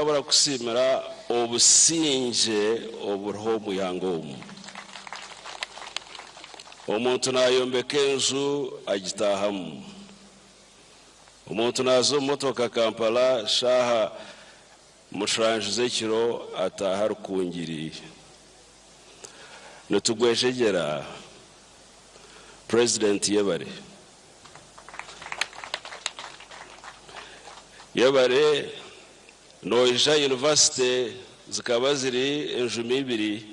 Titukaabura kusiimira obusingye oburiho omu ihanga omu. Omuntu naayombeka enju agitaahamu. Omuntu naaza omu motoka Kampala shaaha mushanju z'ekiro ataaha Rukungiri. Nitugwejegyera Purezidenti yebare. Yebare noija yunivasite zikaba ziri enjumi ibiri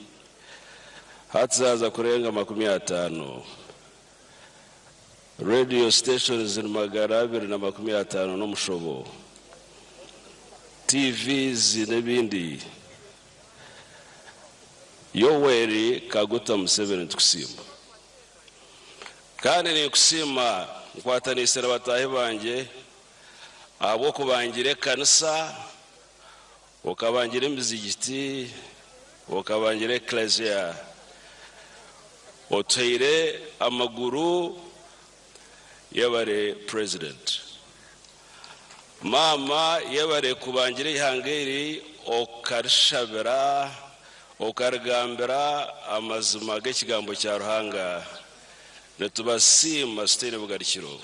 hati zaaza kurenga 50. Radio stations ziri 250 n'omushobo, TVs n'ebindi. Yoweri Kaguta Museveni nitukusiima. Kandi ninkusiima nkwataniise na bataahi bangye ahabw'okubangira ekanisa, okabangira emizigiti, okabangira eklezia. Otuhaire amaguru yebare President. Maama yebare kubangira eihanga eri okarishabira, okarigambira amazima g'ekigambo kya Ruhanga. Nitubasiima tutaine bugarukiro.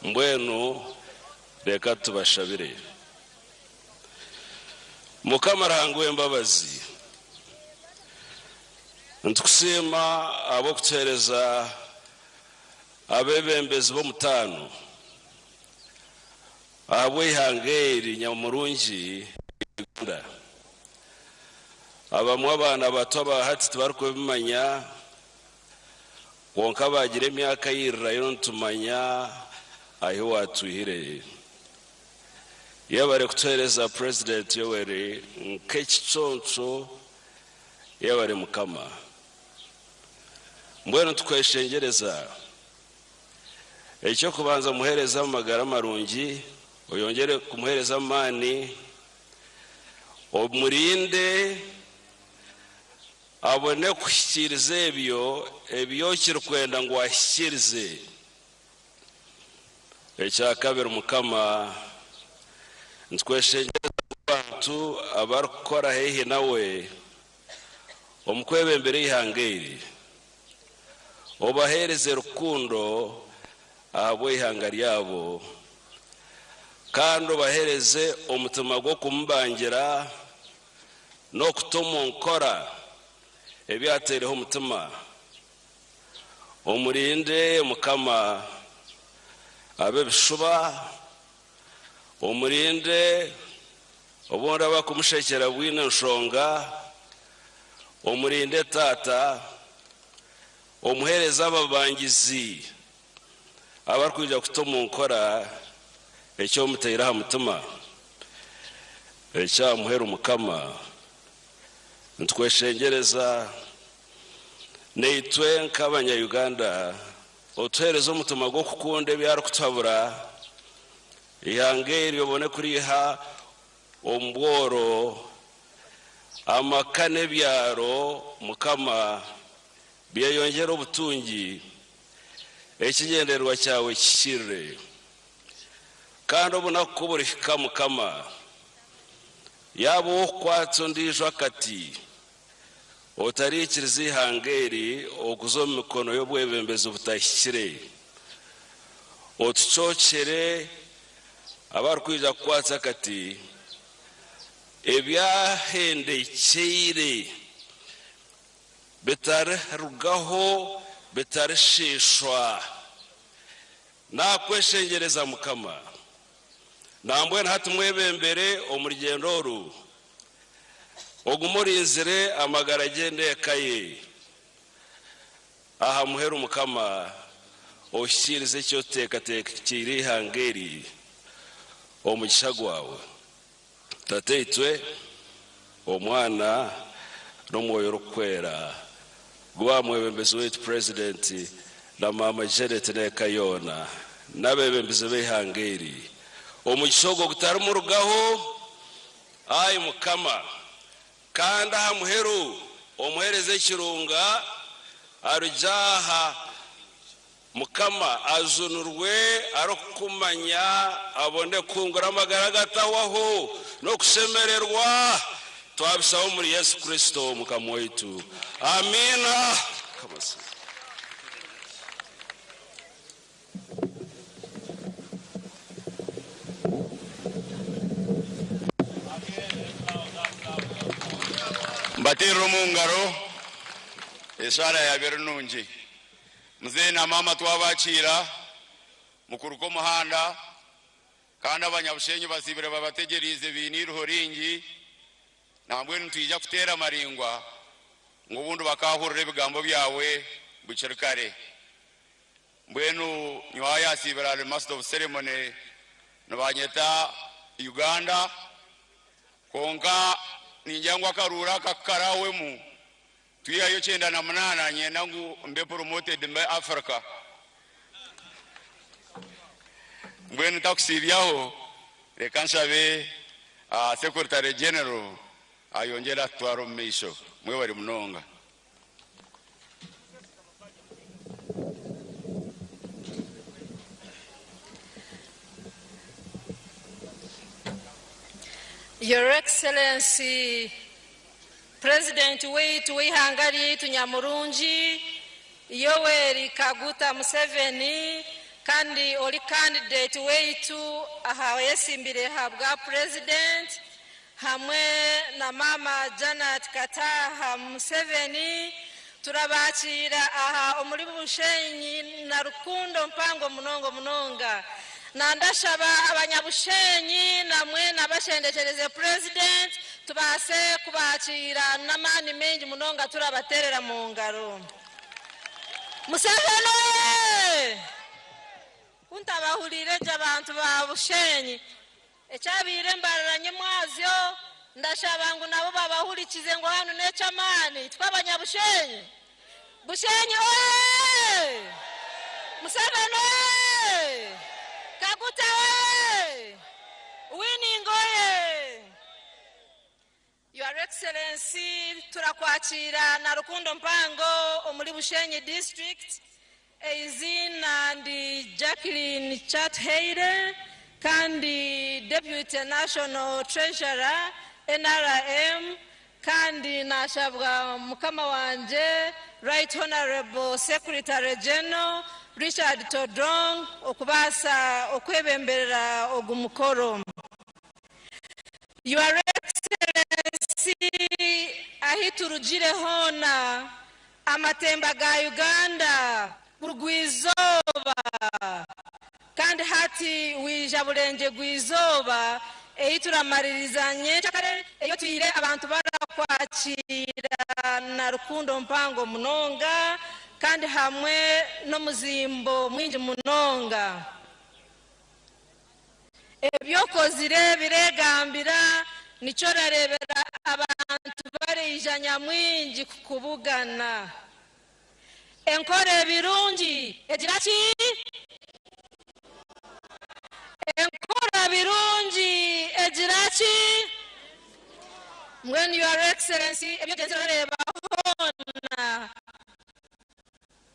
Mbwenu reka tubashabire. Mukama Ruhanga ow'embabazi, nitukusiima ahabw'okutuheereza Abeebembezi b'omutaano ahabw'eihanga eri nyamurungi Uganda, abamwe abaana bato aba hati tibarikubimanya kwonka baagira emyaka eyirirayo nitumanya ahi waatwihire. Yebare kutuheereza Purezidenti Yoweri nk'ekiconco, yebare Mukama. Mbwenu tukweshengyereza, eky'okubanza muheereze amagara marungi, oyongyere kumuheereza amaani, omurinde abone kuhikiiriza ebyo ebi okirikwenda ngu ahikiirize. Ekyakabiri Mukama, nitukweshengyereza ngu abantu abarikukora haihi nawe omu kwebembera eihanga eri, obaheereze rukundo ahabw'eihanga ryabo, kandi obaheereze omutima gw'okumubangira n'okuta omu nkora ebi ataireho omutima. Omurinde Mukama ab'ebishuba, omurinde obundi abarikumushekyera bwine nshonga, omurinde Taata, omuheereze ababangizi abarikwija kuta omu nkora eki omutaire aha mutima. Eky'aha muheru Mukama, nitukweshengyereza Naitwe nk'abanya Uganda otuhereze omutima gw'okukunda ebi arikutuhabura, eihanga eri obone kuriiha omu bworo, amaka n'ebyaro Mukama byeyongyere obutungi, ekigyendererwa kyawe kihikirire. Kandi obunaku ku burihika Mukama, yaaba ow'okukwatsa ondiijo akati, Otariikiriza eihanga eri okuza omu mikono y'obwebembezi butahikire. Otucookyere abarikwija kukwatsa akati ebyahendekyeire bitarirugaho bitarishiishwa. Naakweshengyereza Mukama, nambwenu hati mwebembere omu rugyendo oru. Ogume orinzire amagara gye n'eka ye. Aha muheru Mukama ohikiirize eki oteekateekyeire eihanga eri omugisha gwawe. Tataitwe, Omwana, n'Omwoyo Orikwera guba mwebembezi waitu President na Maama Janet n'eka yoona n'abebembezi b'eihanga eri. Omugisha ogwo gutarimurugaho. Ai Mukama, kandi aha muheru omuheereza ekirunga arugye aha, Mukama, ajunurwe arikukumanya, abone kuhungura amagara agatahwaho. N'okushemererwa twabishaba omuri Yesu Kristo Mukama waitu. Amiina. Mbateerere omu ngaro eshaara yaaba eri nungi. Muzeeyi na maama twabakiira mukuruka omuhanda kandi abanyabushenyi baziibire babategyereize baine eiriho ringi. Nambwenu nitwija kuteera amaringwa ngu obundi bakaahurira ebigambo byawe bukiri kare. Mbwenu nyowe ayaasiibire ahari Master of Ceremony nibanyeta Uganda, kwonka ningira ngu akaruuru aka ku karaahwemu twihayo 98 niinyenda ngu mbe promoted mbe Africa. Mbwenu ntakusiibyaho reka nshabe Secretary General ayongyere atutware omu maisho. Mwebare munonga. Your Excellency President waitu w'eihanga ryaitu nyamurungi Yoweri Kaguta Museveni kandi ori candidate waitu aha oyesimbire aha bwa President hamwe na Maama Janat Kataha Museveni turabakiira aha omuri Bushenyi na rukundo mpango munonga munonga. Nandashaba abanyabushenyi namwe nabashendekyereze President tubaase kubakiira n'amaani maingi munonga turabaterera mungaro. Museveni oye! Ku ntabahuriire gye abantu ba Bushenyi. Ekyabaire embarara nyimwazyo, ndashaba ngu nabo babahurikize ngu hanu n'eky'amaani itwe abanyabushenyi. Bushenyi oye! Museveni oye! Kaguta oye! Winning oye! Your Excellency turakwakiira na rukundo mpango omuri Bushenyi District. Eiziina ndi Jacqueline Kyatuhaire kandi Deputy National Treasurer NRM kandi nashabwa mukama wangye Right Honourable Secretary General Richard Todwong okubaasa okwebemberera ogu mukoro. Your Excellency ahi turugire hoona amatemba ga Uganda burugwa-izooba kandi hati waija burengye-gwa-izooba ei turamaririza nyenkyakare ei otwire abantu barakwakiira na rukundo mpango munonga kandi hamwe n'omuzimbo mwingi munonga. Ebi okozire biregambira, nikyo orareebera abantu bariija nyamwingi kukubugana. Enkora ebirungi egira ki? Enkora birungi egira ki? Mbwenu Your Excellency ebi ogyenzire orareeba hoona,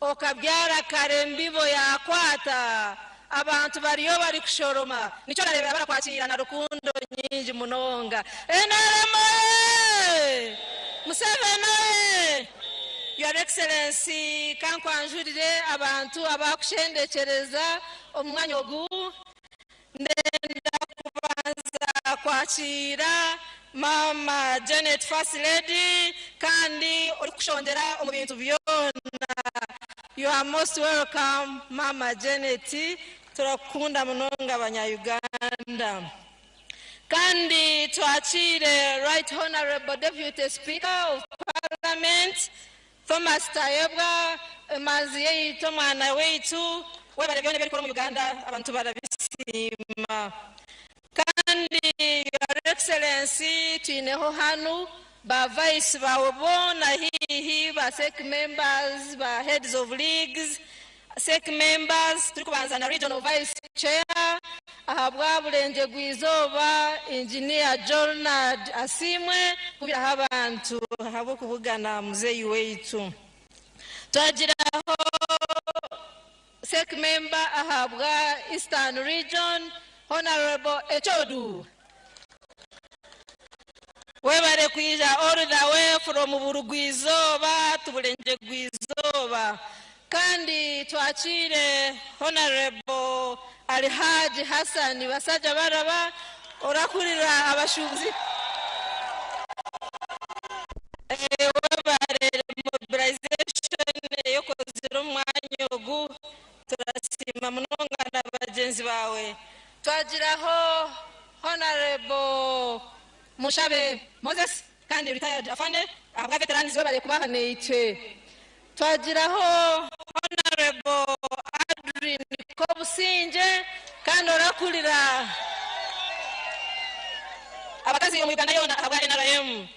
Okabyara kare embibo yakwata, abantu bariyo barikushoroma, nikyo orareebera barakwakiira na rukundo nyingi munonga. Nrm oye! Museveni oye! Your Excellency kankwanjurire abantu abakushendekyereza omu mwanya ogu. Ndenda kubanza kwakiira Maama Janet First Lady kandi orikushondera omu bintu byona. You are most welcome Maama Janet, turakukunda munonga abanya Uganda. Kandi twakiire Right Honourable Deputy Speaker of Parliament Thomas Tayebwa, emanzi yaitu omwana waitu, webare byona ebi orikukora omu Uganda abantu barabisiima. Kandi Your Excellency twineho hanu ba vice baawe boona haihi, ba sec members, ba heads of leagues, sec members, turikubanza na regional vice chair ahabwa Burengye Gwizooba Engineer Jornard Asiimwe kubiraho abantu ahabw'okubugana muzeeyi waitu. Twagiraho sec member ahabwa Eastern region Honourable Echodu. Webare kwija all the way from burugwa-izooba to burengyerwa-izooba. Kandi twakiire Honourable Alhaji Hassan Basajjabalaba orakurira abashuubuzi. Webare mobilisation ei okozire omu mwanya ogu, turasiima munonga na bagyenzi baawe. Twagiraho Honourable Mushabe Moses kandi retired Afande ahabwa veterans webare kuba aha naitwe. Twagiraho Honourable Adrine Kobusingye kandi orakurira abakazi omu Uganda yoona ahabwa NRM.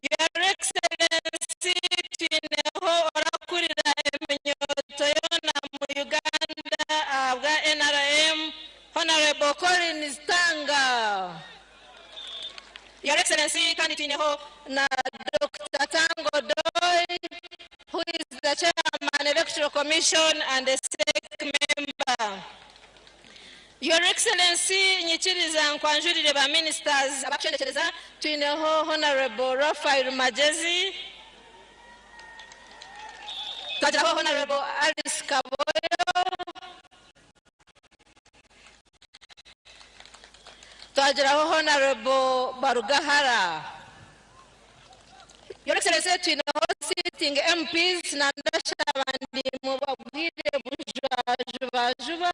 Your Excellency twineho orakurira eminyoto yoona mu Uganda ahabwa NRM Honourable Collins Tanga. Your Excellency kandi twineho na Dokita Tanga Odoi who is the Chairman Electoral Commission and a SEC member. Your Excellency nyikiriza nkwanjurire ba ministers abakushendekyereza twineho Honourable Raphael Magyezi, twagiraho Honourable Alice Kaboyo, Twagiraho Honarebo Barugahara. Your Excellency twineho sitting MPs na ndashaba ndi mubabwire bujubajuba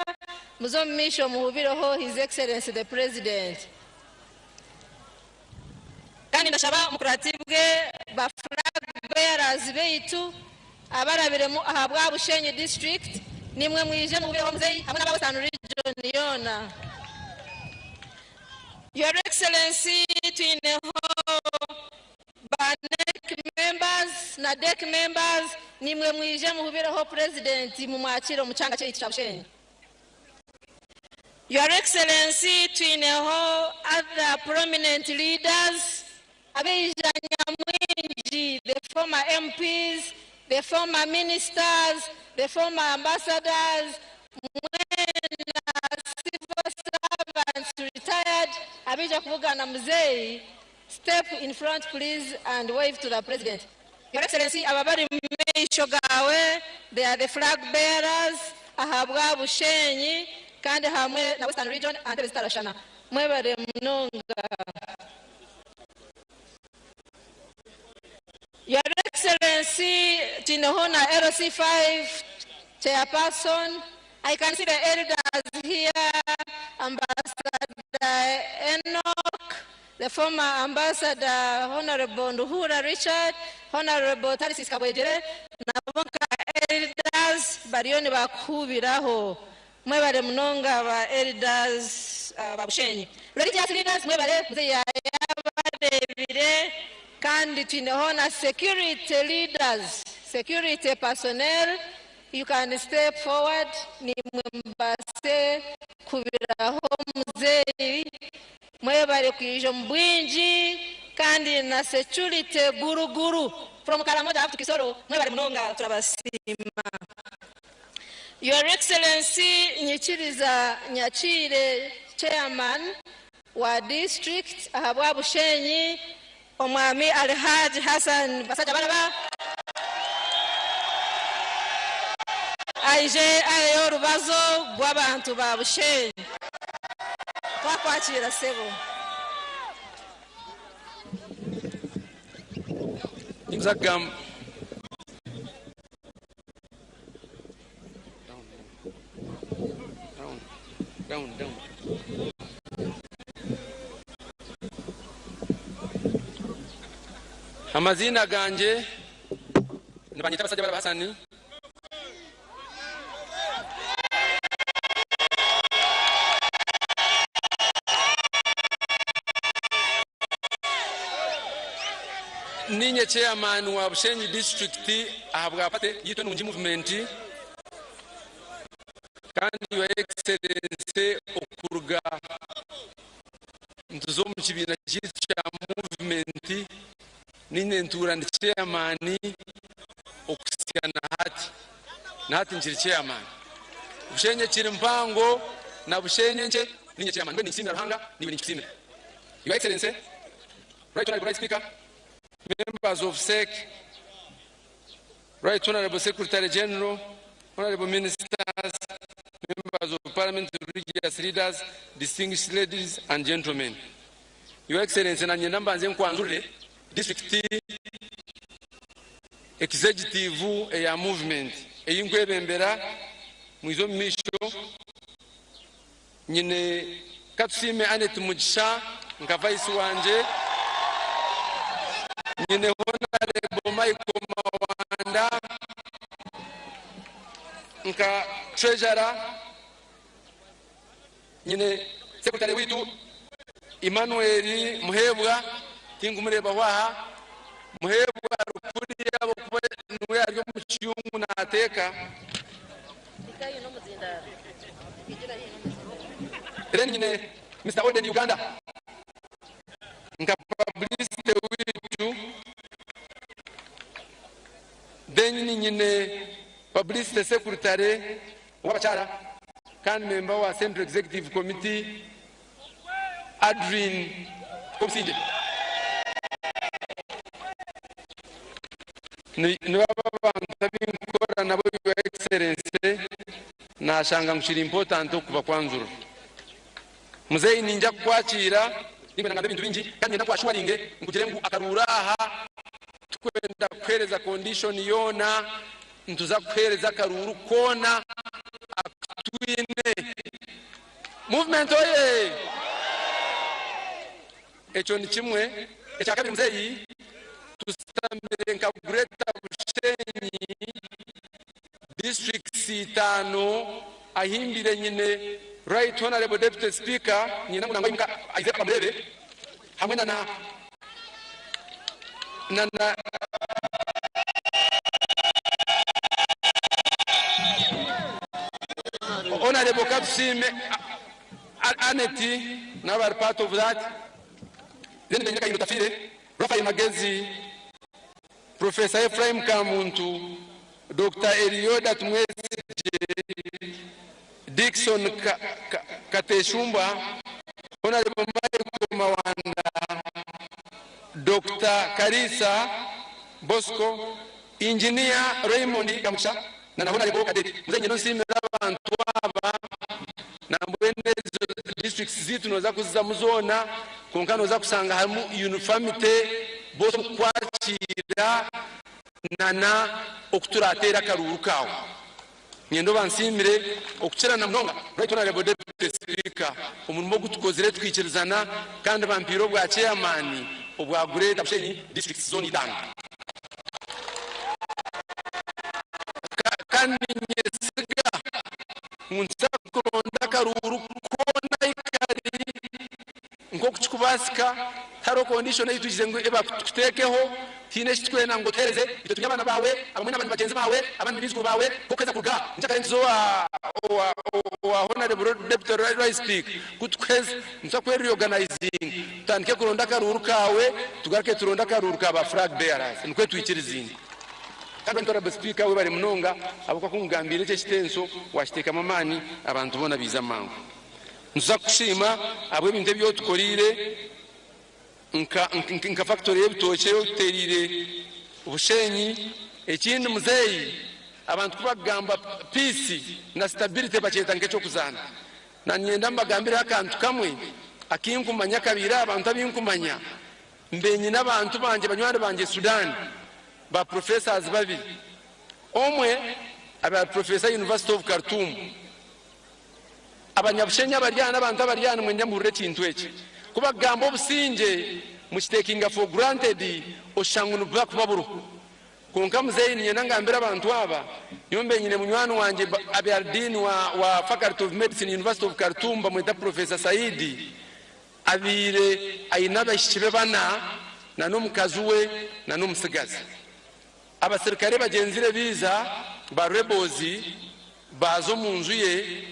muze omu maisho muhubireho His Excellency the President. Kandi ndashaba mukuratibwe ba flag bearers beitu abarabiremu ahabwa Bushenyi district nimwe mwije muhubireho muzeyi hamwe n'aba Western region yoona. Your Excellency twineho ba NEC members na DEC members nimwe mwije muhubireho President mumwakire omu kyanga kyeitu kya Bushenyi. Your Excellency twineho other prominent leaders abaija nyamwingi, the former MPs, the former ministers, the former ambassadors, mwena civil servants retired abaija kubugana muzeeyi, step in front please and wave to the president. Your Excellency aba bari mu maisho gaawe they are the flag bearers ahabwa Bushenyi kandi hamwe na Western region aha ntebe zitarashana. Mwebare munonga. Your Excellency twineho na LC5 chairperson. I can see the elders here, Ambassador Enoch, the former Ambassador Honorable Nduhura Richard, Honorable Tarsis Kabwegyere, nabo nka elders bariyo nibakuhubiraho. Mwebare munonga ba elders ba Bushenyi. Religious leaders mwebare muzeyi yabarebire kandi twineho na security leaders, security personnel, you can step forward nimwe mubase kubiraho muzeyi. Mwebare kwija omu bwingi kandi na security guruguru from Karamoja up to Kisoro mwebare munonga turabasiima. Your Excellency nyikiriza nyakiire chairman wa district ahabwa Bushenyi Omwami Alhaji Hassan Basajjabalaba aije aheyo orubazo rw'abantu ba Bushenyi. Twakwakiira sebo. Ninza kugamba. Down, down. Amaziina gangye nibanyeta Basajjabalaba Hassan. Niinye chairman wa Bushenyi district ahabwa party yaitu Enungi Movement kandi Your Excellency okuruga nituza omu kibiina kyaitu kya movement niinye ntuura ndi chairman okuhitsya na hati. Na hati nkiri chairman. Bushenyi ekiri mpango na Bushenyi enkye niinye chairman. Mbwenu ninkusiimira Ruhanga naiwe ninkikusiimira. Your Excellency. Right Honorable Speaker, members of SEC, Right Honorable Secretary General, Honorable Ministers, members of Parliament, religious leaders, distinguished ladies and gentlemen. Your Excellency, nanye mbanze nkwanzurire district executive eya movement eyinkwebembera mwize omu maisho. Nyine Katusiime Annet Mugisha nka vice wangye, nyine Honorable Michael Mawanda nka treasurer, nyine secretary witu Emmanuel Muhebwa, tingumurebaho aha. Muhebwa rukuri ahabw'okuba niwe ari omu kiyungu naateeka. Then nyine Mr. Oden Uganda nka publicity witu. Then nyine publicity secretary w'abakyara kandi member wa Central Executive Committee, Adrin Obusingye. Nibo abantu abinkora nabo, Your Excellency, nashanga ngu kiri important okuba kwanzurura. Muzeeyi, ninja kukwakira, ninkwenda ngambe ebintu bingi kandi nyenda nkwashuwaringe nkugire ngu akaruuru aha tukwenda kuhereza condition yoona, nituza kuhereza akaruuru koona akutwine. Movement oye! Ekyo ni kimwe. Ekyakabiri, muzeeyi, tusitamire nka Greater Bushenyi districts itaano ahimbire nyine Right Honorable Deputy Speaker, nyina ngu nangwa imuka aize bamurebe hamwe na Honorable Katusiime Annet nabo bari part of that. Then nyine Kahinda Otafiire, Raphael Magezi, Professor Ephraim Kamuntu, Dr. Elioda Tumwesigye, Dickson Kateshumba, Honorable Michael Mawanda, Dr. Karisa Bosco, Engineer Raymond Kamusha, na Honorable Kadeti. Muzeeyi, nsiimira abantu aba nambwenu ezo districts zitu noza kuzizamu zoona, konka noza kusanga harimu uniformity bose omukwakira nana okuturateera akaruuru kaawe. Nyenda obansiimire okukirana munonga. Right Honorable Deputy Speaker, omurimo ogu tukozire twikirizana kandi bampiire obwa chairman obwa Greater Bushenyi district zone itaano. Kandi ninyesiga ngu nituza kuronda akaruuru koona ahi kari nk'oku kikubaasika. Tihariho condition ei twikize ngu ebakuteekeho, tihaine eki tukwenda ngu otuheereze. Itwe turi abaana baawe, abamwe n'abandi bagyenzi baawe, abandi ni baijukuru baawe. Nk'okuheza kuruga nkyakare nituza owa Honorable Deputy Rice Speaker, kutukuheza nituza kwe reorganizing, tutandike kuronda akaruuru kaawe, tugaruke turonde akaruuru ka ba flag bearers, nikwo twikiriziine. Kandi Honorable Speaker, webare munonga ahabw'okuba kungambiire eki ekitenso wakiteekamu amaani, abantu boona biiza mangu. Nituza kukusiima ahabw'ebintu ebi otukoriire nka factory y'ebitookye otuteriire Bushenyi. Ekindi, muzeeyi, abantu kubakugamba peace na stability bakyeta nk'ekyokuzaana. Nanyenda mbagambireho akantu kamwe akinkumanya kabiire abantu abinkumanya. Mbe nyine abantu bangye, banywani bangye Sudan, ba professors babiri. Omwe aba professor, University of Khartoum. Abanyabushenyi abaryana, abantu abaryana, mwenda muhurire ekintu eki: kubagamba obusingye mukitekinga for granted, oshusha ngu nibuba kuba buriho. Konka muzeeyi, ninyenda ngambire abantu aba, niyo nyine munywani wangye abe dean wa Faculty of Medicine, University of Khartoum, bamweta Professor Saidi. Abiire aine abaishiki be bana na n'omukazi we na n'omusigazi. Abasirikare bagyenzire biiza ba rebels baza omu nju ye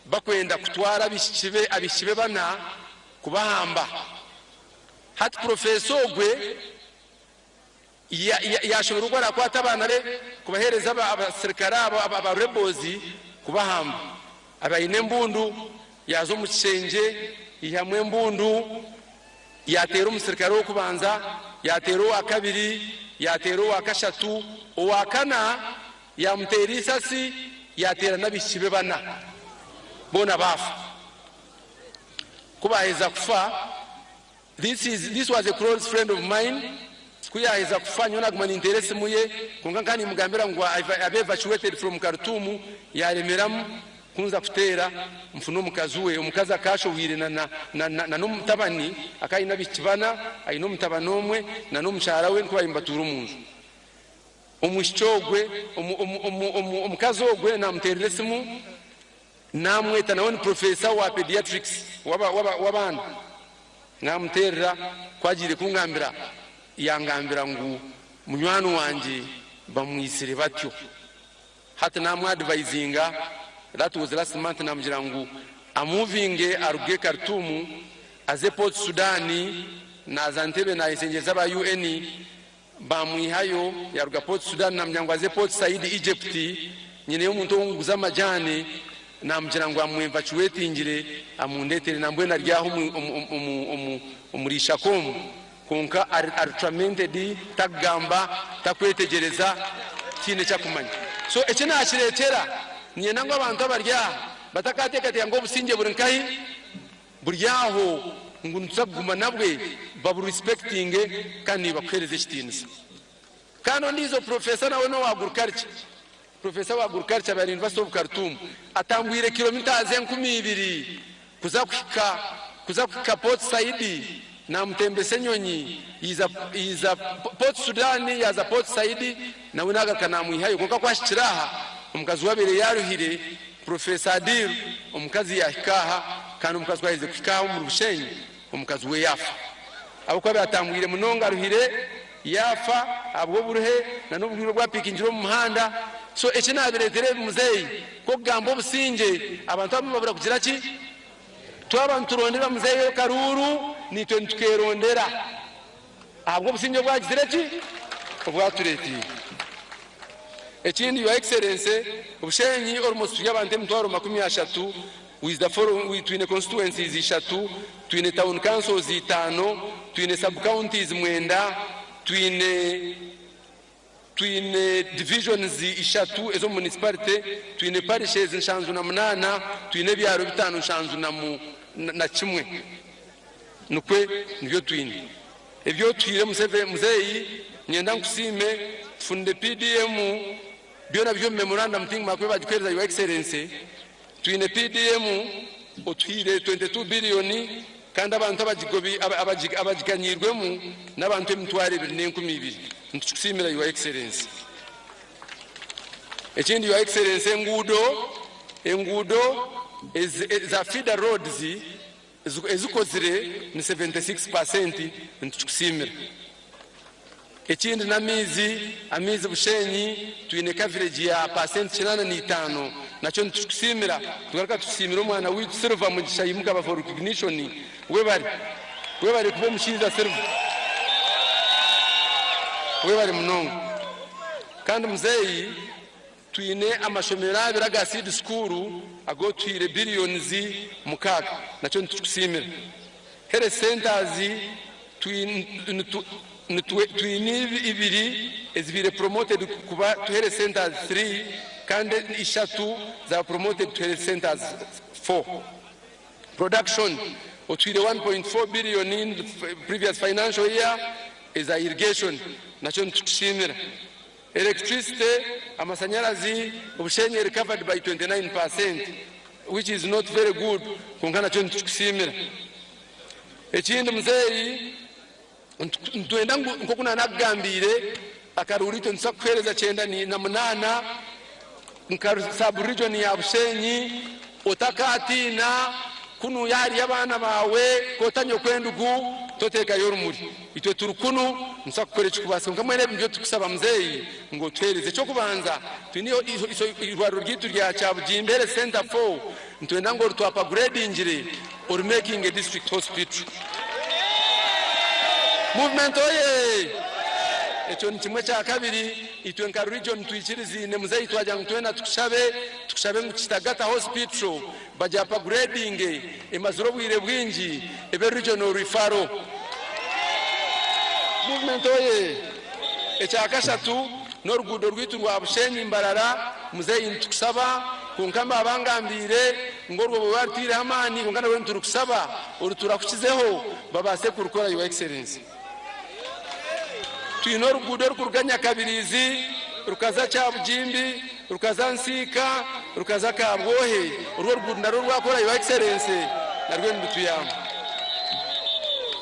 bakwenda kutwara abaishiki be bana kubahamba. Hati professor ogwe yashoberwa oku arakwata abaana be kubahereza abasirikare abo aba rebels kubahamba. Abaine embundu, yaza omu kishengye, yihamu embundu. Yaateera omusirikare ow'okubanza, yaateera owa kabiri, yaateera owa kashatu, owa kana yaamuteera eisasi, yaateera n'abaishiki be bana. Boona baafa. Ku baaheza kufa, this is, this was a close friend of mine, ku yaaheza kufa nyowe naaguma ninteera esimu ye, kwonka nkaba nimugambira ngu abe evacuated from Khartoum, yaaremeramu. Ku nza kuteera, nfuna omukazi we. Omukazi akaashohwire na, na, na, na, na n'omutabani, akaba aine abaishiki bana, aine omutabani omwe, na n'omukyara we, nikwo baabaire nibatuura omu nju. Omwishiki ogwe, omu, omu, omu, omu, omukazi ogwe naamuteerera esimu, naamweta, nawe ni professor wa pediatrics, w'aba, w'aba, w'abaana. Naamuteerera, ku agiire kungambira, yangambira ngu munywani wangye bamwitsire batyo. Hati namu advisinga, that was last month namugira ngu amovinge aruge Khartoum aze Port Sudan, naza Ntebe nayeshengyereza aba UN bamwihayo yaruga Port Sudan namugira ngu aze Port Said Egypt, nyineyo omuntu owunguza amajani namugira ngu amu evacuatingire amundetere nambwenu ari aho omuri ishaka omu Kwonka ari tormented, takugamba, takwetegyereza, tihaine eki akumanya. So eki nakireetera, niinyenda ngu abantu abari aha batakateekateeka ngu obusingye buri nkahi, buri aho ngu nituza kuguma nabwe, babu respectinge kandi nibakuheereza ekitiinisa. Kandi ondiijo professor nawe n'owa agriculture, professor wa agriculture aba University of Khartoum, atambwire kilometres 2000 kuza kuhika kuza kuhika Port Said, namutembesa enyonyi yaiza yaiza Port Sudan yaaza Port Said nawe nagaruka namwihayo kwonka ku ahikire aha omukazi we abaire yaruhire, Professor Adil, omukazi yahika aha kandi omukazi ku aherize kuhika aha omuri Bushenyi omukazi we yaafa ahabw'okuba abaire atambwire munonga aruhire yaafa ahabw'oburuhe na n'oburwaire obu apiikingire omu muhanda. So eki naabireetera ebi muzeeyi kw'okugamba obusingye abantu abamwe babura kugira ki? Twaba niturondera muzeeyi akaruuru naitwe nitukeerondera ahabw'obusingye obu agizire ki? Obu atureeteire. Ekindi Your Excellency, Bushenyi almost turi abantu emitwaro 30 with the following, twine constituencies ishatu, twine town councils itaano, twine sub counties mwenda, twine twine divisions ishatu ez'omu municipality, twine parishes 78, twine ebyaro bitaano nshanju na kimwe. Nikwe nibyo twine. Ebi otuhaire muzeeyi, niinyenda nkusiime, tufunire PDM, byona biri omu memorandum tingumara kuba bagikuheereza Your Excellency, twine PDM otuhaire 22 billion kandi abantu abagiganyiirwemu n'abantu 2,020. Nitukikusiimira Your Excellency. Ekindi Your Excellency enguudo, enguudo za feeder roads Ezikozire ni 76 percent nitukikusiimira. Ekindi n'amaizi, amaizi Bushenyi twine coverage ya percent 85 nakyo nitukikusiimira. Tugaruka tukusiimira omwana waitu Silver Mugisha Imuka for recognition webare, webare kuba omushaija Silver webare munonga. Kandi muzeeyi Twine amashomero abiri aga seed school agu otuhaire billions mukaaga nakyo nitukikusiimira. Health centers twine ibiri ezibaire promoted kuba to health centers three kandi ishatu zaba promoted to health centers four. Production otuhaire 1.4 billion in previous financial year eza irrigation nakyo nitukikusiimira. Electricity, amasanyarazi, Bushenyi recovered by 29% which is not very good kwonka nakyo nitukikusiimira. Ekindi muzeeyi nitwenda ngu nkoku nanakugambiire akaruuru itwe nituza kukuheereza kyenda na munaana nka sub region ya Bushenyi otakaatiina kunuya hariyo abaana baawe kotanywa okwendugu toteekayo orumuri. Itwe turi kunu nituza kukora ekirikubaasika kwonka mbwenu ebi nibyo turikusaba muzeeyi ngu otuheereze. Eky'okubanza twine eirwariro ryaitu rya Kyabugimba Health Centre 4 nitwenda ngu oritu upgradingire orimakinge district hospital. Movement oyee! Ekyo ni kimwe. Ekyakabiri itwe nka region twikiriziine muzeeyi twagira ngu twena tukushabe, tukushabe ngu Kitagata Hospital bagi upgradinge emazire obwire bwingi ebe regional referral. Movement oye! Ekya kashatu n'oruguudo rwaitu rwa Bushenyi Mbarara, muzeeyi nitukusaba kwonka mbabangambiire ngu orwo boba baruteireho amaani kwonka nabwo niturukusaba oruturakukizeho babaase kurukora Your Excellency. Twine oruguudo orukuruga Nyakabiriizi rukaza Kyabugimbi, rukaza Nsiika, rukaza Kabwohe, orwo oruguudo narwo rwakora Your Excellency narwo nirutuyamba.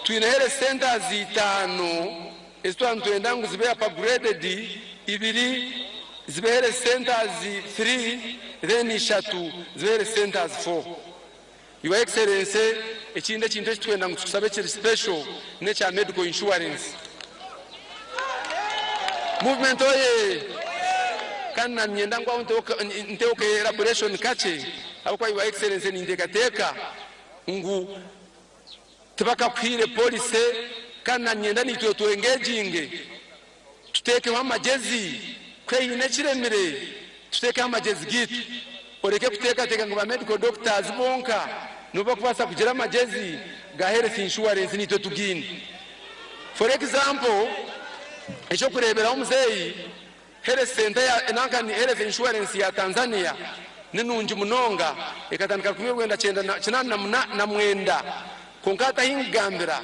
Twine health centres itaano ezi twaba nitwenda ngu zibe upgraded, ibiri zibe health centres 3 then ishatu zibe health centres 4. Your Excellency, ekindi ekintu eki twenda ngu tukusabe ekiri special n'ekya medical insurance. Movement oye! Kandi na niinyenda ngu aho nteho ka elaboration kakye ahabw'okuba Your Excellency ninteekateeka ngu tibakakuhaire policy kandi na niinyenda naitwe otu engaginge Tuteekeho amagyezi, ku haine ekiremire tuteekeho amagyezi gaitu. Oreke kuteekateeka ngu ba medical doctors bonka nibo barikubaasa kugira amagyezi ga health insurance naitwe tugaine. For example, eky'okureeberaho muzeeyi, health centre ya nanka ni health insurance ya Tanzania ni nungi munonga ekatandika rukumi orwenda kyenda na kinaana na mwenda kwonka hati ahi nkugambira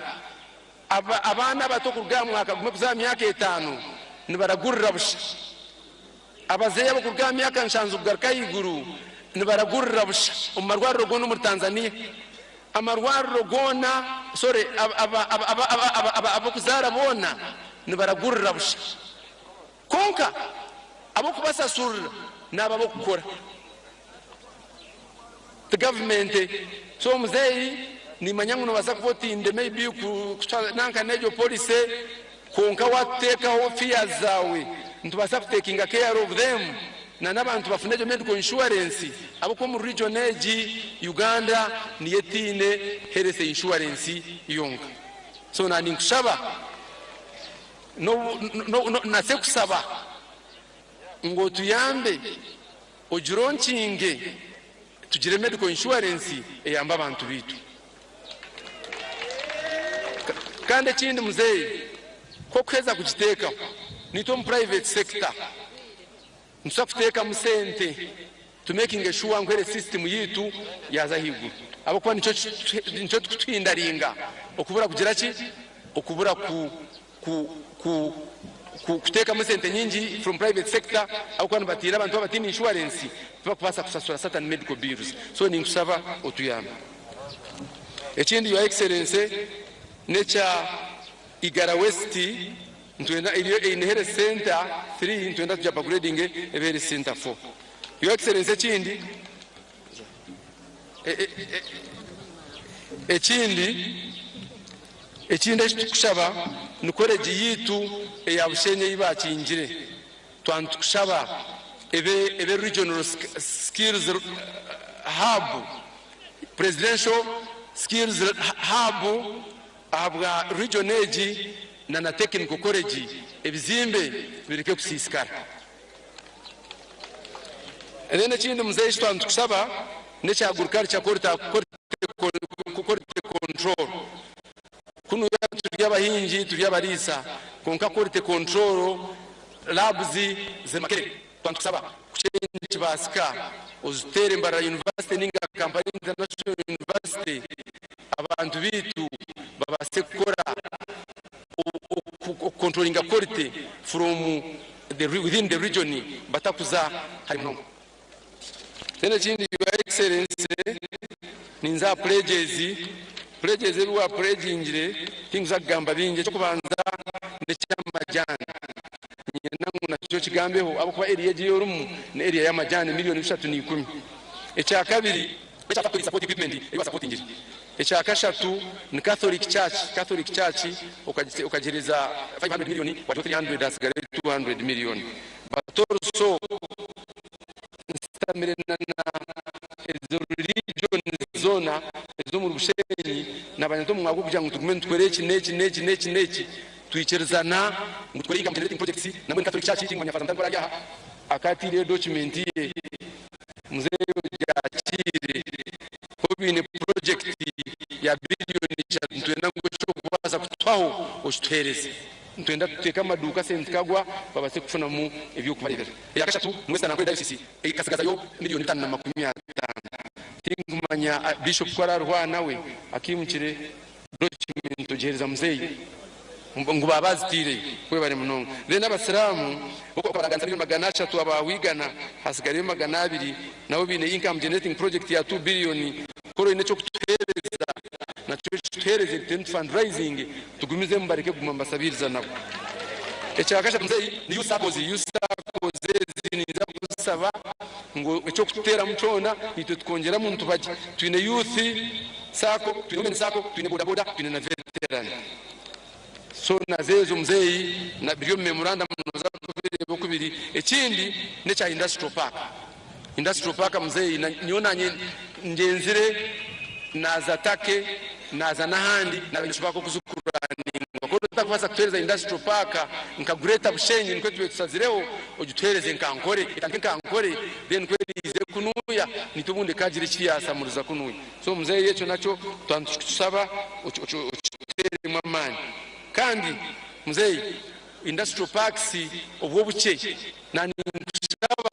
Abaana abato kuruga aha mwaka gumwe kuza aha myaka etaano nibaragurira busha. Abazeeyi abarikuruga aha myaka nshanju kugaruka ahaiguru nibaragurira busha omu marwariro goona omuri Tanzania. Amarwariro goona, sorry, ab'okuzaara boona nibaragurira busha. Kwonka ab'okubasasurira n'abo ab'okukora. Ti gavumenti. So muzeeyi nimanya ngu nobaasa kuba otiinire maybe kucwa nanka n'egyo policy kwonka watuteekaho fears zaawe nitubaasa ku takinga care of them na n'abantu bafune egyo medical insurance ahabw'okuba omu region egi Uganda niyo etaine health insurance yonka. So na ninkushaba Natse kusaba ngu otuyambe ogire onkinge tugire medical insurance eyambe abantu baitu. Kandi ekindi muzeeyi ku okuheza kugiteekaho naitwe omu private sector nituza kuteekamu sente tu makinge sure ngu health system yaitu yaaza ahaiguru ahabw'okuba nikyo kituhindaringa okubura kugira ki? Okubura ku ku ku ku kuteekamu esente nyingi from private sector ahabw'okuba nibatiina abantu baaba bataine insurance tibakubaasa kusasura certain medical bills so ninkusaba otuyambe. Ekindi your excellency n'ekya Igara West nitwenda eriyo eine health centre 3 nitwenda tugi upgradinge ebe health centre 4. Your excellency ekindi Ekindi ekindi eki turikushaba ni koregi yaitu eya Bushenyi ei baakingire. Twaba nitukushaba ebe ebe Regional Skills Hub, Presidential Skills Hub ahabwa region egi na na Technical College ebizimbe bireke kusiisikara. Then ekindi muzeeyi eki twaba nitukusaba n'ekya agriculture quality control. Kunuya turi abahingi turi abariisa kwonka quality control labs ziri Makerere. Twaba nitukusaba ku nikibaasika oziteere Mbarara University ninga Kampala International University abantu baitu babaase kukora okukontrolinga quality from the within the region batakuza hare munonga. Then ekindi your excellency ninza aha pledges, pledges ebi wa pledgingire tinkuza kugamba bingi ekyokubanza nekyamajani niinyenda ngu nakyo okigambeho ahabwokuba area egi eyorimu ni area yamajani million bishatu na ikumi. Ekyakabiri ekya factory support equipment eyi wa supportingire. Ekya kashatu ni Catholic Church, Catholic Church okagihereza 500 million wagiha 300 hasigarayo 200 million. But also nsitamire na ezo religions zoona ez'omuri Bushenyi nabanya nti omu mwaka gw'okugira ngu tugume nitukora eki n'eki n'eki n'eki n'eki twikirizana ngu tukore income generating projects nambwenu Catholic Church tinkimanya Father Mutari ku ari aha akataireyo document ye Muzeeyi ogyakiire ku obaine purojekiti ya biriyoni ishatu nitwenda ngu ekyokubaasa kutuhaho okituheereze. Nitwenda tuteeke amaduuka sente kagwa babaase kufunamu eby'okubareebera. Eya kashatu ni Western Ankole Diocese ekatsigazayo miliyooni 550. Tinkumanya Bishop ku araaruho aha nawe akaimukire document ogiheereza muzeeyi ngu baaba bazitiireyo. Webare munonga. Then abasiraamu bo bakabaranganisa miliyooni 300 abaahwigana hatsigareyo 200 nabo baine income generating project ya 2 billion ku oine eky'okutuheereza nakyo kituheereze then tu fundraising Tugumizemu bareke kuguma nibasabiriza nabo. Ekyakashatu muzeeyi ni youth circles, youth circles ezi ninza kuzisaba ngu ekyokututeeramu kyona naitwe tukongyeramu nitubagye. Twine youth circle, twine women circle, twine boda boda, twine na veteran. So nazo ezo muzeeyi biri omu memorandum noza kubireeba oku biri. Ekindi nekya industrial park. Industrial park muzeeyi nyowe nanye ngyenzire naaza Turkey naaza n'ahandi naaba industrial park okuzikuraningwa ku otakubaasa kutuheereza industrial park nka Greater Bushenyi nikwo tubaire tushazireho ogituheereze nka Nkore etandike nka Nkore then ku eriize kunuuya naitwe obundi ekaagira eki yaasamuriza kunuuya so muzeeyi ekyo nakyo twaba nitukikusaba okituteeremu amaani kandi muzeeyi Industrial parks obwo obukye na ninkushaba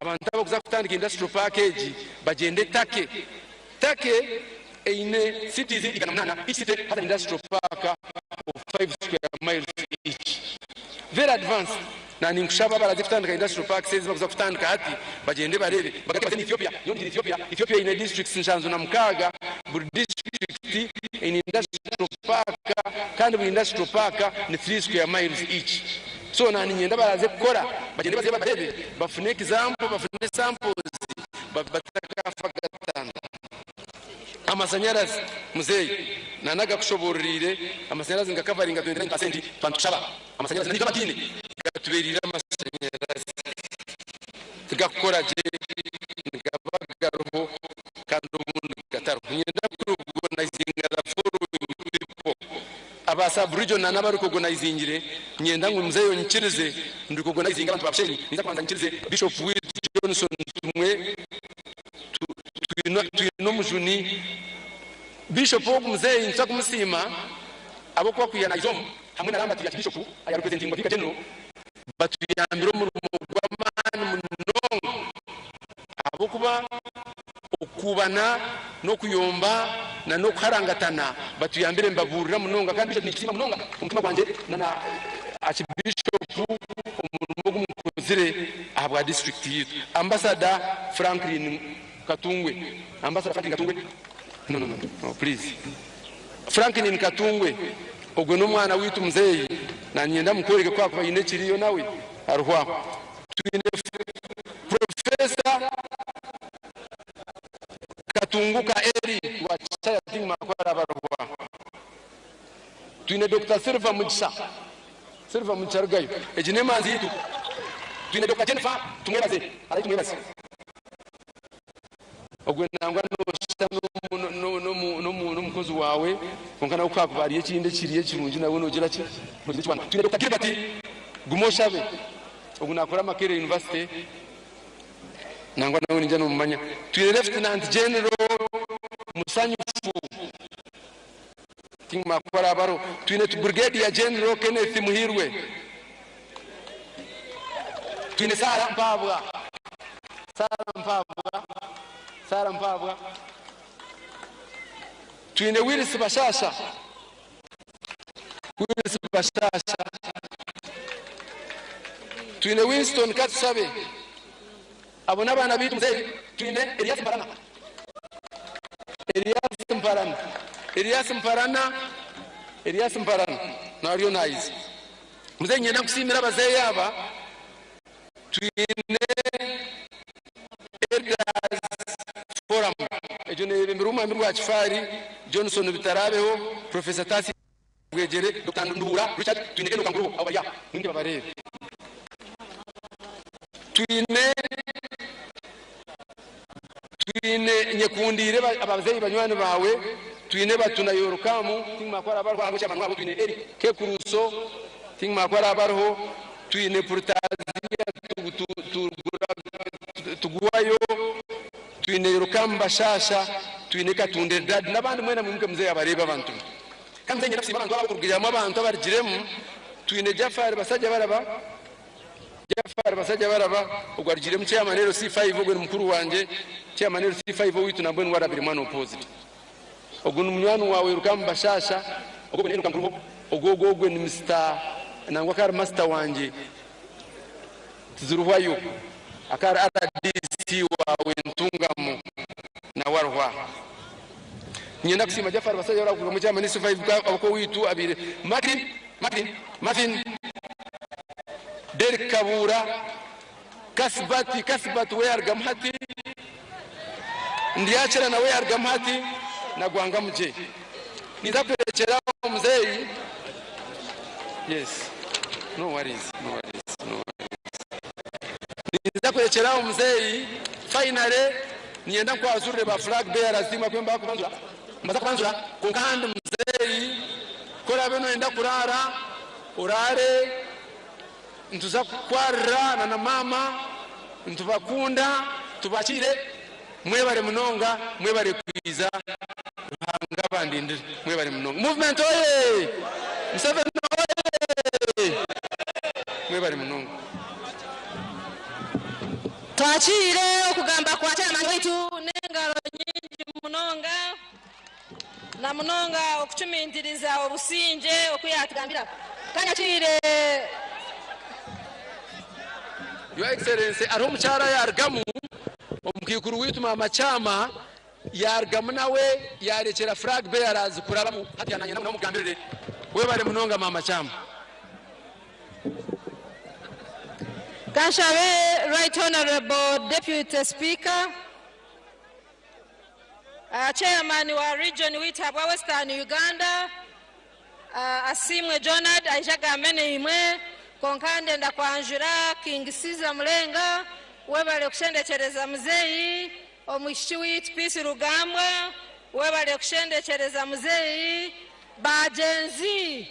abantu abakuza kutandika industrial park egi bagyende Turkey. Turkey eine cities 108 each city has an industrial park of 5 square miles each. Very advanced. Na ninkushaba abaraze kutandika industrial parks ezi bakuza kutandika hati bagyende bareebe bagaruke baze na Ethiopia. Nyowe ngiire Ethiopia, Ethiopia eine districts 76 buri district eine industrial park kandi buri industrial park ni 3 square miles each. So na niinyenda abaraze kukora bagyende baze bareebe bafune example bafune samples batakafa gatanda. Amasanyarazi muzeeyi na nagakushoboororeire amasanyarazi nigakavaringa 29% twanitushaba amasanyarazi naitwe abataine gatubereire amasanyarazi tigakukora gye nigaba gariho kandi obundi gatariho. Niinyenda kurecognizinga the following people aba sub region na n'abarecognizingire niinyenda ngu muzeeyi onyikirize ndirecognizinge abantu ba Bushenyi. Ninza kubanza nyikirize Bishop waitu Johnson Tumwe Twinomujuni. Bishop ogu muzeeyi nituza kumusiima ahabw'okuba kwiha naiza omu hamwe na Lambert Archbishop ayarepresentingwa Vicar General batuyambire omurimo gw'amaani munonga ahabw'okuba okukuubana n'okuyomba na n'okuharangatana batuyambire nibabuurira munonga kandi Bishop ninkisiima munonga omutima gwangye na na Archbishop omurimo ogu mukozire ahabwa district yaitu. Ambassador Franklin Katungwe Ambassador Franklin Katungwe no no no no please Franklin Katungwe ogwe n'omwana waitu muzeeyi nanyenda mukworeke ku akuba aine ekiriyo nawe ariho aho. Twine Professor Katunguka Elly wa Kishaya Thingma ku araabe ariho aho. Twine Dokita Silver Mugisha Silver Mugisha rugayo egi n'emanzi yaitu. Twine Dokita Jennifer Tumwebaze arahi Tumwebaze. Ogwe nangwa noshusha n'omukozi waawe, kwonka nawe ku hakuba hariyo ekindi ekiriyo ekirungi nawe nogira ki? Nogira eki waana. Twine Dokita Gilbert Guma Oshabe, ogu naakora Makerere University, nangwa nawe niinyija nomumanya. Twine Lieutenant General Musanyufu, tingumanya ku araabe ariho. Twine Brigadier General Kenneth Muhirwe. Twine Sarah Mpaabwa. Sarah Mpaabwa. Sarah Mpaabwa. Twine Willis Bashasha. Willis Bashasha. Twine Winston Katushabe. Abo n'abaana baitu muzeeyi. Twine Elias Mparana. Elias Mparana. Elias Mparana. Elias Mparana. Nawe ariyo naayiza. Muzeeyi niinyenda nkusiimire abazeeyi aba. Twine Elders Forum egyo neyebemberwa Omwami Rwakifaari, Johnson Bitarabeho, Professor Tasia Bwegyere, Dokita Nduhura Richard, twine Enock Nguruho abo bari aha mwine babareebe. Twine Twine Nyekundiire abazeeyi banywani baawe, twine Batuna Yorukamu, Tingma ku araabe ariho ahabw'ekyamani waabo, twine Eric Kekuruso, Tingma ku araabe ariho, twine Purutaziya Tuguwayo, twine Yorukamu Bashasha, twine Katunda Eldad n'abandi mwena mwimuke muzeeyi abareebe abantu be. Kandi muzeeyi niinyenda kusiima abantu aba ahabw'okurugiriramu abantu abarugiremu. Twine Jafari Basajjabalaba, Jafari Basajjabalaba ogwo arugiremu chairman LC5, ogwo ni mukuru wangye, chairman LC5 owaitu nambwenu niwe arabiremu unopposed. Ogwo ni munywani waawe Rukamba Bashasha, ogwo ogwo ni Nkuruho, ogwo ogwo ogwo ni Mister nangwa akaba ari master wangye Tizirihwayo, akaba ari RDC waawe Ntungamo nawe ariho aha. Niinyenda kusiima Jafari Basajja orikurugamu chairman LC5 ahabw'okuba owaitu abaire Martin, Martin, Martin, Derrick Kabuura, Kasibati, Kasibati we yarugamu hati, Ndyakira nawe yarugamu hati na Gwangamugye. Ninza kurekyera aho muzeeyi. Yes. No worries, no worries, no worries. Ninza kurekyera aho muzeeyi. Finally, niinyenda nkwazurire ba flag bearers timwe ahakuba mbaza kubanzura. Mbaza kubanzura kwonka ahandi muzeeyi ku oraabe nooyenda kuraara, oraare. Nituza kukwarira na na maama nitubakunda tubakiire mwebare munonga mwebare kwiza Ruhanga abandindire mwebare munonga movement oyee Museveni oyee mwebare munonga. Twakiire okugamba kwa chairman waitu n'engaro nyingi munonga na munonga okucumintiriza obusingye oku yatugambira. Kandi akiire. Your Excellency hariho omukyara yarugamu omukaikuru waitu maama Kyama yarugamu nawe yarekyera flag bearers kurabamu hati nanyenda ngu nawe omugambirire. Webare munonga maama Kyama. Kanshabe Right Honourable Deputy Speaker. Chairman wa region waitu ahabwa Western Uganda Asiimwe Jonard aije agambe naimwe kwonka ndenda kwanjura King Caesar Mulenga webale kushendekyereza muzeeyi, omwishiki waitu Peace Rugambwa webale kushendekyereza muzeeyi, bagyenzi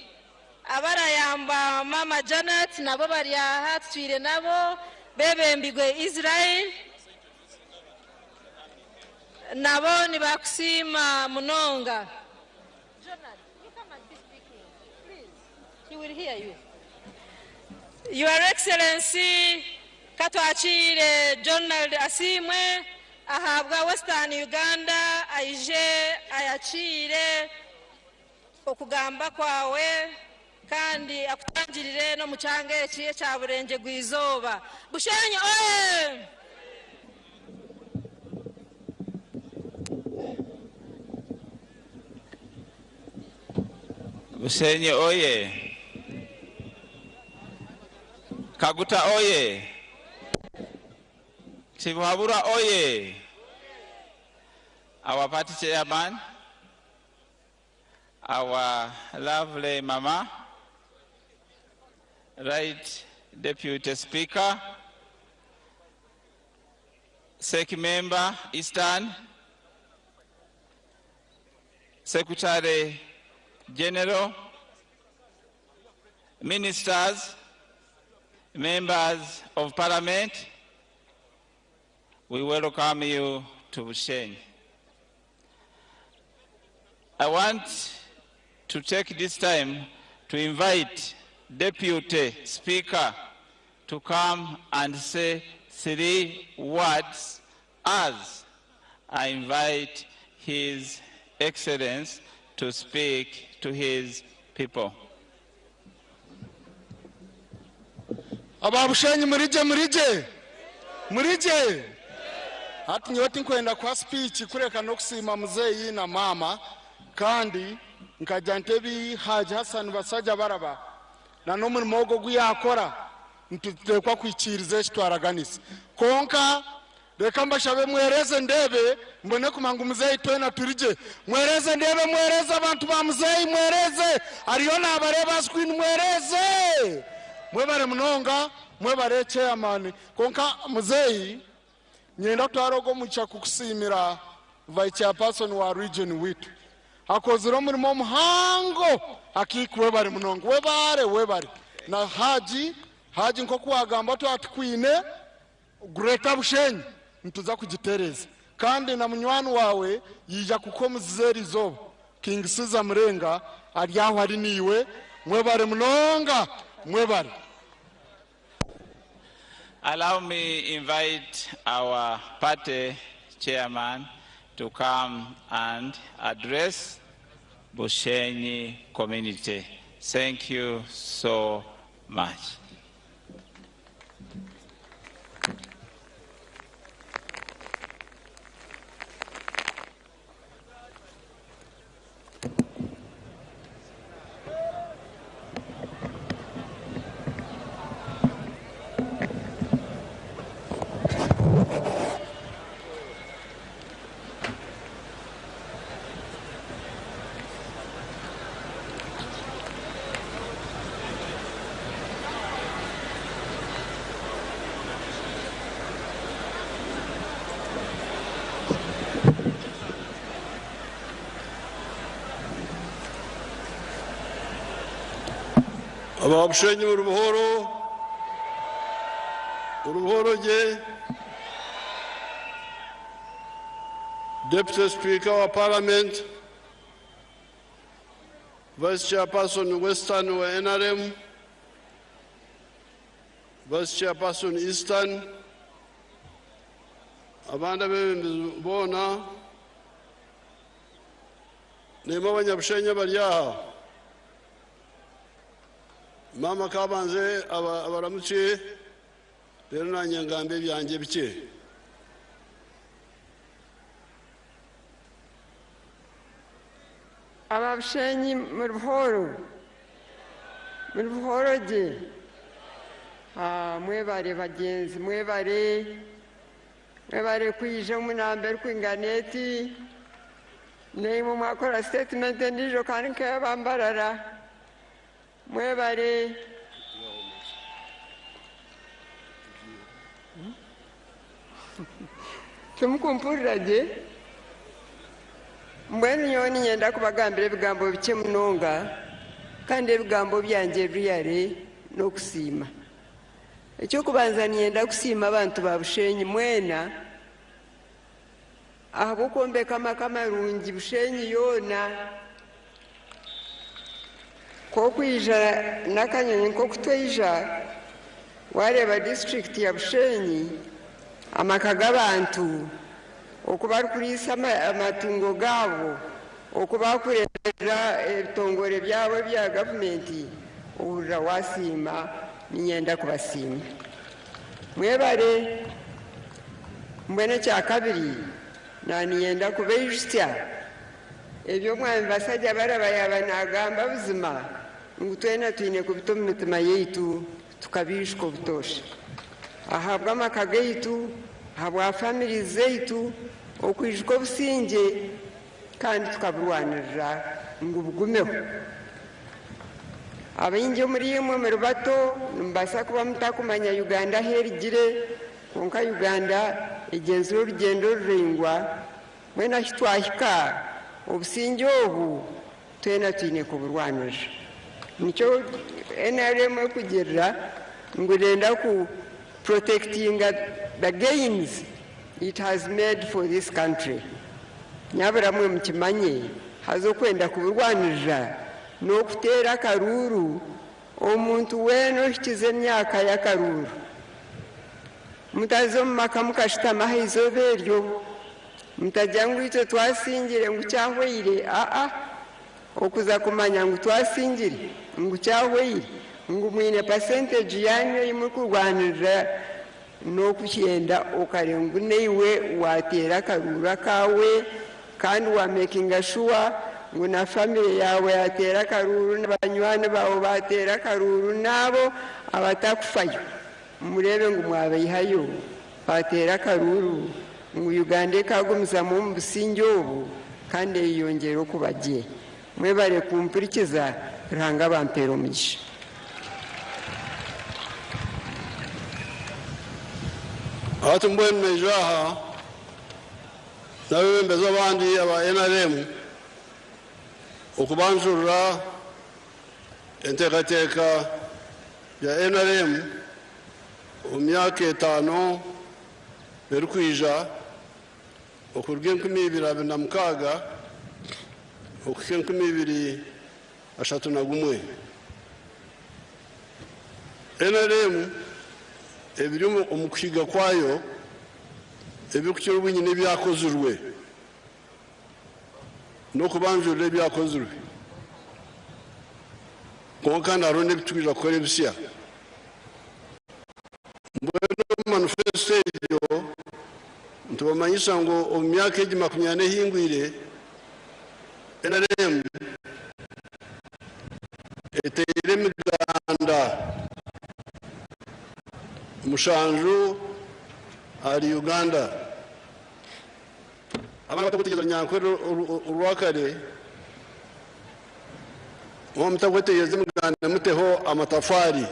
abarayamba Mama Janet nabo bari aha tutwire nabo bebembigwe Israel. Nabo nibakusiima munonga. Your Excellency, ka twakiire Jonald Asiimwe ahabwa Western Uganda aije ayakiire okugamba kwawe kandi akutangirire n'omu kyanga eki ekya Burengyerwa-izooba. Bushenyi oye! Bushenyi oye! Kaguta oye! Tibuhaburwa oye! Our party chairman, our lovely mama, right deputy speaker, SEC member, Eastern, Secretary General, ministers, members of parliament, we welcome you to Bushenyi. I want to take this time to invite Deputy Speaker to come and say 3 words as I invite His Excellency to speak to his people. Aba Bushenyi murigye murigye murigye. Hati nyowe tinkwenda kuha speech kureka n'okusiima muzeeyi na maama kandi nkagira nti ebi Haji Hassan Basajjabalaba na n'omurimo ogwo ogu yaakora nituteekwa kuhikiiriza eki twaraganisa. Kwonka reka mbashabe mwereze ndeebe mbone kumanya ngu muzeeyi twena turigye. Mwereze ndeebe mwereze abantu ba muzeeyi mwereze ariyo naabareeba aha screen mwereze. Mwebare munonga mwebare chairman. Kwonka muzeeyi nyenda kutwara ogwo omugisha kukusiimira vice chairperson wa region witu. Akozire omurimo muhango akiiki webare munonga webare webare. Na Haji, Haji nk'oku wagamba twatukwine Greater Bushenyi nituza kugitereza kandi na munywani wawe yija kukuha omuzizi eri izooba King Caesar Murenga ari aho ari niiwe mwebare munonga. Mwebare. Allow me invite our party chairman to come and address Bushenyi community. Thank you so much. Aba Bushenyi muri buhoro muri buhoro gye Deputy Speaker wa Parliament, Vice Chairperson Western wa NRM, Vice Chairperson Eastern, abandi abebembezi boona, naimwe abanyabushenyi abari aha, maama kabanze abaramukye, reero naanye ngambe ebyangye bikye. Aba Bushenyi muri buhoro muri buhoro gye. Mwebare bagyenzi, mwebare mwebare kwija omu namba erikwingana eti, naimwe mwakora statement endiijo kandi nk'eyabambarara. Mwebare. Timukumpurira gye? Mbwenu nyowe niinyenda kubagambira ebigambo bikye munonga, kandi ebigambo byangye really n'okusiima. Eky'okubanza niinyenda kusiima abantu ba Bushenyi mwena ahabw'okwombeka amaka marungi Bushenyi yoona. Nk'okwija n'akanyonyi nk'oku twaija, waareeba disiturikiti ya Bushenyi, amaka g'abantu oku barikuriisa amatungo gaabo, oku barikureeberera ebitongore byabo ebya gavumenti, ohurira waasiima, niinyenda kubasiima. Mwebare. Mbwenu ekya kabiri, naaniinyenda kubaijutsya ebi omwami Basajja Baraba yaaba naagamba buzima ngu twena twine kubita omu mitima yaitu tukabiijuka obutoosha. Ahabw'amaka gaitu, ahabwa families zaitu, okwijuka obusingye kandi tukaburwanirira ngu bugumeho. Abaingi omuri imwe muri bato, nimubaasa kuba mutakumanya Uganda ahu erugire, kwonka Uganda egyenzire orugyendo ruraingwa, mbwenu ahu twahika obusingye obu twena twine kuburwanirira. Nikyo NRM erikugirira ngu nenda ku protectinga the gains it has made for this country. Nyabura mwe mukimanye, haza okwenda kuburwanirira n'okuteera akaruuru omuntu weena ohikize emyaka y'akaruuru. Mutaza omu maka mukashutama aha izooba eryo, mutagira ngu itwe twasingire ngu kyahweire, aa, okuza kumanya ngu twasingire ngu kyahweire, ngu mwine percentage yanyu ei murikurwanirira n'okukyenda okareba ngu naiwe wateera akaruuru akaawe kandi wamakinga sure ngu na family yaawe yateera akaruuru n'abanywani baawe bateera akaruuru n'abo abatakufayo mureebe ngu mwabaihayo bateera akaruuru ngu Uganda ekagumizamu omu busingye obu kandi eyeyongyere okuba gye. Mwebare kumpurikiza, Ruhanga abampeere omugisha. Hati mbwenu naija aha n'abeebembezi abandi aba NRM okubanjurira enteekateeka ya NRM omu myaka etaano erikwija okuruga 2026 okuhika 2031. Nrm ebiri omu kuhiga kwayo ebirikukira obwingi n'ebyakozirwe n'okubanjurira ebyakozirwe kwonka kandi hariho n'ebi turikwija kukora ebisya. Mbwenu omu manifesto egyo nitubamanyisa ngu omu myaka egi makumyana ehingwire, Nrm eteire emiganda mushanju ahari Uganda. Abandi abatakwetegyereza Runyankore orwakare, mwaba mutakwetegyereza emiganda muteho amatafaari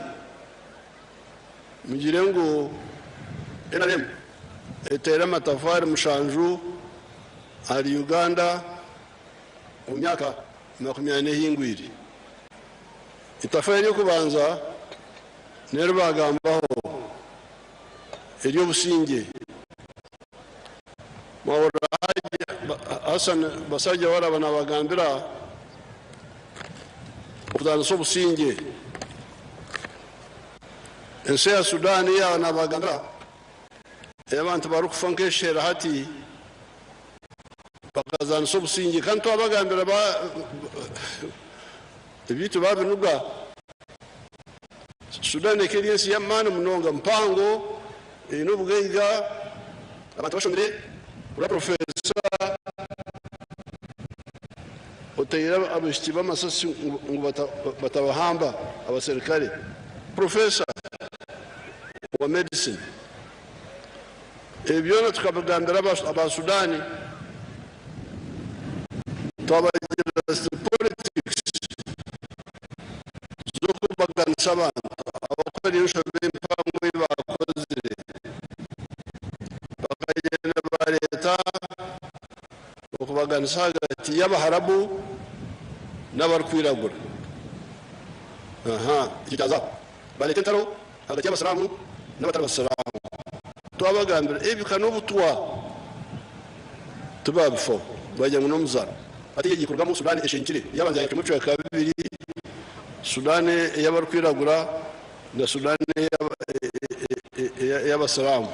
mugire ngu nrm eteire amatafaari mushanju ahari Uganda omu myaka makumyana ehingwire. Itafaari ery'okubanza n'eri baagambaho ery'obusingye. Mwahurira Hassan Basajja Waraba naabagambira okutandisa obusingye. Ensi eya Sudan yaaba naabagambira ei abantu barikufa nk'esheera hati bakazaanisa obusingye kandi twabagambira ebyaitu baabinuga. Sudan eka eri ensi y'amaani munonga mpango eine obugaiga, abantu bashomire, ora professor oteire abaishiki b'amasasi ngu batabahamba abaserikare, professor wa medicine. Ebi byona tukabigambira aba Sudan twabagira tuti politics z'okubaganisa abantu ahabw'okuba niyo nshobe mpango ei baakozire bakagyenda baareeta okubaganisa ahagati y'Abaharabu n'abarikwiragura. Aha ekyo kyaza aho. Baareeta entaro ahagati y'Abasiraamu n'abatari Basiraamu. Twabagambira ebi ka n'obutwa tibaabifaho baagira ngu n'omuzaano. Hati egyo kurugamu Sudan eshenyukire yaabanza yaacwamu ebicweka bibiri, Sudan ey'abarikwiragura na Sudan ey'Abasiraamu.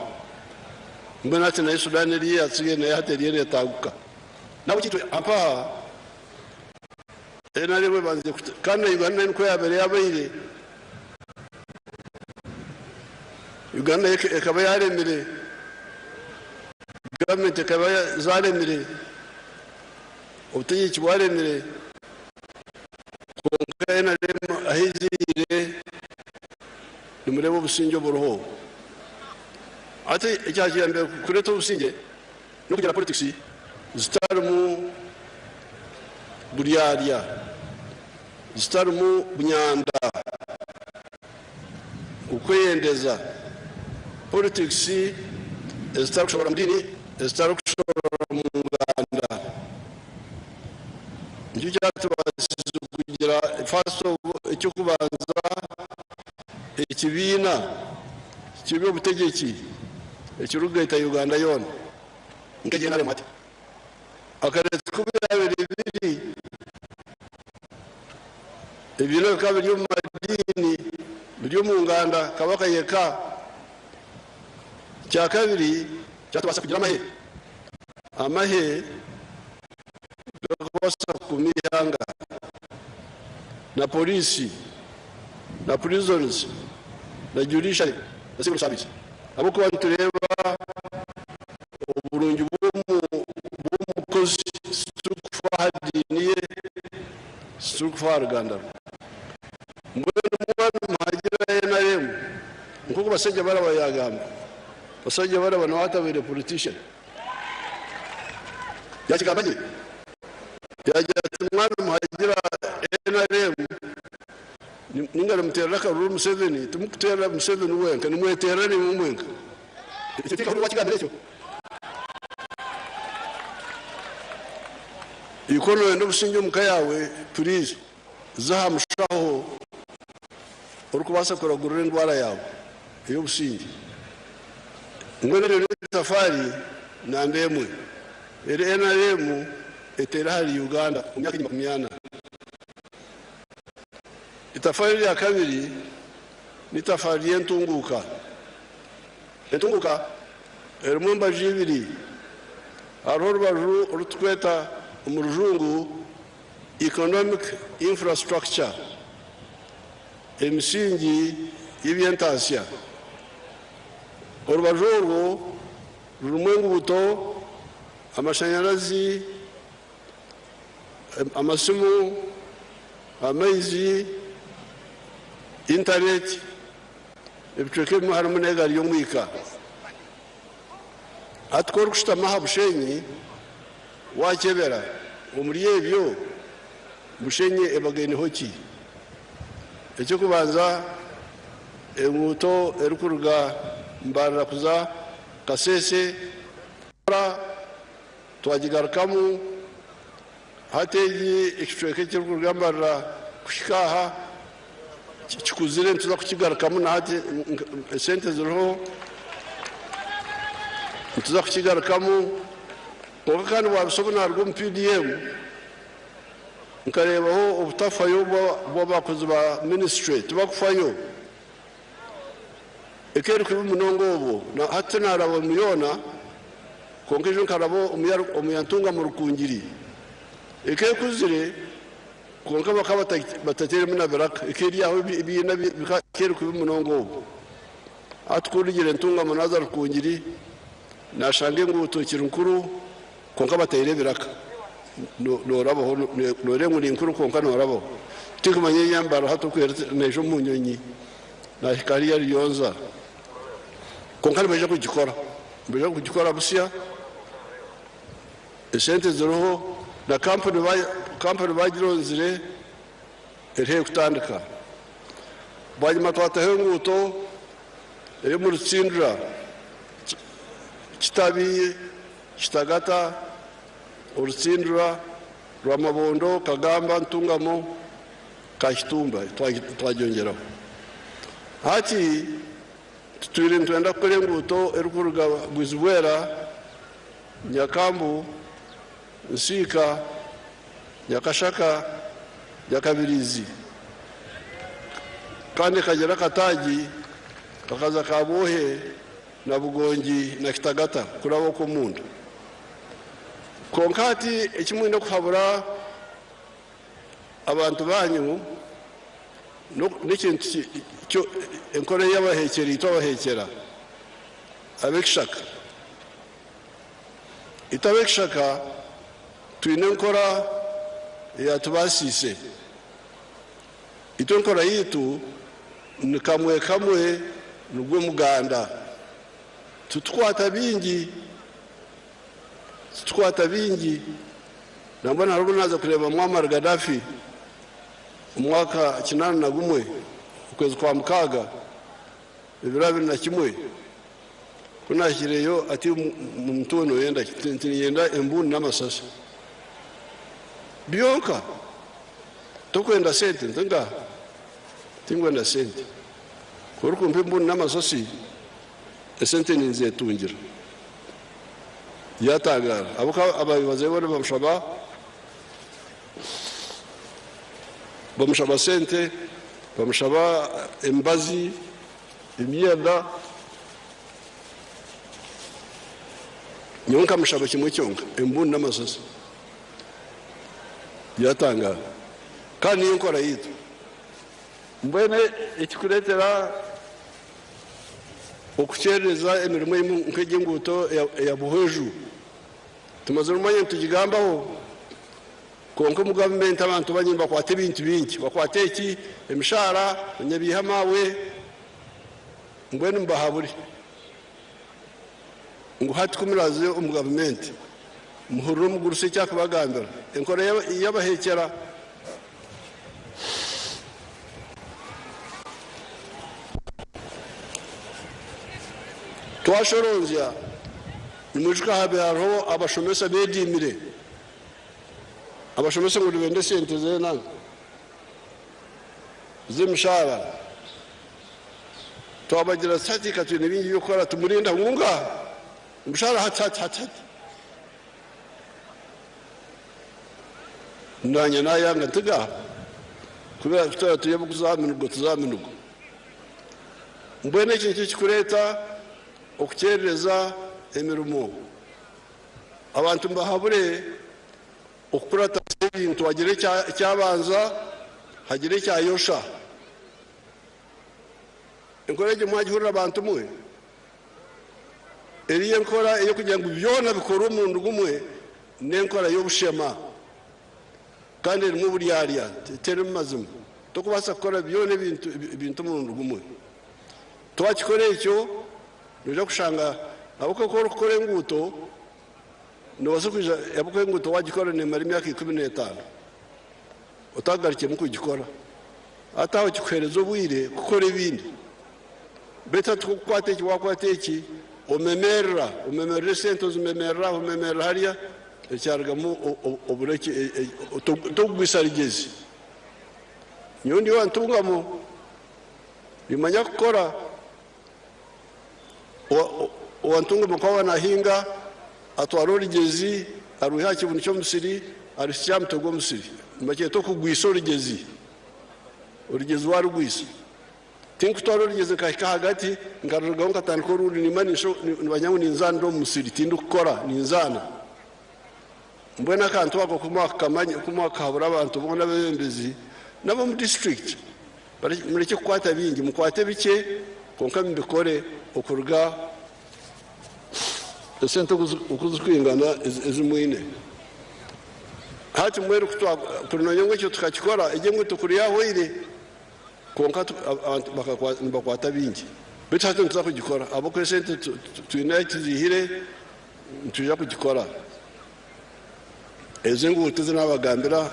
Mbwenu hati nayo Sudan eriyo eyatsigaire nayo hati eriyo neetaaguka. Nahabwekyo itwe mpaha NRM ebandize kandi na Uganda nayo nikwo yaabaire yaabaire. Uganda ekaba yaremire, gavumenti ekaba zaremire, obutegyeki bwaremire kwonka NRM ahu eziire nimureeba obusingye oburiho. Hati ekyakiyambire kureeta obusingye n'okugira politics zitarimu buryarya, zitarimu bunyanda, okweyendeza, politics ezitarikushobora mu diini, ezitarikushobora mu nganda. Nikyo kyatubaasize kugira first of eky'okubanza ekibiina ky'eby'obutegyeki ekirikugaita Uganda yoona nk'egi NRM hati. Akareetsa ku byabaire biri, ebibiina bikaba biri omu madiini, biri omu nganda, kabaka yeka. Ekyakabiri, kyatubaasisa kugira amahe. Amahe garikubaasa kukuuma eihanga, na poriisi, na prisons, na judiciary, na civil service. Ahabw'okuba nitureeba oburungi bw'omukozi titurikufa aha diini ye, titurikufa aha ruganda rwe. Mbwenu mwaba nimuhagira NRM, nk'oku Basajja Baraba yaagamba, Basajja Baraba nawe atabaire politician. Yaakigamba gye, yaagira ati mwaba nimuhagira NRM, Ninga nimuteerera akaruru Museveni, timukuteerera Museveni wenka, nimweteerera naimwe mwenka. Ekyo tikahurira wakigambira ekyo. Iwe noyenda obusingye omuka yaawe, puriizi za aha mushaho orikubaasa kuragurira endwara yaawe ey'obusingye. Mbwenu eryo n'etafaari namba emwe eri NRM eteire ahari Uganda omu myaka egi makumyana. Itafaari erya kabiri N'eitafaari ry'entunguuka. Entunguuka erimu embaju ibiri. Hariho orubaju oru turikweta omu rujungu economic infrastructure, emisingi y'eby'entaasya. Orubaju orwo rurimu enguuto, amashanyarazi, amasimu, amaizi, intaneti, ebicweka ebimwe harimu n'egaari y'omwika. Hati ku orikushutama aha Bushenyi waakyebera omuri ebyo, Bushenyi ebagaineho ki? Eky'okubanza, enguuto erikuruga Mbarara kuza Kasese, Twagigarukamu hati egi ekicweka ekirikuruga Mbarara kuhika aha kikuzire nituza kukigarukamu na hati esente ziriho nituza kukigarukamu kwonka kandi waabisa obu naaruga omu PDM nkareebaho obutafayo bw'abakozi ba minisitule tibakufayo. Eka eri kubi munonga obwo na hati tinaraba omu yoona, kwonka ejo nkaraba omu ya Ntungamo Rukungiri. Eka ekuzire kwonka bakaba batateiremu na biraka. Eka eri aho ebiina eka eri kubi munonga obwo. Hati ku ndugire Ntungamo naaza Rukungiri nashanga enguuto ekiri nkuru kwonka bataire ebiraka. Noorabaho nooreeba ngu ni nkuru kwonka noorabaho. Tinkumanya enyambara hati oku eri neija omu nyonyi naahika hariya Ruyonza. Kwonka nibaija kugikora, nibaija kugikora busya, esente ziriho na kampuni kampuni bagironzire eri haihi kutandika. Bwanyima twataho enguuto ey'omu Rutsindura, Kitabi, Kitagata, Orutsindura, Rwamabondo, Kagamba, Ntungamo, Kahitumba twagyongyeraho. Hati tutwire nitwenda kukora enguuto erikuruga Bwizibwera, Nyakambu, Nsiika, Nyakashaka, Nyakabirizi kandi ekagira akataagi kakaza Kabwohe na Bugongi na Kitagata kuraba okwo omunda. Kwonka hati eki mwine kuhabura abantu baanyu n'ekintu enkora ei abaheekyera itwe abaheekyera ab'ekishaka. Itwe ab'ekishaka twine enkora eyatubaasiise. Itwe enkora yaitu ni kamwe kamwe nigwo muganda. Titukwata bingi, titukwata bingi. Nambwenu hariho obu naaza kureeba Muammar Gaddafi omu mwaka 81 okwezi kwa mukaaga ebiro 21, ku naahikireyo ati omuntu we nooyenda ki? Nti niinyenda embuuni n'amasasi byonka. Tokwenda sente? Nti ngaaha, tinkwenda sente. Ku orikumpa embuuni n'amasasi, esente ninzetungira. Yaatangaara. Ahabw'okuba abaabaire bazayo boona bamushaba, bamushaba sente, bamushaba emibazi, emyenda. Nyowe nkamushaba kimwe kyonka, embuuni n'amasasi. Yaatangaara. Kandi niyo nkora yaitu. Mbwenu ekirikureetera okukyerereza emirimo emwe nk'egy'enguuto eya Buhweju, tumazire omwanya nitugigambaho, kwonka omu gavumenti abantu bangye nibakwata ebintu bingi, bakwata eki, emishaara, manya biiha maawe, mbwenu mbahabure ngu hati ku muraaze omu gavumenti muhurire omugurusi eki arikubagambira, enkora y'abaheekyera. Twashoronzya, nimwijuka habaire hariho abashomesa beediimire, abashomesa ngu nibenda esente z'enanga, z'emishaara. Twabagira tuti hati ka twine bingi by'okukora tumurinde ngu ngaaha, omushaara hati hati hati hati. Naanye naayanga nti, Ga, kubera ku turaaba turi ab'okuza aha minigo, tuze aha minigo. Mbwenu eki nikyo kirikureeta okukyerereza emirimo. Abantu mbahabure okukuratanisa ebintu hagira ekyabanza hagira ekyayosha. Enkora egyo mwagihurira bantu mwe? Eriyo enkora ey'okugira ngu byona bikorwe omurundi gumwe n'enkora y'obushema kandi erimu oburyarya terimu mazima. Tokubaasa kukora byona ebintu omurundi gumwe. Twakikora ekyo noija kushanga ahabw'okuba ku orikukora enguuto noobaasa kwija ahabw'okuba enguuto waagikora neemara emyaka 15 otagarukyemu kugikora. Hati aho kikuheereza obwire kukora ebindi. Beitu hati ku orikukwata eki waakwata eki omemeerera, omemeerera esente ozimemeerera aha omemeerera hariya, ekyarugamu obura tokugwisa rugyezi. Nyowe ndi owa Ntungamo, nimanya kukora. Owa Ntungamo ku aba naahinga atwara orugyezi arwiha aha kibunu ky'omusiri aruhitsya aha mutwe gw'omusiri. Nibakyeta okugwisa orugyezi. Orugyezi waarugwisa. Tinkutwara orugyezi nkahika ahagati nkarurugaho nkatandika orundi nimba nibamanya ngu ninzaanira omu musiri tindikukora ninzaana. Mbwenu akantu ako ku mwakahabura abantu boona abeebembezi n'ab'omu disiturikiti murekye kukwata bingi mukwate bikye kwonka mubikore okuruga esente oku zirikwingana ezi mwine. Hati mbwenu kuri nogira ngu ekyo tukakikora egyo enguuto kuri yaahwaire. Kwonka abantu nibakwata bingi. Beitu hati nituza kugikora ahabw'okuba esente twine ahu tuziihire nitwija kugikora. Ezo enguuto ezi naabagambira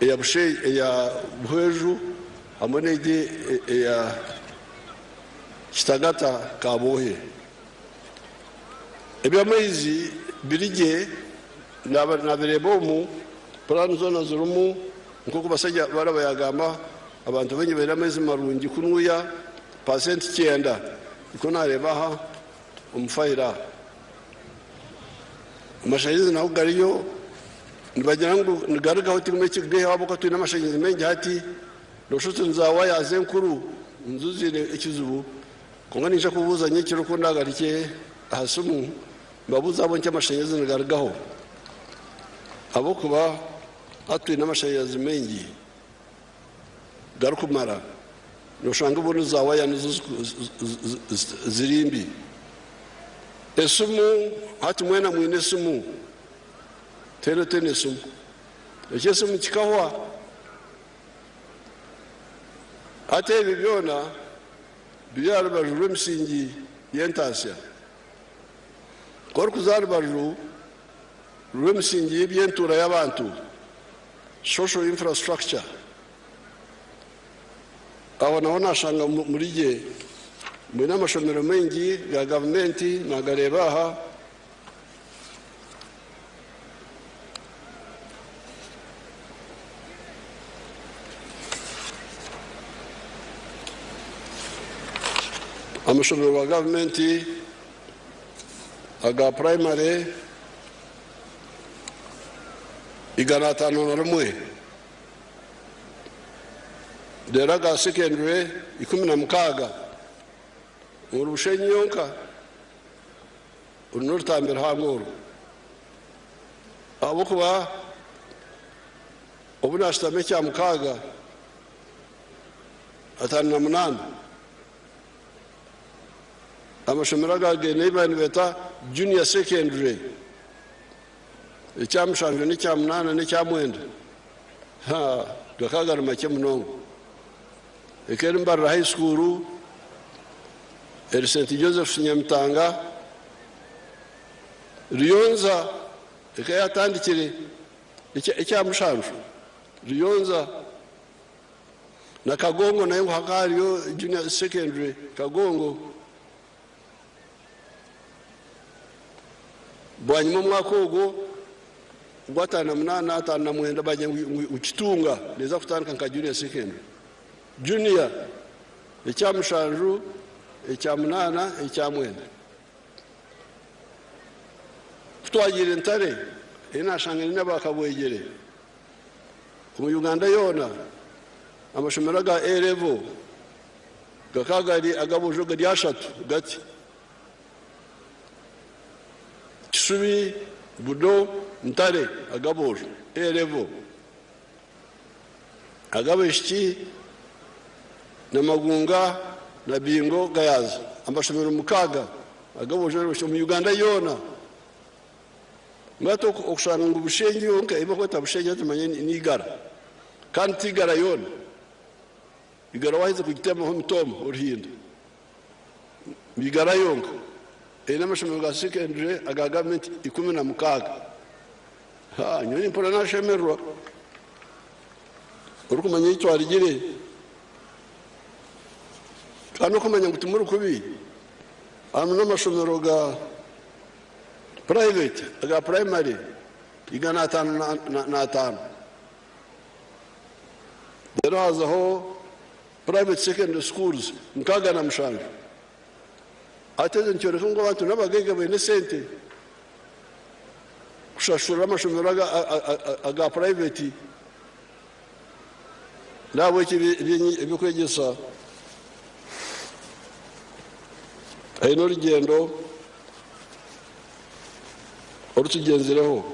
eya eya Buhweju hamwe n'egi eya Kitagata Kabwohe. Eby'amaizi biri gye naabireeba omu puraani zoona zirimu. Nk'oku Basajja Baraba yaagamba, abantu baingi baine amaizi marungi kunuya paasenti kyenda. Nikwo naareeba aha omu fayiro aha. Amashanyarazi nago gariyo, nibagira ngu nigarugaho tihaine ekirikugaihwaho ahabw'okuba twine amashanyarazi maingi hati. Nooshusha oti ni zaawaya enkuru nizo ziine ekizibu. Kwonka niinyija kubuuza nyekiro ku ndaagarukye aha simu, mbabuuze ahabw'enki amashanyarazi nigarugaho. Ahabw'okuba Hati twine amashanyarazi maingi garikumara, noshanga obundi za waya nizo ziri mbi. Esimu, hati mwena mwine esimu, tihaine otaine esimu. Eky'esimu kikahwa. Hati ebi byona biri aha rubaju rw'emisingi y'entaasya. Ku orikuza aha rubaju rw'emisingi y'eby'entuura y'abantu, social infrastructure, aho naho nashanga muri gye mwine amashomero maingi ga gavumenti nagareeba aha. Amashomero ga gavumenti aga purayimare 501 reero aga sekendure 16 omuri Bushenyi yonka. Oru n'orutambi ruhango oru ahabw'okuba obu naashutama ekyamukaaga 58. Amashomero aga gaine ebi baabaire nibeeta Junior Secondary, ekya mushanju n'ekya munaana n'ekya mwenda, ha gakaba gari makye munonga. Eka eri Mbarara High School, eri St Joseph's Nyamitanga, Ruyonza eka yaatandikire ekya mushanju, Ruyonza. Na Kagongo nayo ngu hakaba hariyo junior secondary Kagongo. Bwanyima omwaka ogwo ogwa 58, 59 bagira ngu Kitunga neeza kutandika nka junior secondary. Junior ekya mushanju, ekya munaana, ekya mwenda. Ku twagiire Ntare, ei naashanga nyine aba Kabwegyere. Omu Uganda yoona, amashomero aga A-Level Gakaba gari ag'aboojo gari ashatu gati, Kishubi, Budo, Ntare, ag'aboojo, A level. Ag'abaishiki Namagunga na Bingo Gayaza. Amashomero mukaaga ag'aboojo n'abaishiki omu Uganda yoona. Mbwenu okushanga ngu Bushenyi yonka ei barikweta Bushenyi hati manya ni Igara kandi ti Igara yoona. Igara waaheza kugitemaho emitooma oruhinda. Igara yonka eine amashomero ga secondary aga gavumenti 16. Haa nyowe nimpurira nashemererwa orikumanya ei twarugire kandi okumanya ngu timuri kubi harimu n'amashomero ga private aga primary 505. Reero hazaho private secondary schools 67. Hati ekyo nikyoreka ngu abantu n'abagaiga baine esente kushashurira amashomero aga private. N'ahabw'ekyo eby'okwegyesa aine orugyendo orutugyenzireho.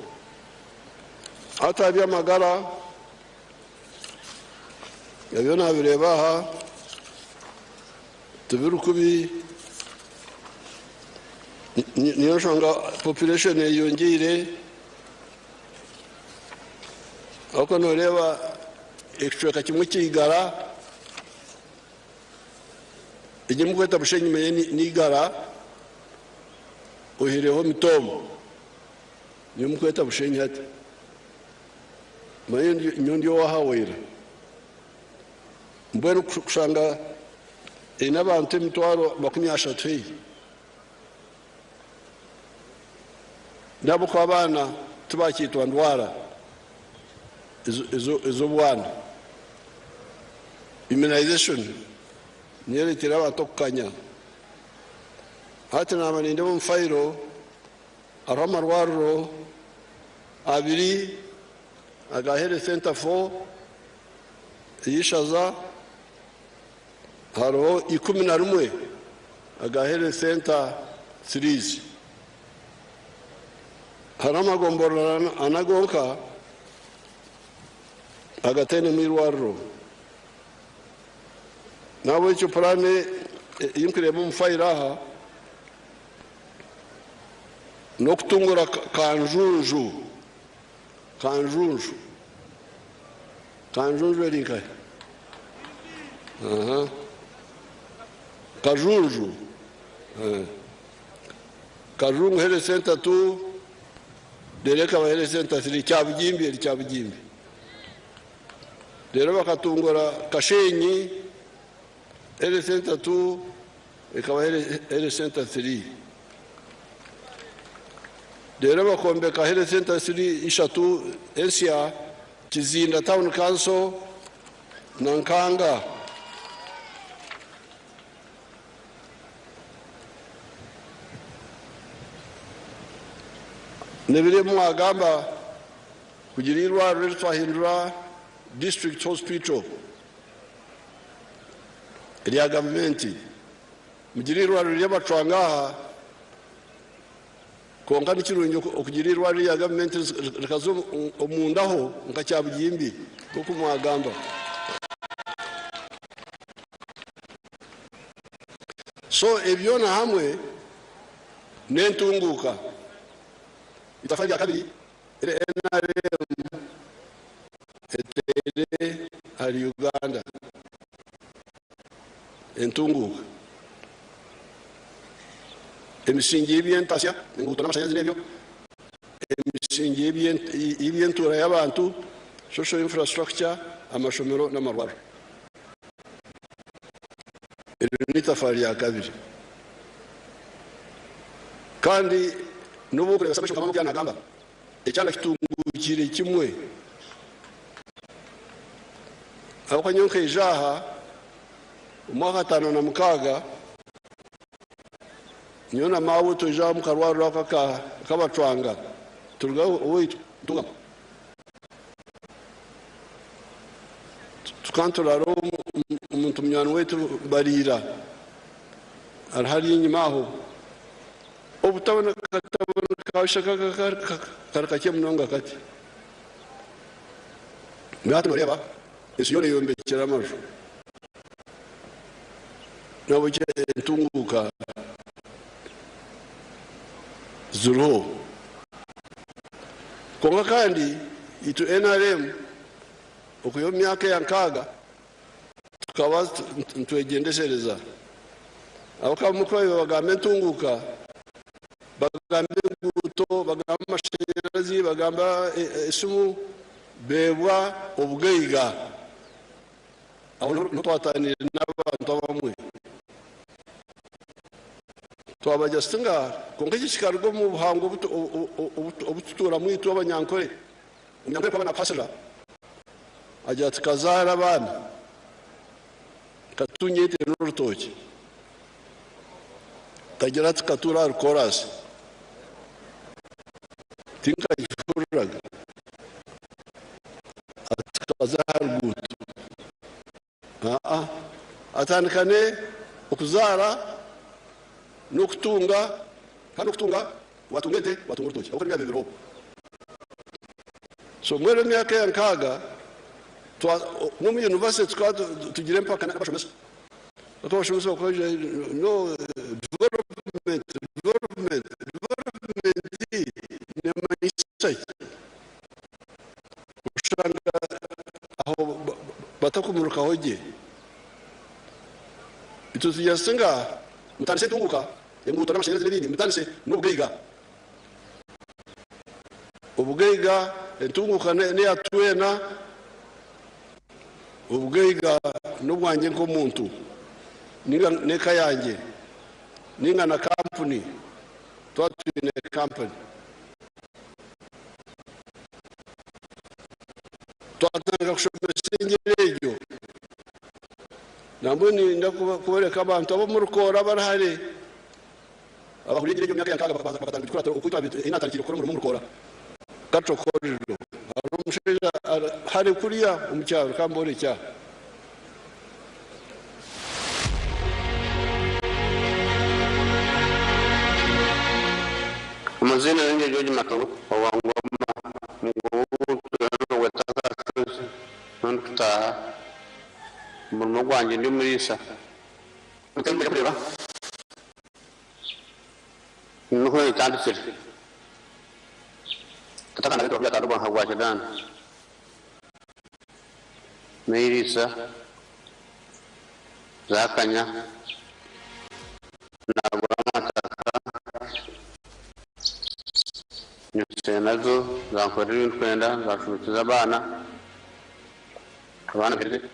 Hati aha by'amagara ebyo naabireeba aha tibiri kubi niyo nshonga population eyeyongyeire ahabw'okuba nooreeba ekicweka kimwe kyaigara egi ei murikweta Bushenyi n'eigara oihireho Mitooma. Niiwe mukweta Bushenyi hati. Manya nyowe ndi ow'aha Waira. Mbwenu kushanga eine abantu 300,000 haihi. N'ahabw'okuba abaana tibakiitwa ndwara ez'obwana. Immunization niyo ereeteire abantu okukanya. Hati naaba nindeeba omu fayiro. Hariho amarwariro abiri aga Health Centre for ey'eishaza, hariho 11 aga Health Centre threes. Hariho amagomborora ana gonka agatainemu eirwariro. N'ahabw'ekyo puraani ei nkureeba omu fayiro aha, N'okutungura Kanjunju. Kanjunju. Kanjunju eri nkahi? Aha. Kajunju. Eh. Kajungu Health Center 2, reero ekaba Health Center 3, Kyabugimbi eri Kyabugimbi. Reero bakatungura Kashenyi Health Center 2, Ekaba Health Center 3. Reero bakombeka Health Center 3 ishatu ensya, Kizinda Town Council na Nkanga. N'ebiro ebi mwagamba kugira eirwariro eri twahindura District Hospital. Erya gavumenti. Mugire eirwariro ry'abacwanga aha, kwonka ni kirungi okugira eirwariro erya gavumenti rikaza omundaho nka Kyabugimbi nk'oku mwagamba. So ebi byona hamwe n'entunguuka. Eitafaari rya kabiri eri nrm eteire ahari Uganda entunguuka. Emisingi y'ebyentasya, enguuto n'amashanyarazi n'ebyo, emisingi y'ebyentuura y'abantu, social infrastructure, amashomero n'amarwariro. Eryo n'eitafaari rya kabiri. Kandi n'obu orikureeba Samuel Mukama nagamba, Ekyanga kitungukiire kimwe. Ahabw'okuba nyowe nkaija aha omu mwaka 56, nyowe na maawe twaija aha omu karwariro aka ak'abacwanga, turuga owaitu Ntungamo. Tukaba nituraara omu. omuntu munywani waitu Bariira ari hariya enyima aho. Obutaboneka kari kakye munonga kati. Mbwenu hati noreeba ensi yoona eyombekire amaju. Nahabwekyo entunguuka ziriho. Kwonka kandi itwe NRM okwiha omu myaka eya nkaaga tukaba nitwegyendesereza. Ahabw'okuba ku baabaire bagamba entunguuka, bagamba enguuto, bagamba amashanyarazi, bagamba esimu, beebwa obugaiga. Aho niho twataaniire n'abantu abamwe. Twabagira tuti ngaaha, kwonka eki kikaruga omu buhangwa obu tutuuramu itwe Abanyankore. Omunyankore ku aba naakuhasirira, agira ati kazaara abaana, katunge ente n'orutookye. Tagira ati katuure ahari koraasi. Tinkagihuriraga. Ati kaze aha ruguuto. Aa, atandikane okuzaara n'okutunga, kandi okutunga watunga ente, watunga orutookye ahabw'okuba nibyo biriho. So mbwenu emyaka eya nkaaga twa n'omu university tukaba tugira empaka n'abashomesa. Abashomesa bakagira no development, development, development neemanyisa ki? Oshanga aho batakumurikaho gye. Itwe tugira tuti nga mutandise entunguka, enguuto n'amashanyarazi n'ebindi, mutandise n'obugaiga. Obugaiga, entunguka n'eya twena, obugaiga n'obwangye nk'omuntu ninga n'eka yangye ninga na kampuni twaba twine kampuni. Twatandika kushomesa engyeri egyo, nambwenu niinyenda kuboreka abantu ab'omu rukoora abari hare abahuriire engyeri egyo omu myaka ya nkaaga bakatandika kugikuratira oku ei naatandikire kukora omurimo omu rukoora. Cattle corridor, hariho omushaija ari hare kuriya omu kyaro ka mborekye aha. Amazina ninjye George Matovu owa Ngoma Mugobo ogwetaka Kashozi niho ndikutaaha omurimo gwangye ndi omuriisa. Kureba niho etandikire N'eiriisa zaakanya, naagura amataka, nyutsire nazo zankorera ebi ndikwenda, zanshomekyeza abaana, abaana baherize.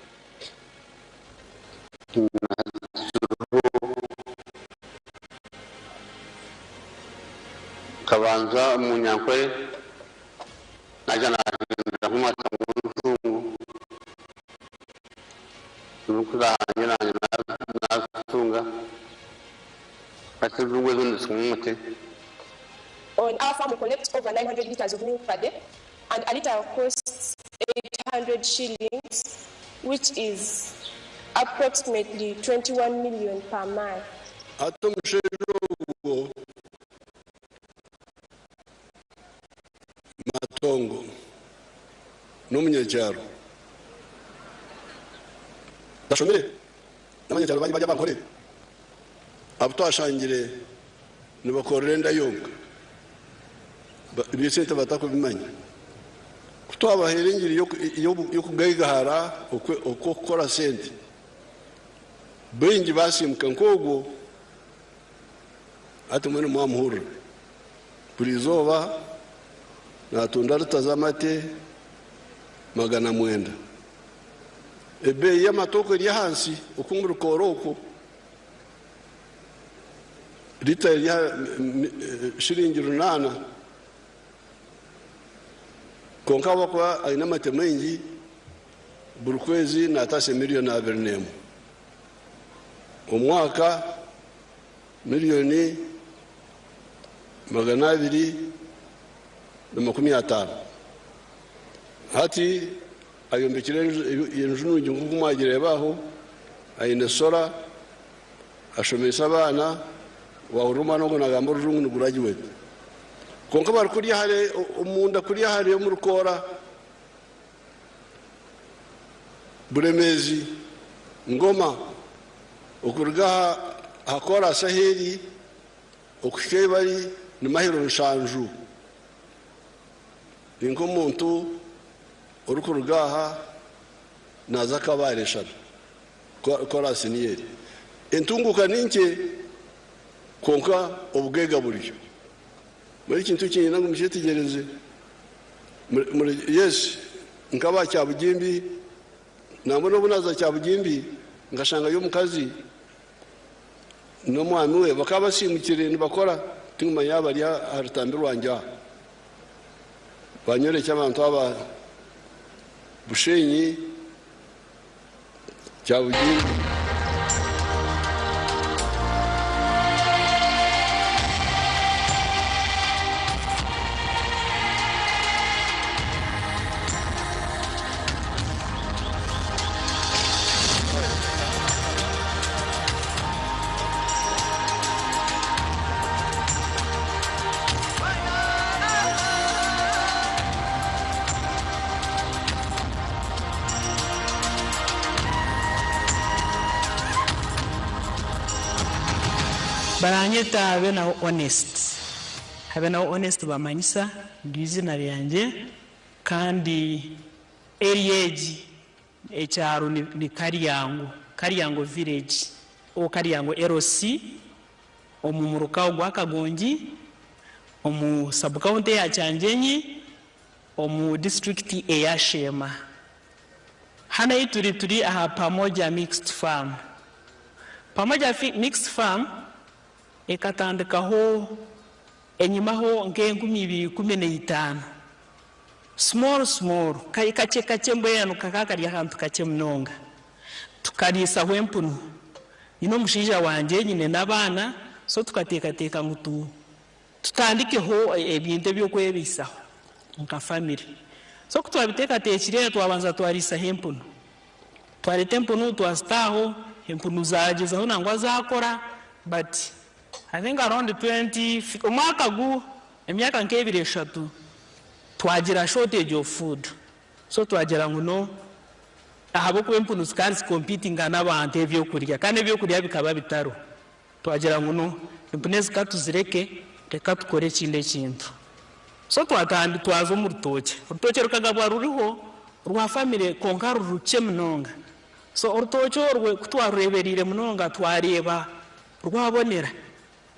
Nkabanza omu Nyankore. Naija naahindura nk'omwata gw'enjungu, ndikuza ahangye naanye naazitunga, hati enjungu ezo nizinywa omuti. On our farm we collect over 900 litres of milk per day and a litre costs 800 shillings which is approximately 21 million per month. Hati omushaija ogwo Matongo n'omunyakyaro tashomire n'abanyakyaro bangye bari abankore abu twashangire nibakorera enda yonka eby'esente batakubimanya. Ku twabahaire engiri y'okugaigahara okw'okukora sente, baingi basiimuka nk'ogwo hati mbwenu mwamuhurira. Buri izooba naatunda lita z'amate 900. Ebeeyi y'amate okwo eri ahansi oku omu rukooro okwo, lita eri aha shiringi runaana. Kwonka ahabw'okuba aine amate maingi, buri kwezi naataasya miriyoni 21. Omwaka Miriyoni 250. Hati ayombekire enju nungi nk'oku mwagireeba aho. Aine solar, ashomeise abaana, wahurira omwana ogwo nagamba orujungu ni graduate. Kwonka bari kuriya hare omunda kuriya hare omu rukoora, Buremeezi, Ngoma, okuruga aha koorasi ahu eri okuhika ei bari ni mahiro mushanju. Ni nk'omuntu orikuruga aha naaza Kabale eshana. Koorasi niyo eri. Entunguuka ni nkye kwonka obugaiga buriyo. Mbwenu ekintu eki niinyenda ngu mukyetegyereze. Yes, nk'aba Kyabugimbi, nangwa n'obu naaza Kyabugimbi nkashangayo omukazi n'omwami we bakaba basiimukire nibakora, tinkumanya yaaba bari aha rutambi rwangye aha. Banyorekye abantu aba Bushenyi, Kyabugimbi. Baranyeta Habenaho Honest. Habenaho Honest bamanyisa niryo eizina ryangye kandi area egi ekyaro ni Karyango, Karyango village or Karyango LC omu muruka ogwa Kagongi omu sub county eya Kyangyenyi omu disiturikiti eya Sheema. Hanu ahi turi turi aha Pamoja Mixed Farm. Pamoja Mixed Farm ekatandikaho enyimaho nk'e2015. Small small, kakye kakye mbwenu kakaba kari akantu kakye munonga. Tukariisaho empunu. Nyine omushaija wangye nyine n'abaana so tukateekateeka ngu tu Tutandikeho ebintu eby'okwebaisaho nka famire. So ku twabiteekateekire twabanza twariisaho empunu. Twareeta empunu twazita aho, empunu zaagyezaho nangwa zaakora but I think around 20, omwaka gu, emyaka nk'ebiri eshatu twagira shortage of food. So twagira ngu no ahabw'okuba empunu zikaba nizicompetinga n'abantu ebyokurya kandi ebyokurya bikaba bitariho. Twagira ngu no empunu ezi ka tuzireke reka tukore ekindi ekintu. So twatandi twaza omu rutookye. Orutookye rukagabwa ruriho rwa family kwonka ruri rukye munonga. So orutookye orwe ku twarureeberiire munonga twareeba rwabonera.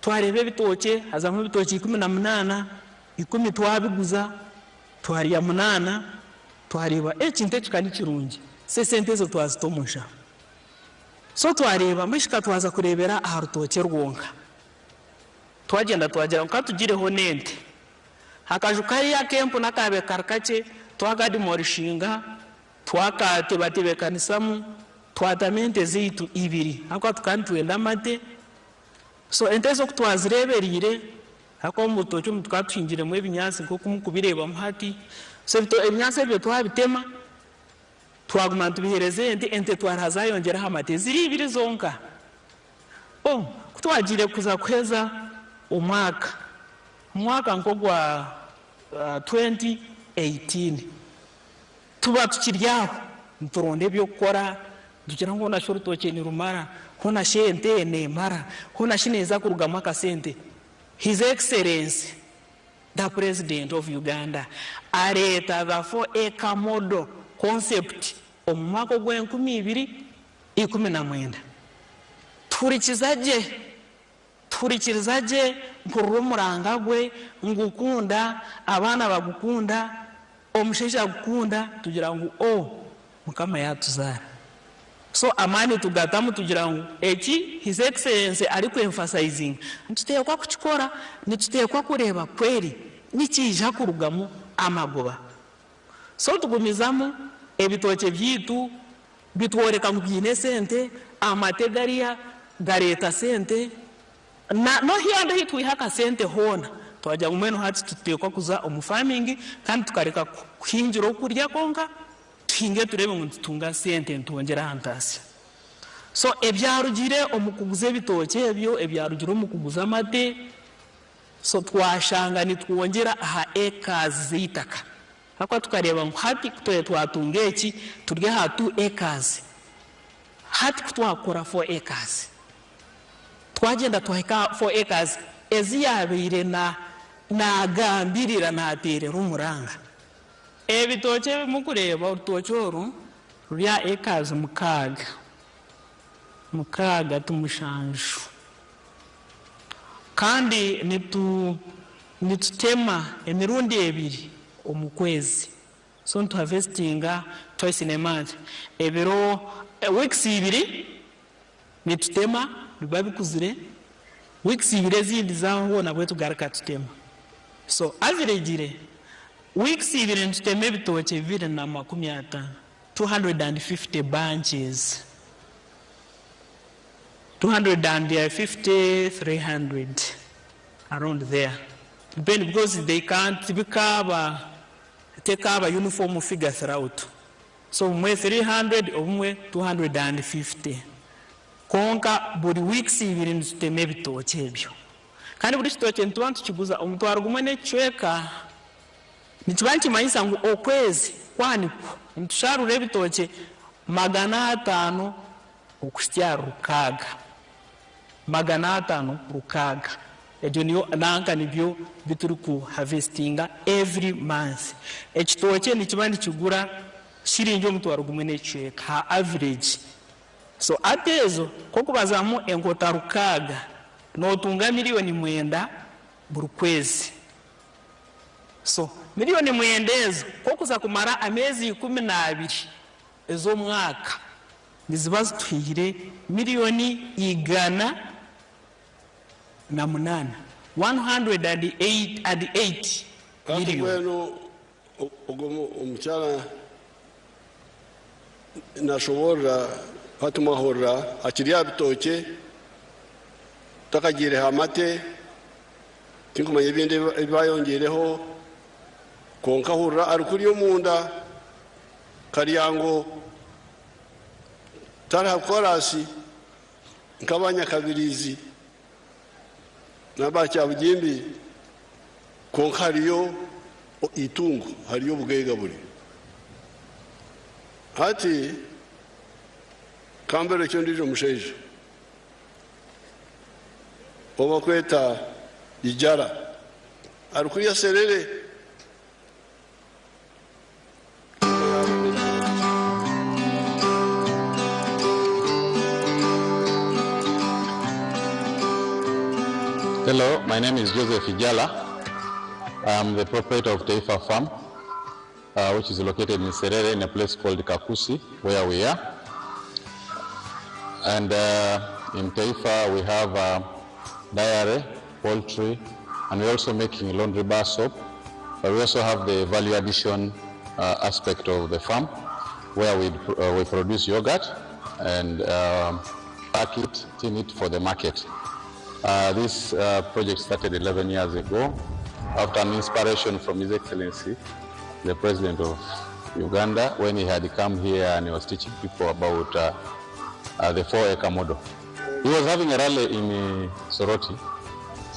Twareeba ebitookye hazamu ebitookye 18, ikumi twabiguza, twarya munaana, twareeba ekintu eki ka ni kirungi. So esente ezo twazita omu nshaho. So twareeba mbwenu shi ka twaza kureebera aha rutookye rwonka. Twagyenda twagira ngu ka tugireho n'ente. Akaju kariya ak'empunu akaabaire kari kakye twakadimorishinga, twakatebatebeekanisamu, twatamu ente zaitu ibiri ahabw'okuba tukaba nitwenda amate. So ente ezo ku twazireebereire, ahabw'okuba omu rutookye omu tukaba tuhingiremu ebinyaatsi nk'oku murikubireebamu hati, so ebinyaatsi ebyo twabitema, Twaguma nitubiheereza ente, ente twariha zayongyera aha mate ziri ibiri zonka. Oh, ku twagiire kuza kuheza omwaka, omwaka nk'ogwa 2018, tuba tukiri aho nituronda eby'okukora, nitugira ngu hoona shi orutookye nirumara, hoona shi ente neemara, hoona shi neeza kurugamu akasente. His Excellency The President of Uganda areeta the 4 Acre Model Concept omu mwaka ogw'enkumi ibiri ikumi na mwenda. Tuhurikiza gye, tuhurikiriza gye, mpurira omuranga gwe, ngukunda, abaana bagukunda, omushaija agukunda, tugira ngu oh Mukama yatuzaara. So amaani tugatamu tugira ngu eki His Excellency ari ku emphasizinga nituteekwa kukikora, nituteekwa kureeba kweri nikiija kurugamu amagoba. So tugumizamu ebitookye byaitu bitworeka ngu biine esente, amate gariya gareeta sente, na n'ohandi ahu twiha akasente hoona twagira ngu mbwenu hati tuteekwa kuza omu farming kandi tukareka kuhingira okurya kwonka, Tuhinge tureebe ngu nitutunga sente nitwongyera aha ntaasya. So ebyarugire omu kuguza ebitookye ebyo, ebyarugire omu kuguza amate, so twashanga nitwongyera aha acres z'eitaka. Ahakuba tukareeba ngu hati ku turabe twatunga eki, turi aha two acres, hati ku twakora four acres, twagyenda twahika aha four acres ezi yaabaire naagambirira naateerera omuranga. Ebitookye ebi murikureeba, orutookye oru ruri aha acres mukaaga, mukaaga ti mushanju. Kandi nitu nitutema emirundi ebiri omu kwezi. So nitu harvestinga twice in a month. Ebiro, weeks ibiri nitutema nibiba bikuzire, weeks ibiri ezindi zaahwaho nabwo tugaruka tutema. So averagely weeks ibiri nitutema ebitookye 250, 250 bunches. 250, 300 around there depend because they can't tibikaaba tekaaba uniform figure throughout so obumwe 300 obumwe 250 kwonka buri weeks ibiri nitutema ebitookye ebyo kandi buri kitookye nituba nitukiguza omutwaro gumwe n'ekicweka. Nikiba nikimanyisa ngu okwezi kwanikwo nitusharura ebitookye 500 okuhitsya ahari rukaaga. 500 rukaaga. Egyo niyo nanka nibyo bi turi ku harvestinga every month. Ekitookye nikiba nikigura shiringi 1000 n'ekicweka ha average. So hati ezo ku orikubazamu enkota rukaaga notunga 9,000,000 buri kwezi. So 9,000,000 ezo ku orikuza kumara ameezi 12 ez'omwaka niziba zituhaire 108,000,000, 108 Kandi million. mbwenu ogwo omukyara nashoboorora hati mwahurira akiri aha bitookye takagiire aha mate tinkumanya ebindi ebi bayongyeireho kwonka hurira ari kuriya omunda Karyango tari ha koraasi nk'abanyakabiriizi n'aba Kyabugimbi kwonka hariyo eitungo, hariyo obugaiga buri. Hati ka mberekye ondiijo mushaija ou barikweta Ijara ari kuriya Serere. Hello, my name is Joseph Ijala. I'm the proprietor of Taifa Farm, which is located in Serere in a place called Kakusi, where we are. And in Taifa, we have dairy, poultry, and we're also making laundry bar soap. But we also have the value addition aspect of the farm, where we produce yogurt and pack it, tin it for the market. This project started 11 years ago after an inspiration from His Excellency, the President of Uganda, when he had come here and he was teaching people about the 4-acre model. He was having a rally in Soroti,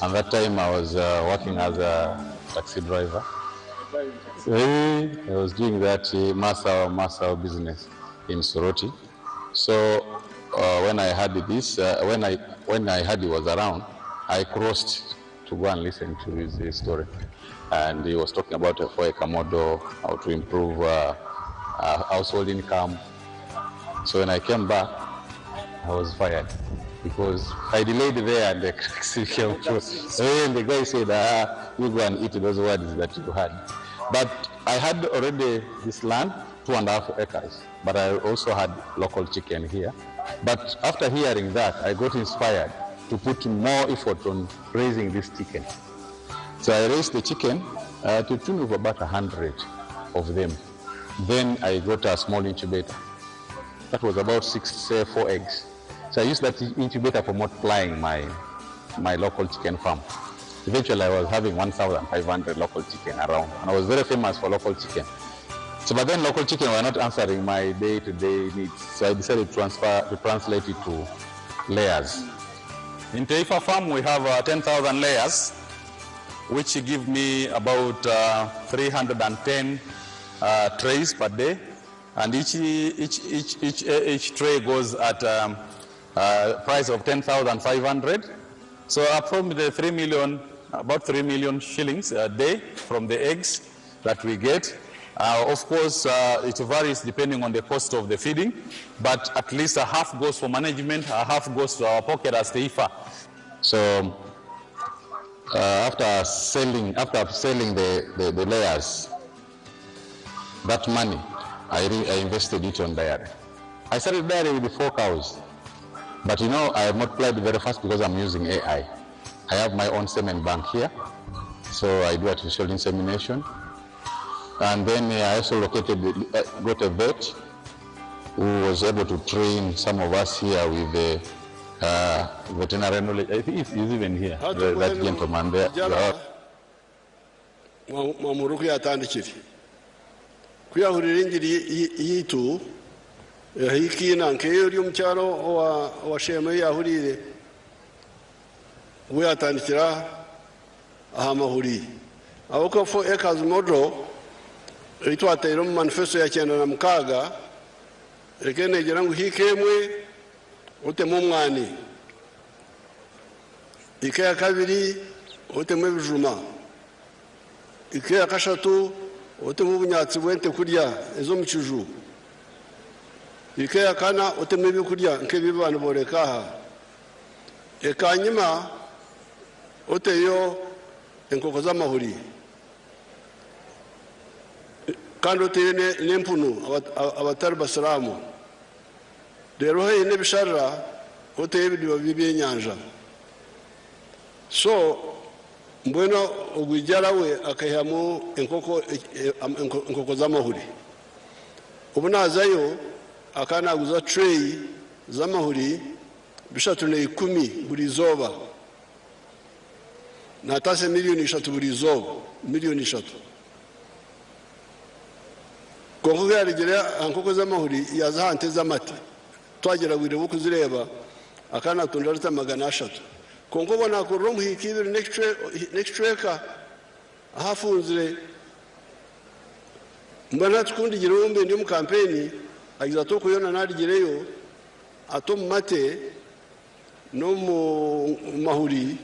and that time I was working as a taxi driver. So I was doing that Masao business in Soroti. So when I heard this, when I when I heard he was around, I crossed to go and listen to his story. And he was talking about a 4-acre model, how to improve household income. So when I came back, I was fired because I delayed there and the taxi came through. And the guy said, you go and eat those words that you had. But I had already this land, 2.5 acres, but I also had local chicken here. But after hearing that, I got inspired to put more effort on raising this chicken. So I raised the chicken to tune of about 100 of them. Then I got a small incubator. That was about six, say 4 eggs. So I used that incubator for multiplying my local chicken farm. Eventually I was having 1,500 local chicken around, and I was very famous for local chicken. So, but then local chicken were not answering my day-to-day needs. So I decided to transfer, to translate it to layers. In Taifa Farm, we have 10,000 layers, which give me about 310 trays per day. And each tray goes at price of 10,500. So up from the 3 million, about 3 million shillings a day from the eggs that we get. Of course, it varies depending on the cost of the feeding, but at least a half goes for management, a half goes to our pocket as Taifa. So after selling the layers, that money, I invested it on dairy. I started dairy with 4 cows, but I multiplied very fast because I'm using AI. I have my own semen bank here, so I do artificial insemination. And then I also got a vet who was able to train some of us here with the veterinary knowledge. I think he's even here, How to that go gentleman there. Jala, mwamuruku yatandikire. Kuyahurira engiri yitu, yahikiina nkeyo ori omu kyaro owa Shema yahurire. We yatandikira aha mahuri. Aho 4 acres model, itwateire omu manifesto ya 96, eke negira ngu hiika emwe otemu omwani, ika ya kabiri otemu ebijuma, ika ya kashatu otemu obunyatsi bw'ente kurya ez'omu kiju, ika ya kana otemu ebyokurya nk'ebi abantu booreka aha, ekanyima oteyo enkoko z'amahuri, kandi oteyo n'empunu abatari basiramu. Rero haihi n'ebisharara oteyo ebidiba by'ebyenyanja. So mbwenu ogwijara we akaihamu enkoko z'amahuri. Obu naazayo akanaguza tray z'amahuri bishatu na ikumi buri izooba. Natase miliyoni 3 buri izooba, miliyoni 3. Konka yarigire enkoko z'amahuri yaza aha nte z'amate. Twagira bwire bwo kuzireba akanatunda lita magana ashatu. Konka obwo nakurira omuhiika ibiri n'ekicweka ahafunzire. Mbwenu tukundigira ombe ndi omu kampeni agiza tokuyona narigireyo ate omu mate n'omu mahuri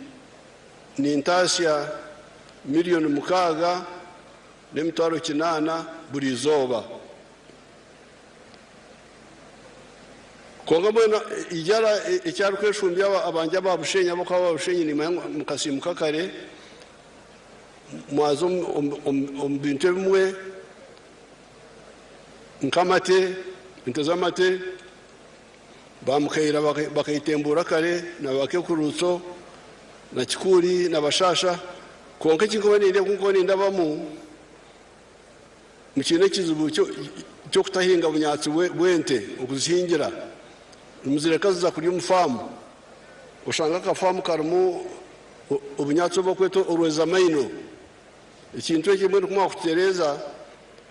nintasya miliyoni mukaaga n'emitwaro kinaana buri izooba. Konka mbwenu ijara ekyarikweshumbya abanja ba Bushenyi abo kwa Bushenyi nimanya mukasimuka kare mwaza omu bintu ebimwe nk'amate, ente z'amate bamukaira bakaitembura kare na bakekurutso na kikuri na bashasha. Konka ekinkuba ninde kunko nindabamu mukine ekizibu kyo kutahinga bunyatsi bw'ente okuzihingira. Nimuzireka ziza kurya omu faamu, oshanga akafaamu karimu obunyatsi obubakweta orwezamaino. Ekintu eki mbwenu kumara kutereeza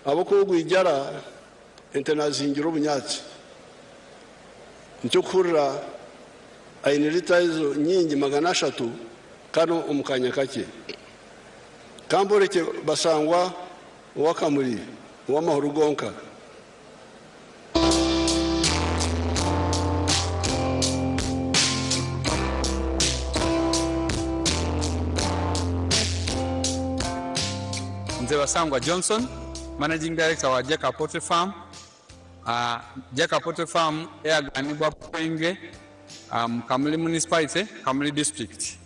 ab'okwogwijara ente nazihingira obunyatsi. Nikyo kuhurira aine lita ezo nyingi magana ashatu kano omu kanya kakye. Kamboreke basangwa owakamuri ow'amahoro gonka. Nze Basangwa Johnson, Managing Director wa Jeka Poultry Farm. Jeka Poultry Farm eyaganibwa Kwenge, Kamuli Municipality, Kamuli District.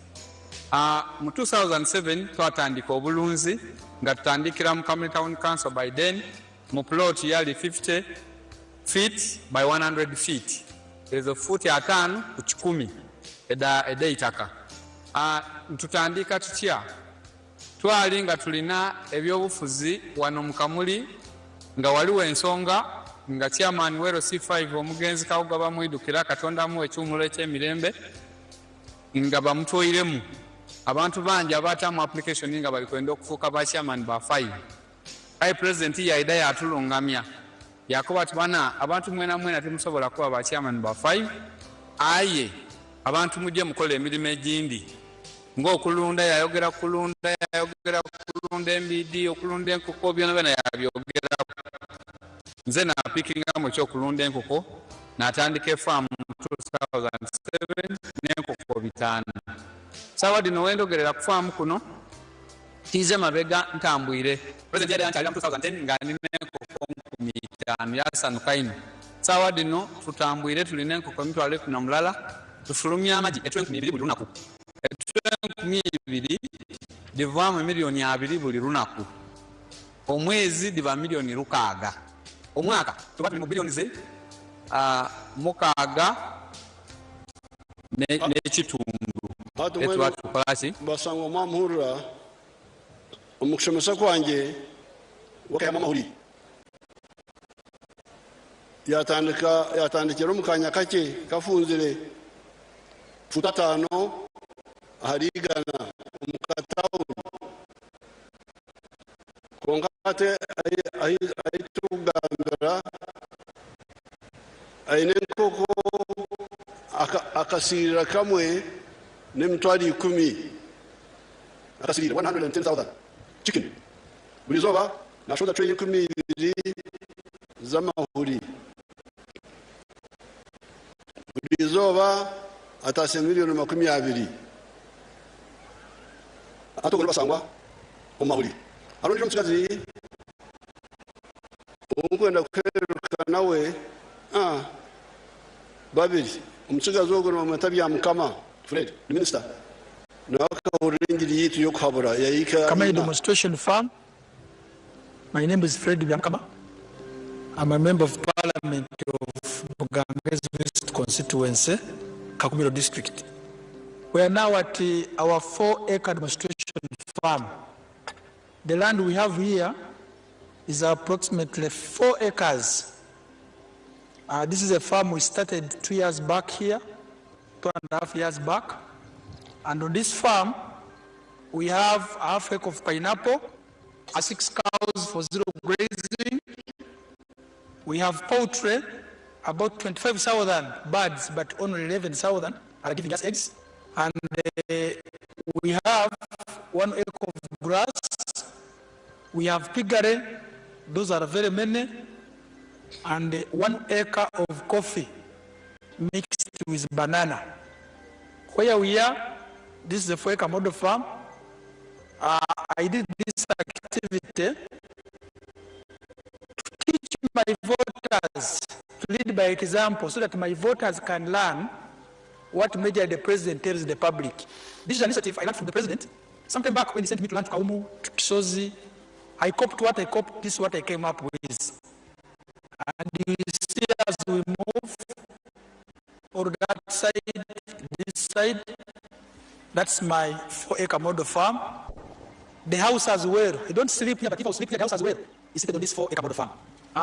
Mu 2007 twatandika obulunzi nga tutandikira mu Kamuli Town Council by then mu plot yali 50 feet by 100 feet. Ezo futi ataano ku kikumi ed'eitaka. Tutandika tutya? Twali nga tulina ebyobufuzi wano mu Kamuli nga waliwo ensonga nga chairman wero C5 omugenzi Kawuga bamwidukira Katonda amuwe ekiwummulo eky'emirembe nga bamutwoiremu abantu bangi abaatamu application nga bali kwenda okufuuka ba chairman ba 5. Aye Pulezidenti yaidha yaatulungamya yaakoba ati, Bana, abantu mwenamwena timusobola kuba ba chairman ba five, aye abantu muje mukole emirimo egindi ng'okulunda. Yaayogera ku kulunda, yaayogera ku kulunda embiidhi, okulunda enkoko, byonabyona yaabyogeraku. Nze naapikingamu eky'okulunda enkoko, naatandika efaamu mu 2007 n'enkoko bitaanu. Saawa dhino wendhogerera ku faamu kuno, Tiize mabega ntambwire. Pulezidenti yali yankyalira mu 2010 nga ndi n'enkoko 5000 yaasanhuka inho. Saawa dhino tutambwire tuli n'enkoko 110,000, tufulumya amagi etule 2000 buli lunaku. Etule 2000 dhivaamu emilioni abiri buli lunaku. Omwezi dhiba milioni lukaaga. Omwaka tuba tuli mu billions mukaaga n'ekitundu. Hati Tuba mbwenu tukola ki? basangwa mwamuhurira omu kushomesa kwangye wakaihamu amahuri yatandika yatandikira omu kanya kakye kafunzire fuuti ataano ahari igana omu katawuni kwonka hati ahi turikugambira aine enkoko akasirira kamwe n'emitwaro ikumi akasirira 110,000 chicken buri izooba nashohoza tray 20 z'amahuri buri izooba ataasya miliyoni 20 hati obwo nibasangwa omu mahuri. Hariho ondiijo omutsigazi ou ndikwenda kuhereruka nawe, babiri. Omutsigazi ogwo nibamweta Byamukama Fred, ni minisita. Nawe akahurira engiri yaitu y'okuhabura yahika Kamai ina. Demonstration Farm. My name is Fred Byamukama. I'm a member of parliament of Bugangaizi West constituency, Kakumiro district. We are now at our 4-acre demonstration farm. The land we have here is approximately 4 acres. This is a farm we started 2 years back here, 2.5 years back. And on this farm, we have a half acre of pineapple, 6 cows for zero grazing. We have poultry, about 25,000 birds, but only 11,000 are giving us eggs. And we have 1 acre of grass. We have piggery, those are very many, and 1 acre of coffee mixed with banana. Where we are, this is a 4-acre model farm. I did this activity to teach my voters, to lead by example, so that my voters can learn what major the president tells the public. This is an initiative I learned from the president. Sometime back when he sent me to learn to Kaumu, to Kisozi, I copied what I copied, this is what I came up with. And you see as we move, or that side, this side, that's my 4-acre model farm. The house as well. I don't sleep here, but if I sleep here, the house as well is seated on this 4-acre model farm.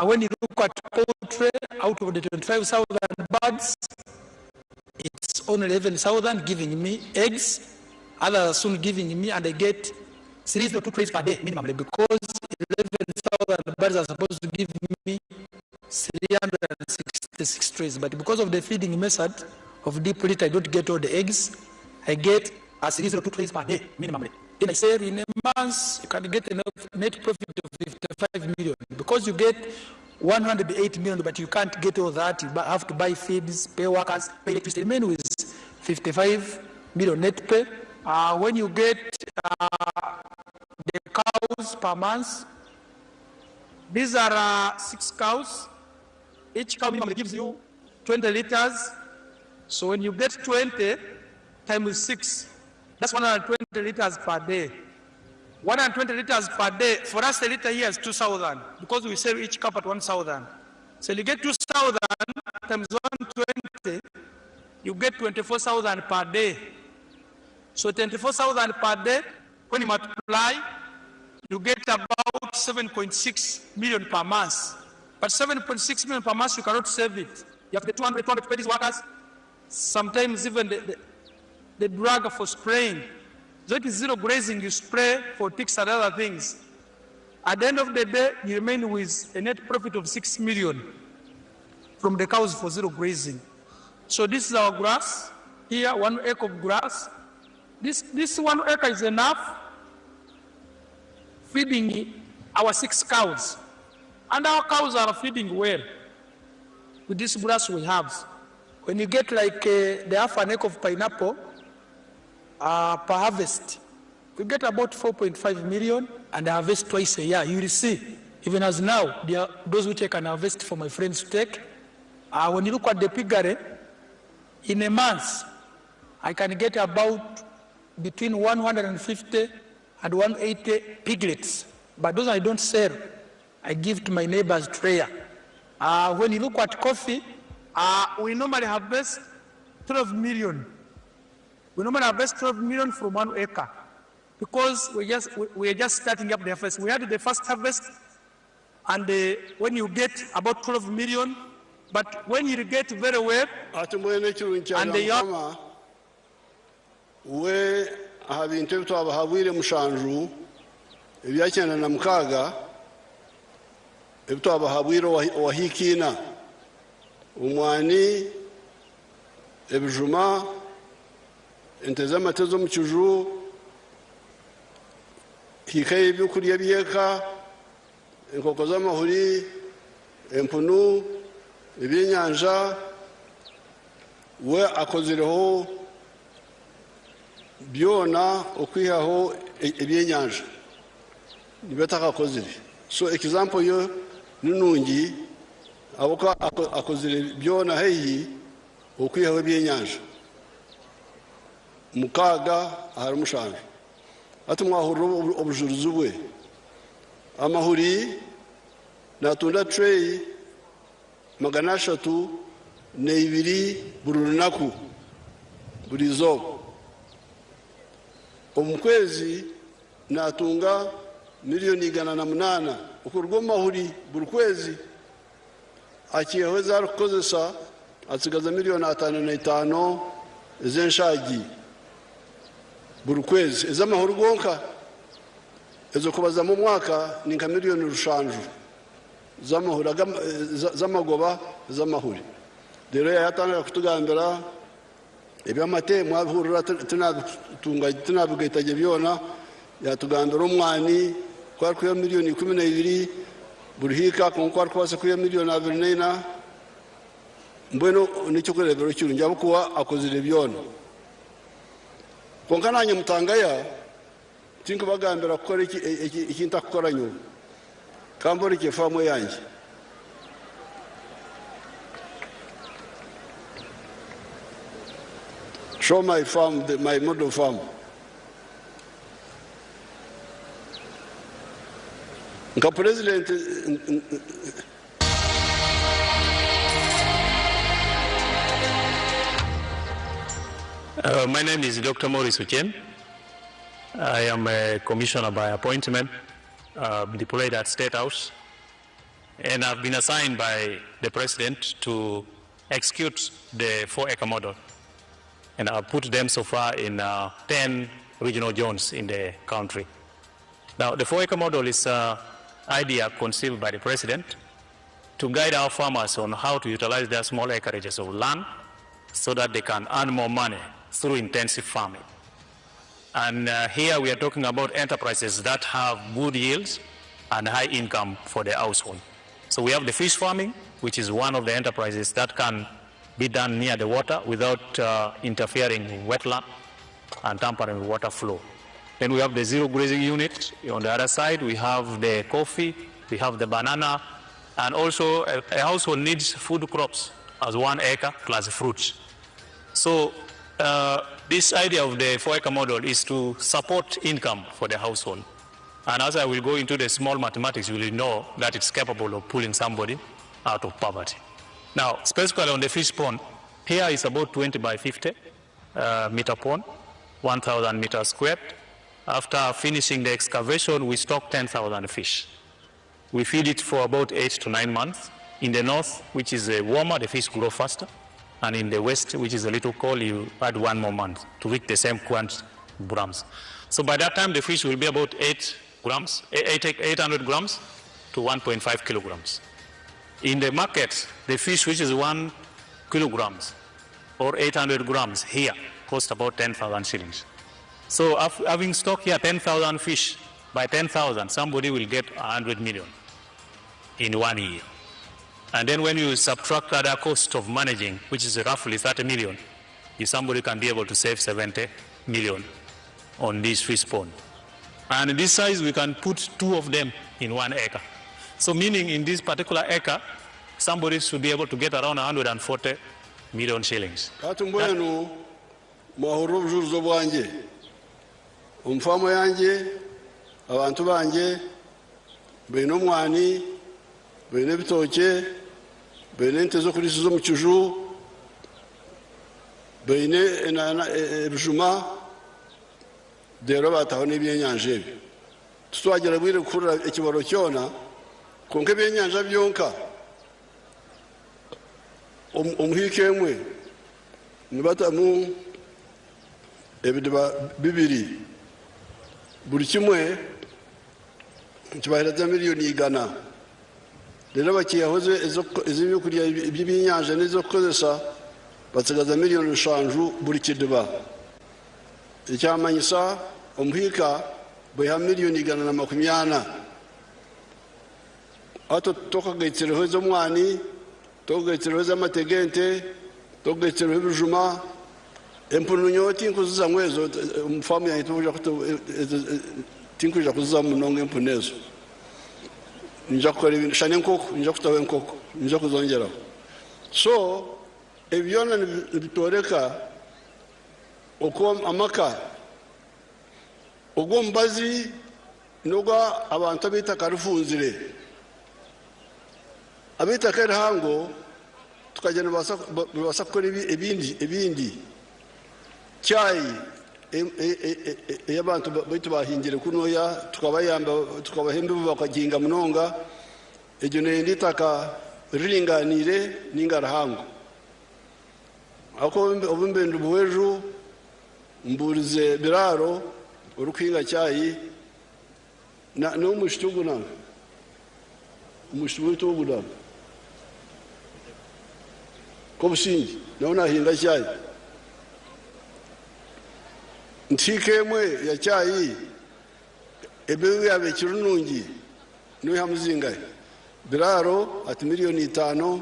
When you look at poultry, out of the 25,000 birds, it's only 11,000 giving me eggs. Others are soon giving me, and I get 3 to 2 trays per day minimally, because 11,000 birds are supposed to give me 366 trays. But because of the feeding method of deep litter, I don't get all the eggs. I get a 3 to 2 trays per day minimally. Then I say in a month, you can get a net profit of 55 million, because you get 108 million, but you can't get all that. You have to buy feeds, pay workers, pay electricity. Remain with 55 million net pay. When you get the cows per month, these are 6 cows. Each cow minimum gives you 20 liters. So when you get 20 times 6, that's 120 liters per day. 120 liters per day. For us, a liter here is 2,000, because we sell each cup at 1,000. So you get 2,000 times 120, you get 24,000 per day. So 24,000 per day, when you multiply, you get about 7.6 million per month. But 7.6 million per month, you cannot save it. You have to get 200 to pay these workers. Sometimes even the drug for spraying. So it is zero grazing, you spray for ticks and other things. At the end of the day, you remain with a net profit of 6 million from the cows for zero grazing. So this is our grass. Here, 1 acre of grass. This 1 acre is enough feeding our 6 cows. And our cows are feeding well with this grass we have. When you get the half an acre of pineapple per harvest, we get about 4.5 million and harvest twice a year. You will see, even as now, there are those which I can harvest for my friends to take. When you look at the piggery, in a month, I can get about between 150 and 180 piglets. But those I don't sell. I give to my neighbors to rear. When you look at coffee, we normally harvest 12 million. We normally harvest 12 million from 1 acre because we are just starting up the harvest. We had the first harvest, and when you get about 12 million, but when you get very well, and the Mukama, we aha bintu ebi twabahabwire mushanju ebya 96 ebi twabahabwire owahikiina omwani, ebijuma, ente z'amate z'omu kiju, hiika y'ebyokurya by'eka, enkoko z'amahuri, empunu, ebyenyanja, we akozireho byona okwihaho ebyenyanja nibyo atakakozire. So example yo ni nungi ahabw'okuba akozire byona haihi okwihaho ebyenyanja 6 ahari 7. Hati mwahurira obujurizi bwe. Amahuri natunda tray 302 buri lunaku, buri izooba. Omu kwezi natunga miliyoni igana na munaana okuruga omu mahuri buri kwezi. Akihaho ezi arikukozesa atsigaza miliyoni 55 ez'enshaagi buri kwezi, ez'amahuri gonka. Ezo kubazamu omwaka ni nka miliyoni 7 z'amahuri z'amagoba z'amahuri. Rero yatandika kutugambira eby'amate mwabihurira tinabigaitagye byona. Yatugambira omwani ku arikwiha miliyoni 12 buri hiika, kwonka ku arikubaasa kwiha miliyoni 24. Mbwenu n'ekyokureeberaho kirungi ahabw'okuba akozire byona. Kwonka nanye mutangaya tinkubagambira kukora eki ntakukora nyowe. Kamboreke faamu yangye. Show my farm, my model farm. Nka president, My name is Dr. Maurice Ochen. I am a commissioner by appointment, deployed at State House, and I've been assigned by the president to execute the 4-acre model. And I've put them so far in 10 regional zones in the country. Now, the 4-acre model is an idea conceived by the president to guide our farmers on how to utilize their small acreages of land so that they can earn more money through intensive farming. And here we are talking about enterprises that have good yields and high income for the household. So we have the fish farming, which is one of the enterprises that can be done near the water without interfering with wetland and tampering with water flow. Then we have the zero grazing unit. On the other side, we have the coffee, we have the banana, and also a household needs food crops as 1 acre plus fruits. So this idea of the 4-acre model is to support income for the household. And as I will go into the small mathematics, you will know that it's capable of pulling somebody out of poverty. Now, specifically on the fish pond, here is about 20 by 50 meter pond, 1,000 meters squared. After finishing the excavation, we stock 10,000 fish. We feed it for about 8 to 9 months. In the north, which is warmer, the fish grow faster. And in the west, which is a little cold, you add 1 more month to reach the same quantity grams. So by that time, the fish will be about 8 grams, 800 grams to 1.5 kilograms. In the market, the fish which is 1 kilograms or 800 grams here cost about 10,000 shillings. So having stock here 10,000 fish by 10,000, somebody will get 100 million in one year. And then when you subtract other cost of managing, which is roughly 30 million, if somebody can be able to save 70 million on this fish pond. And this size, we can put two of them in 1 acre. So meaning in this particular acre, somebody should be able to get around 140 million shillings. Kati mbwenu mwahurira obujurizo bwangye omu faamu yangye, abantu bangye baine omwani, baine ebitookye, baine ente z'okuriisiza omu kiju, baine ebijuma, reero bataho n'ebyenyanja ebyo. Tutwagira bwire kuhurira ekibaro kyona, konka ebyenyanja byonka omuhiika emwe nibatamu ebidiba bibiri, buri kimwe kibahereza miliyoni 100. Rero bakihaho ez'ebyokurya by'ebyenyanja n'ez'okukozesa, basigaza miliyoni 7 buri kidiba. Ekyamanyisa omuhiika baiha miliyoni 140. Ato tokagaitsireho ez'omwani, tokagaitsireho ez'amate g'ente, tokagaitsireho ebijuma, empunu. Nyowe tinkuzizamu ezo omu faamu yange, tinkwija kuzizamu munonga empunu ezo. Ninja kukora ebintu shana enkoko, ninja kutaho enkoko, ninja kuzongeraho. So ebi byona nibitworeka oku amaka ogw'omubazi n'ogwa abantu ab'eitaka rifunzire, ab'eitaka erihango, tukagira nibabaasa kukora ebindi. Chai ey'abantu baitu bahingire kunoya, tukabayamba, tukabaha embibo, bakaginga munonga. Egyo neyenda itaka riringaniire ninga rihango. Ako obu mbe ndi Buhweju, mburize Biraro orikuhinga chai n'omwishiki ogu, nange omwishiki waitu ogu nange Kobusingi nawe nahinga chai. Ntiika emwe ya chai ebeeyi yaba ekiri nungi noihamu zingahi? Biraro ati miliyoni 5,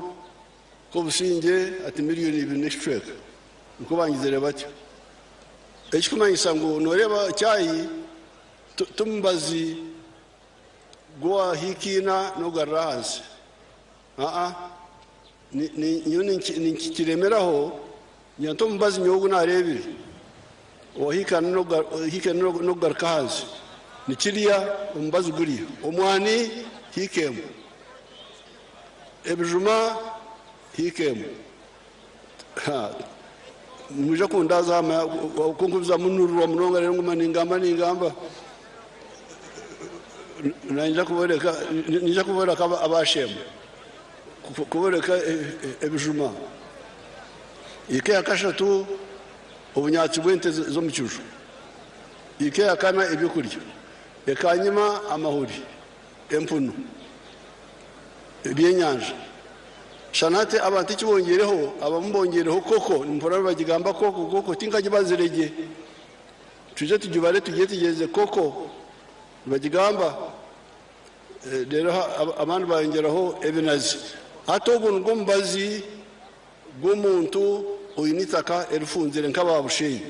Kobusinge ati miliyoni 2 n'ekicweka. Niko bangizire batyo. Ekikumanyisa ngu noreeba chai tumubazi gwahikiina n'ogarura ahansi. Aa, nyowe ninkikiremeraho nyanti omubazi nyowe ogu nareebire owahiikana n'okugaruka ahansi nikiriya omubazi guriya omwani hiika emwe, ebijuma hiika emwe. Nimwija kundaza kunkubiza munururwa munonga. Rero nguma ningamba ninja kuboreka abashemu kuboreka ebijuma. Ika ya kashatu, obunyatsi bw'ente z'omu kiju. Ika ya kana, ebyokurya. Ekanyima, amahuri, empunu, ebyenyanja. Shanate abantu ekibongereho, abamu bongereho koko, nimpora bagigamba koko. Koko tinkagibazirege, tuje tugibare, tugyetegereze. Koko nibagigamba. Rero abandi bayongeraho ebinazi. Hati ogu nigwo mubazi gw'omuntu oine itaka erifunzire nk'ababushenyi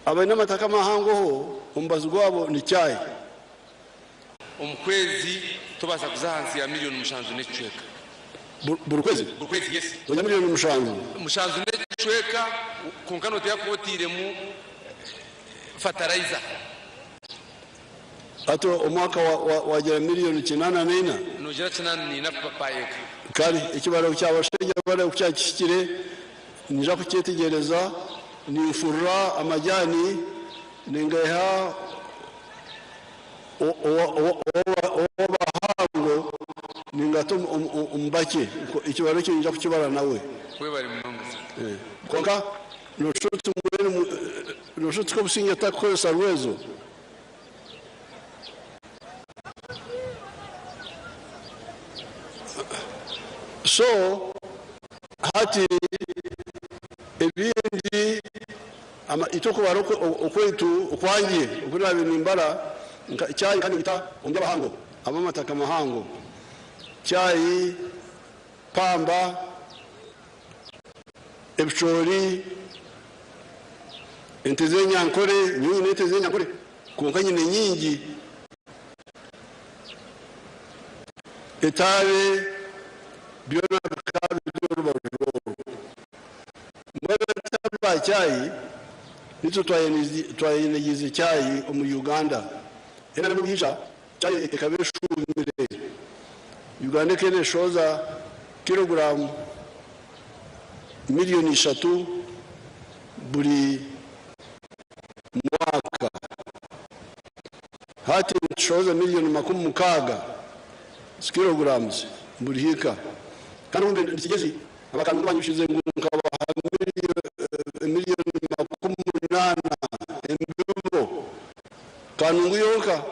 abaine amataka amahangoho. Omubazi gwabo ni chai. Omu kwezi tubaasa kuza ahansi ya miliyoni 7 n'ekicweka. Buri kwezi? Buri kwezi, yes. Onya miliyoni 7? 7 n'ekicweka, konka noteeka kuba otiiremu fertilizer. Ati omwaka wagira miliyoni 84? Nogira 84 per acre. Kale ekibaro kyabashaija bara kukyakihikire, ninja kukyetegereza. Ninfurura amajani ningaiha owabahango, ningata omubake. Ekibaro ekyo ninja kukibara nawe. Webare munonga. Konka noshuti mbwenu noshuti ko obusinge atakukozesa rwezo. So hati ebindi itwe okubara okwaitu okwangye oku naabaire nimbara nka chai kandi nita omu by'abahango ab'amataka mahango chai, pamba, ebicoori, ente z'enyankore, nyowe nyine ente z'enyankore kwonka nyine nyingi. Etaabe byona bikaba biri orubaju orwo. Mbwenu atari ba chai, nitwe twayenegiize chai omu Uganda. NRM obu yaija, chai ekaba eshuumire. Uganda ekaba neshohoza kiloguramu miriyoni ishatu buri mwaka. Hati nitushohoza miriyoni 60 kilograms buri hiika. Kandi obu ndi Kigezi, abakangu banyushize ngu nkabaha miriyoni 80 embibo. Kanungu yonka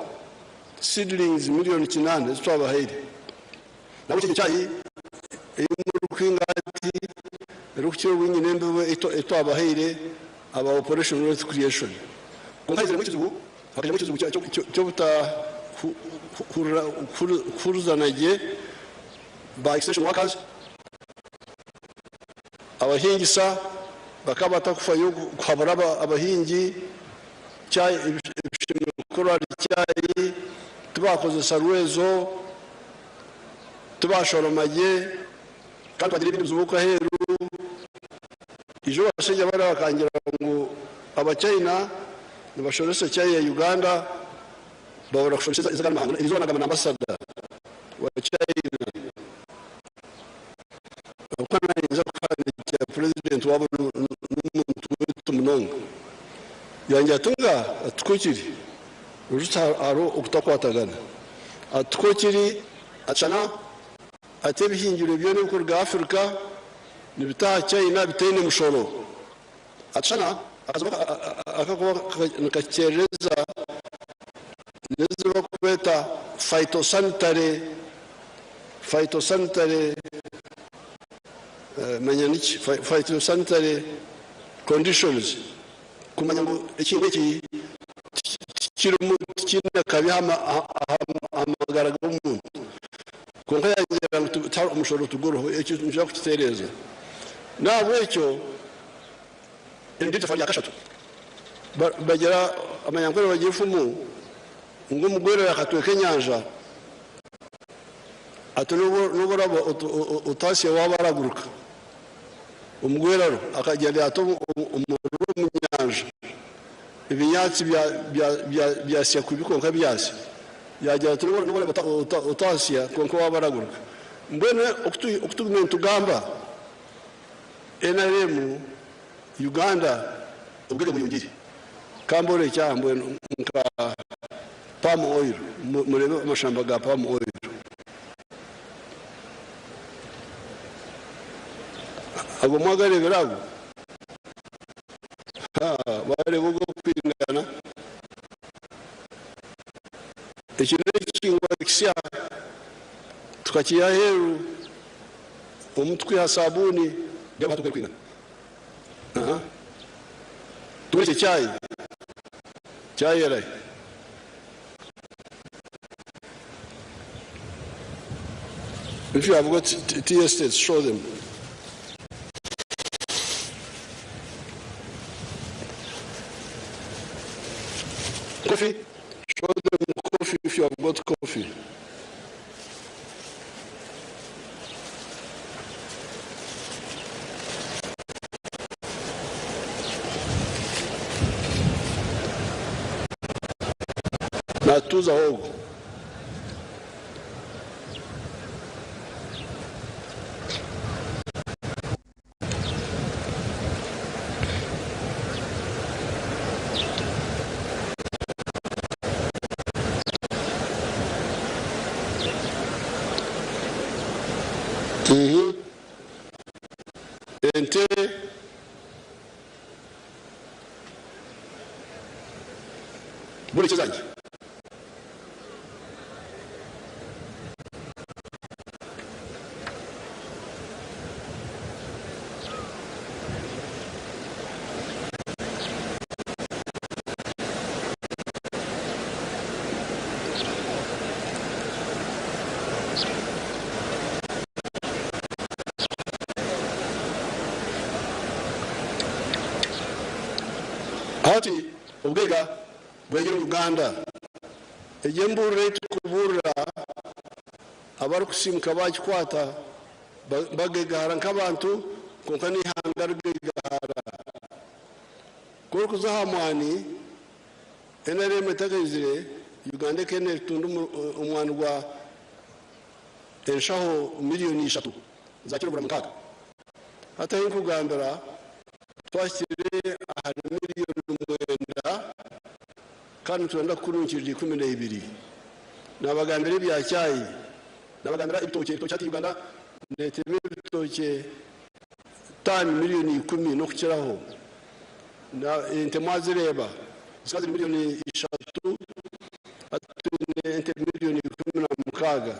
seedlings miriyoni 8 ezi twabahaire. Nahabwekyo egyo chai ei murikuhinga hati erikukira obwingi n'embibo ei twabahaire aba Operation Wealth Creation. Kwonka haiziremu ekizibu, hakaijamu ekizibu ky'obutahurizana gye ba extension workers, abahingisa bakaba batakufayo kuhabura abahingi chai ebishemereire kukorwa ahari chai, tibakozesa rwezo, Tibashoroma gye kandi twagira ebindi bizibu okwo aheeru. Ijo abashaija bariya bakangira ngu Abachina nibashoresa chai ya Uganda babura kushoresa ez'agandi mahanga. Erizooba nagamba na ambasada wa China ahabw'okuba nayija kuhandiikira purezidenti waabo n'omuntu waitu munonga. Yangira ati nga ati tikwo kiri, orusa hariho okutakwatagana. Ati tikwo kiri. Akashana ati ebihingirwe byona ebirikuruga Africa nibitaaha China bitaine mushoro. Akashana akazibu akakuba nikakyerereza n'ezi barikweta phytosanitary, phytosanitary manya niki, phytosanitary conditions kumanya ngu ekihingwa eki tikirimu tikiine kabi aha magara g'omuntu. Kwonka yangira ngu tihariho omushoro tiguriho, ekyo nituza kukitereeza. N'ahabw'ekyo eri n'eitafari rya kashatu. Bagira Abanyankore bagira efumu ngu omugwere akatweka enyanja ati n'obu oraba otaasya waaba araguruka. Omugweraro akagira ati omuriro omu nyanja, ebinyaatsi byasya kubi kwonka byasya. Yaagira ati n'obu oraba otaasya kwonka waaba araguruka. Mbwenu oku tugume nitugamba nrm Uganda obwire bweyongyeire. Ka mborekye aha mbwenu nka palm oil, mureebe amashamba ga palm oil. Ago mwagareebire ago? Waareeba ogu okwingana? Eki n'ekihingwa kisya tukakiiha aheeru omu tukwiha saabuuni. Reeba hati oku erikwingana. Turekye chai, chai erahi? If you have got tea estates, show them. Coffee, show them coffee if you have got coffee. Natuuzaho ogwo. Ente Mbwenu eki ezangye. Hati obugaiga bweyongyeire omu Uganda. Egyo embuuriro ei turikubuurira abarikusiimuka baagikwata bagaigahara nk'abantu kwonka n'eihanga rigaigahara. Ku orikuza aha mwani, NRM etakaizire, Uganda ekaba neetunda omwani gwa enshaho miriyoni ishatu za kiroguramu 6. Hati ahi nkugambira twahikire ahari miriyoni mwenda kandi nitwenda kukununkirira 12. Naabagambira ebya chai, naabagambira ebitookye, ebitookye hati Uganda neetema ebitookye taani miriyoni ikumi n'okukiraho. Ente mwazireeba zikaba ziri miriyoni ishatu hati twine ente miriyoni 16.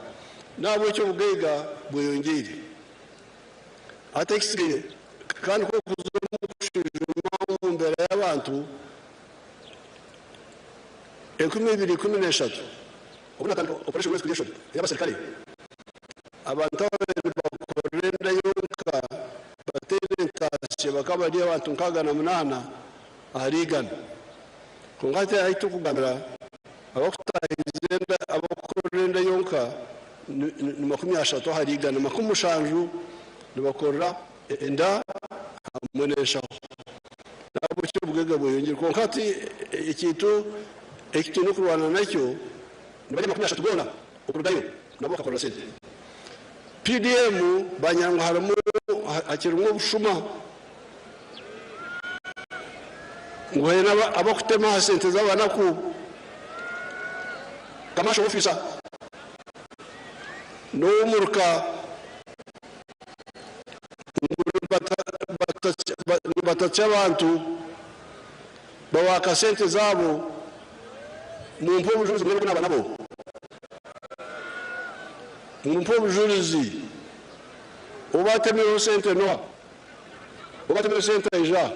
N'ahabw'ekyo obugaiga bweyongyeire. Hati ekisigaire kandi ku orikuza omu kushwijuma omu mbeera y'abantu 2013 obu naatandika Operation Wealth Creation ey'abaserikare, abantu ababaire nibakorera enda yonka bateine entaasya bakaba bari abantu 68 ahari igana. Kwonka hati ahu turikugambira abakutaahiza enda, abakukorera enda yonka ni 30 ahari igana, 70 nibakorera enda hamwe n'enshaho. N'ahabw'ekyo obugaiga bweyongyire. Kwonka hati ekintu eki twine kurwana nakyo ni bari 30 boona okurugayo nabo bakakorera sente. PDM banyira ngu harimu hakirimu obushuma ngu haine abakutema aha sente z'abanaku. Commercial officer n'ow'omuruka ngu nibatatsya abantu babaaka sente zaabo. Mumpe obujurizi mbwenu obu naaba nabo. Mumpe obujurizi ou baatemireho sente n'oha? Ou baatemireho sente aija aha?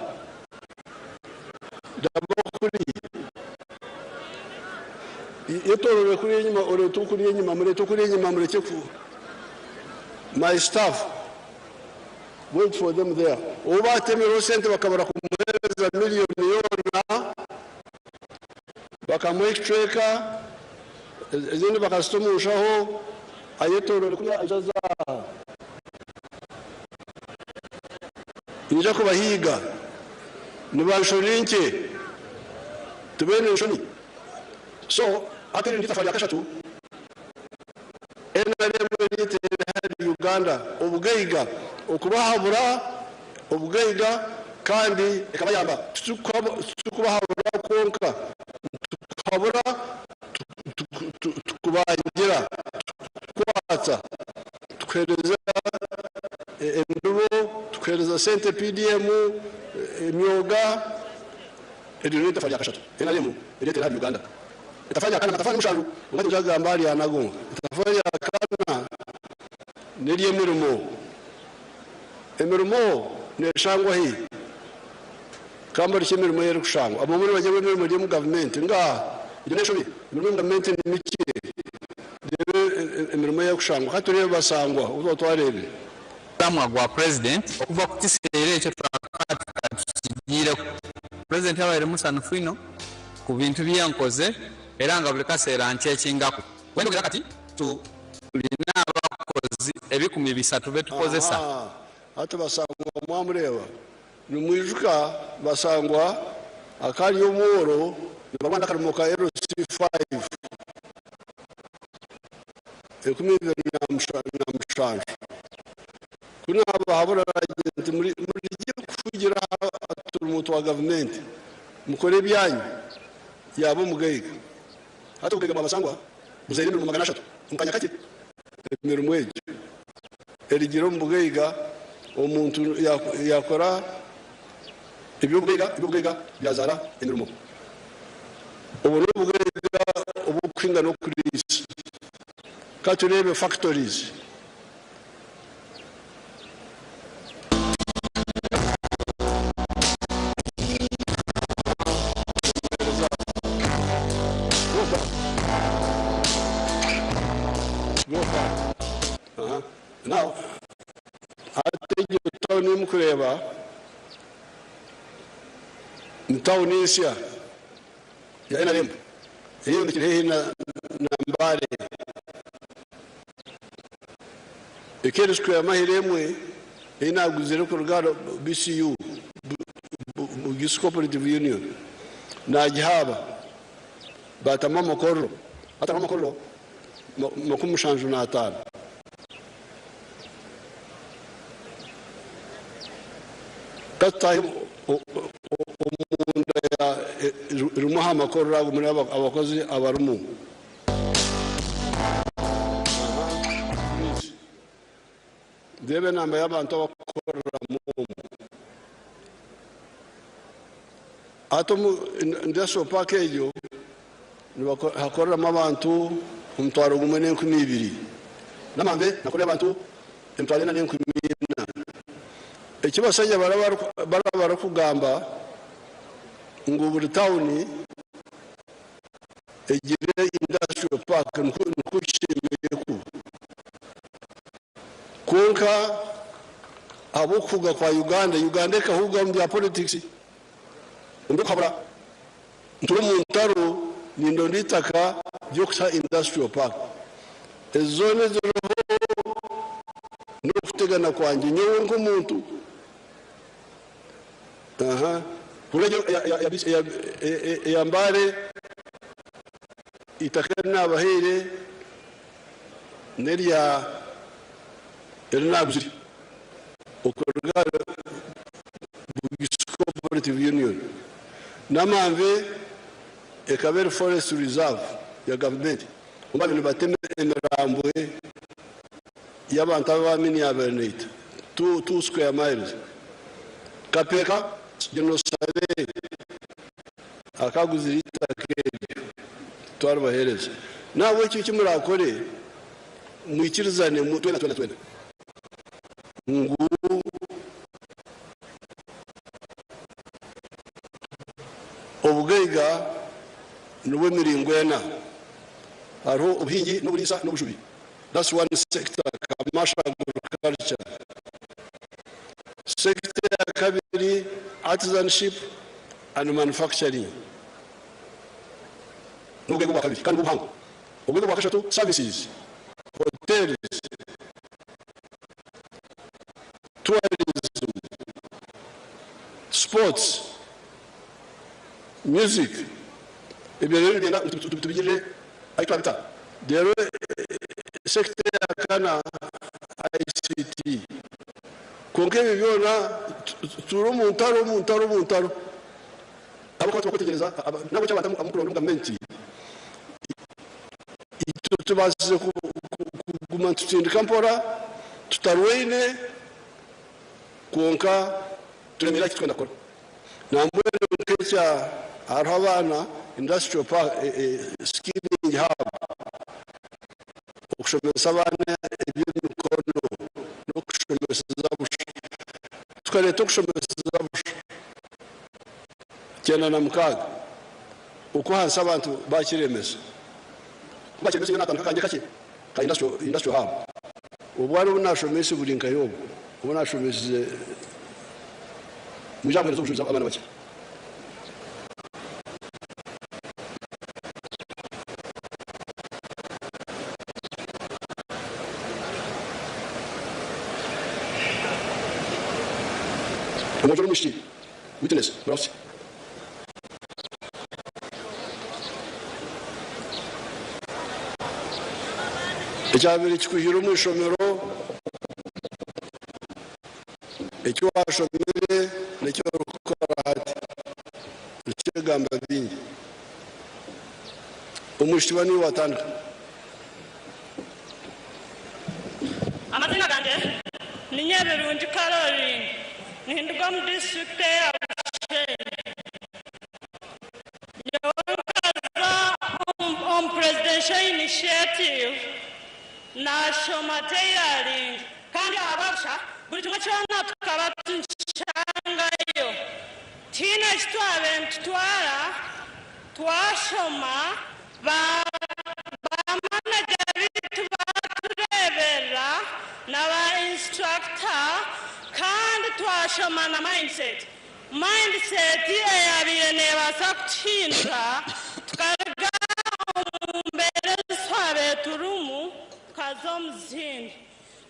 Raba kuriya. Yetoorore kuriya enyima oreete okuriya enyima mureete okuriya enyima murekye ku My staff wait for them there. Ou baatemireho sente bakabura kumuheereza miriyoni yoona. Bakamuha ekicweka, ezindi bakazita omu nshaho, ayetooroire kuriya aija aza aha. Niinyija kubahiiga, nibanshorera nkye, tibaine nshoni. So hati eri niryo itafaari rya kashatu NRM eriteire ahari Uganda, obugaiga, okubahabura obugaiga kandi ekabayamba. Titurikubahabura kwonka, nitukuhabura tukubangira, tukukwatsa, tukuheereza embibo, tukuheereza sente PDM, emyoga. Eryo niryo itafaari rya kashatu NRM ereeteire ahari Uganda. Etafaari rya kana, amatafaari mushanju, kwonka tinkyaza kugamba ahari ana gonka. Etafaari rya kana n'ery'emirimo. Emirimo neeshangwa hi? Ka mbarikye emirimo ei erikushangwa. Abamwe nibagira ngu emirimo eri omu gavumenti. Ngaaha, egyo n'enshobi. Emirimo omu gavumenti ni mikye. Reeba emirimo ei erikushangwa. Ka tureebe basangwa obu twaba twareebire. Omulamwa gwa Purezidenti okuva ku kiseera ekyo twakaba tukatukigiireku. Purezidenti abaire musanhufu inho ku bintu byenkoze era nga buli kaseera ankyekingaku. Wendhogera kati tulina abakozi 300 betukozesa. Ahaa, hati Basangwa mwamureeba? Nimwijuka Basangwa akaba ari omworo nibarwana akarimo ka LC5 2007. Ku naabahabura naagira nti murekye kuhugira aha turimo twa gavumenti, mukore ebyanyu, yaaba omugaiga. Hati obugaiga bwa Basangwa buzaire emirimo 300 omu kanya kakye. Emirimo egyo erugire omu bugaiga, omuntu yaakora eby'obugaiga, eby'obugaiga byazaara emirimo. Obwo n'obugaiga obw'okuhinga n'okuriisa. Ka tureebe factories. Now, hati egyo town ei murikureeba. Ni tawuni nsya ya nrm eyombekire haihi na Mbale. Ekeri square mahiro emwe ei naguzire kuruga ahari BCU, Bugisu Cooperative Union, nagihaaba batamu amakorero, batamu amakorero 75. Ka tutaahe omunda ya rimwe aha makorero ago muri abakozi abarimu. Reeba enamba y'abantu abarikukoreramu omu. Hati omu industrial park egyo nihakoreramu abantu 1200. Namambe nihakorerayo abantu 4400. Eki abashaija baraba barikugamba ngu buri tawuni egire industrial park nikwo kishemereire kuba. Kwonka ahabw'okuhuga kwa Uganda, Uganda ekahuga omu bya politics, omu by'okuhabura, nturi omu ntaro nindonda eitaka ry'okuta industrial park. Ezi zoona eziriho n'okutegana kwangye nyowe nk'omuntu. Aha. Kwonka egyo eya Mbale eitaka eri naabahaire n'erya eri naaguzire okuruga ahari Bugisu Cooperative Union. Namanve ekaba eri forest reserve ya gavumenti obu baabaire nibatema emirambwe y'abantu abu Amin yaabaire naita, two square miles. Kapeeka General Saleh akaguzire eitaka eryo twaribaheereza. N'ahabw'ekyo eki muraakore mwikirizane twena twena twena ngu obugaiga nibw'emiringo ena, hariho obuhingi n'oburiisa n'obujubi, that's one sector, commercial agriculture. Sector eya kabiri artisanship and manufacturing n'obugaiga obwa kabiri kandi buhango. Obugaiga obwa kashatu services, hotels, tourism, sports, music ebyo rero nibyenda ngu tubigirire ahi twabita. Reero sector eya kana ICT. Kwonka ebyo byona turi omu ntaro omu ntaro omu ntaro ahabw'okuba tibakwetegyereza n'ahabw'ekyo abantu abamukuronda omu gavumenti itwe tubaasize kuguma nitutsindika mpora tutarwaine kwonka turemire aha ki turikwenda kukora. Nambwenu nk'ekya hariho abaana industrial park skilling hub okushomesa abaana eby'emikono n'okushomeseza busha. Tukareeta okushomeseza busha 96 okwo ahansi abantu baakiremesa. Ku baakiremesa nyowe naatandika akangye kakye ka industrial hub. Obwari obu naashomeise buri nkahi obwo obu naashomesize mwija kuheereza obujurizi abaana bakye. Omwojo n'omwishiki, Witness, murahutse. Ekyabaire kikuhire omu ishomero, eki waashomire n'eki orikukora hati nikyegamba bingi. Omwishiki ba niiwe waatandika. Amazina gangye ni Nyabirungi Caroline, ninduga omu disiturikiti eya Bushenyi. Nyowe nkaza omu Presidential Initiative nashoma tailoring kandi ahabwabusha buri kimwe kyona tukaba tukishangayo. Tihaine eki twabaire nitutwara, twashoma ba manager baitu baatureeberera na ba instructor kandi twashoma na mindset. Mindset eyabaire nebaasa kutuhindura tukaruga omu mbeera ezi twabaire turimu tukaza omu zindi.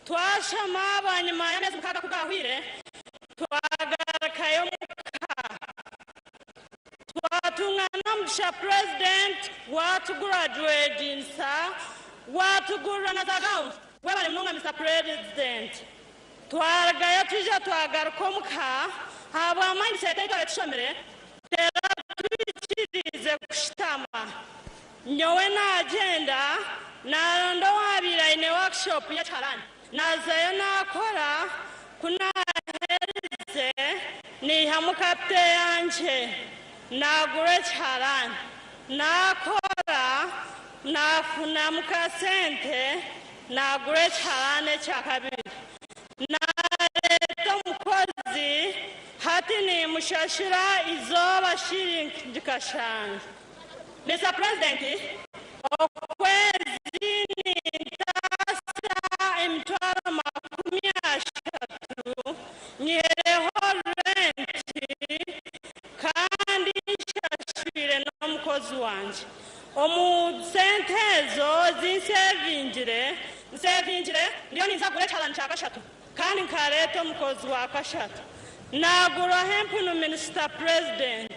Twashoma bwanyima y'ameezi mukaaga ku gaahwaire twagarukayo omuka. Twatunga n'omugisha Purezidenti waatugurajuwetinisa, waatugurira na za gawuni. Webare munonga Mister Purezidenti. Twarugayo twija twagaruka omuka ahabwa mindset ei twaba tushomire teratwikiriize kushutama. Nyowe naagyenda naaronda owaabaire aine workshop y'ekiharani naazayo naakora ku naaherize naihamu capital eyangye naagura ekiharani naakora naafunamu kasente Naagura ekiharani ekyakabiri, naareeta omukozi, hati nimushashura eizooba shilingi kashanju. Mister President, okwezi nintaasa emitwaro 30, nyihireho renti kandi nshashwire n'omukozi wangye. Omu sente ezo ezi nsevingire, nsevingire ndiyo ninza kugura ekiharani kya kashatu kandi nkareeta omukozi wa kashatu. Naaguraho empunu Minisita Purezidenti.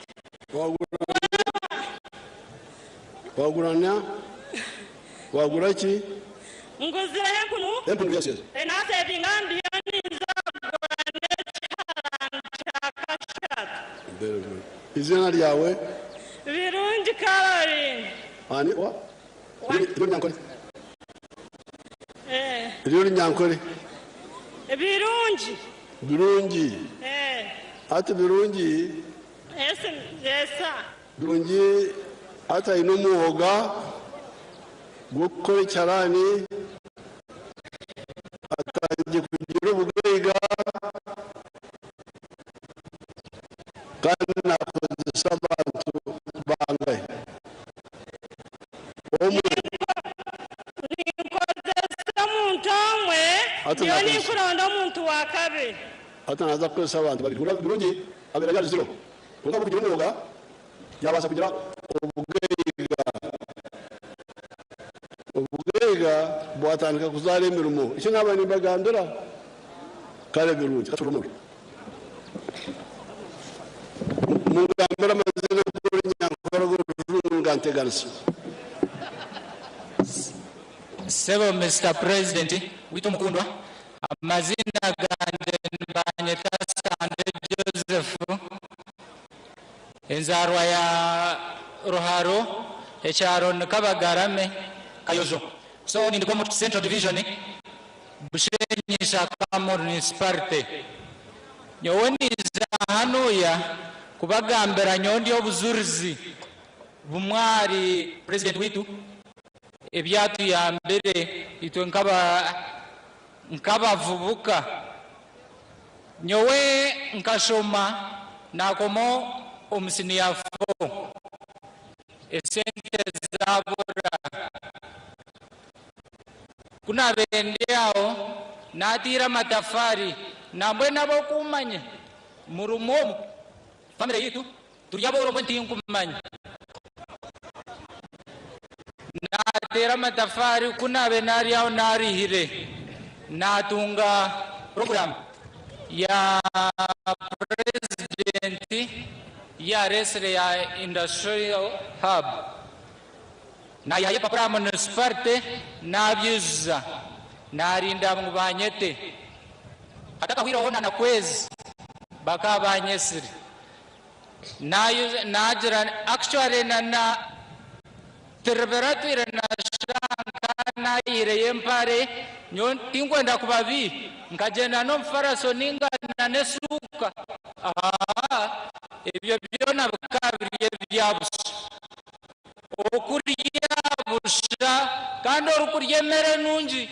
Wagura na? Wagura ki? Nguzireho empunu. Empunu yes yes. Nasevinga ndiyo ninza kugura n'ekiharani kya kashatu. Very good. Izina ryawe? Birungi Caroline. Ani wa? Iryo Nyankore. Eh. Iryo Nyankore. Birungi. Birungi. Eh. Ati Birungi. Yes, yes sir. Birungi ati aine omwoga gw'okukora ekiharani atandikire kugira obugaiga kandi nakozesa abantu bangahi? Omwe. Ninkozesa omuntu omwe, Ati nyowe nakozesa. ninkuronda omuntu wa kabiri. Hati naaza kukozesa abantu babiri. Birungi abaire ari ahari ziro kwonka ahabw'okugira omwoga yaabaasa kugira obugaiga. Obugaiga bwatandika kuzaara emirimo. Eki naaba nimbagambira kare Birungi. Katurumure. Mungambire amazina g'orunyankore rw'orujungu niganteganisa. Ssebo Mister President waitu omukundwa, amazina gangye nibanyeta Sande Joseph, enzaarwa ya Ruharo, ekyaro ni Kabagarame, Kayojo. So ninduga omu Central Division, Bushenyi Ishaka Municipality. Nyowe niiza hanuya kubagambira nyowe ndi obujurizi bumwe ahari President waitu ebi atuyambire itwe nk'abavubuka. Nyowe nkashoma nakoma omu siniya fo esente zabura. Ku naabaire ndi aho naataire amatafari nambwenu ab'okummanya murimu omu famire yaitu turi abooro mbwenu tinkumanya. Naateera amatafari ku naabaire naari aho naarihire naatunga puroguraamu ya Purezidenti ei yareetsire ya Industrial Hub. Naihayo epapura aha munisiparite nabyijuza, narinda ngu banyete. Hatakahwireho na kwezi bakaba banyetsire. Nagira actually na na tiribira twire nashusha nka nayihireyo empare, nyowe tinkwenda kubabiiha, nkagyenda n'omufaraso ninga na n'esuuka, ahaa ebyo byona bikaba biri ebya busha. Okurya busha kandi orikurya emere nungi,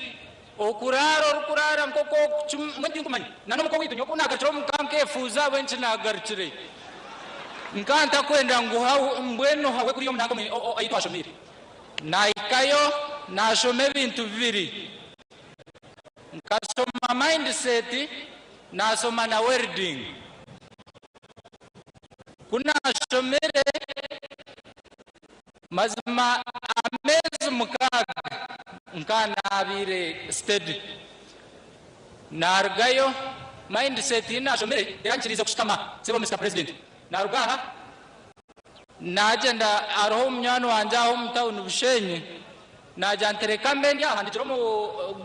okuraara orikuraara nk'oku orikucuma, mbwenu tinkumanya na n'omuka owaitu nyowe ku naagarukire omuka nkeefuuza ahabw'enki naagarukire. Nkaba ntakwenda ngu mbwenu hahwe kuriya omu nanka ahu twashomeire. Naahikayo naashoma ebintu bibiri, nkashoma mindset naashoma na welding. Ku naashomire, mazima ameezi mukaaga nka naabaire steady. Naarugayo, mindset ei naashomire erankiriize kushutama, sebo Mister President. Naaruga aha, naagyenda hariho munywani wangye aha omu town Bushenyi, naagira nti reka mbe ndi aha ndigire omu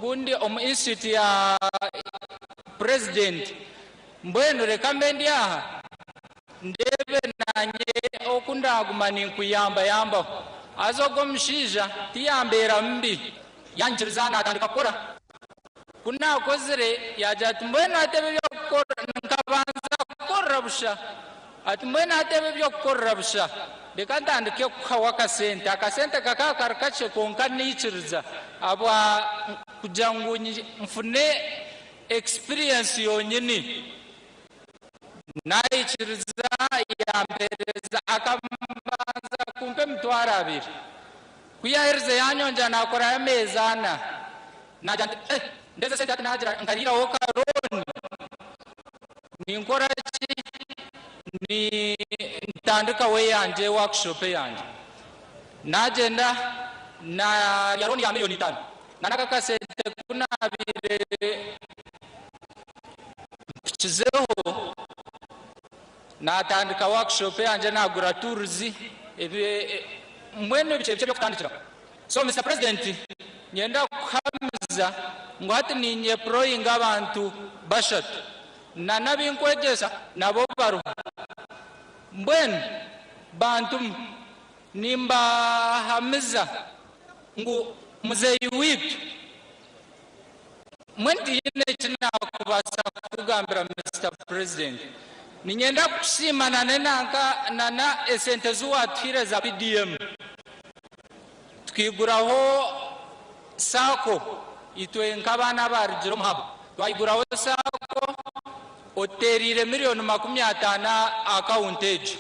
gundi omu institute ya President, mbwenu reka mbe ndi aha ndeebe naanye oku ndaaguma ninkuyambayambaho. Haza ogwo omushaija tiyambeera mubi, yanyikiriza naatandika kukora. Ku naakozire, yaagira ati, Mbwenu hati ebi eby'okukora, nkabanza kukorera busha. Ati, Mbwenu hati ebi eby'okukorera busha, reka ntandike kukuhaho akasente. Akasente kakaba kari kakye kwonka naikiriza ahabwa kugira ngu nfune experience yonyini. Naikiriza yampeereza, akabanza kumpa emitwaro abiri. Ku yaaherize yaanyongyera naakorayo ameezi ana. Naagira nti, Eh, ndeeze esente hati naagira nkariiraho ka looni, ninkora ki? Ni ntandikaho eyangye workshop eyangye. Naagyenda naarya looni ya miriyoni itaano. Na n'aka kasente ku naabaire mpikizeho, Naatandika workshop eyangye naagura tools ebi mbwenu ebikye bikye eby'okutandikiraho. So Mister President nyenda kukuhamiza ngu hati niinye employinga abantu bashatu na n'abinkwegyesa nabo bariho. Mbwenu bantu mwe nimbahamiza ngu muzeeyi waitu Mbwenu tihaine eki naakubaasa kukugambira Mister President. Niinyenda kukusiima na n'enanka na na esente ezi waatuhaire za PDM. Tukaiguraho SACCO itwe nk'abaana abaarugire omu hub. Twaiguraho SACCO otuteereire miriyoni 50 aha akawunti egyo.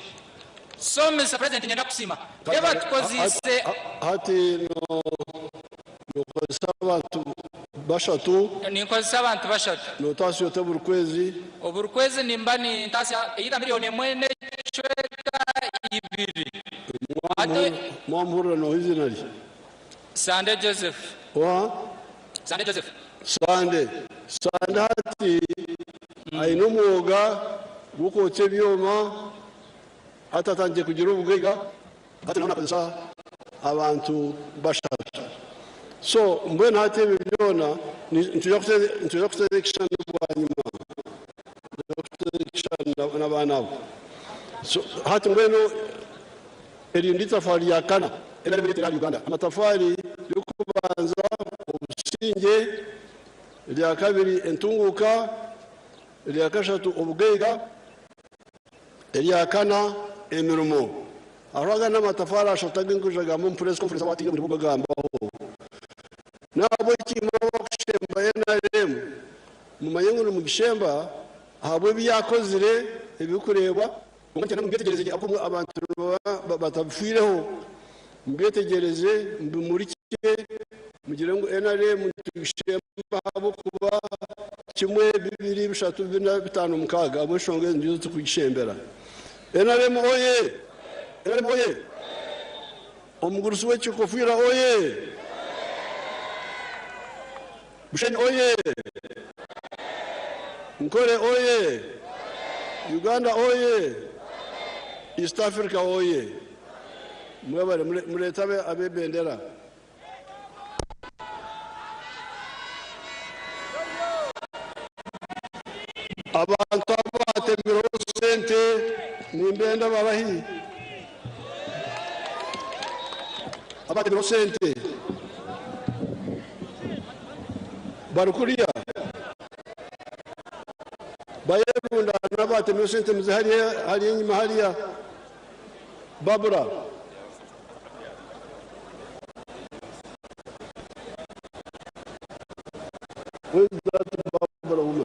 So Mister President niinyenda kukusiima. Reeba tukozeise. Hati Nokozesa abantu bashatu. Ninkozesa abantu bashatu. Notaasya ota buri kwezi? Oburi kwezi nimba nintaasya either miriyoni emwe n'ekicweka ibiri. Hati. Mwamuhurira noha eiziina rye? Sande Joseph. Oha? Sande Joseph. Sande. Sande hati aine omwoga gw'okwotsya ebyoma hati atandikire kugira obugaiga. Hati nawe nakozesa abantu bashatu. So mbwenu hati ebyo byona nitwija kuteera ekishushani bwanyima. Nitwija kuteera ekishushani n'abaana abo. So hati mbwenu erindi itafaari rya kana erikureetera ahari Uganda. Amatafaari ry'okubanza obusingye, erya kabiri entunguuka, erya kashatu obugaiga, Erya kana, emirimo. Hariho agandi amatafaari ashatu agu nkwija kugamba omu press conference ahu hataine obwire bw'okugagambaho. N'ahabw'eki imwe abarikushemba nrm, mumanye ngu nimugishemba ahabw'ebi yaakozire ebirikureebwa, kwonka niinyenda ngu mubyetegyereze gye ahabw'okuba abantu nibaba batabifiireho. Mubyetegyereze, mubimurikye, mugire ngu nrm nitugishemba ahabw'okuba kimwe, bibiri, bishatu, bina, bitaano, mukaaga ahabw'enshonga ezi nizo turikugishembera. Nrm oye! Nrm oye! Omugurusi w'ekikofiira oye! Bushenyi oye! Nkore oye! Uganda oye! East Africa oye! Mwebare, mureete ab'ebendera. Abantu abaatemireho sente nimbenda babahi? Abaatemireho sente bari kuriya? Bayerundaana abaatemireho sente muze hariya enyima hariya. Barbara. Where is that Barbara woman?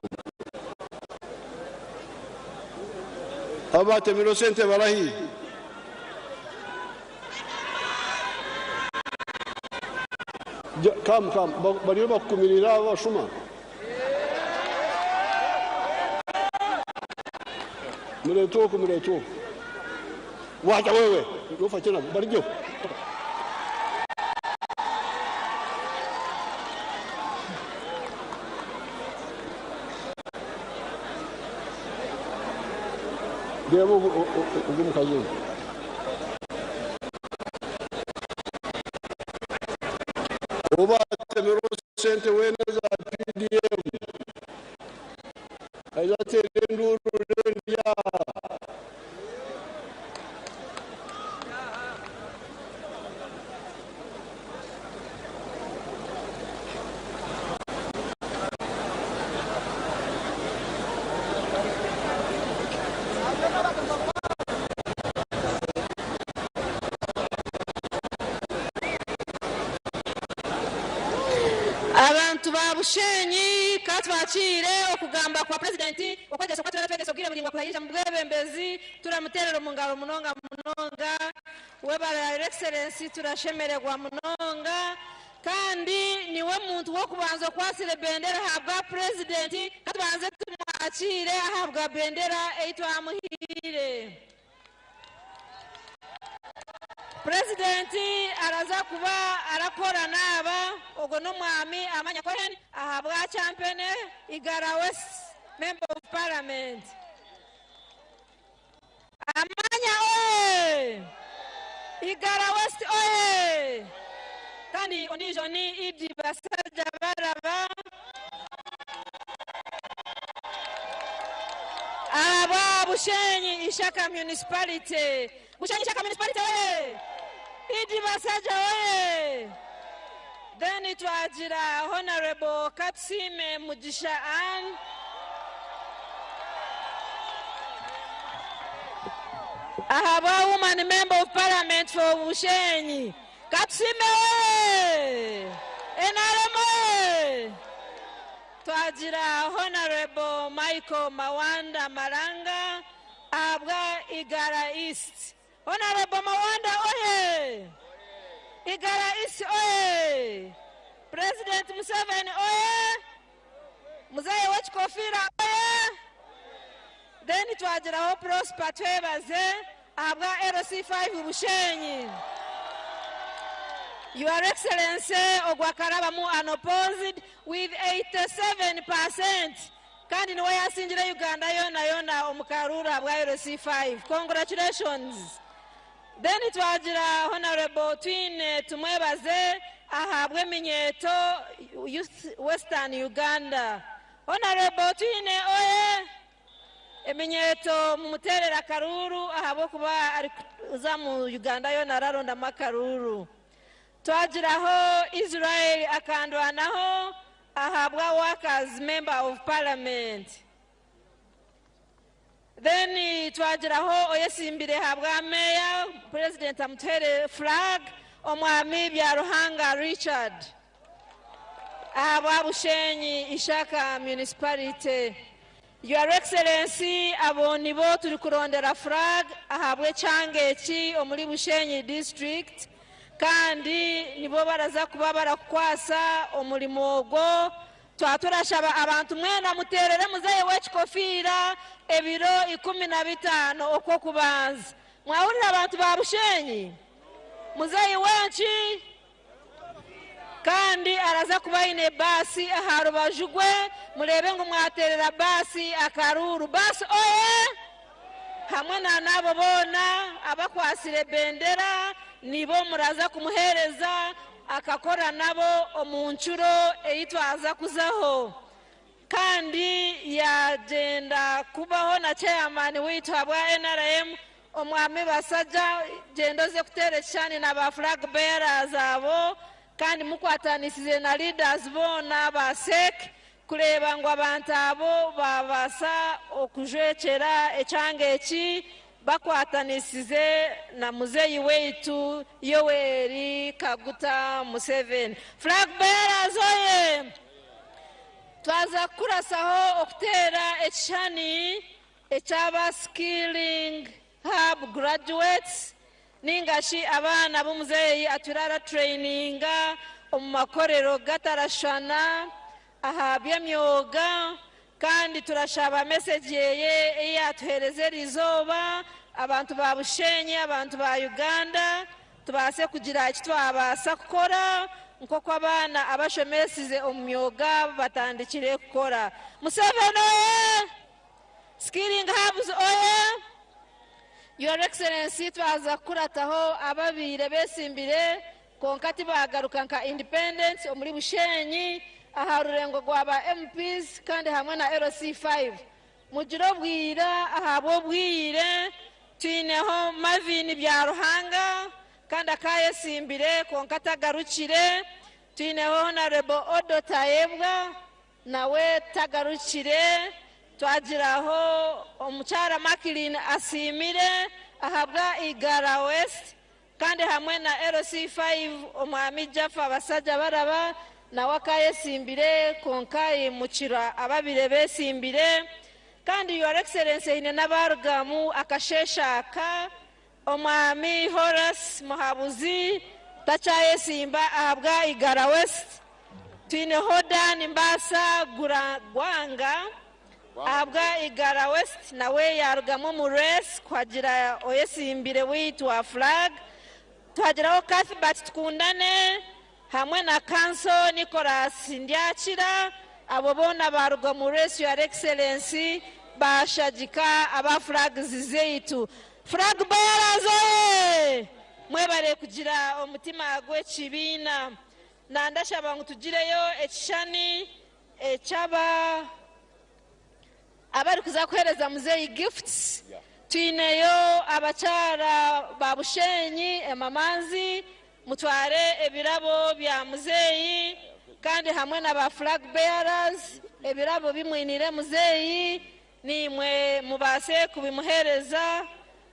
Abatemirwe sente barahi? Come, come. Bariyo bakukumirira abo bashuma. Mureete oku, mureete oku. Wacha wewe ufa chena barijo. Reba ugu mukazi we. Oba atemera sente wena za PDM aizatera enduru rendya. Abantu ba Bushenyi katwakiire okugamba kwa purezidenti okwegyesa oku twegyesa obwire buraingwa kuhayija mu bwebembezi, turamuterera omu ngaro munonga munonga. Webare, Your Excellency, turashemererwa munonga, kandi niwe muntu w'okubanza okwasire bendera ahabwa purezidenti. Katubanze tumwakiire ahabwa bendera ei twamuhiire. Purezidenti araza kuba arakora naaba ogwo n'omwami Amanya Cohen ahabwa Champene Igara West Member of Parliament. Amanya oye! Igara West oye! Kandi ondiijo ni Idi Basajja Baraba ahabwa Bushenyi Ishaka Municipality. Bushenyi Ishaka Municipality oye! Idi Basajja oye! Then twagira Honorable Katsime Mugisha Ann ahabwa Woman Member of Parliament for Bushenyi. Katsime oye! NRM oye! Twagira Honorable Michael Mawanda Maranga ahabwa Igara East. Honorable Mawanda oye! Igara East oye! President Museveni oye! Muzeyi w'ekikofira oye! Then twagiraho Prosper Twebaze ahabwa LC5 Bushenyi. Your Excellency, ogwa karabamu unopposed with 87%, kandi niwe yasingire Uganda yona yona omukarura bwa LC5. Congratulations. Then twagira Honorable Twine Tumwebaze ahabwa eminyeto Youth Western Uganda. Honorable Twine oye! Eminyeto mumuterera akaruru ahabwokuba ari kuza mu Uganda yona ararondamu akaruru. Twagiraho Israel akandwanaho ahabwa Workers Member of Parliament. Then twagiraho oyesimbire ahabwa Mayor, President amutere flag, omwami Byaruhanga Richard ahabwa Bushenyi Ishaka Municipality. Your Excellency, abo nibo turi kurondera flag ahabwa ekyanga eki omuri Bushenyi District, kandi nibo baraza kuba barakukwasa omurimo ogwo. Twaturashaba abantu mwena muterere muzeyi w'ekikofiira ebiro 15 okwokubanza. Mwahurira abantu ba Bushenyi? Muzeyi wenki? Kandi araza kuba aine baasi aha rubaju rwe, murebe ngu mwaterera baasi akaruru. Baasi oye! Hamwe na n'abo boona abakwasire bendera nibo muraza kumuhereza akakora nabo omu ncuro ei twaza kuzaho. Kandi yagenda kubaho na chairman waitu habwa NRM omwami Basajja, genda oze kuteera ekishushani na ba flag bearers abo, kandi mukwatanisize na leaders boona ba SEC kureeba ngu abantu abo babaasa okujwekyera ekyanga eki bakwatanisize na muzeyi waitu Yoweri Kaguta Museveni. Flag bearers oye! Twaza kukurasaho okuteera ekishushani ekyaba Skilling Hub graduates ningashi abaana b'omuzeeyi atwire aratraininga omu makorero gatarashushana aha by'emyoga, kandi turashaba message yeye ei yatuheereza eriizooba. abantu ba Bushenyi, abantu ba Uganda tubaase kugira eki twabaasa kukora nk'oku abaana abashomesize omu myoga batandikire kukora. Museveni oye! Skilling Hubs oye! Your Excellency twaza kukurataho ababaire besimbire kwonka tibagaruka nka independent omuri Bushenyi aha rurengo rwa ba MPs kandi hamwe na LC5. Mugire obwira ahabw'obwire twineho Marvin Byaruhanga kandi akayesimbire kwonka tagarukire, twineho Honorable Odo Tayebwa nawe tagarukire, twagiraho omukyara Mackline Asiimire ahabwa Igara West kandi hamwe na LC5 omwami Jaffa Basajja Baraba nawe akayesimbire kwonka yimukira ababire besimbire. Kandi Your Excellency haine n'abarugamu akasheeshe aka, omwami Horace Muhabuzi takyayesimba ahabwa Igara West, twineho Dan Mbaasa Gwanga ahabwa Igara West nawe yarugamu omu race kuhagira oyesimbire waitu wa flag, tuhagiraho Cuthbert Tukundane hamwe na Counsel Nicholas Ndyakira, abo boona baruga omu race Your Excellency bashagika aba flags zaitu. Flag bearers oye! Mwebare kugira omutima gw'ekibiina. Nandashaba ngu tugireyo ekishushani ekyaba abarikuza kuheereza muzeeyi gifts. Twineyo abakyara ba Bushenyi emamanzi, mutware ebirabo bya muzeeyi kandi hamwe na ba flag bearers, ebirabo bimwiniire muzeeyi niimwe mubaase kubimuheereza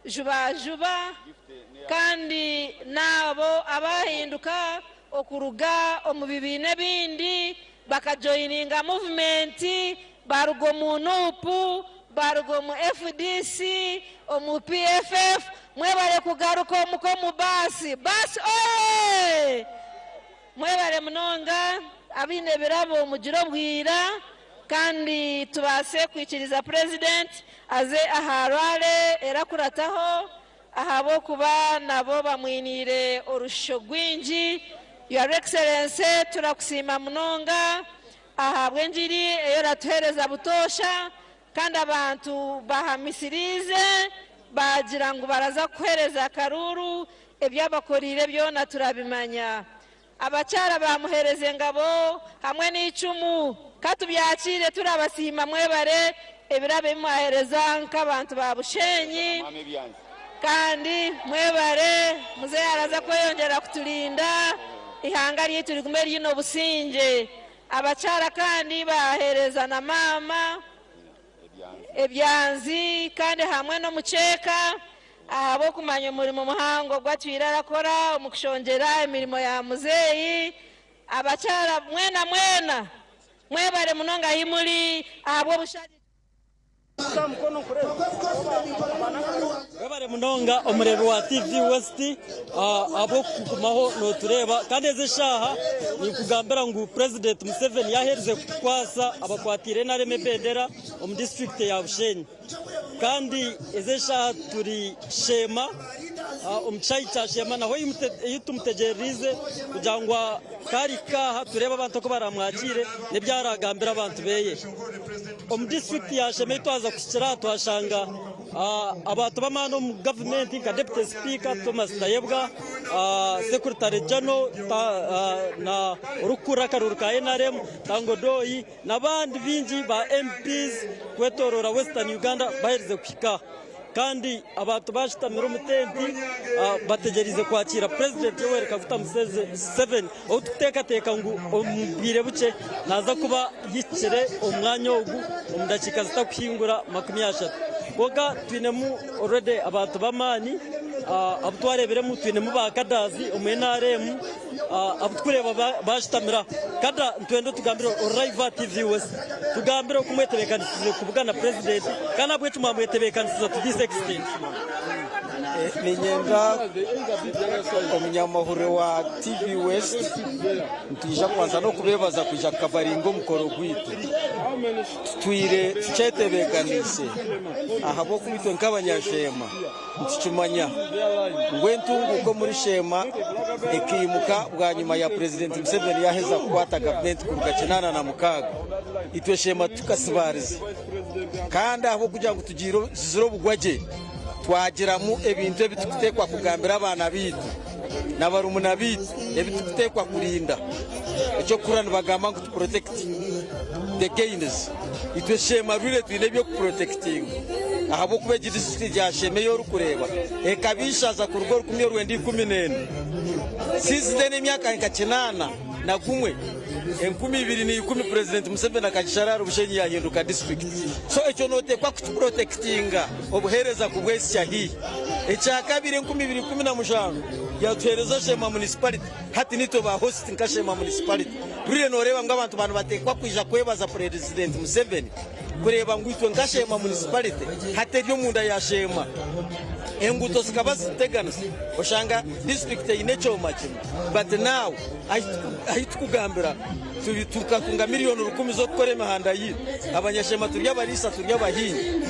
juba juba. Kandi n'abo abahinduka okuruga omu bibiina ebindi bakajoyininga muvumenti, baruga omu NUP, baruga omu FDC, omu PFF, mwebare kugaruka omuka omu baasi. Baasi oye! Mwebare munonga, abaine ebirabo mugire obwira kandi tubaase kwikiriza Purezidenti aze aha rware erakurataho ahabw'okuba nabo bamwiniire orushusho rwingi. Your Excellency turakusiima munonga ahabw'engiri ei oratuheereza butoosha kandi abantu bahamisiriize baagira ngu baraza kukuheereza akaruuru, ebyabakoriire byona turabimanya. Abakyara bamuheereza engabo hamwe n'icumu, katubyakiire turabasiima mwebare ebirabo ebi mwaheereza nk'abantu ba Bushenyi kandi mwebare muzeeyi araza kweyongyera kuturinda ihanga ryaitu rigume riine obusingye. Abakyara kandi baheereza na maama ebyanzi kandi hamwe n'omukyeka ahabw'okumanya omurimo muhango ogu atwire arakora omu kushongyera emirimo ya muzeeyi. Abakyara mwena mwena mwebare munonga ahi muri ahabw'obushagiki. Webare munonga omureebi wa TV West ahabw'okugumaho notureeba kandi ezi eshaaha ninkugambira ngu Purezidenti Museveni yaherize kukwasa abakwatiire NRM ebendera omu disiturikiti ya Bushenyi kandi ezi eshaaha turi Sheema omu kishaayi kya Sheema naho ei tumutegyereize kugira ngu ku arihika aha tureebe abantu oku baramwakiire n'ebi aragambire abantu beye. Omu disiturikiti ya Sheema ei twaza kuhikira aha twashanga abantu b'amaani omu gavumenti nka Deputy Sipiika Thomas Tayebwa, Sekuritare Jano na orikukurira akaruuru ka NRM Tanga Odoi n'abandi baingi ba MPs kwetoroora Western Uganda baherize kuhika aha. Kandi abantu bashutamire omu tenti bategyereize kwakiira Purezidenti Yoweri Kaguta Museveni ou turikuteekateeka ngu omu bwire bukye naaza kuba ahikire omu mwanya ogu omu dakiika zitakuhingura 30. Kwonka twinemu already abantu b'amaani abu twareebiremu twinemu ba kadaazi omu NRM abu turikureeba bashutamire aha. Kada nitwenda otugambire ori live aha TV West. Tugambire oku mwetebeekanisize kubugana Purezidenti kandi ahabw'enki mwamwetebeekanisiza to this extent. Niinyenda omunyamahurire wa TV West nitwija kubanza n'okubeebaza kwija kukavaringa omukoro gwaitu. Tutwire tukyetebeekaniise ahabw'okuba itwe nk'abanyasheema nitukimanya ngu entunguuka omuri Sheema ekaimuka bwanyima ya Purezidenti Museveni yaaheza kukwata gavumenti kuruga 86. Itwe Sheema tukasibaarize kandi ahabw'okugira ngu tugizire obugwagye, Twagiramu ebintu ebi turikuteekwa kugambira abaana baitu na barumuna baitu ebi turikuteekwa kurinda. Eky'okuhurira nibagamba ngu to protect the gains. Itwe Sheema rwire twine eby'okuprotekitinga ahabw'okuba egi disiturikiti ya Sheema ei orikureeba ekaba ishaza kuruga orukumi orwenda 14. Since then emyaka nka 81, 2010 Purezidenti Museveni akagishara ahari Bushenyi yahinduka disiturikiti. So ekyo noteekwa kukiprotekitinga. Obuheereza kubwehitsya haihi. Ekyakabiri, 2017 yatuheereza Sheema Municipality, hati nitwe ba host nka Sheema Municipality. Buriire noreeba ngu abantu ba nibateekwa kwija kwebaza Purezidenti Museveni kureeba ngu itwe nka Sheema Municipality hati eri omunda ya Sheema. Enguuto zikaba zituteganisa oshanga disiturikiti eine ekyoma kimwe but now ahi tukugambira Tukatunga miriyoni rukumi z'okukora emihanda yaitu. Abanyashema turi abariisa, turi abahingi.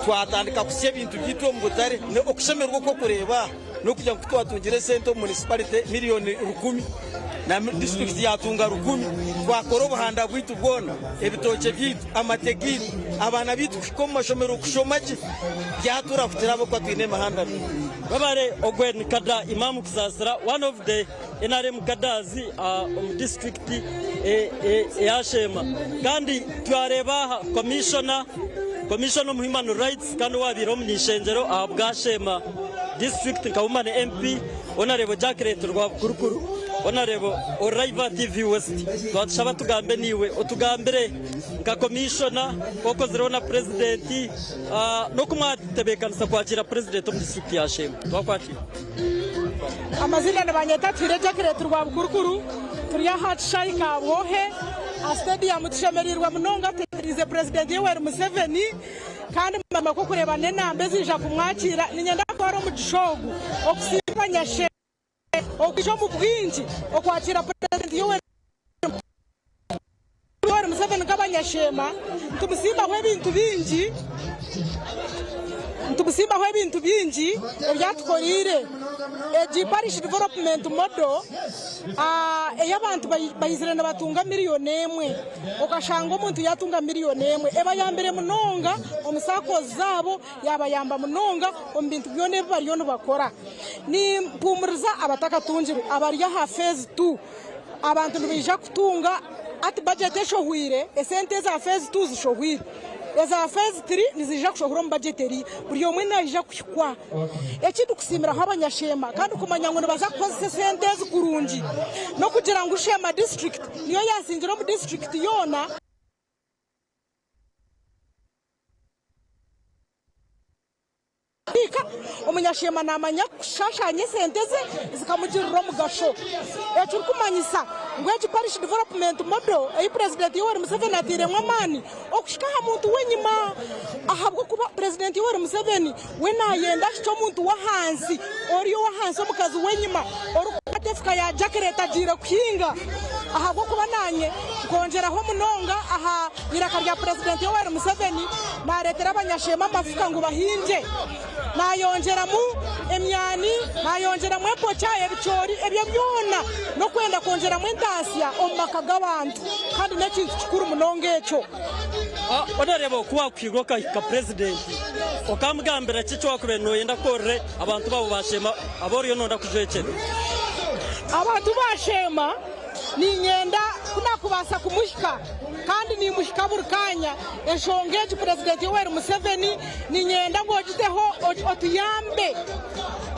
Twatandika kusya ebintu byaitu omu butare. Okushemererwa oku orikureeba aha n'okugira ngu ku twatungire esente omu munisipalite miriyoni rukumi na disiturikiti yaatunga rukumi, twakora obuhanda bwaitu bwona, ebitookye byaitu, amate gaitu, abaana baitu kuhika omu mashomero kushoma gye, byaturahukira ahabw'okuba twine emihanda mirungi. Webare ogwe ni Kada Imam Kusasira one of the NRM cadres omu disiturikiti eya Sheema kandi twareeba aha Commissioner Commissioner omu Human Rights kandi owabaire omuny'ishengyero aha bwa Sheema disiturikiti nka Woman MP Honourable Jacqueline Rwabukurukuru Honourable Oliver TV West twatushaba tugambe naiwe otugambire nka Commissioner ku okozireho na Purezidenti n'oku mwatebeekanisa kwakiira Purezidenti omu disiturikiti ya Sheema. Twakwakira. Amazina nibanyeta Atuhaire Jacqueline Rwabukurukuru, turi aha kishaayi Kabwohe aha stadium tushemereirwe munonga tutegyereize Purezidenti Yoweri Museveni kandi mazima ku orikureeba n'enamba eziija kumwakiira niinyenda kutwara omugisha ogu okusiima abanyashembe okwija omu bwingi okwakiira Purezidenti Yoweri Yoweri Museveni nk'abanyasheema nitumusiimaho ebintu bingi nitumusiimaho ebintu bingi ebi atukoreire. Egi parish development model ei abantu baizire nibatunga miriyoni emwe okashanga omuntu yaatunga miriyoni emwe ebayambire munonga omu saccos zaabo yaabayamba munonga omu bintu byona ebi bariyo nibakora. Nimpumuriza abatakatungire abari aha phase 2. Abantu nibaija kutunga hati bajeti eshohwire, esente eza feezi tu zishohwire, eza feezi tiri niziija kushohora omu bajeti eriya. Buri omwe naija kuhikwa. Eki ndikusiimiraho abanyasheema kandi kumanya ngu nibaza kukozesa esente ezi kurungi n'okugira ngu Sheema disiturikiti niyo yaasingire omu disiturikiti yoona. Kuhika, omunyasheema naamanya kushashaanya esente ze zikamugirira omugasho. Ekirikumanyisa ngu egi Parish Development Model ei Purezidenti Yoweri Museveni atairemu amaani okuhika aha muntu w'enyima ahabw'okuba Purezidenti Yoweri Museveni we naayenda ahikye omuntu w'ahansi, ori ow'ahansi omukazi w'enyima orikukwata efuka ya Jacqueline agiire kuhinga ahabw'okuba naanye nkongyeraho munonga aha iraka rya Purezidenti Yoweri Museveni naareetera abanyasheema amafuka ngu bahingye, naayongyeramu emyani, naayongyeramu empokya, ebicoori, ebyo byona n'okwenda kwongyeramu entaasya omu maka g'abantu kandi n'ekintu kikuru munonga ekyo. Onareeba oku waakuhigwa okahika Purezidenti okamugambira ki eki waakubaire nooyenda kukorere abantu baawe ba Sheema abu oriyo nooyenda kujwekyera? Abantu ba Sheema Niinyenda ku naakubaasa kumuhika kandi niimuhika buri kaanya. Enshonga egi Purezidenti Yoweri Museveni niinyenda ngu ogiteho otuyambe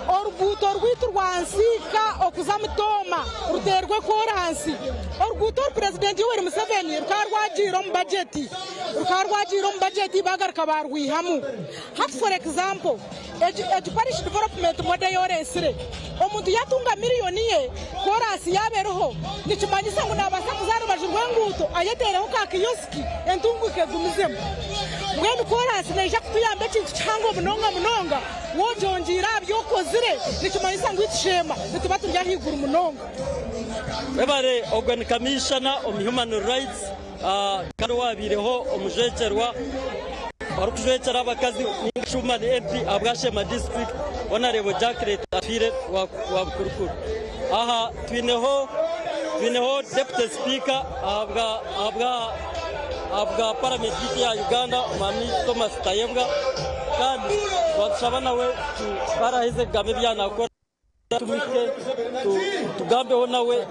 oruguuto rwaitu rwa Nsiika okuza Mitooma ruteerwe koransi. Oruguuto oru Purezidenti Yoweri Museveni rukaba rwagiire omu bajeti rukaba rwagiire omu bajeti baagaruka baarwihamu. Hati for example egi parish development model ei oreetsire, omuntu yaatunga miriyoni ye, koraasi yaaba eriho, nikimanyisa ngu naabaasa kuza aha rubaju rw'enguuto ayeteereho ka kiyosiki entunguuka egumizemu. Mbwenu koraasi neija kutuyamba ekintu kihango munonga munonga. Woogyongyeire aha bi okozire nikimanyisa ngu itwe nituba turi ahaiguru munonga. Webare ogwe ni Kamiishana omu Human Rights kandi owabaireho omujwekyerwa orikujwekyera abakazi ninga shi Woman MP ahabwa Sheema District Honarebo Jacqueline Atwire wa Bukurukuru. Aha twineho twineho Deputy Speaker ahabwa ahabwa ahabwa Paramenti yaitu ya Uganda Omwami Thomas Tayebwa kandi twatushaba nawe ku araheze kugamba ebi yaanakora tumuhike tugambeho nawe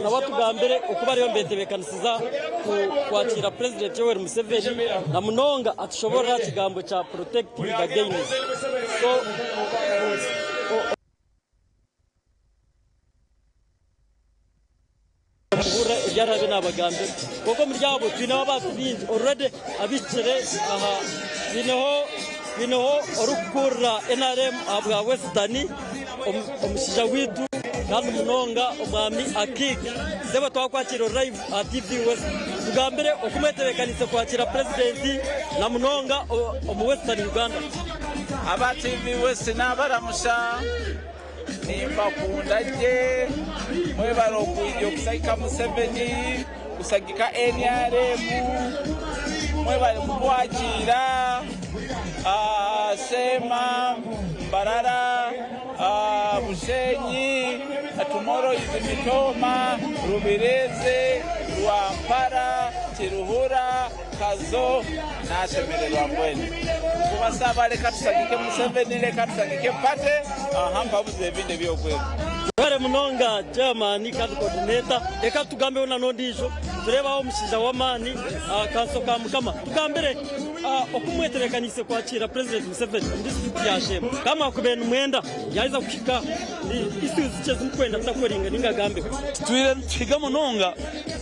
nawe atugambire oku bariyo nibetebeekanisiza kwakiira Purezidenti Yoweri Museveni na munonga atushoboorore aha kigambo kya protecting the gains. So, Kuhurira ebi araabe naabagambira. Kwonka omuri abo twineho abantu baingi already abahikire aha. Twineho twineho orikukurira NRM ahabwa Western, omushaija waitu kandi munonga Omwami Akiik. Sebo twakwakiira ori live aha TV West. Tugambire oku mwetebeekaniise kwakiira Purezidenti na munonga omu Western Uganda. Aba TV West nabaramusa. Nimbakunda gye, mwebare okwija okusagika Museveni, kusagika nrm, mwebare kutwakiira Sheema, Mbarara, Bushenyi, tomorrow is Mitooma, Rubirizi, Rwampara, Kiruhura, Kazo, nashemererwa mbwenu. Nkubasaba reka tusagike Museveni, reka tusagike party, aha mpabuze ebindi ebyokwega. Mwebare munonga chairman kandi coordinator. Reka tugambeho na n'ondiijo tureebe aho omushaija w'amaani Kanso ka Mukama. Tugambire oku mwetebeekaniise kwakiira President Museveni omu disiturikiti ya Sheema. Ka mwakubaire nimwenda yaaheza kuhika ni issues ki ezi murikwenda kutakoringa ninga agambeho? Tutwire nituhiga munonga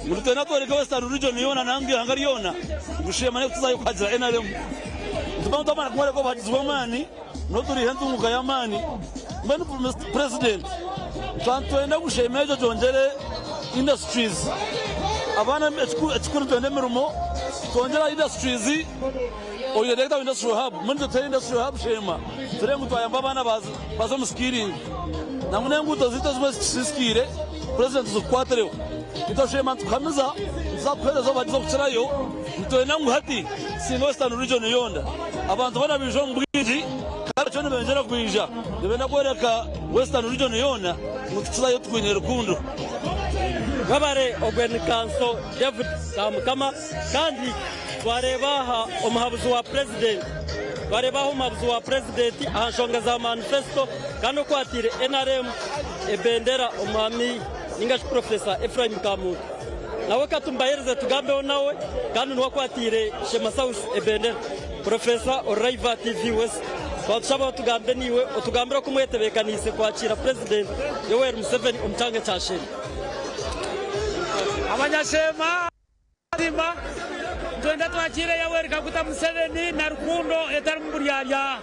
ngu nitwenda tworeke Western Region yoona nangwa eihanga ryoona ngu Sheema niyo tuzayo kuhagira nrm. Nituba ngu twamara kumworeka obuhagizi bw'amaani niho turiiha entunguka y'amaani. Mbwenu Mister President twaba nitwenda ngu Sheema egyo gyongyere industries abaana ekikuru nitwenda emirimo twongyere aha industries oine Director wa Industrial Hub mbwenu itwe tuhe Industrial Hub Sheema turebe ngu twayamba abaana baza omu skilling. Nangwa n'enguuto zaitu ezimwe zikisisikiire, Purezidenti zikukwatireho. Itwe Sheema nitukuhamiza nituza kukuheereza obuhagizi okukirayo. Nitwenda ngu hati tusinge Western Region yoona. Abantu boona baije omu bwingi kandi bakiriyo nibeyongyera kwija. Nibenda kworeka Western Region yoona ngu tukizayo tukwiniire rukundo. Webare ogwe ni Kanso David Kamukama kandi twareeba aha omuhabuzi wa Purezidenti. Twareeba aha omuhabuzi wa Purezidenti aha nshonga za manifesito kandi okwatiire nrm ebendera Omwami ninga shi Purofesa Ephraim Kamuntu. Nawe ka tumubaheereze tugambeho nawe kandi niwe akwatiire Sheema South ebendera. Purofesa ori live aha TV West twatushabaho tugambe naiwe otugambire oku mwetebeekaniise kwakiira Purezidenti Yoweri Museveni omu kyanga kya Sheema. Abanyasheema Mazima nitwenda twakiire Yoweri Kaguta Museveni na rukundo etarimu buryarya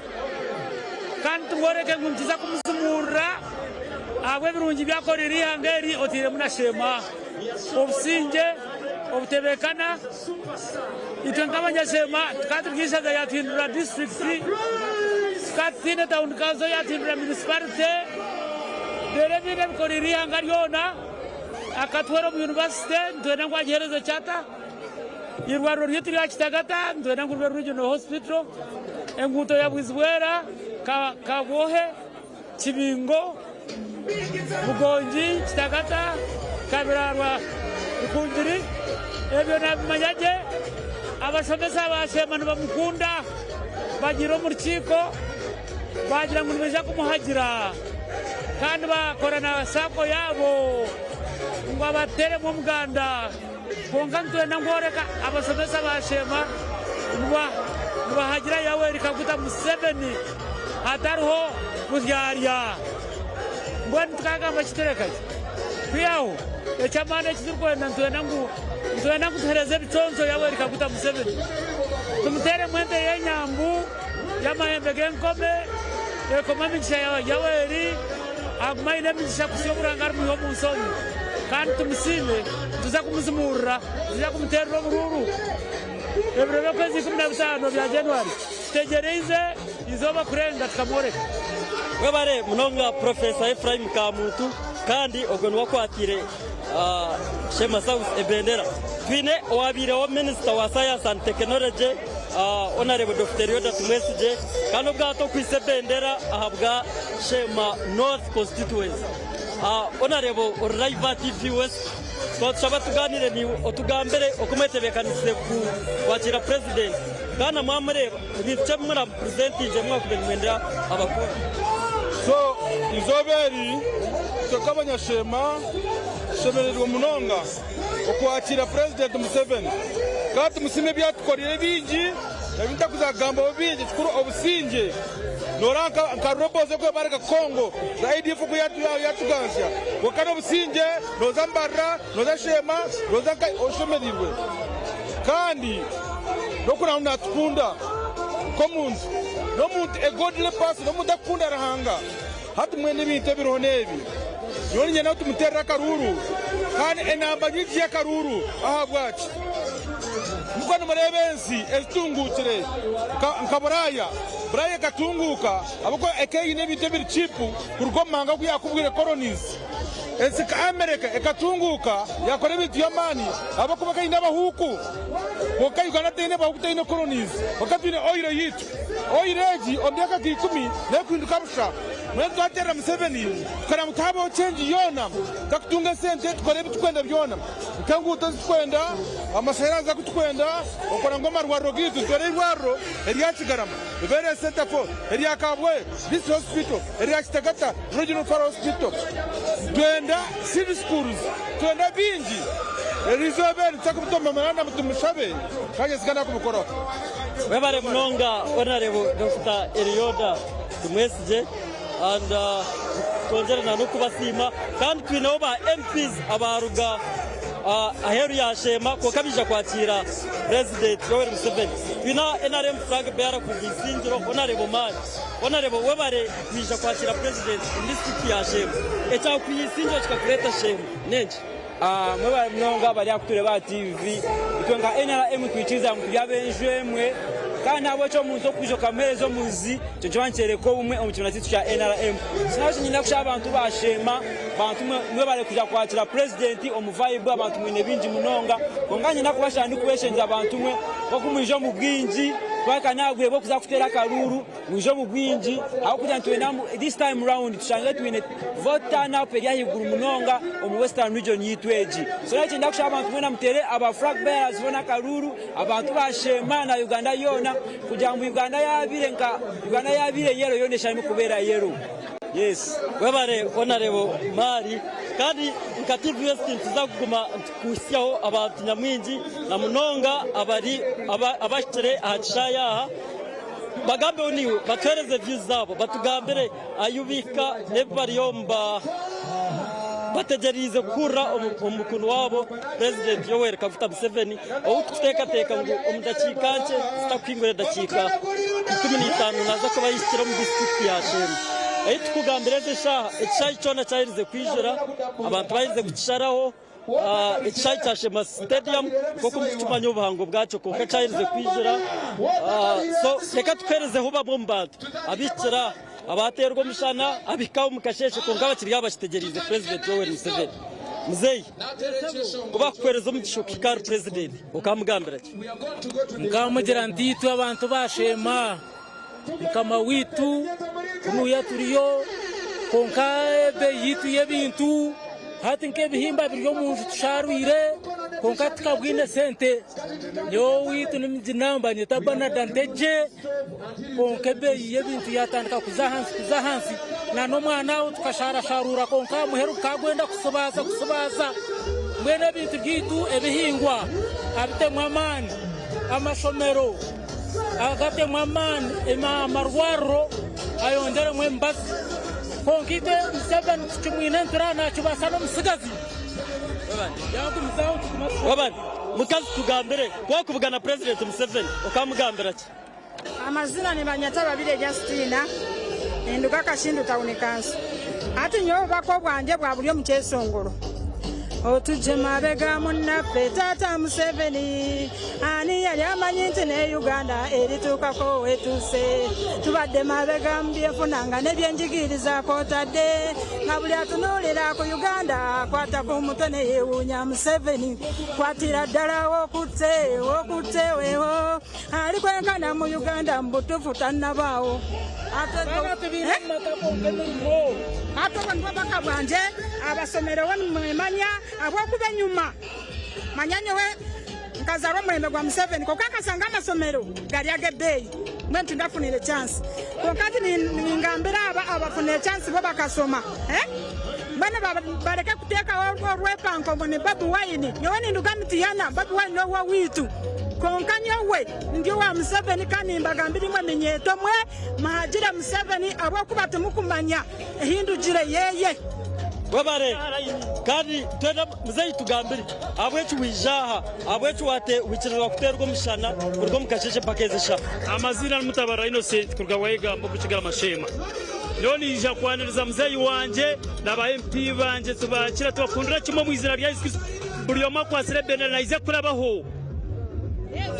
kandi tumworeke ngu nituza kumuzimuurira ahabw'ebirungi ebi akoreire eihanga eri oteiremu na Sheema. Obusingye, obutebekana, itwe nk'abanyasheema tukaba turi eishaza ryatuhindura disiturikiti, tukaba tutaine tawuni kanso yatuhindura munisiparite, reero ebindi abikoreire eihanga ryona. Akatwara omu yunivasite nitwenda ngu agiheereze charter. Eirwariro ryaitu rya Kitagata nitwenda ngu ribe regional hospital. Enguuto ya Bwizibwera, Kabwohe, Kibingo, Bugongi, Kitagata, Kabirarwa, Rukungiri, ebyo nabimanya gye. Abashomesa ba Sheema nibamukunda, bagiire omu rukiiko baagira ngu nibaija kumuhagira. Kandi baakora na saako yaabo ngu abateeremu omuganda. Kwonka nitwenda ngu oreka abashomesa ba Sheema nibahagira Yoweri Kaguta Museveni hatariho buryarya. Mbwenu tukagamba ki tureka ki? Kwihaho eky'amaani eki turikwenda nitwenda ngu nitwenda ngu tuheereze ebiconco Yoweri Kaguta Museveni. Tumuteeremu ente y'enyambu y'amahembe g'enkome. Ekoma emigisha ya Yoweri, agume aine emigisha kuhitsya obu Ruhanga arimwiha omu nsi omu. Kandi tumusiime, nituza kumuzimuurira, nituza kumuteerera oburuuru. Ebiro by'okwezi 15 bya January tutegyereize eizooba kurenga tukamworeka. Webare munonga Professor Ephraim Kamuntu kandi ogwo niwe akwatiire Sheema South ebendera. Twine owabaireho Minisita wa Science and Technology Honarebo Dokita Elioda Tumwesigye kandi obwato okwitsa ebendera ahabwa Sheema North Constituency. Honarebo ori live aha TV West Twatushaba tugaaniire naiwe otugambire oku mwetebeekanisize kwakiira Purezidenti. Kandi na mwamureeba, ni bintu ki ebi muramupurezentingye mwakubaire nimwenda abakuru? So eizooba eri itwe nk'abanyasheema tushemereirwe munonga okwakiira Purezidenti Museveni kandi tumusiime ebi atukoreire ebingi ebi ntakuza kugambaho bingi ekikuru obusingye. Noreeba nka rebels oku barega Congo za ADF oku yatuganzya kwonka n'obusingye noza Mbarara noza Sheema noza nka oshemereirwe kandi n'okureba ngu natukunda nk'omuntu n'omuntu a godly person n'omuntu akukunda Ruhanga hati mbwenu ebintu ebiriho n'ebi nyowe niinyenda ngu tumuteerere akaruuru kandi enamba nyingi y'akaruuru ahabwaki? Mukuba nimureeba ensi ezitunguukire nka Buraaya, Buraaya ekatunguuka ahabw'okuba ekaba eine ebintu ebiri cheap kuruga omu mahanga agu yaakubwire colonies. Ensi nka America ekatunguuka yaakora ebintu by'amaani ahabw'okuba ekaba eine abahuuku. Kwonka Uganda teine bahuuku teine colonies kwonka twine oil yaitu. Oil egi omu myaka nka ikumi neekuhinduka busha. Mbwenu twateerera Museveni tukareba ngu tihabaho change yoona, tutakutunga esente tukore ebi turikwenda byona. Nk'enguuto ezi turikwenda, amashanyarazi agu turikwenda, okora ngu amarwariro gaitu nitwenda eirwariro erya Kigarama ribeere Center for, erya Kabwohe District Hospital, erya Kitagata Regional Referral Hospital. Nitwenda Civil Schools, nitwenda bingi. Eri izooba eri nituza kubitombamana na tumushabe kandi yesiga nakubikoraho. Webare munonga Honourable Dokita Elioda Tumwesigye and twongyere na n'okubasiima kandi twineho ba MPs abaruga aheeru ya Sheema kwonka baija kwakiira Purezidenti Yoweri Museveni. Twine NRM flag bearer kuruga Isingiro Honourable Mari. Honourable webare kwija kwakiira Purezidenti omu disiturikiti ya Sheema. Ekyakwiha Isingiro kikakureeta Sheema n'enki? Mwebare munonga abari aha kutureeba aha TV. Itwe nka NRM twikiriza ngu turi ab'enju emwe kandi nahabwekyo omuntu okwija okamuheereza omuzi ekyo nikiba nikyoreka obumwe omu kibiina kyaitu kya NRM. So nahabwekyo niinyenda kushaba abantu ba Sheema, bantu mwe mwebare kwija kwakira purezidenti omu vibe abantu mwine bingi munonga kwonka niinyenda kubashaba ndikubeshengyera bantu mwe nk'oku mwija omu bwingi twahika n'aha bwire bw'okuza kuteera akaruuru Mwije omu bwingi ahabw'okugira ngu nitwenda ngu this time round tushange twine vote turn up eri ahaiguru munonga omu Western region yaitu egi. So nahabwekyo ninda kushaba abantu mwena muteere aba flag bearers boona akaruuru, abantu ba Sheema na Uganda yoona kugira ngu Uganda yabaire nka Uganda yabaire yellow yoona eshange erikubeera yellow. Yes. Webare Honourable Mari kandi nka TVS nituza kuguma nitukuhitsyaho abantu nyamwingi na munonga abari abahikire aha kishaayi aha. Bagambeho naiwe, batuheereze views zaabo, batugambire ahu bahika n'ebi bariyo bategyereize kuhurira omu mukunu waabo Purezidenti Yoweri Kaguta Museveni ou turikuteekateeka ngu omu dakiika nkye zitakuhingura edakiika 15 naaza kuba ahikire omu disiturikiti ya Sheema. Ei turikugambira ezi eshaaha, ekishaayi kyona kyaherize kwijura, abantu baherize kukisharaho. Ekishaayi kya Sheema Stadium nk'oku murikukimanya obuhango bwakyo kwonka kyaherize kwijura so reka tukuheerezeho bamwe omu bantu abahikire aha abateerwa omushana abahika omu kasheeshe kwonka bakiri aha bakitegyereize Purezidenti Yoweri Museveni. Muzeeyi ku baakukuheereza omugisha okuhika ahari Purezidenti okamugambira ki? Nkamugira nti itwe abantu ba Sheema Mukama waitu kunuya turiyo kwonka ebeeyi yaitu y'ebintu hati nk'ebihimba biri omu nju tusharwire kwonka tukabwine sente. Nyowe owaitu nimuginamba nyeta Banada Ntegye kwonka ebeeyi y'ebintu yatandika kuza ahansi kuza ahansi n'omwana aho tukasharasharura kwonka aha muheru gukaba gwenda kusibaza kusibaza. Mbwenu ebintu byaitu ebihingwa abitemu amaani, amashomero. Agatemu amaani amarwariro ayongyeremu emibazi kwonka itwe Museveni tukimwine nituraaba nakibaasa n'omutsigazi yagumizaho nituguma Wabani mukazi tugambire ku wakubugana Purezidenti Museveni okamugambira ki? Amazina nibanyeta Babirye Justina, ninduga Kashindu Town Council. Hati nyowe obubaka obwangye bwa buri omu kyeshongoro. Otujje mabega munnaffe taata Museveni. Ani yali amanyi nti ne Uganda erituukako wetuuse? Tubadde mabega mu byenfuna nga ne byenjigiriza kw'otadde, nga buli atunuulira ku Uganda akwata ku mutwe ne yeewuunya. Museveni kwatira ddala wokutte wokutte weho ali kwenkana mu Uganda mu butuufu tannabaawo. Ate obwo nibwo bubaka bwangye abasomereho nimwemanya ahabw'okuba enyuma manya nyowe nkazaarwa omulembe gwa Museveni kwonka nkashanga amasomero gari ag'ebeeyi mbwenu tindafunire chance kwonka hati ningambira aba abafunire chance bo bakashoma mbwenu bareke kuteekaho orwepanko ngu ni Bobi Wine nyowe ninduga Mityana Bobi Wine n'owowaitu kwonka nyowe ndi owa Museveni kandi nimbagambira imwe minyeeto mwe muhagire Museveni ahabw'okuba timukumanya ehindugire yeye. Webare kandi twena muzeyi tugambire ahabw'eki waija aha, ahabw'eki waikirizibwa kuteerwa omushana kuruga omu kasheeshe mpaka ezi eshaaha. Amaziina ni Mutabarira Innocent kuruga Bwayegamba omu Kigarama Sheema. Nyowe niija kwaniriza muzeeyi wangye na ba MP bangye tubaakira tubakundira kimwe omu izina rya Yesu Kristo. Buri omwe akwatsire ebendera naija kurabaho.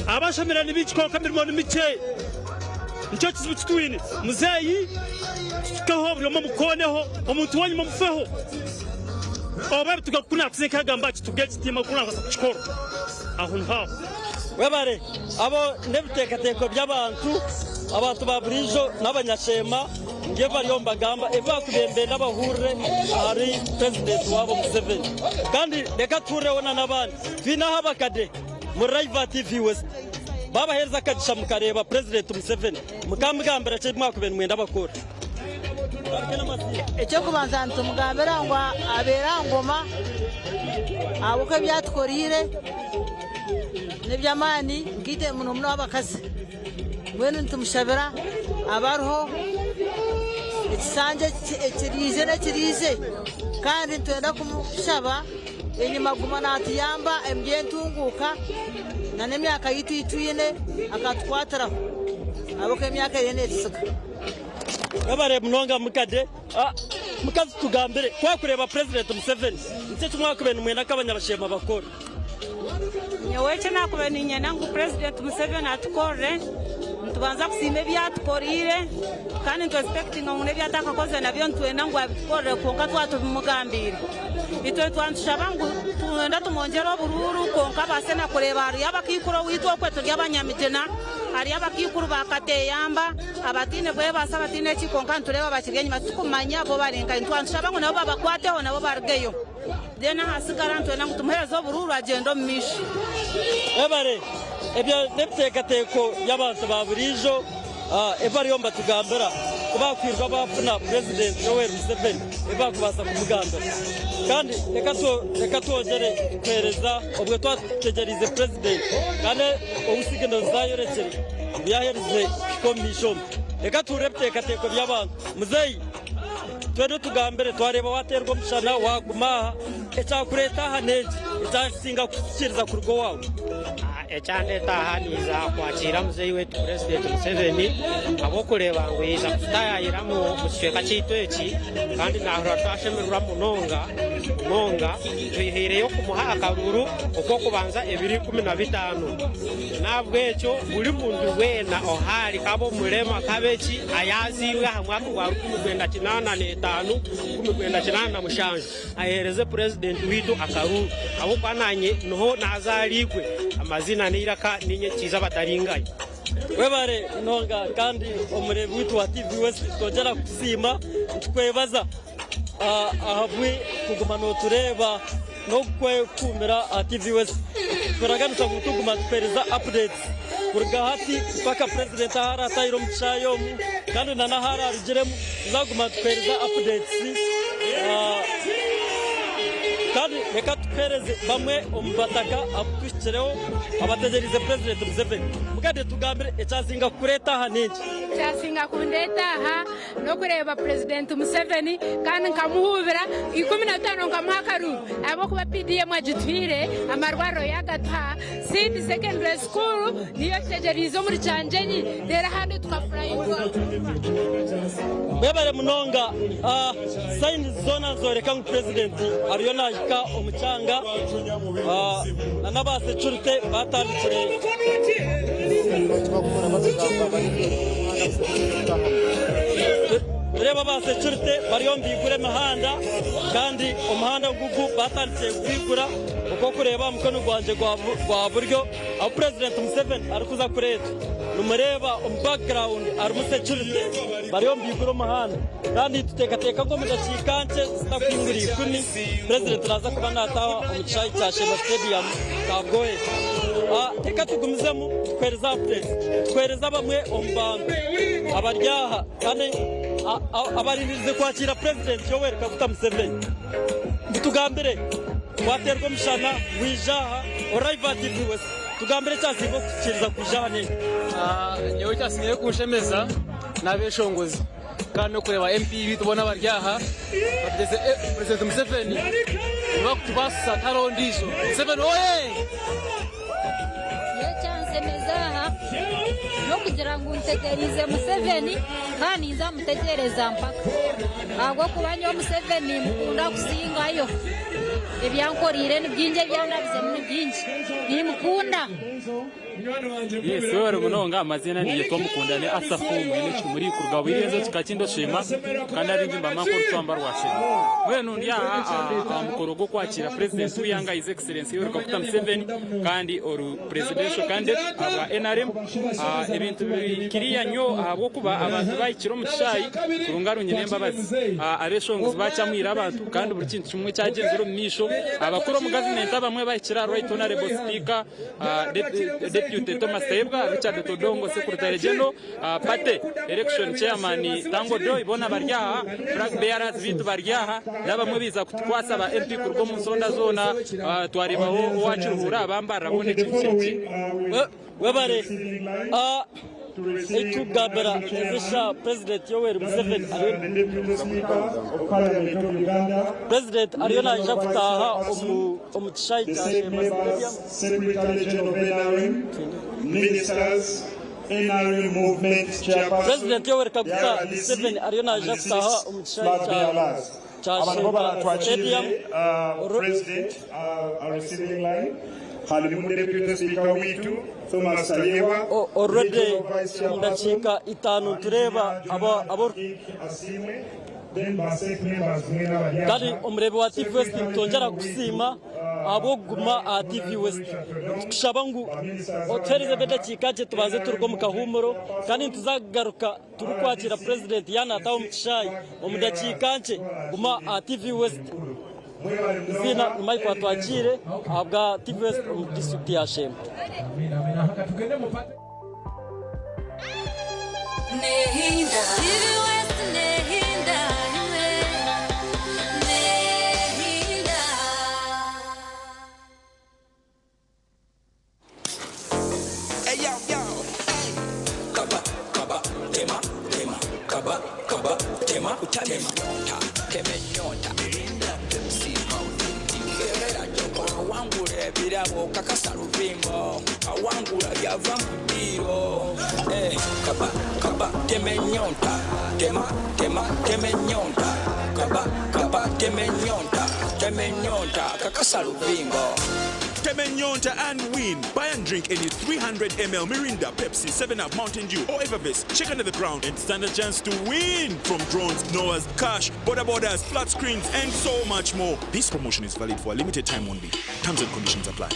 Abashomire ni baingi kwonka emirimo ni mikye. Nikyo kizibu ki twine. Muzeeyi tutukeho buri omwe omukooneho, omuntu w'enyima omufeho. Oba ebituga ku naakuza nkagamba kituga ekitiima ku naakubaasa kukikora. Aho niho aho. Webare. Abo n'ebiteekateeko by'abantu, abantu ba buriijo n'abanyasheema nibyo bariyo nibagamba ebi baakubembenda bahurire ahari Purezidenti waabo Museveni. Kandi reka tuhurireho na n'abandi. Twine aha abakade muri Raiva TV West. Baabaheereza akagisha mukareeba Purezidenti Museveni, mukamugambira ki ebi mwakubaire nimwenda abakore? Eky'okubanza nitumugambira ngu abeere aha ngoma ahabw'okuba ebi atukoreire n'eby'amaani nkaitwe muno muno abakazi. Mbwenu nitumushabira abe ariho ekisanja ekiriije n'ekiriije kandi nitwenda kumushaba enyima kuguma naatuyamba omu by'entunguuka n'emyaka yaitu ei twine akatukwatiraho ahabw'okuba emyaka eriyo neetutsiga. Webare munonga mukade. Mukazi tugambire, ku wakureeba Purezidenti Museveni, niki eki mwakubaire nimwenda nka abanyabashema bakore? Nyowe eki nakubaire niinyenda ngu Purezidenti Museveni atukorere, nitubanza kusiima ebi atukoreire kandi nitu esipekitinga ngu n'ebi atakakozire nabyo nitwenda ngu abitukorere kwonka twaba tubimugambiire. Itwe twaba nitushaba ngu twenda tumwongyere oburuuru kwonka abaase na kureeba hariyo abakaikuru owaitu okwe turi abanyamigina, hariyo abakaikuru ba Kateyamba, Abataine bwebaasa abataine ki kwonka nitureeba bakiri enyima titukumanya bo bari nkahi. Nitwaba nitushaba ngu nabo babakwateho nabo barugeyo. Then ahasigara nitwenda ngu tumuheereze oburuuru agyende omu maisho. Webare. Ebyo n'ebiteekateeko by'abantu ba buriijo ebi bariyo nibatugambira ku baakwirwa baafuna Purezidenti Yoweri Museveni ebi baakubaasa kumugambira. Kandi reka twongyere kuheereza obwo twategyeriize Purezidenti kandi ou signals zaayorekire ngu yaaherize kuhika omu maisho omu. Reka tuhurire ebiteekateeko by'abantu. Muzeeyi, twena otugambire, twareeba waateerwa omushana waaguma aha, ekyakureeta aha n'enki? Ekyasinga kukuhikiiriza kuruga owaawe? Ekyandeeta aha niiza kwakiira muzeeyi waitu Purezidenti Museveni ahabw'okureeba ngu yaija kututayaayira omu kicweka kyaitu eki kandi naahurira twashemererwa munonga munonga. Twihaireyo kumuha akaruuru okw'okubanza ebiro 15. N'ahabw'ekyo buri muntu weena ohaari, k'abe omurema, k'abe ki, ayaazairwe aha mwaka gwa 1985, 1987, aheereze purezidenti waitu akaruuru, ahabw'okuba naanye niho naazaariirwe. Amaziina n'eiraka niinye Kiiza Bataringaya. Webare munonga kandi omureebi waitu wa TV West nitwongyera kukusiima nitukwebaza ahabw'okuguma nootureeba n'okwekuumira aha TV West. Nituraganisa ngu tuguma nitukuheereza updates kuruga hati mpaka Purezidenti ahu araatahire omu kishaayi omu kandi na n'ahu araarugiremu tuza kuguma nitukuheereza updates. Kandi reka tukuheereze bamwe omu bataka abu tuhikireho abategyereize Purezidenti Museveni. Mukade tugambire ekyasinga kukureeta aha n'enki? Ekyasinga kundeeta aha n'okureeba Purezidenti Museveni kandi nkamuhuubira 15 nkamuha akaruuru ahabw'okuba PDM agituhaire, amarwariro yaagatuha, Seed Secondary School niyo tutegyereize omuri Kyangyenyi reero ahandi tukafurayingwa. Mwebare munonga. Signs zoona nizooreka ngu Purezidenti ariyo naahika omu kyanga na n'aba securite baatandikire. Tureeba aba securite bariyo nibaigura emihanda kandi omuhanda ogu baatandikire kugwigura oku orikureeba aha mukono gwangye gwa buryo ahu Purezidenti Museveni arikuza kureetwa. Nimureeba omu background harimu securite bariyo nibaigura omuhanda kandi nituteekateeka ngu omu dakiika nkye zitakuhingura ikumi Purezidenti naaza kuba naataaha omu kishaayi kya Sheema Stadium Kabwohe. Reka tugumizemu tukuheereze updates, tukuheereze abamwe omu bantu abari aha kandi abarindirize kwakiira Purezidenti Yoweri Kaguta Museveni. Ngu tugambire wateerwa omushana waija aha Oriva TV West, tugambire ekyasinga okukukiiriza kwija aha n'enki? Nyowe ekyasingire kunshemeza n'abeshongozi. Kandi n'okureeba MP beitu boona abari aha bategyerize Purezidenti Museveni niwe arikutubaasisa tihariho ondiijo. Museveni oye! Nyowe ekyansemeza aha n'okugira ngu ntegyereize Museveni kandi ninza mutegyereza mpaka ahabw'okuba nyowe Museveni nimukunda kusingayo. Ebi ankoreire ni bingi, ebi andabizemu ni bingi. Nimukunda. Yes, webare munonga amazina niyetwa Mukundane Asafu mwine Kimuri kuruga Bwirenzo kika ky'Indoshima kandi abingi mbamanya nk'orucwamba rwa Shema. Mbwenu ndi aha aha mukoro gw'okwakira President w'eihanga His Excellency Yoweri Kaguta Museveni kandi oru Presidential candidate ahabwa NRM. Ebintu biri kiriya nyo ahabw'okuba abantu bahikire omu kishaayi kurunga Rungi n'embabazi. Abeshongozi bakyamwire abantu kandi buri kintu kimwe kyagyenzire omu maisho. Abakuru omu gavumenti abamwe bahikire aha Right Honourable Speaker Deputy Thomas Tayebwa, Richard Todongo Secretary General, Party Election Chairman Tanga Odoi boona bari aha, Flag Bearers beitu bari aha n'abamwe baiza kutukwasa ba MP kuruga omu nsonda zoona twareebaho owa Kiruhura abambarira boona ekintu kiri kimwe. Webare Ekitugambira ezi eshaaha Purezidenti Yoweri Museveni ariyo Purezidenti ariyo naija kutaaha omu kishaayi kya Sheema Stadium. Purezidenti Yoweri Kaguta Museveni ariyo naija kutaaha omu kishaayi kya Sheema Stadium. Already omu dakiika itaano nitureeba abo Kandi omureebi wa TV West nitwongyera kukusiima ahabw'okuguma aha TV West. Nitukushaba ngu otuheereze edakiika nkye tubanze turuge omu kahuumuro kandi nituza kugaruka turikwakiira Purezidenti yaaba naataaha omu kishaayi omu dakiika nkye. Guma aha TV West. Eiziina ni Michael Atwakiire ahabwa TV West omu disiturikiti ya Sheema. Temenyonta and win. Buy and drink any 300 ml Mirinda, Pepsi, 7-Up, Mountain Dew, or Evervest. Check under the ground and stand a chance to win. From drones, Noahs, cash, border borders, flat screens, and so much more. This promotion is valid for a limited time only. Terms and conditions apply.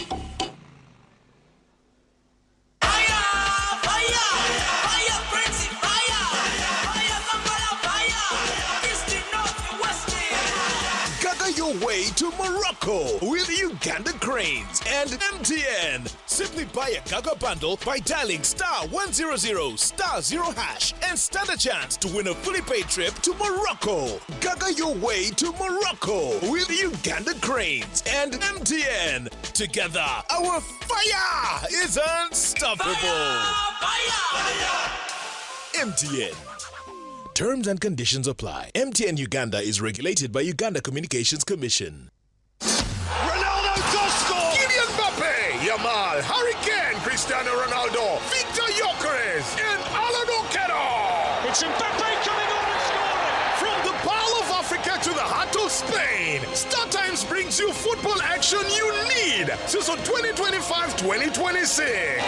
Gaga your way to Morocco with Uganda Cranes and MTN. Simply buy a Gaga bundle by dialing star 100 star 0 hash and stand a chance to win a fully paid trip to Morocco. Gaga your way to Morocco with Uganda Cranes and MTN. Together, our fire is unstoppable. Fire! Fire! MTN. Terms and conditions apply. MTN Uganda is regulated by Uganda Communications Commission. Ronaldo does score! Kylian Mbappe, Yamal, Harry Kane, Cristiano Ronaldo, Victor Gyökeres, and Alan Okero! It's Mbappe coming on and scoring! From the Pearl of Africa to the heart of Spain, Star Times brings you football action you need. Season 2025-2026.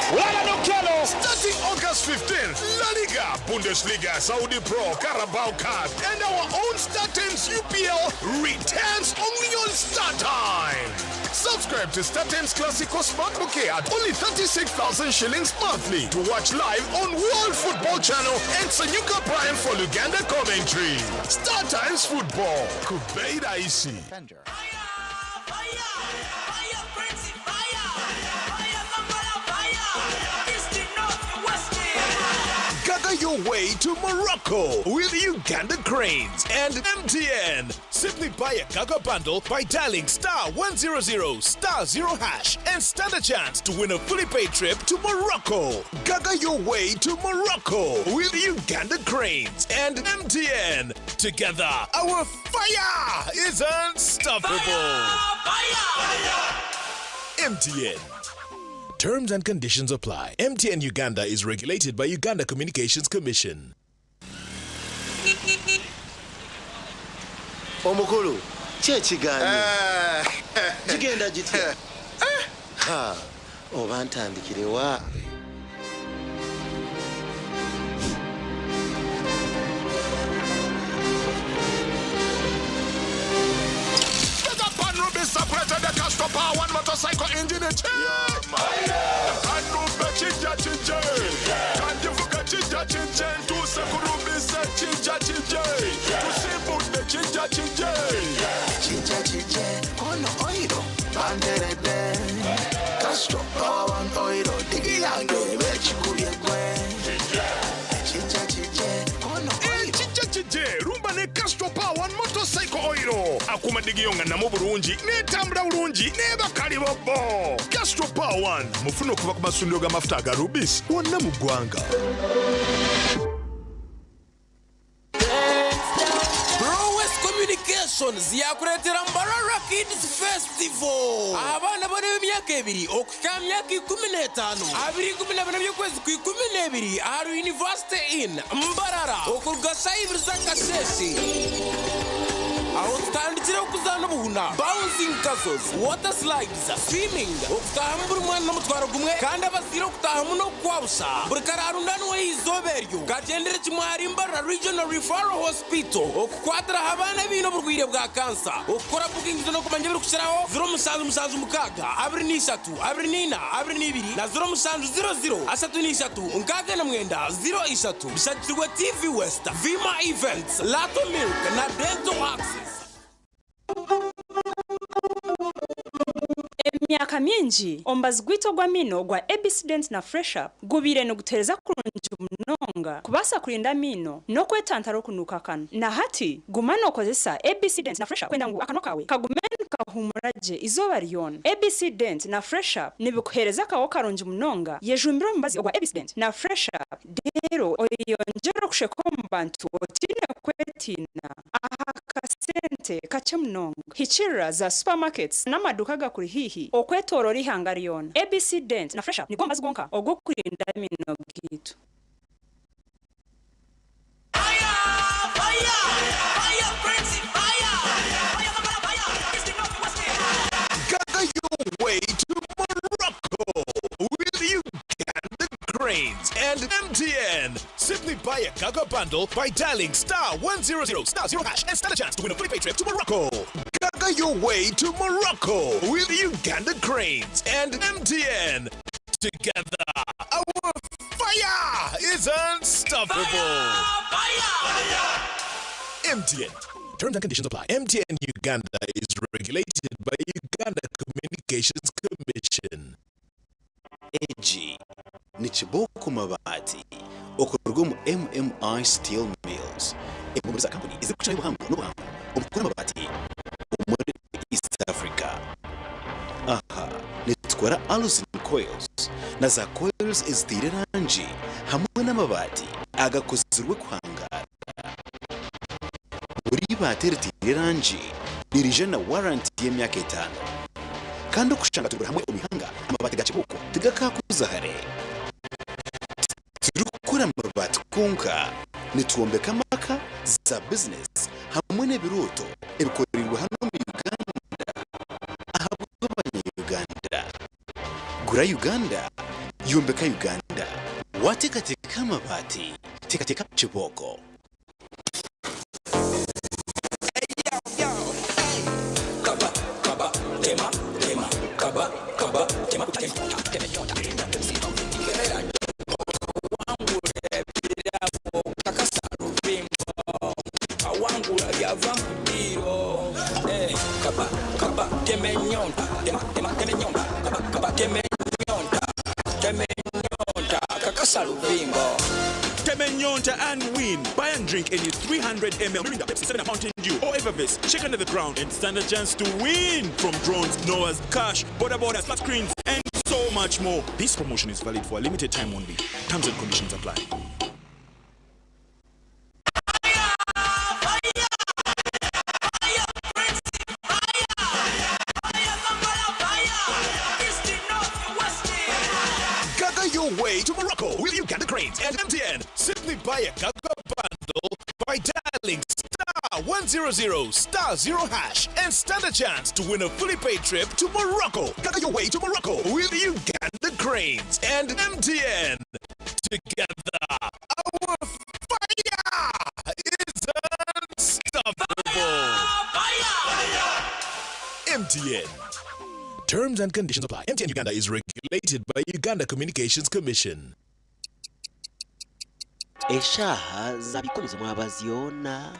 Starting August 15th, La Liga, Bundesliga, Saudi Pro, Carabao Cup, and our own Star Times UPL returns only on Star Times. Subscribe to Star Times Classico Smart Bouquet at only 36,000 shillings monthly to watch live on World Football Channel and Sanyuka Prime for Uganda commentary. Star Times Football. Kubeida Isi. Gaga your way to Morocco with Uganda Cranes and MTN. Simply buy a Gaga bundle by dialing star 100 star 0 hash and stand a chance to win a fully paid trip to Morocco. Gaga your way to Morocco with Uganda Cranes and MTN. Together, our fire is unstoppable. MTN. Terms and conditions apply. MTN Uganda is regulated by Uganda Communications Commission. Omukulu, ki ekiganye? Gigenda gitya? Ha, oba ntandikire wa? Motorcycle engine Kijja kijje, ono oiro banteredde Castro Power One oiro digi yange bekikubye gwe Kijja kijje, ono Kijja kijje, rumba ne Castro Power One Motorcycle Oil. Akuuma digiyo nga namu bulungi, n'etambula bulungi, n'ebakali bobbo. Castro Power One, mufune okuva ku masundiro g'amafuta aga Rubis wonna mu ggwanga. Prowess Communications yakureetera Mbarara Kids Festival. Abaana bari ab'emyaka ebiri okuhika aha myaka 15, 24 by'okwezi kwa 12 ahari University Inn, Mbarara, okuruga shaaha ibiri z'akasheeshe. Aho tutandikire okuzaana obuhuna, bouncing castles, water slides, swimming, okutaahamu buri mwana n'omutwaro gumwe kandi abazaire okutaahamu n'okukwa busha. Buri kararundanwa eizooba eryo kagyendere kimwe ahari Mbarara Regional Referral Hospital okukwatiraho abaana abaine oburwaire bwa kansa. Okukora bookings n'okumanya ebirikukiraho, 0776 23 24 22 na 0700 33 69 03. Bishagikirwe TV West, Vima Events, Lato Milk na Dental Access. Emyaka mingi, omubazi gwaitu ogw'amaino ogwa ABC Dent na Fresh Up gubaire nigutuheereza kurungi munonga kubaasa kurinda amaino n'okwetantara okunuuka akanwa. Na hati, guma nookozesa ABC Dent na Fresh Up kwenda ngu akanwa kaawe kagume nikahuumura gye eizooba ryona. ABC Dent na Fresh Up nibikuheereza akaho karungi munonga. Yejumbire omubazi ogwa ABC Dent na Fresh Up reero oyeyongyere okusheka omu bantu otaine kwetiina aha kasente kakye munonga. Hikirira za supermarkets n'amaduuka agakuri haihi okwetooroora eihanga ryona. ABC Dent na Fresh Up nigwo mubazi gwonka ogw'okurinda amaino gaitu. Gaga your way to Morocco with Uganda Cranes and MTN. Simply buy a Gaga bundle by dialing star 100 star 0 hash and stand a chance to win a fully paid trip to Morocco. Gaga your way to Morocco with Uganda Cranes and MTN. Together, our fire is unstoppable. MTN. Terms and conditions apply. MTN Uganda is regulated by Uganda Communications Commission. Egi ni kibooko mabaati okuruga omu MMI Steel Mills, emwe omuri za kampuni ezirikukirayo obuhango n'obuhango omu kukora amabaati omuri East Africa. Aha nitukora Aluzinc coils na za coils eziteire erangi hamwe n'amabaati aga. Agakozirwe kuhangaara. Buri ibaati eriteire erangi niriija na waranti y'emyaka etaano. Kandi okushanga turi buri hamwe omu ihanga, amabaati ga kibooko tigakaakuza hare. Titurikukora amabaati kwonka, nitwombeka amaka, za bizinesi hamwe n'ebirooto ebikoreirwe hanu omu Uganda ahabw'abanya-Uganda. Gura Uganda, yombeka Uganda. Waateekateeka amabaati, teekateeka kibooko. Tema enyonta and win. Buy and drink any 300 ml Mirinda, Pepsi, 7up, Mountain Dew or Evervess. Check under the ground and stand a chance to win from drones, Noahs, cash, boda bodas, flat screens and so much more. This promotion is valid for a limited time only. Terms and conditions apply. Gaga your way to Morocco with Uganda Cranes and MTN. Simply buy a Gaga bundle by dialing star 100 star 0 hash and stand a chance to win a fully paid trip to Morocco. Gaga your way to Morocco with Uganda Cranes and MTN. Together, our fire is unstoppable. MTN. Terms and conditions apply. MTN Uganda is regulated by Uganda Communications Commission. Eshaaha zabikonize mwabaziona.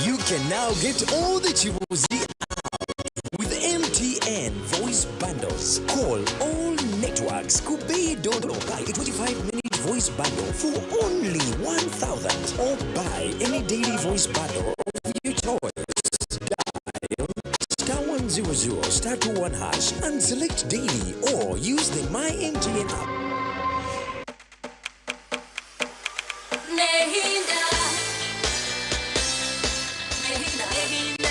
You can now get all the Chibuzi out with MTN voice bundles. Call all networks. Kubei Dodo. Buy a 25-minute voice bundle for only 1,000 or buy any daily voice bundle of your choice. Dial star 100 star 21 hash and select daily or use the My MTN app. Nehinda. Nehinda. Nehinda.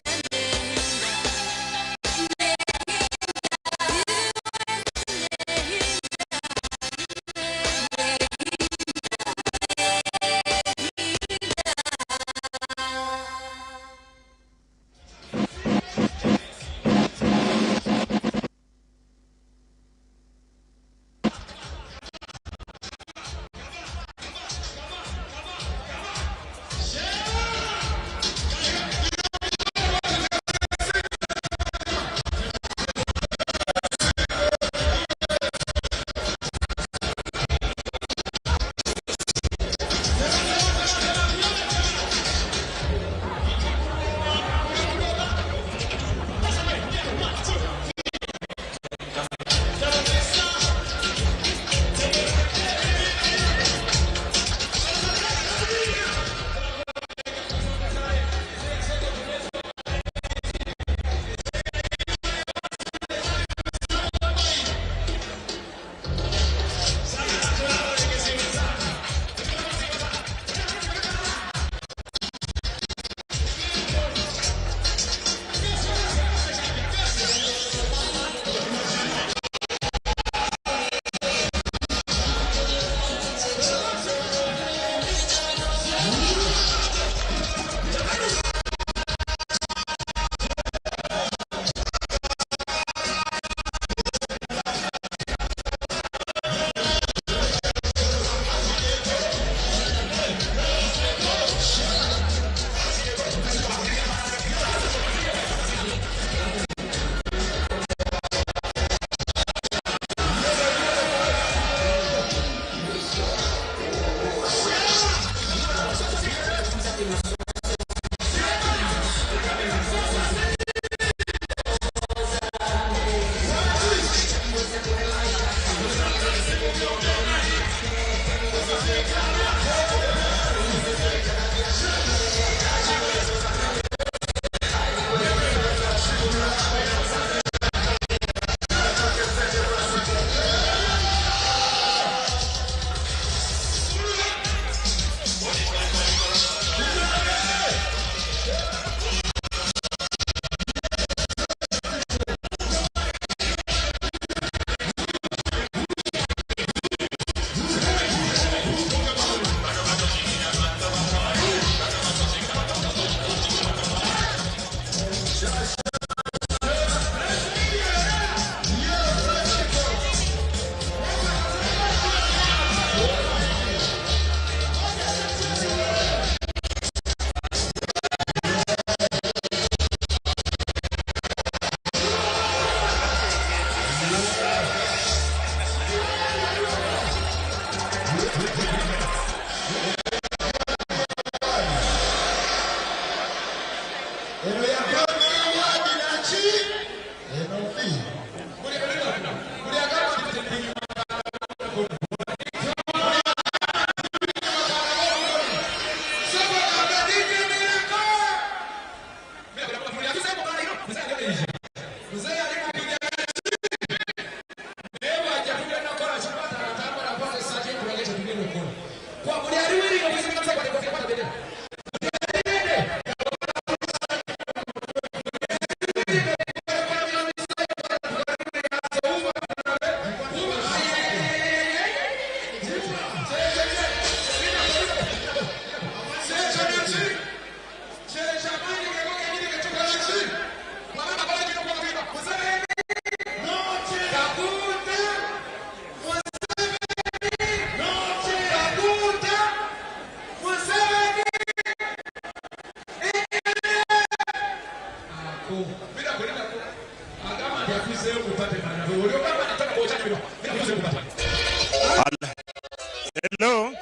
Hello.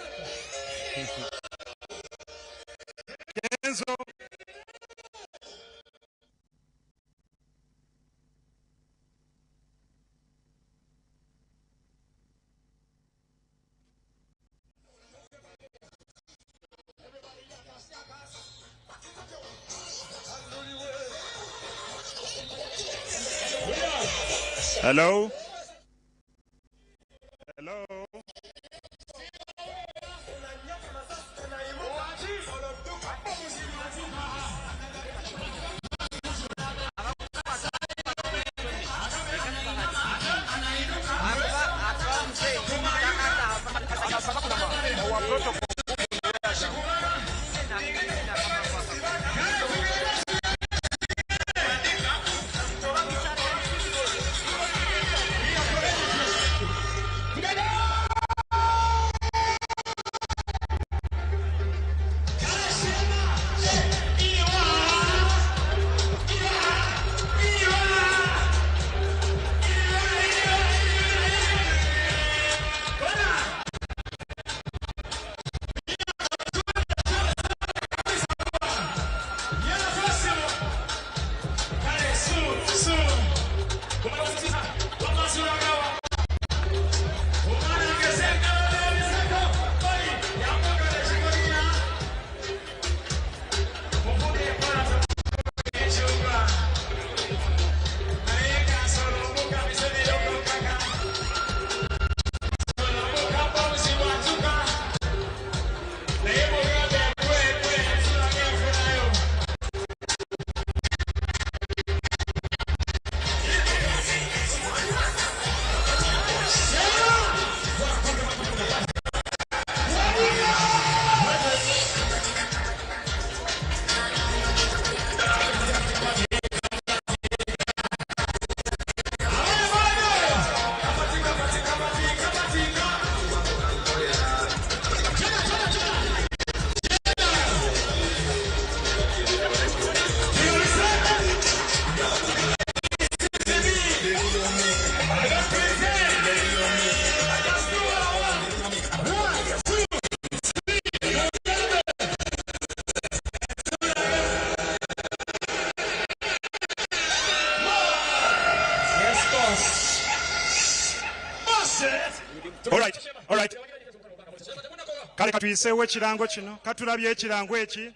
Kenzo. Hello. Hello. All right, all right. Kale katuyiseewo ekirango kino, katulabye ekirango eki.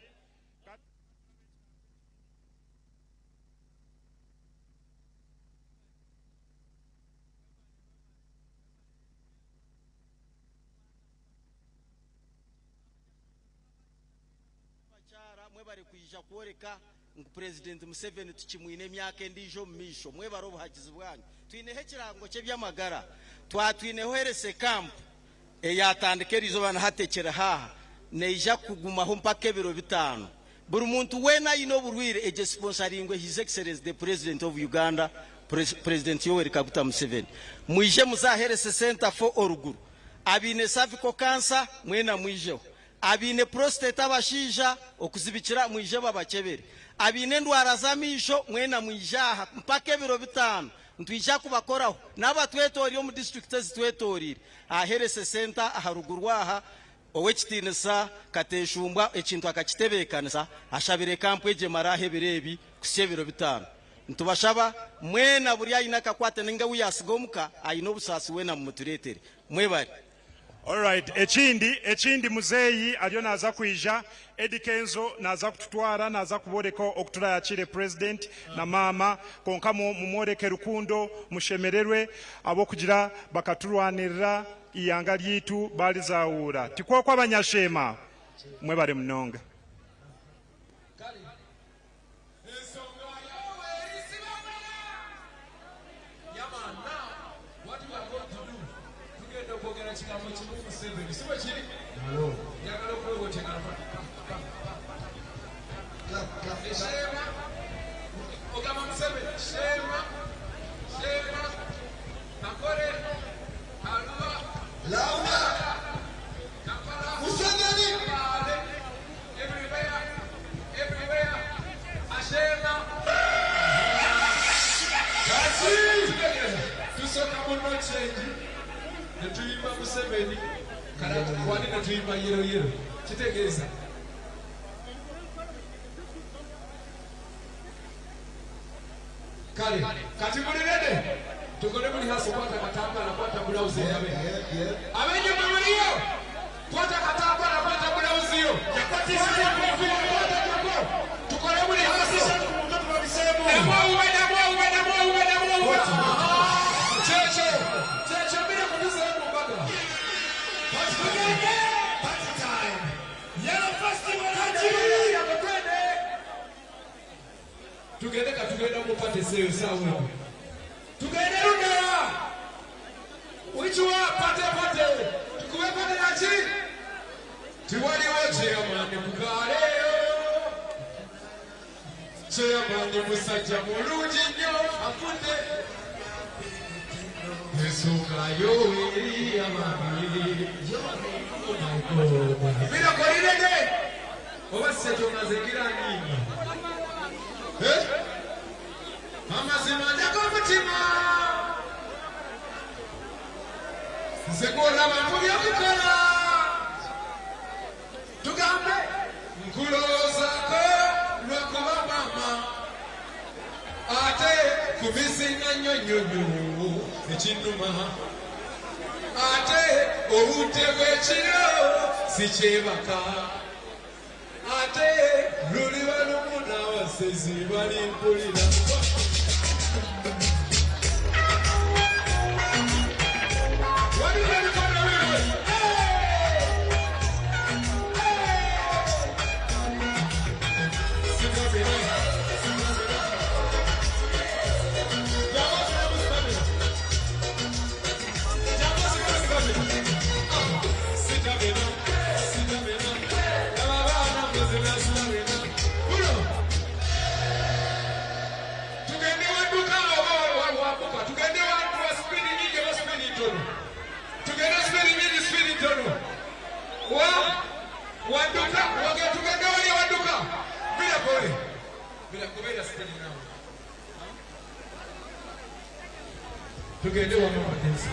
Mwebare kwija kworeka ngu Purezidenti Museveni tukimwine emyaka endiijo omu maisho. Mwebare obuhagizi bwanyu. Twineho ekirango ky'eby'amagara. Twatwineho Health Camp eyatandika eriizooba na hati ekiri haaha. Neija kugumaho mpaka ebiro bitaano. Buri muntu weena aine oburwaire egyo sponsoringwe His Excellency the President of Uganda, President Yoweri Kaguta Museveni. Mwije muze aha Health Center for Oruguru. Abaine cervical cancer mwena mwijeho. Abaine prostate abashaija okuzibikira mwije babakyebere. Abaine endwara z'amaisho mwena mwije aha mpaka ebiro bitaano. Nitwija kubakoraho n'abatwetoreire omu district ezitwetoreire. Aha Health Center aha ruguru aha Ow'ekitiinisa Kateshumbwa ekintu akakitebeekanisa, ashabire kampu egi emare aha ebiro ebi kuhitsya ebiro bitaano. Nitubashaba mwena buri aine akakwate nainga ou yaatsiga omuka aine obusaasi weena mumutureetere. Mwebare. Alright, ekindi, ekindi muzeeyi ariyo naaza kwija, Eddy Kenzo naaza kututwara, naaza kubooreka oku turaayakiire President na maama, kwonka mu, mumworeke rukundo, mushemererwe, ahabw'okugira bakaturwanirira eihanga ryaitu baarizahuura. Tikwokwo abanyasheema? Mwebare munonga. Tugenda okwogera kigambo kimu Museveni, si bwe kiri? Njagala okuweebwa otyo Sheema, ogamba Museveni, Sheema, Sheema, Kakore, Arua, Laura, Kampala, Museveni, Mbale, everywhere, everywhere, Ashema. Tusooka mu no change ne tuyimba Museveni wali ne tuyimba yellow yellow kitegeeza kale kati muli ready tukole muli hasi kwata katambala kwata bulauzi yabe abenyuma muliyo kwata katambala kwata bulauzi yo kwata jako tukole muli hasi namwauwe namwauwe namwauwe namwauwe cheche cheche bila kudusa hapo mpaka Party time. Yellow Festival tugende katugenda mupate seyo sawa tugende rudera wichiwa pate pate tukuwe pate nachi tiwaliwo chairman mukaleyo chairman musajja mulungi nnyo afudde ensonga yo eri ababi birakolirege oba setongazegira nyingi amazima njako omutima nze gwolaba mu byokukola tugambe nkulowoozaako lwakuba maama ate kubisinga nnyo nnyo nnyo ekinnuma ate obudde bw'ekiro sikyebaka ate luliba lumu n'abasezi balimpulira. Waliwo ebikono bibwe. Tugende wadduka oba wambuka, tugende wa sipiidi nyingi oba sipiidi ntono, tugende sipiidi nyingi sipiidi ntono, wa wadduka wage tugende wali wadduka bila kole bila kubeera sipiidi nawe tugende wamama densi.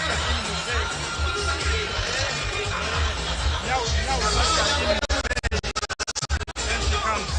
usher in Mzee. Now, now usher in Mzee. Then she comes.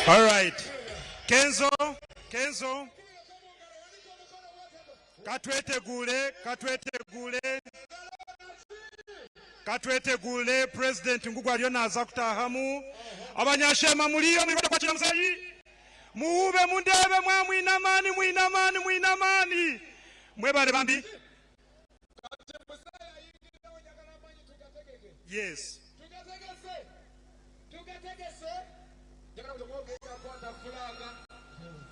All right. Kenzo, Kenzo. Katwetegule, katwetegule. Katwetegule President Ngugu aliyo naza kutahamu. Abanyashema muliyo muri kwakira musayi. Muube mundebe mwa mwinamani mwinamani mwinamani. Mwebale bambi. Yes.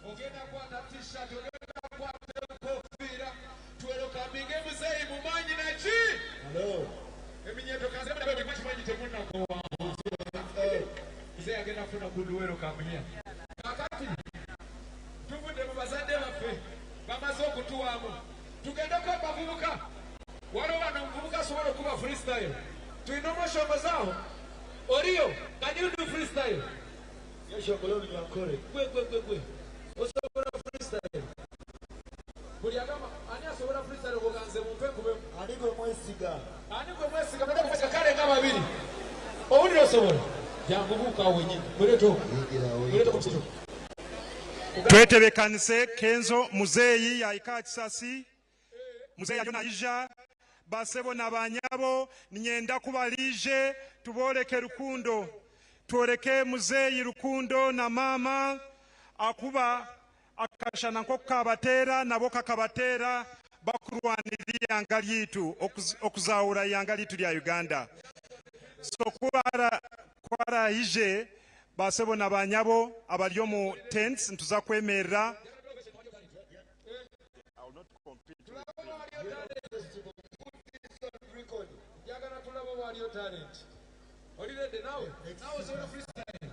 Ogenda kwata t-shirt, ogenda kwata enkofiira, twerokaminge muzeeyi mumanyi naki eminyeto kanzekimanyi temunakowanguza muzeeyi agenda kufuna guduwerokamunya. Kakati tuvudde mu bazadde baffe bamaze okutuwaamu, tugendeko abavubuka. Waliwo wano omuvubuka asobola okuba freestyle, tulina omushongozaawo oriyo. Can you do freestyle? Gwe gwe gwe gwe, osobola freestyle? Buli agamba ani asobola freestyle oganze mumpe kubemu. mwesiga? Ani gwe mwesiga? Mwenda kumwesiga kale nga babiri. Owulira osobola? Jangu buuka awo wenyini. Muleete okwo. Muleete okwo musajja. Twetebekanise Kenzo muzeeyi yahika aha kisasi. Muzeeyi ariyo naija. Basebo na banyabo niinyenda ku bariije tubooreke rukundo. Tworeke muzeeyi rukundo na maama ahakuba akashana nk'oku kabateera nabo kakabateera bakurwanirira eihanga ryaitu okuzaahura eihanga ryaitu rya Uganda. So ku araije basebo na banyabo abari omu tents nituza kwemerera. Njagala tulabe oba waliyo talent. Oli ready naawe? Naawe osobola freestyle?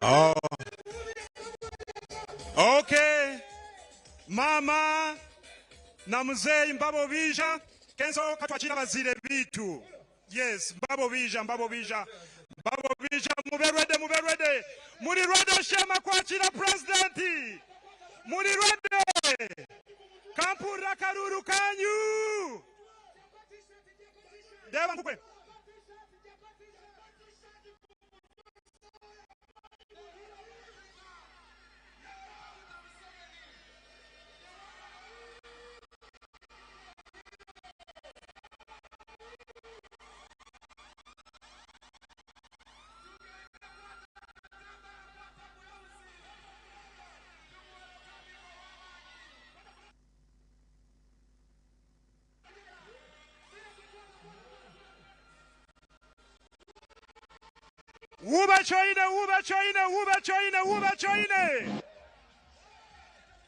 Oh. Okay. Mama na muzeeyi mbabo bija Kenzo katwakira abaziire biitu. Yes, mbabo bija, mbabo bija. Mbabo bija mube ready, mube ready. Muri ready Shema kwakira president. Muri ready. Kampurira akaruru kanyu. Ndeba nkukwe. Wuba choine, wuba choine, wuba choine, wuba choine.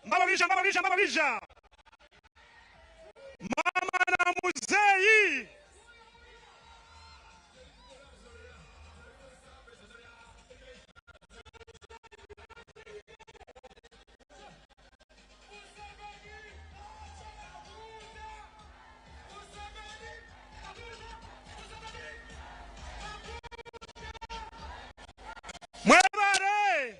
Mbaba bija, mbaba bija, mbaba bija. Mama na muzeeyi. Mwebare.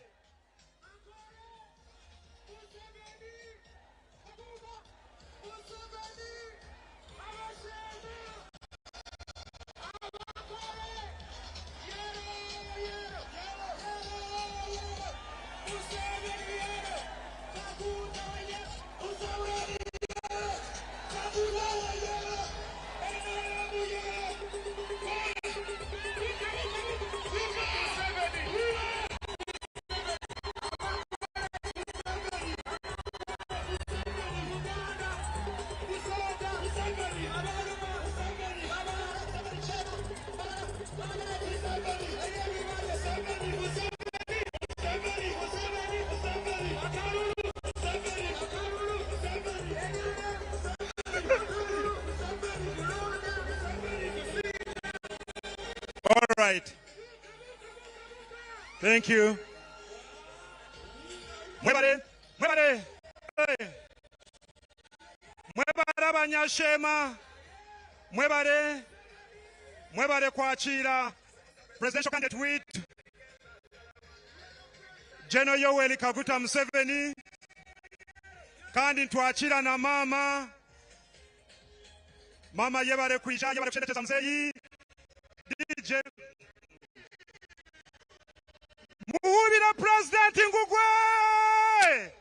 All right. Thank you. Mwebare, mwebare, mwebare. Mwebare abanyashema. Mwebare, mwebare kwakira presidential candidate wit General Yoweri Kaguta Museveni, kandi ntwakira na mama. Mama yebare kwija, yebare kushendekeza muzeyi. DJ Muhubira President Ngugwe.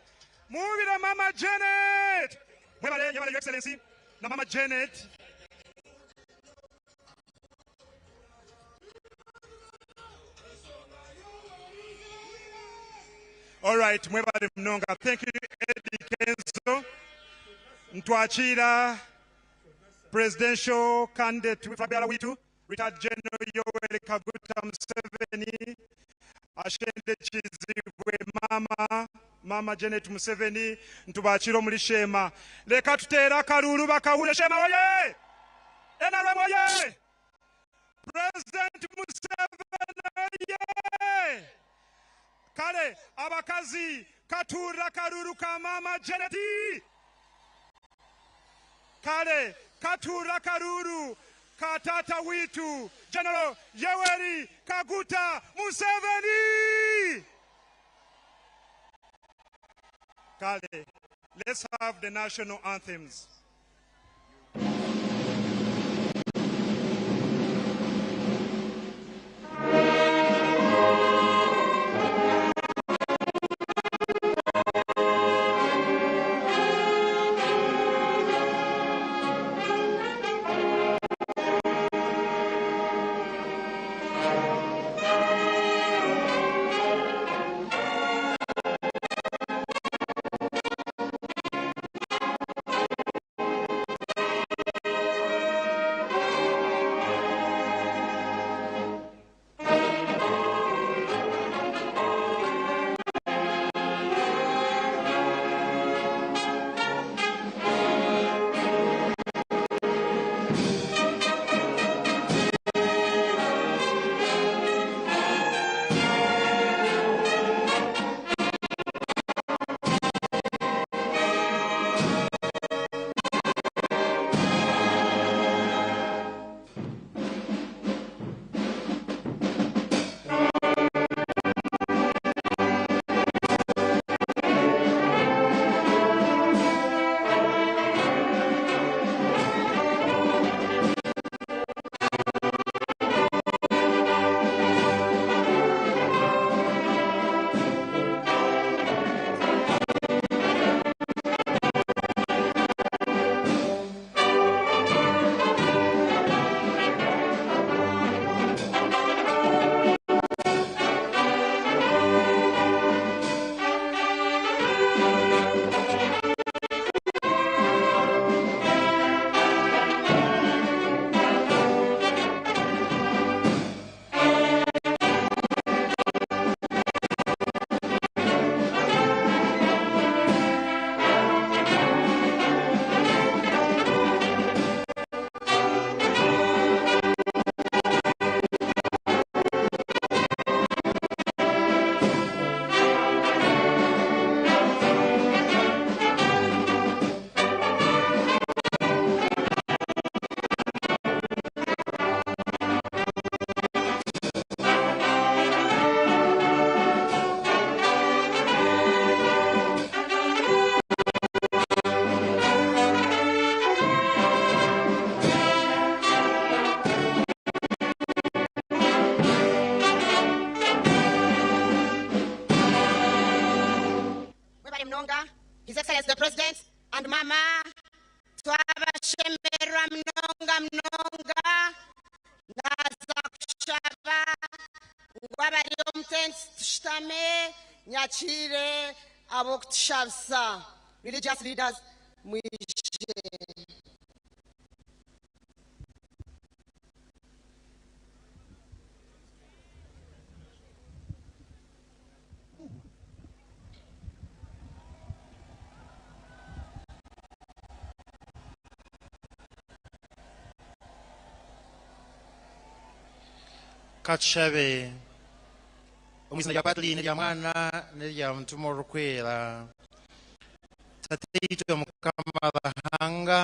Muwubire Mama Janet. Mwebale, yebale Your Excellency na Mama Janet. All right, mwebale munonga. Thank you Eddie Kenzo. Ntwakira presidential candidate Fabiola Witu, retired General Yoweri Kaguta Museveni, ashende kizibwe mama mama Janet Museveni, ntubakira omuri Sheema. Leka tuteere akaruuru bakahure Sheema oye! NRM oye! President Museveni oye! Kale abakazi katuurira akaruuru ka mama Janet. Kale katuurira akaruuru ka tata witu General Yoweri Kaguta Museveni. Kale, let's have the national anthems. Mwebale Mnonga, His Excellency the President and Mama, twabashemererwa Mnonga Mnonga, naza kushaba ngu abari omu tenti tushutame nyakiire ab'okutushabisa religious leaders mwije. Katushabe omu izina rya Patri n'erya Mwana n'erya Mutima Orikwera. Tataitwe Mukama Ruhanga,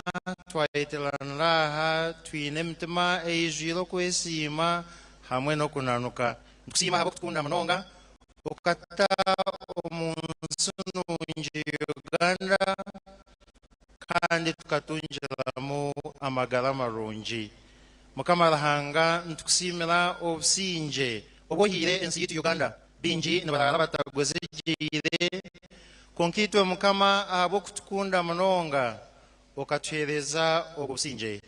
twayeteranira aha twine emitima eijwire okwesiima hamwe n'okunanuka. Nitukusiima ahabw'okutukunda munonga, okata omu nsi nungi Uganda, kandi tukatungiramu amagara marungi. Mukama Ruhanga, nitukusiimira obusingye obwohiire ensi yaitu Uganda. Bingi nibarara batagwezegyeire, Kwonka itwe Mukama ahabw'okutukunda munonga okatuheereza obwo busingye.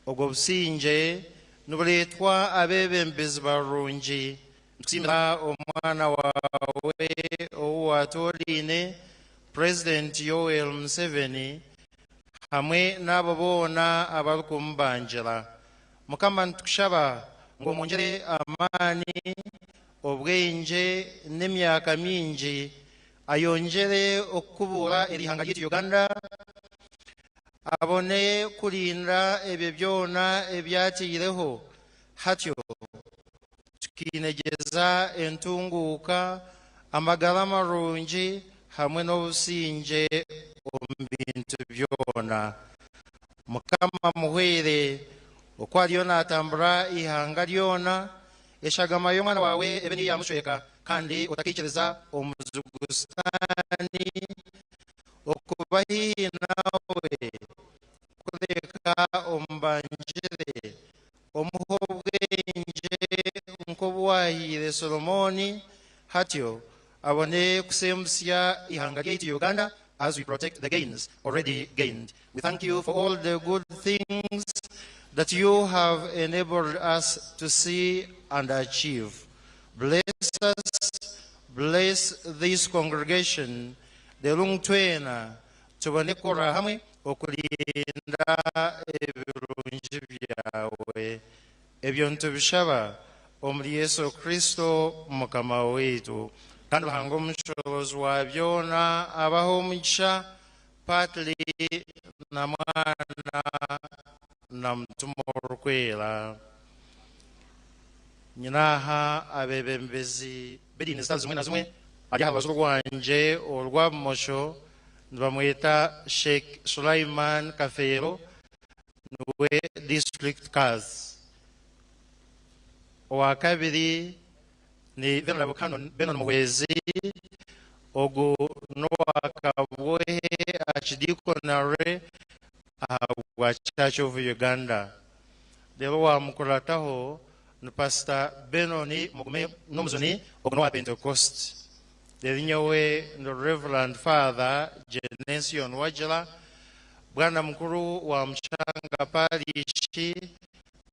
Obwo busingye nibureetwa abeebembezi barungi. Nitukusiimira omwana waawe ou waatooraine, Purezidenti Yoweri Museveni hamwe n'abo boona abarikumubangira. Mukama nitukushaba ngu omwongyere amaani, obwengye n'emyaka mingi ayongyere okukubuura eri ihanga ryaitu Uganda, abone kurinda ebyo byona ebi ataireho hatyo tukiinegyeza entunguuka, amagara marungi hamwe n'obusingye omu bintu byona. Mukama amuhwere oku ariyo naatambura eihanga ryona, eshagama y'omwana waawe ebe niyo yaamushweka, kandi otakaikiriza omuzigu Sitaani okuba haihi nawe, kureka omubangire, omuhe obwengye nk'obu waahaire Solomooni, hatyo abone kusembusya eihanga ryaitu Uganda as we protect the gains already gained. We thank you for all the good things that you have enabled us to see and achieve. Bless us, bless this congregation, reero twena tubone kukora hamwe okurinda ebirungi byawe. Ebyo nitubishaba omuri Yesu Kristo Mukama waitu. Kandi Ruhanga omushobozi wa byona abahe omugisha, Patri na Mwana na Mutima Orikwera. Nyine aha abeebembezi b'ediini zitari zimwe na zimwe ari aha rubaju rwangye orwa bumosho nibamweta Sheikh Sulaiman Kafeero niwe District Kazi. Owa kabiri ni Venerable Canon Benon Muhwezi, ogu n'owa Kabwohe Archdeaconry ahabwa Church of Uganda. Reero owaamukurataho ni Pastor Benon Mugume Nomuzuni, ogu n'owa Pentecost. Reero nyowe ndi Rev. Father Genesion Wagira, Bwana Mukuru wa Mushanga Parish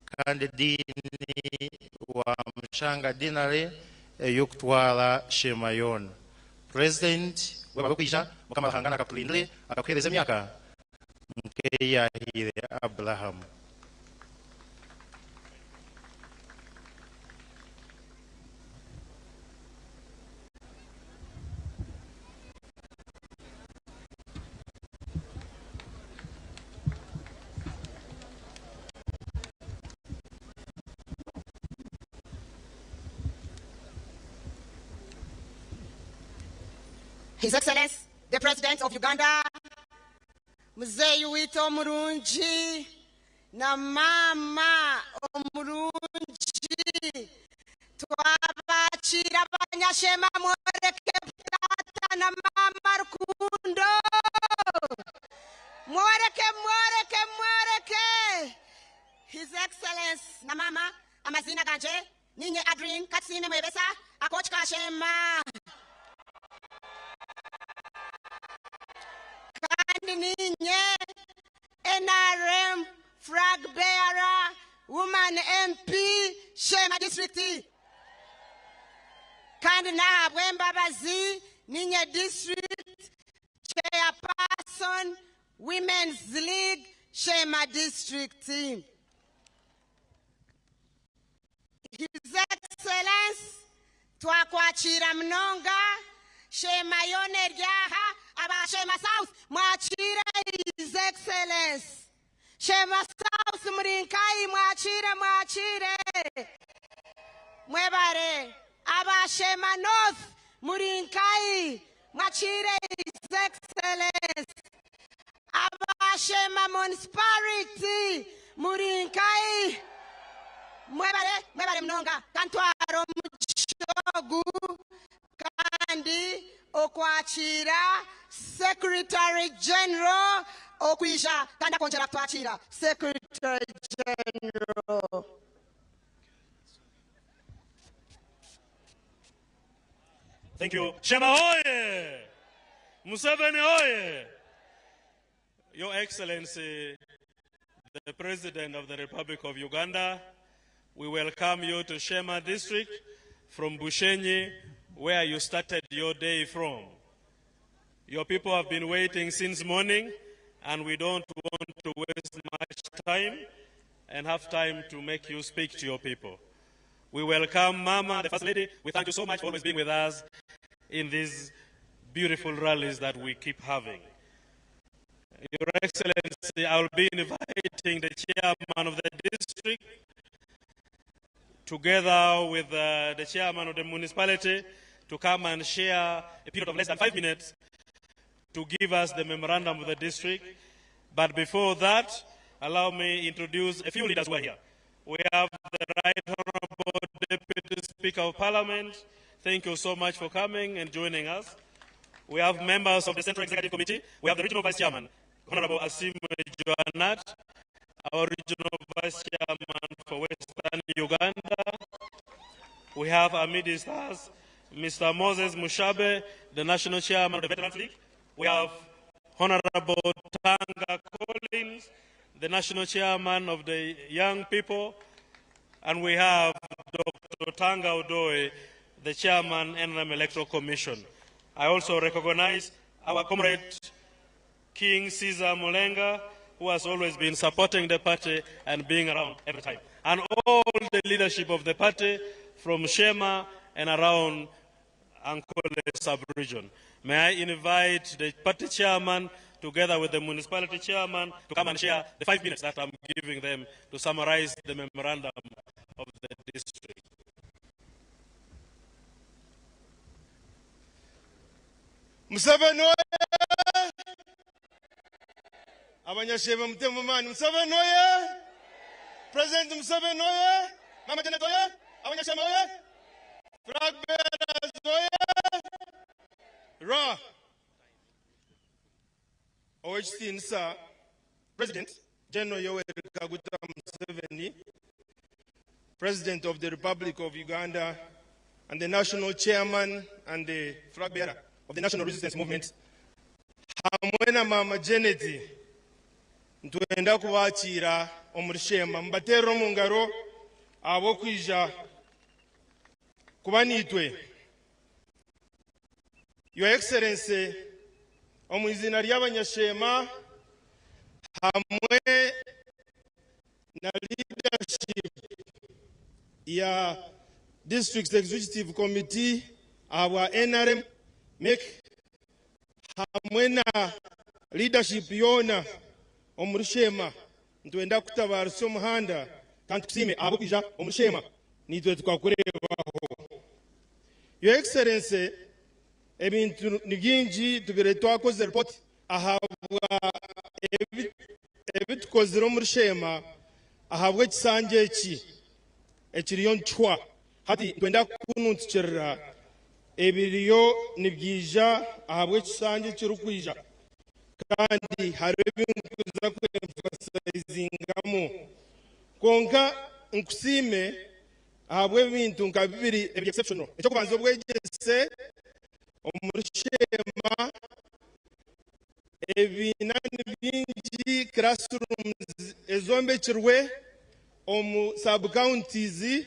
kandi Diini wa Mushanga Deanery ey'okutwara Sheema yoona. President webale okwija, Mukama Ruhanga nakakurindire akakuhereza emyaka nk'ei yahaire Abrahamu. His Excellency the President of Uganda, Muzeeyi waitu omurungi na maama omurungi, twabakiira abanyashema mworeke taata na maama rukundo, mworeke mworeke mworeke His Excellency na maama. Amaziina gangye niinye Adrine Katusiime Mwebesa akooki ka Sheema. Kandi niinye nrm flag bearer woman MP Sheema district. Kandi n'ahabw'embabazi niinye district chairperson women's league Sheema district. His Excellence twakwakiira munonga, Sheema yoona eri aha, aba Sheema South mwakiire His Excellence. Sheema South muri nkahi mwakiire mwakiire. Mwebare. Aba Sheema North muri nkahi mwakiire His Excellence. Aba Sheema Municipality muri nkahi? Mwebare, mwebare munonga. Kantware omugisha ogu kandi okwakiira Secretary General okwija kandi akongyera kutwakiira. Secretary General. Thank you. Shema oye! Museveni oye! Your Excellency, the President of the Republic of Uganda, we welcome you to Sheema District from Bushenyi, where you started your day from. Your people have been waiting since morning, and we don't want to waste much time and have time to make you speak to your people. We welcome Mama, the First Lady. We thank you so much for always being with us in these beautiful rallies that we keep having. Your Excellency, I will be inviting the chairman of the district together with the chairman of the municipality to come and share a period of less than 5 minutes to give us the memorandum of the district. But before that, allow me introduce a few leaders who are here. We have the Right Honorable Deputy Speaker of Parliament. Thank you so much for coming and joining us. We have members of the Central Executive Committee. We have the Regional Vice Chairman, Honorable Asim Joanat, our Regional Vice Chairman for Western Uganda. We have amidst us Mr. Moses Mushabe, the National Chairman of the Veterans League. We have Honorable Tanga Collins, the National Chairman of the Young People. And we have Dr. Tanga Odoi, the Chairman, NRM Electoral Commission. I also recognize our comrade King Caesar Mulenga, who has always been supporting the party and being around every time. And all the leadership of the party from Sheema and around Ankole sub-region. May I invite the party chairman together with the municipality chairman to come and share the 5 minutes that I'm giving them to summarize the memorandum of the district. Museveni oye! Abanyashema mutemu mani. Museveni oye! President Museveni oye! Mama Janet oye! Abanyashema oye! Flag bearers oye! Ra! Owekitiinisa President General Yoweri Kaguta Museveni, President of the Republic of Uganda, and the National Chairman and the flag bearer of the National Resistance Movement, hamwe na Mama Janet, nitwenda kubakiira omuri Sheema. Mubateerere omu ngaro ahabw'okwija kuba niitwe. Your Excellency, omu izina ry'abanyashema hamwe na leadership ya District Executive Committee ahabwa NRM MEC hamwe na leadership yoona omuri Sheema, nitwenda kutabaarisa omuhanda kandi tukusiime ahabw'okwija omuri Sheema niitwe tukakureebaho. Your Excellency, ebintu ni bingi tubire twakoze report ahabwa ebi tukozire omuri Sheema ahabw'ekisanja eki ekiriyo nicwa. Hati nitwenda kukununtukirira ebiriyo nibyija ahabw'ekisanja ekirikwija, kandi hariho ebinkuza kwemphasizingamu. Kwonka nkusiime ahabw'ebintu nka bibiri ebiri exceptional. Ekyokubanza, obwegyese omuri Sheema, ebibiina ni bingi, classrooms ezombekirwe omu sub-counties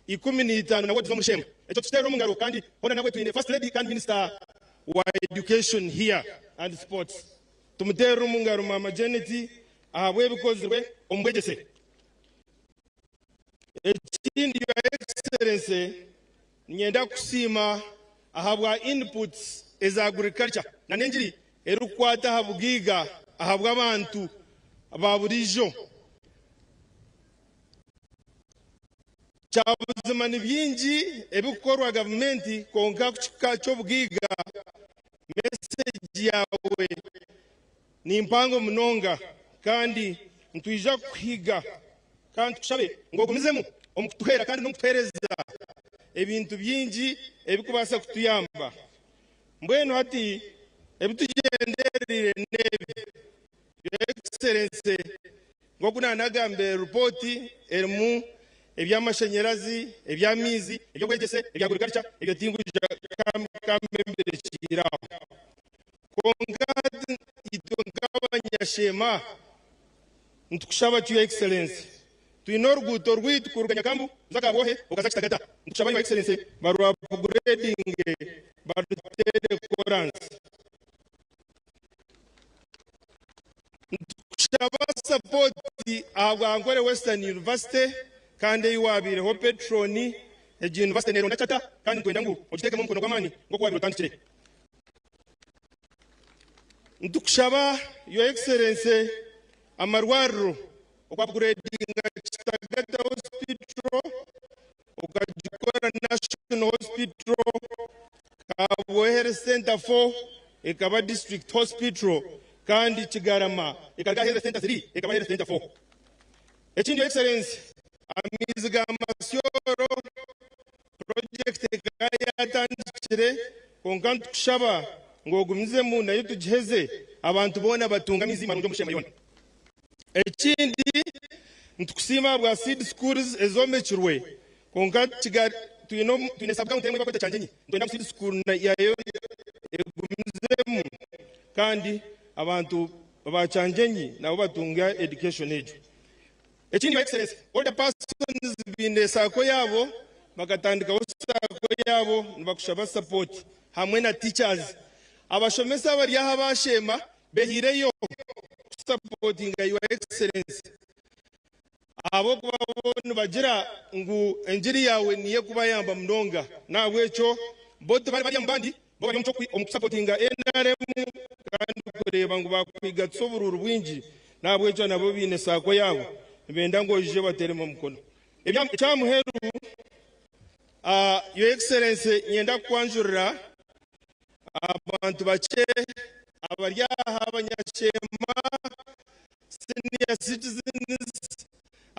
15 na wards z'omuri Sheema. Ekyo tukiteerera omu ngaro, kandi hoona nabwe twine First Lady kandi Minister wa Education here and Sports. Tumuteerere omu ngaro Mama Janet ahabw'ebikozirwe omu bwegyese. Ekindi, Your Excellency, niinyenda kusiima ahabwa inputs eza agriculture na n'engiri erikukwata aha bugaiga ahabw'abantu ba buriijo. Kyabuzima ni bingi ebikukorwa gavumenti, kwonka kukika ky'obugaiga message yawe ni mpango munonga, kandi nitwija kukuhiga kandi tukushabe ngu ogumizemu omu kutuhwera kandi n'omukutuheereza ebintu bingi ebikubaasa kutuyamba. Mbwenu hati ebitugyendereire n'ebi, Your Excellency, nk'oku naanagambire, ripooti erimu eby'amashanyarazi, eby'amaizi, eby'obwegyese, ebya agriculture, ebyo tinkwija kambe mbirekiire aho. Sheema, nitukushaba ki Your Excellency, twine oruguuto rwaitu kuruga Nyakambu kuza Kabwohe okaza Kitagata, nitukushaba Your Excellency baru upgradinge baruteere koransi. Nitukushaba support ahabwa Ankole Western University kandi ei wabaireho patron, egi university neronda charter kandi nitwenda ngu ogiteekemu omukono gw'amaani nk'oku wabaire otandikire. Nitukushaba Your Excellency amarwariro oku upgradinga Kitagata Hospital okagikora National Hospital, Kabwohe Health Centre 4 ekaba District Hospital kandi Kigarama ekaruga aha Health Centre 3 ekaba Health Centre 4. Ekindi Your Excellency amaizi ga Masyoro project ekaba yatandikire kwonka nitukushaba ngu ogumizemu nayo tugiheze abantu boona batunge amaizi marungi omu Sheema yoona. Ekindi nitukusiima ahabwa seed schools ezombekirwe kwonka twine twine sub county emwe ei barikweta Kyangenyi nitwenda ngu seed school yayo egumizemu kandi abantu ba Kyangenyi nabo batunge education egyo. Ekindi Your Excellency, older persons baine sacco yaabo bakatandikaho sacco yaabo nibakushaba support hamwe na teachers. Abashomesa abari aha abasheema behiireyo kusapotinga Your Excellency ahabw'okuba bo nibagira ngu engiri yaawe niyo ekubayamba munonga n'ahabw'ekyo bo tibari bari omu bandi bo bari omu kusapotinga NRM kandi kureeba ngu baakwigatsa oburuuru bwingi n'ahabw'ekyo nabo baine saako yaabo nibenda ngu oije obateeremu omukono. Eky'aha muheru Your Excellency niinyenda kukwanjurira Abantu bakye abari aha abanyasheema, senior citizens,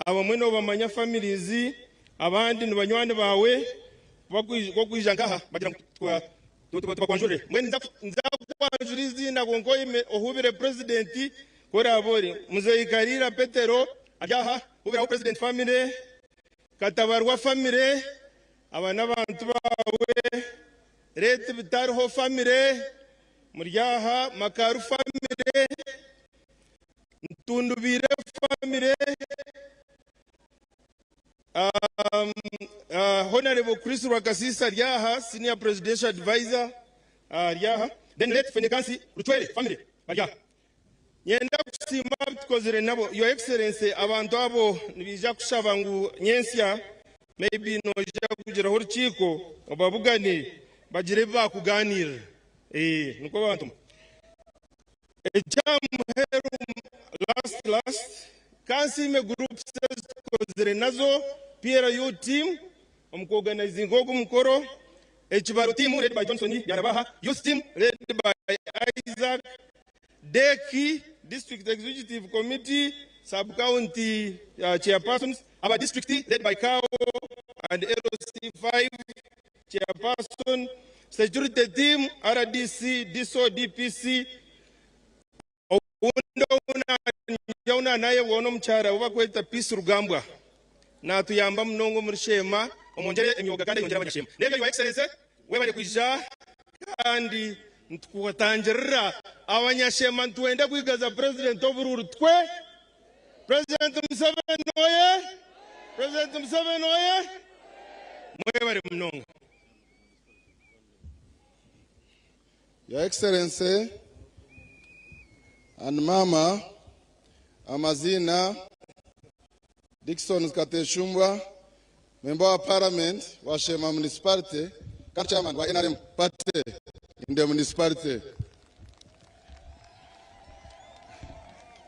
abamwe nobamanya families, abandi ni banywani baawe bokwija nkaha bagira ngu tubakwanjurire. Mbwenu nza kukwanjura eiziina kwonka ohubire president ku oraabe ori Muzeeyi Kariira Petero ari aha, hubiraho president family, Katabarwa family, Aba n'abantu baawe, Late Bitariho family, muri aha, Makaru family, Ntundubiire family, Honarebo Chris Rwakasiisi ari aha, Senior Presidential Advisor ari aha, then Late Fenekansi Rucwere family bari aha. Nyenda kusiima abu tukozire nabo Your Excellency abantu abo nibaija kushaba ngu nyensya maybe noija kugiraho orukiiko obabugane bagire ebi baakugaaniirira nikwo bantuma. Ekyamuheru last last kansiime groups ezi tukozire nazo PLU team omu ku organizinga ogu mukoro, Ekibaro team led by Johnson Byarabaha, Youth team led by Isaac Deki, District Executive Committee, Sub-County Chairpersons, aba District led by Kao and LC5 Chairperson, Security team, RDC, DISO, DPC, Owundi ou naanayebwaho n'omukyara ou barikweta Peace Rugambwa. Naatuyamba munonga omuri Sheema omwongyere emyoga kandi ayongyere abanyasheema. N'ebyo Your Excellency webare kwija kandi nitukutangirira abanyasheema nitwenda kwigaza President oburuuru twe President Museveni oye! President Museveni oye! Mwebare munonga. Your Excellency and Mama, amaziina Dickson Kateshumbwa, Member wa Parliament wa Sheema Municipality kandi Chairman wa NRM Party in the Municipality.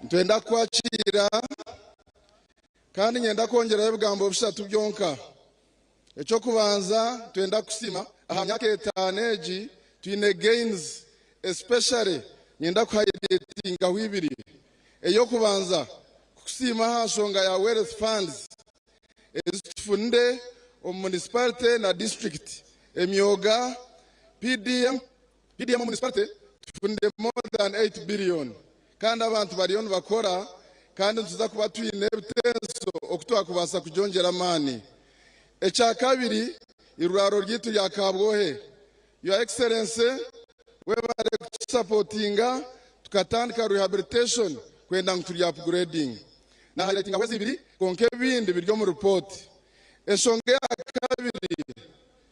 Nitwenda kukwakiira kandi nyenda kwongyeraho ebigambo bishatu byonka. Eky'okubanza nitwenda kusiima aha myaka etaano egi twine gains especially niinyenda ku highlightingaho ibiri. Ey'okubanza kukusiima aha nshonga ya wealth funds ezi tufunire omu municipality na district emyoga PDM PDM omu municipality tufunire more than 8 billion kandi abantu bariyo nibakora kandi nituza kuba twine ebitenso oku twakubaasa kugyongyera amaani. Ekyakabiri, eirwariro ryaitu rya Kabwohe. Your Excellency, webare kutusapotinga. Tukatandika rehabilitation kwenda ngu turi upgrading. Na highlightinga ho ezi ibiri kwonka ebindi biri omu report. Enshonga eya kabiri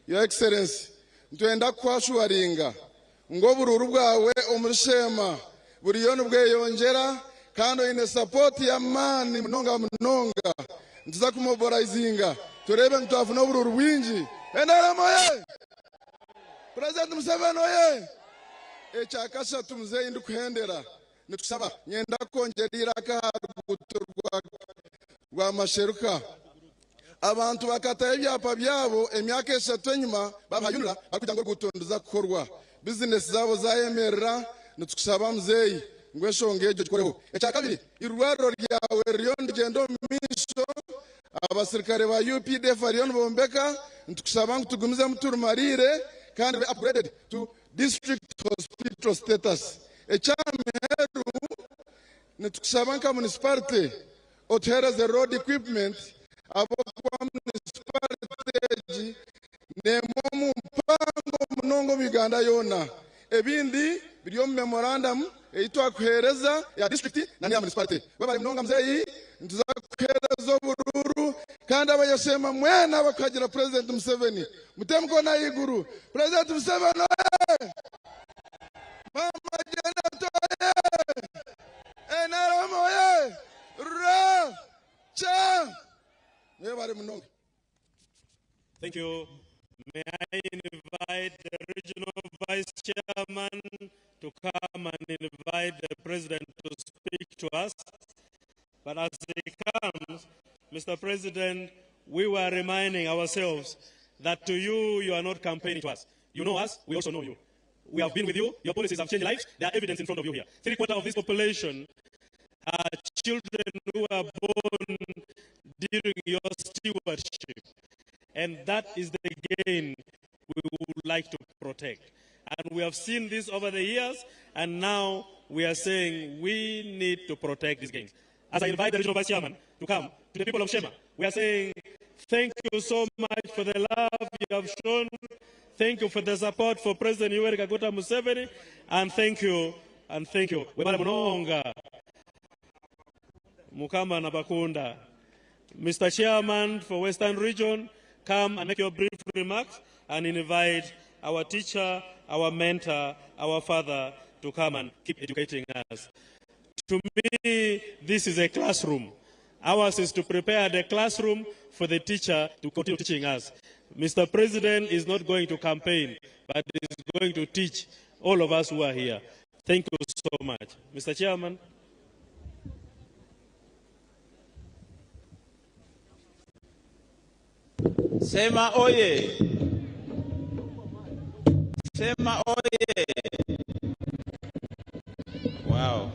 Your Excellency, nitwenda kukwashuwaringa ngu oburuuru bwawe omuri Sheema buriyo nibweyongyera kandi oine support y'amaani munonga munonga. Nituza kumobilizinga tureebe ngu twafuna oburuuru bwingi. NRM oye! President Museveni oye! Ekya kashatu muzeeyi ndikuhendera, nitukusaba nyenda kwongyera eiraka aha ruguuto rwa Masheruka. Abantu bakataho ebyapa byabo emyaka eshatu enyima babahayunura barikugira ngu oruguuto niruza kukorwa. Bizinesi zaabo zayemerera. Nitukushaba muzeeyi ngu enshonga egyo ogikoreho. Ekya kabiri, eirwariro ryawe ririyo nirigyenda omu maisho, abasirikare ba UPDF bariyo nibombeka. Nitukushaba ngu tugumizemu turimariire kandi ribe upgraded to district hospital status. Eky'aha muheru, nitukushaba nka municipality otuheereze road equipment ahabw'okuba municipality egi n'emwe omu mpango munonga omu Uganda yoona. Ebindi biri omu memorandum ei twakuheereza eya district na n'eya municipality. Webare munonga muzeeyi, nituza kukuheereza oburuuru kandi abanyashema mwena abakuhagira President Museveni mute emikono ahaiguru. President Museveni oye! Maama Janet oye! NRM oye! Ra! Cha! Mwebare munonga. Thank you. May I invite the regional vice chairman to come and invite the president to speak to us. But as he comes, Mr. President, we were reminding ourselves that to you, you are not campaigning to us. You know us, we also know you. We have been with you. Your policies have changed lives. There are evidence in front of you here. 3/4 of this population are children who were born during your stewardship. And that is the gain we would like to protect. And we have seen this over the years, and now we are saying we need to protect these gains. As I invite the regional vice chairman to come, to the people of Sheema, we are saying thank you so much for the love you have shown. Thank you for the support for President Yoweri Kaguta Museveni, and thank you, and thank you. Webale munonga. Mukama nabakunda. Mr. Chairman for Western Region, come and make your brief remarks and invite our teacher, our mentor, our father to come and keep educating us. To me, this is a classroom. Ours is to prepare the classroom for the teacher to continue teaching us. Mr. President is not going to campaign, but is going to teach all of us who are here. Thank you so much. Mr. Chairman. Sema oye. Sema oye. Wow.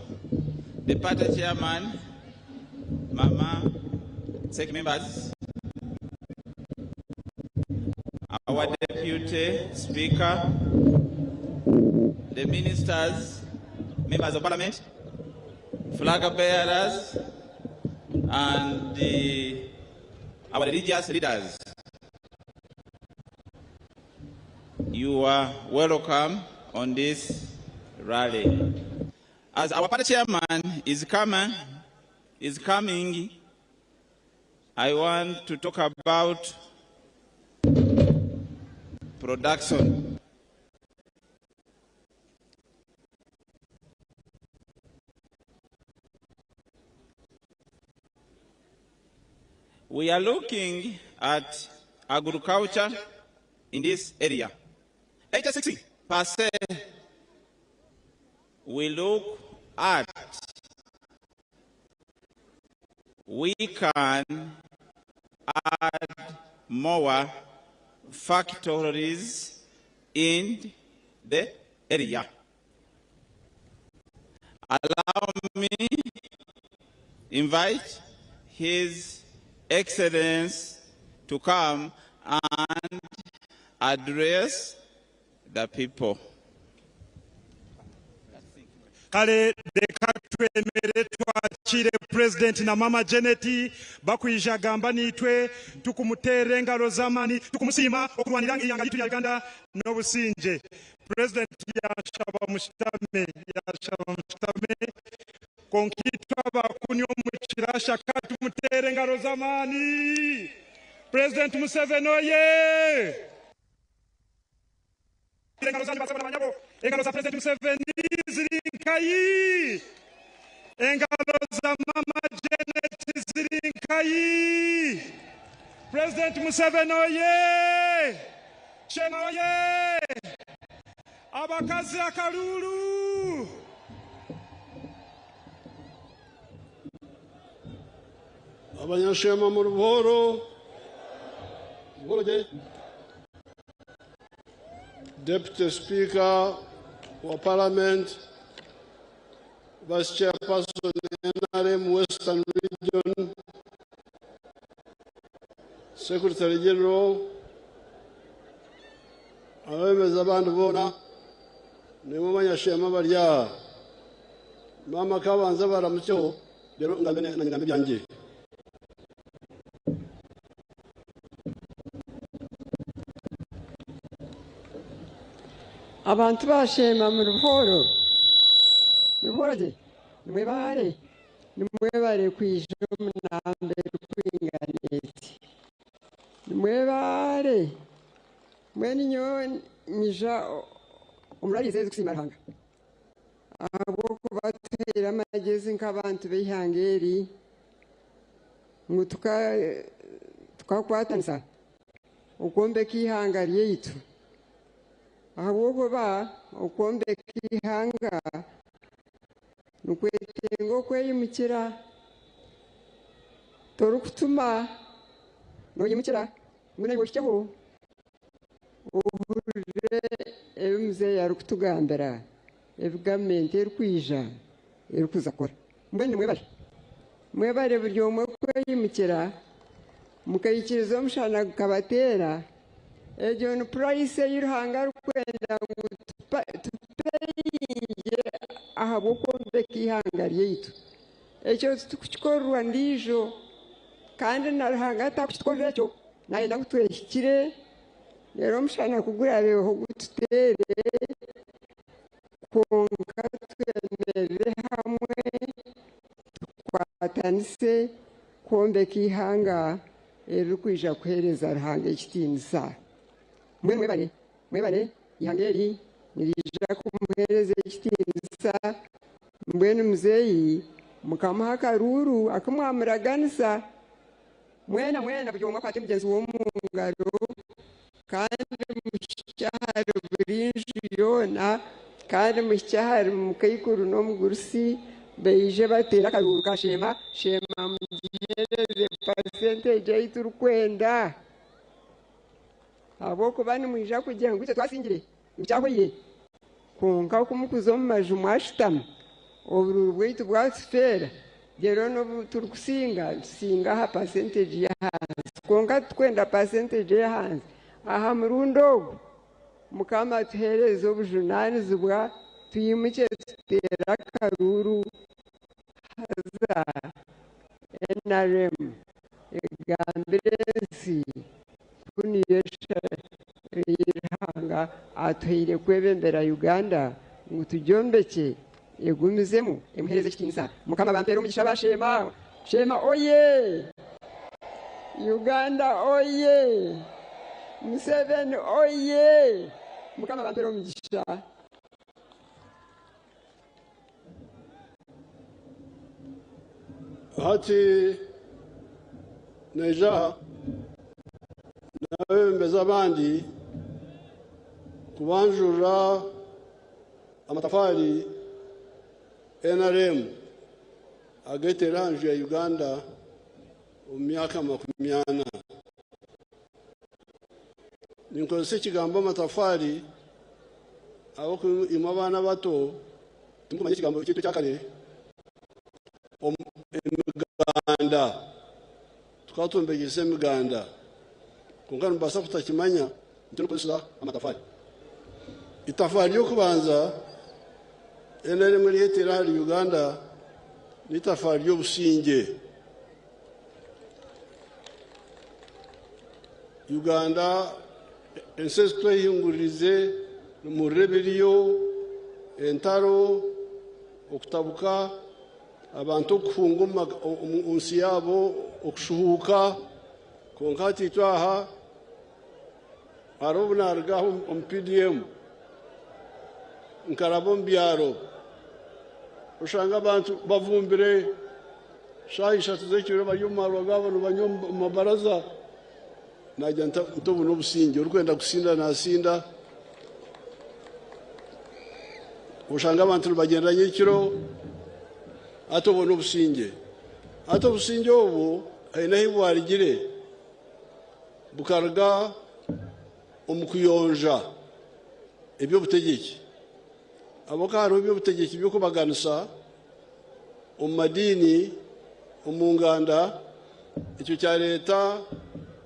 The party chairman, Mama, SEC members, our deputy speaker, the ministers, members of parliament, flag bearers, and our religious leaders. You are welcome on this rally. As our party chairman is coming, I want to talk about production. We are looking at agriculture in this area. 86% we look at we can add more factories in the area. Allow me invite His Excellency to come and address the people. Kale reka twemere twakire. Twakiire President na Mama Janet bakwija gamba niitwe, tukumuteera engaro z'amaani, tukumusiima okurwanira eihanga ryaitu rya Uganda n'obusingye. President yashaba mushutame, yashaba mushutame, kwonka itwe abakuni omu kirasha ka tumuteere engaro z'amaani. President Museveni oye! Engaro zanyu basebo na banyabo, engaro za President Museveni ziri nkayi? Engaro za Mama Janet ziri nkayi? President Museveni oye! Shema oye! Abakazi akaruuru! Abanyashema muri buhoro buhoro gye. Deputy Speaker wa Parliament, Vice Chairperson NRM Western Region, Secretary General, abebembezi abandi boona, nimwe abanyashema bari aha. Maama kabanza baramutseho, rero ngambe nanye ngambe ebyangye. Abantu bashema muri buhoro, muri buhoro gye, nimwebare, nimwebare kwija omu namba erikwingana eti. Nimwebare, mbwenu nyowe nyija omu rally ezi kusiima Ruhanga ahabw'okuba atuhaire amagezi nk'abantu b'eihanga eri ngu tukakwatanisa okwombeka eihanga ryaitu. Ahabw'okuba okwombeka eihanga nikwetenga okweyimukira, torikutuma noyimukira ngu naiwe ohikyeho ohurire ebi muzeeyi arikutugambira ebi gavumenti erikwija erikuza kukora. Mbwenu mwebare, mwebare buri omwe kweyimukira mukaikiriza omushana gukabateera. Egyo ni purayisi ei Ruhanga arikwenda ngu tupeyingye ahabw'okwombeka eihanga ryaitu. Ekyo titukukikorerwa ndiijo kandi na Ruhanga atakukitukorera ekyo, naayenda ngu twehikire reero omushana ku guraabeho gututeere kwonka twemerere hamwe tukwatanise kwombeka eihanga eririkwija kuheereza Ruhanga ekitiinisa. Mbwenu mwebare, mwebare, eihanga eri niriija kumuheereza ekitiinisa. Mbwenu muzeeyi mukamuha akaruuru aku mwamuraganisa. Mwena mwena buri omwe akwate mugyenzi we omu ngaro, kandi muhikye ahari buri nju yoona, kandi muhikye ahari mukaikuru n'omugurusi, baije bateere akaruuru ka Sheema. Sheema mugiheereze percentage ei turikwenda, ahabw'okuba nimwija kugira ngu itwe twasingire, ngu kyahweire. Kwonka ku mukuza omu maju mwashutama, oburuuru bwaitu bwatufeera, reero n'obu turikusinga nitusinga aha percentage y'ahansi. Kwonka titukwenda percentage y'ahansi. Aha murundi ogu, Mukama atuheereze obujunaanizibwa twimukye tuteere akaruuru haza NRM egambire ensi ku niyo ei Ruhanga atuhaire kwebembera Uganda ngu tugyombekye egumizemu emuheereze ekitiinisa. Mukama abampeere omugisha ba Sheema. Sheema oye! Uganda oye! Museveni oye! Mukama abampeere omugisha. Hati naija aha n'abeebembezi abandi kubanjurira amatafaari NRM ageteire aha nju ya Uganda omu myaka 40. Ninkozesa ekigambo amatafaari ahabw'okuba imwe abaana abato timurikumanya ekigambo kyaitu ekya kare, emiganda. Tukaba twombekyesa emiganda kwonka nimubaasa kutakimanya nti nikukozesa amatafaari. Itafaari ry'okubanza NRM eryeteire ahari Uganda N'eitafaari ry'obusingye. Uganda ensi ezitwehinguririze nimuhurira ebiriyo, entaro, okutabuka, abantu okuhunga omu nsi yaabo, okushuhuuka, kwonka hati itwe aha hariho obu naaruga aha omu PDM nkaraba omu byaro oshanga abantu bavumbire shaaha ishatu z'ekiro bari omu marwa gaabo nibanywa omu mabaraza. Naagira nti obu n'obusingye, orikwenda kusinda naasinda. Oshanga abantu nibagyenda nyekiro, hati obwo n'obusingye. Hati obusingye obu haine ahu bwarugire, bukaruga omu kuyonja eby'obutegyeki. Ahabw'okuba hariho eby'obutegyeki by'okubaganisa omu madiini, omu nganda, ekyo kyareeta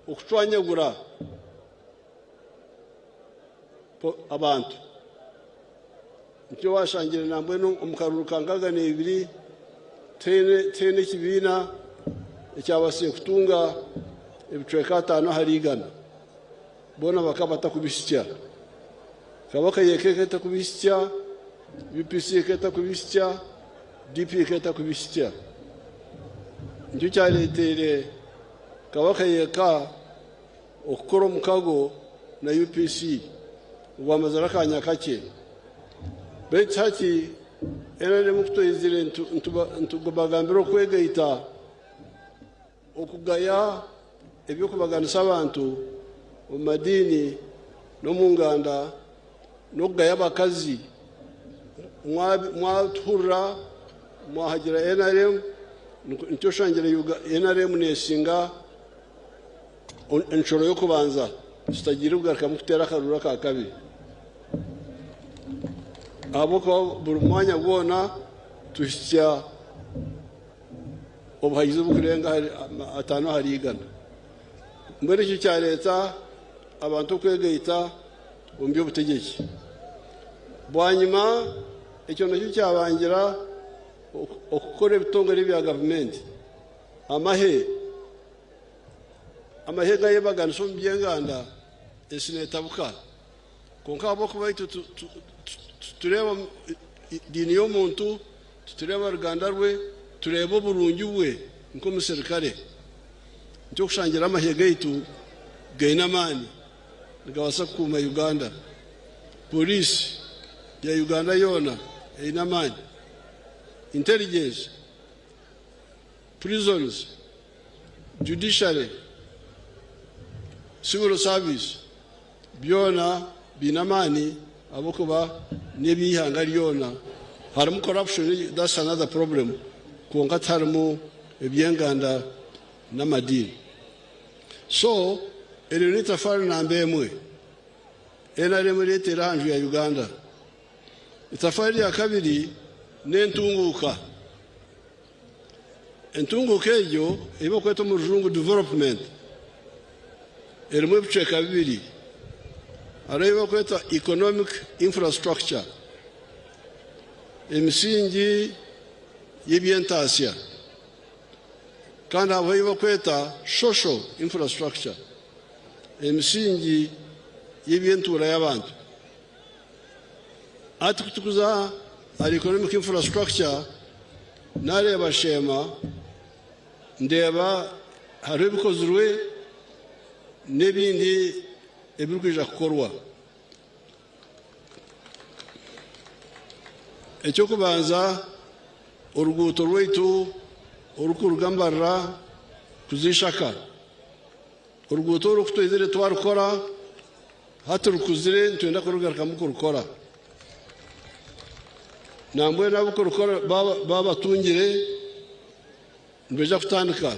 okucwanyagura abantu. Nikyo waashangire nambwenu omu karuuru ka 62 tihaine ekibiina ekyabaasize kutunga ebicweka ataano ahari igana. Boona bakaba batakubihitsya. Kabaka yeka ekaba etakubihitsya, UPC ekaba etakubihitsya, DP ekaba etakubihitsya. Nikyo kyareeteire Kabaka yeka okukora omukago na UPC ogwamazire akanya kakye. Beitu hati NRM ku twizire nitubagambira okwegaita. Okugaya eby'okubaganisa abantu omu madiini n'omu nganda n'okugaya abakazi. Mwatuhurira mwahagira nrm nikyo oshangire nrm nesinga enshoro y'okubanza tutagiire kugarukamu kuteera akaruuru aka kabiri ahabw'okuba buri mwanya gwona tuhitsya obuhagizi oburikurenga ataano ahari igana. Mbwenu ekyo kyareeta abantu okwegaita omu by'obutegyeki. Bwanyima ekyo nakyo kyabangira okukora ebitongore ebya gavumenti. Amahe amahe gayebaganisa omu by'enganda ensi neetabuka. Kwonka ahabw'okuba itwe titureeba diini y'omuntu, titureeba ruganda rwe, tureeba oburungi bwe nk'omuserukare. Nikyo kushangira amahe gaitu gaine amaani nigabaasa kukuuma Uganda. Poriisi ya Uganda yoona eine amaani. Intelligence, prisons, judiciary, civil service, Byona biine amaani ahabw'okuba n'eby'eihanga ryona. Harimu corruption that's another problem kwonka tiharimu eby'enganda n'amadiini. So eryo n'eitafaari namba emwe nrm ereteire aha nju ya Uganda. Itafaari rya kabiri n'entunguuka. Entunguuka egyo ei barikweta omu rujungu development erimu ebicweka bibiri. Hariho ei barikweta economic infrastructure, emisingi y'eby'entaasya kandi habaho ei barikweta social infrastructure, emisingi y'eby'entuura y'abantu. Hati ku turikuza ahari economic infrastructure, Naareeba Sheema, ndeeba hariho ebikozirwe n'ebindi ebirikwija kukorwa. Eky'okubanza, oruguuto rwaitu orurikuruga Mbarara kuza Ishaka. Oruguuto oru ku twizire twarukora, hati rukuzire nitwenda kurugarukamu kurukora. Nambwenu abukurukora baaba batungire nibaija kutandika.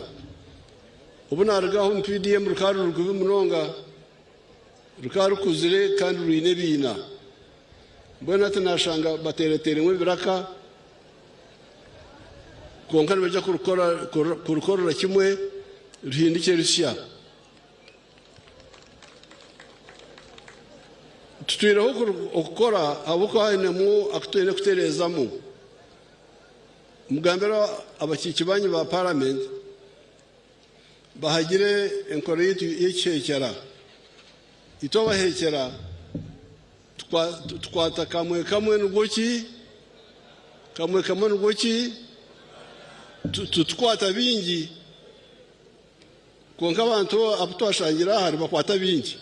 Obu narugaho omu PDM rukaba ruri kubi munonga, rukaba rukuzire kandi rwine ebiina. Mbwenu hati nashanga batereteiremu ebiraka kwonka nibaija kurukorera kimwe ruhindukye rusya. Tutwireho okukora ahabw'okuba hainemu aku twine kutereezamu. Mugambire abakiiki banyu ba Paramenti bahagire enkora yaitu y'ekiheekyera. Itwe abaheekyera tukwata kamwe kamwe nigwo ki? Kamwe kamwe nigwo ki? Titukwata bingi. Kwonka abantu abu twashangire aha nibakwata bingi.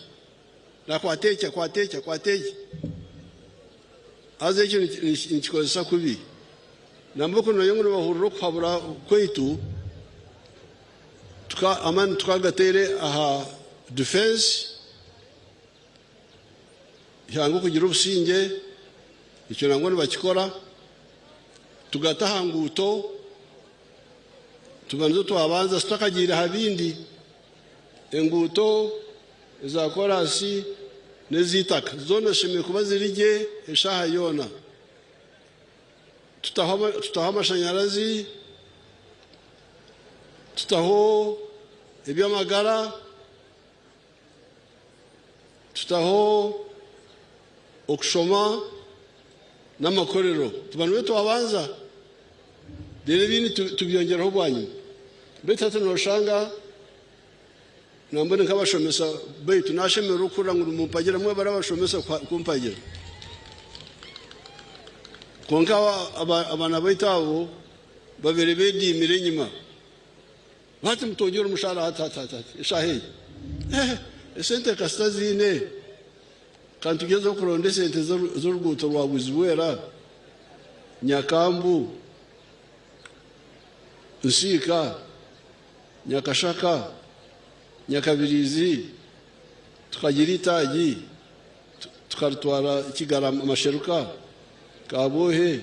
Nakwata eki, akwata eki, akwata eki. Haza ekyo nikikozesa kubi. Nambwenu ku noogira ngu nibahurira okuhabura kwaitu, amaani tukagateire aha defense, eihanga okugira obusingye, ekyo nangwa nibakikora, tugata aha nguuto, tuba nizo twabanza tutakagiire aha bindi, enguuto eza koraasi n'ez'eitaka zoona zishemereire kuba ziri gye eshaaha yoona. Tutaho amashanyarazi, tutaho eby'amagara, tutaho okushoma n'amakorero. Tuba nibyo twabanza reero ebindi tubyongyeraho bwanyima. Beitu hati nooshanga nambwenu nk'abashomesa baitu nashemererwa okuhurira ngu nimumpagira mwebare abashomesa kumpagira. Kwonka abaana baitu abo babaire bediimire enyima. Hati mutwongyere omushaara hati hati hati hati eshaaha egi. Eh, esente kasita ziine ka nitugyezaho kuronda esente z'oruguuto rwa Bwizibwera, Nyakambu, Nsiika. Nyakashaka, Nyakabiriizi, tukagira eitaagi tukaritwara Kigarama, Masheruka, Kabwohe,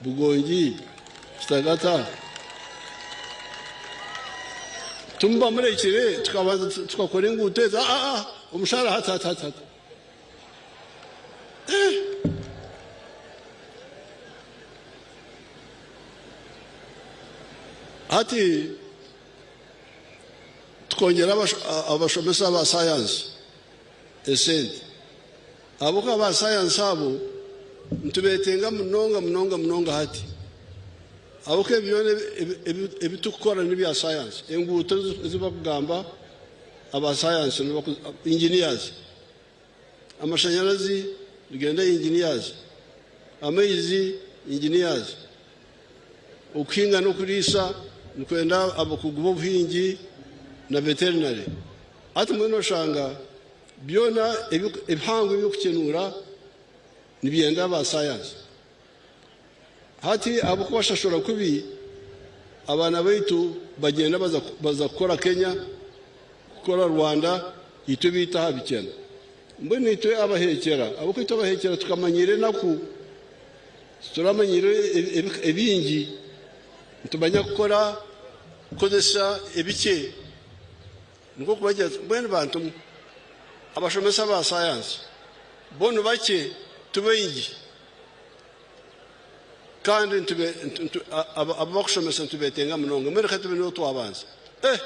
Bugongi, Kitagata. Tumuba murekire tukabanza tukakora enguuto ezo, aa omushaara hati hati hati hati. Eh! Hati tukongyera abashomesa ba sayansi esente. Ahabw'okuba aba sayansi abo nitubeetenga munonga munonga munonga hati. Ahabw'okuba ebi byona ebi turikukora n'ebya sayansi. Enguuto ezi barikugamba aba sayansi, engineers. Amashanyarazi nigenda engineers, amaizi engineers, okuhinga n'okuriisa nikwenda abakugu b'obuhingi na veterinary. Hati mbwenu oshanga byona ebihango eby'okukyenuura nibyenda aba sayansi. Hati ahabw'okubashashura kubi, abaana baitu bagyenda baza kukora Kenya, kukora Rwanda, itwe baitu aha bikyena. Mbwenu itwe abaheekyera, ahabw'okuba itwe abaheekyera tukamanyiira enaku, tituramanyiire ebingi, nitumanya kukora kukozesa ebikye. Nikwo kubagira ati, Mbwenu bantu mwe, abashomesa ba sayansi bo ni bakye, ti baingi, kandi abu barikushomesa nitubeetenga munonga. Mbwenu reka tube nibo twabanza. Eh!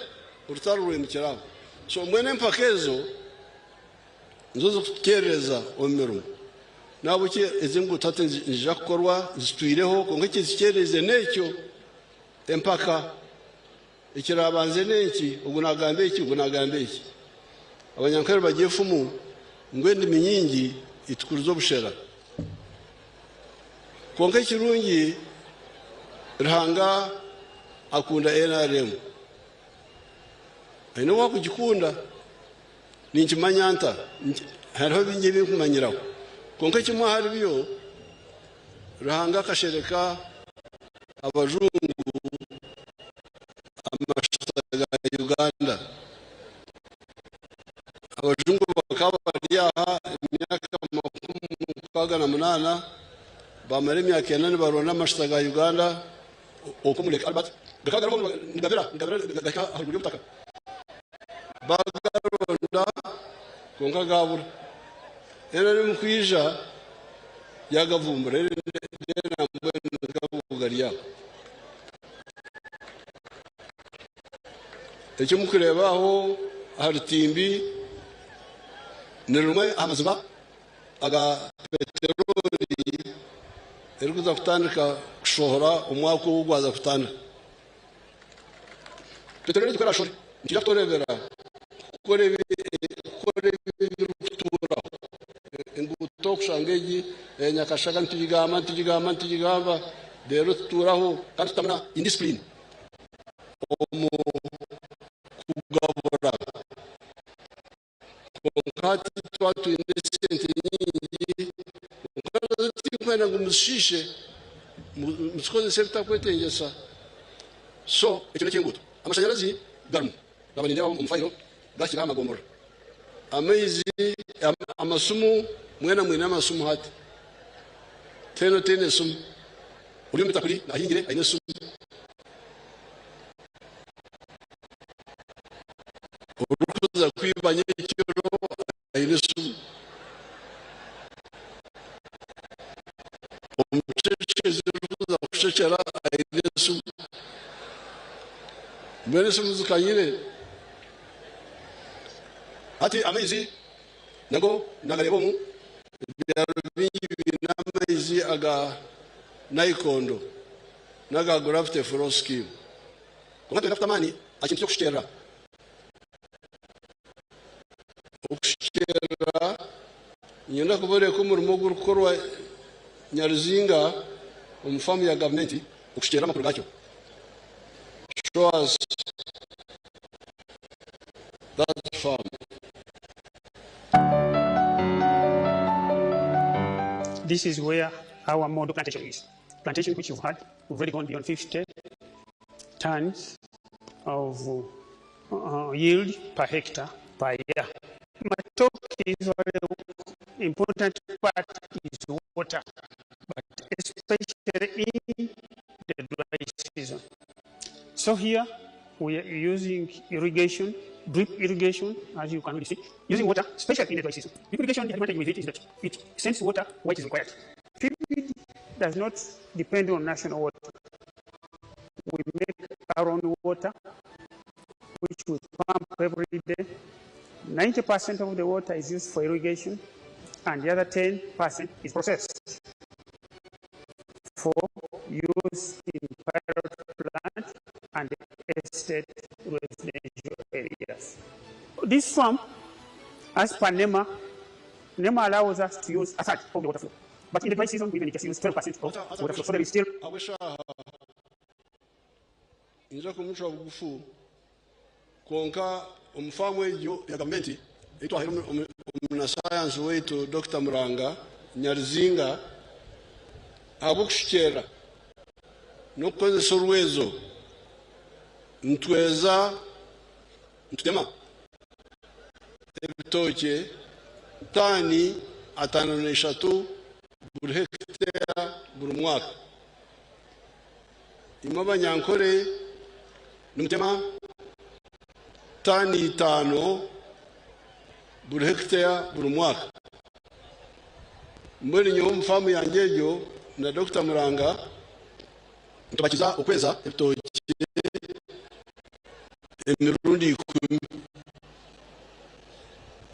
Orutaro rwimukire aho. So mbwenu empaka ezo nizo zirikutukyerereza omu mirimo. N'ahabw'ekyo ezi nguuto hati niziija kukorwa zitwireho, kwonka ekizikyerereize n'ekyo, empaka. Ekiraabanze n'enki? Ogu naagamba eki, ogu naagamba eki. Abanyankore bagira efumu ngu endimi nyingi itukuriza obushera. Kwonka ekirungi Ruhanga akunda nrm. Aine obu akugikunda. Ninkimanya nta? Hariho bingi ebi nkumanyiraho. Kwonka ekimwe ahari byo, Ruhanga akashereka abajungu amashuta ga Uganda. Abajungu bakaba bari aha emyaka 68, bamara emyaka ena nibaronda amashuta ga Uganda okwo omuri Lake Albert. Gakaba gariho nigabira nigabira gahika ahaiguru y'obutaka. Bagaronda kwonka gabura. NRM kwija yagavumbura reero nambwenu gago gari aho. Eki murikureeba aho aha rutimbi ni rimwe aha maziba aga peteroli erikuza kutandika kushoma. kushohora omwaka ogu gwaza kutandika. Peteroli ku erashore nikiija kutorebera kukora ebirikutuuraho. Enguuto kushanga egi eya Nyakashaga nitugigamba nitugigamba nitugigamba reero tutuuraho kandi tutamu na indisipuriini omu kugabura. Kwonka hati twaba twine esente nyingi, kwonka nazo tinkwenda ngu muzishiishe, muzikozese ebitarikwetengyesa. So ekyo n'eky'enguuto. Amashanyarazi garimu, naaba nindeeba omu fayiro gahikire aha magomborora. Amaizi, amasimu, mwena mwine amasimu hati. Tihaine otaine esimu. Ori omu bitakuri ahingire aine esimu. Orikuza kwiba nyekiro aine esimu. Omucecezi orikuza kucecera aine esimu. Mbwenu esimu zikanyire. Hati amaizi nago nagareeba omu byaro bingi biine amaizi aga naikondo n'aga gravity flow scheme. Kwonka twine kuta amaani aha kintu ky'okushukyerera. Okushukyerera, niinyenda kubooreka omurimo ogurikukorwa Nyaruzinga omu faamu ya gavumenti okushukyerera amakuru gaakyo. Show us that farm. This is where our model plantation is. Plantation which you've had, we've already gone beyond 50 tons of yield per hectare per year. Matooke is very important part is water, but especially in the dry season. So here we are using irrigation, drip irrigation, as you can already see, using water, especially in the dry season. Drip irrigation, the advantage with it is that it sends water where it is required. PPD does not depend on national water. We make our own water, which we pump every day. 90% of the water is used for irrigation, and the other 10% is processed for use in pilot plant and estate residential areas. This farm, as per NEMA, NEMA allows us to use a third of the water flow. But in the dry season, we even just use 12% of water flow. So there is still... Ninza kumucwa bugufu kwonka omu faamu egyo ya gavumenti ei twahaire omunasayansi waitu Dokita Muranga Nyaruzinga ahabw'okushukyerera n'okukozesa orwezo nitweza nitutema ebitookye taani 53 buri hekiteya buri mwaka. Imwe Abanyankore nimutema taani 5 buri hekiteya buri mwaka. Mbwenu nyowe omu faamu yangye egyo na Dokita Muranga nitubakiza okweza ebitookye emirundi 10.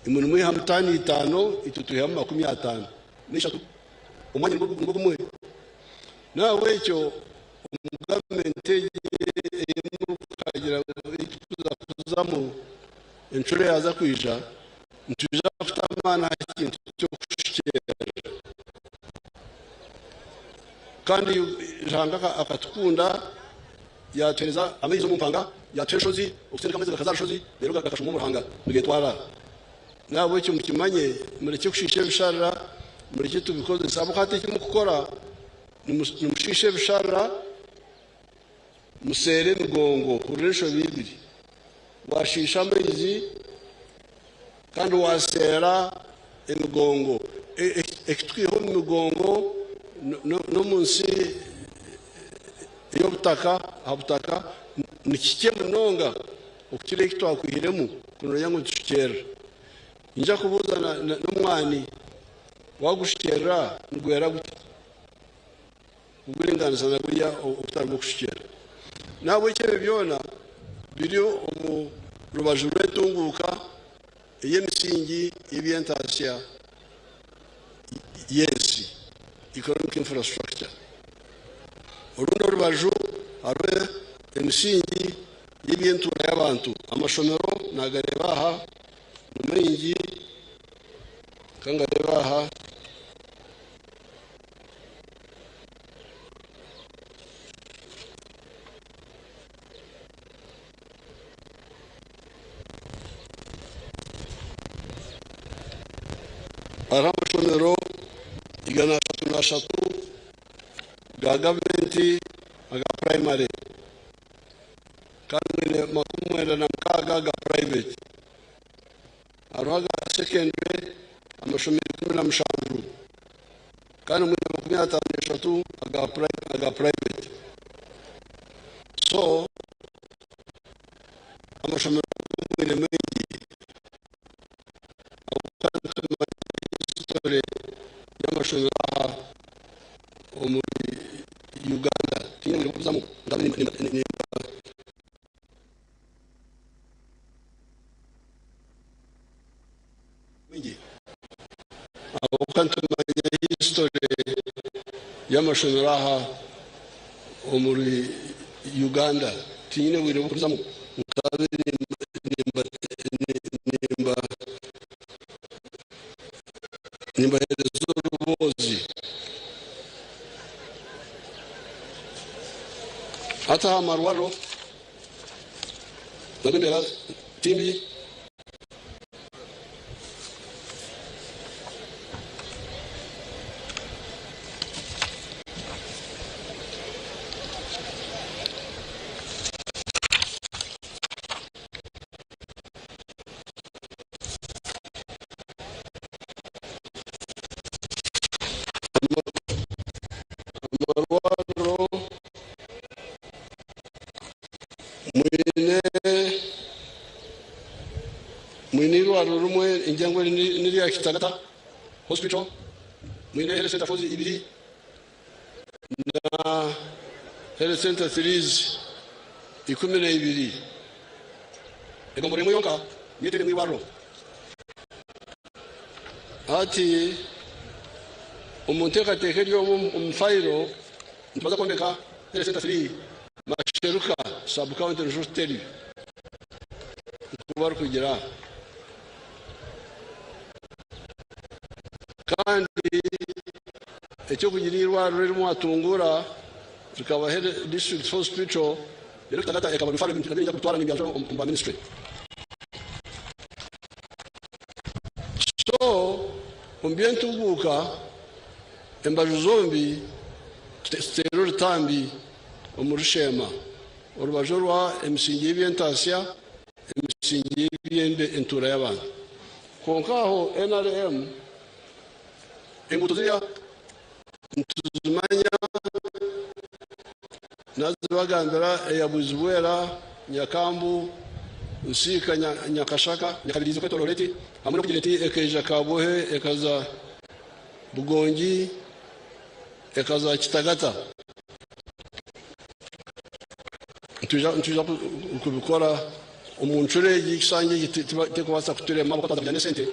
Imwe nimwihamu taani 5, itwe twihamu 53. Omwanya nigwo gumwe. Nahabwekyo omu gavumenti egi ey'omukagira ngu tukuza kuzamu encuro yaza kwija, nitwija kuta amaani aha kintu ky'okushukyerera. Kandi Ruhanga akatukunda yatuhereza amaizi omu mpanga, yatuha enshozi, okusindika amaizi gakaza aha rushozi, reero gakashuma omu ruhanga nigetwara. Nahabwekyo mukimanye, murekye kushiisha ebisharara, murekye tubikozese. Ahabw'okuba hati eki murikukora, nimushiisha ebisharara, museere emigongo, hurira enshobi ibiri. Washiisha amaizi kandi waseera emigongo. Ekitwiha omu migongo n'omu nsi ey'obutaka, aha butaka, ni kikye munonga okukira eki twakwihiremu kunonya ngu nitushukyerera. Ninja kubuuza n'omwani, wagushukyerera nigwera guta? Kuguringanisa na guriya obutari bw'okushukyerera. Nahabwekyo ebyo byona biri omu rubaju rw'entunguuka ey'emisingi y'eby'entaasya y'ensi, economic infrastructure. Orundi orubaju hariho emisingi y'eby'entuura y'abantu. Amashomero nagareeba aha ni maingi ka ngareebe aha. Hariho amashomero 303 ga gavumenti aga purayimare kandi mwine 96 aga purayiveti. Hariho aga sekendure amashomero 17 kandi mwine 53 aga purayiveti. So amashomero mwine maingi ahabw'okuba nitumanya history y'amashomero aha omuri Uganda. Tihaine bwire bw'okuzamu ngabe nimba Maingi ahabw'okuba nitumanya history y'amashomero aha omuri Uganda. Tihaine bwire bw'okuzamu ngabe nimba nimba nimbaheereza oruboozi. Hati aha marwariro nabwo embeera ti mbi. Amarwariro mwine mwine eirwariro rimwe ningira ngu eri n'erya Kitagata hospital, mwine health center fours ibiri na health center threes 12. Egombolola emwe yonka niyo etainemu eirwariro. Hati omu nteekateeka eri omu fayiro nitubaasa kwombeka health center three Masheruka sub-county Ruteri nikwo barikugira. Kandi eky'okugira eirwariro eri mwatunguura rikaba district hospital reero Kitagata ekaba referral ebintu nabyo niinyija kubitwara nimbyanjura omu ba ministry. So omu by'entunguuka embaju zombi tuteere orutambi omu rusheema, orubaju orwa emisingi y'eby'entaasya, emisingi y'eby'entuura y'abantu. Kwonka aho nrm enguuto ziriya nituzimanya nazibagambira eya Bwizibwera, Nyakambu, Nsiika, Nyakashaka, Nyakabirizi okwetoroora eti hamwe n'okugira eti ekaija Kabwohe ekaza Bugongi ekaza Kitagata. Nitwija kubikora omu ncuro egi ekisanja eki terikubaasa kuturema ahabw'okuba twaza kugira n'esente.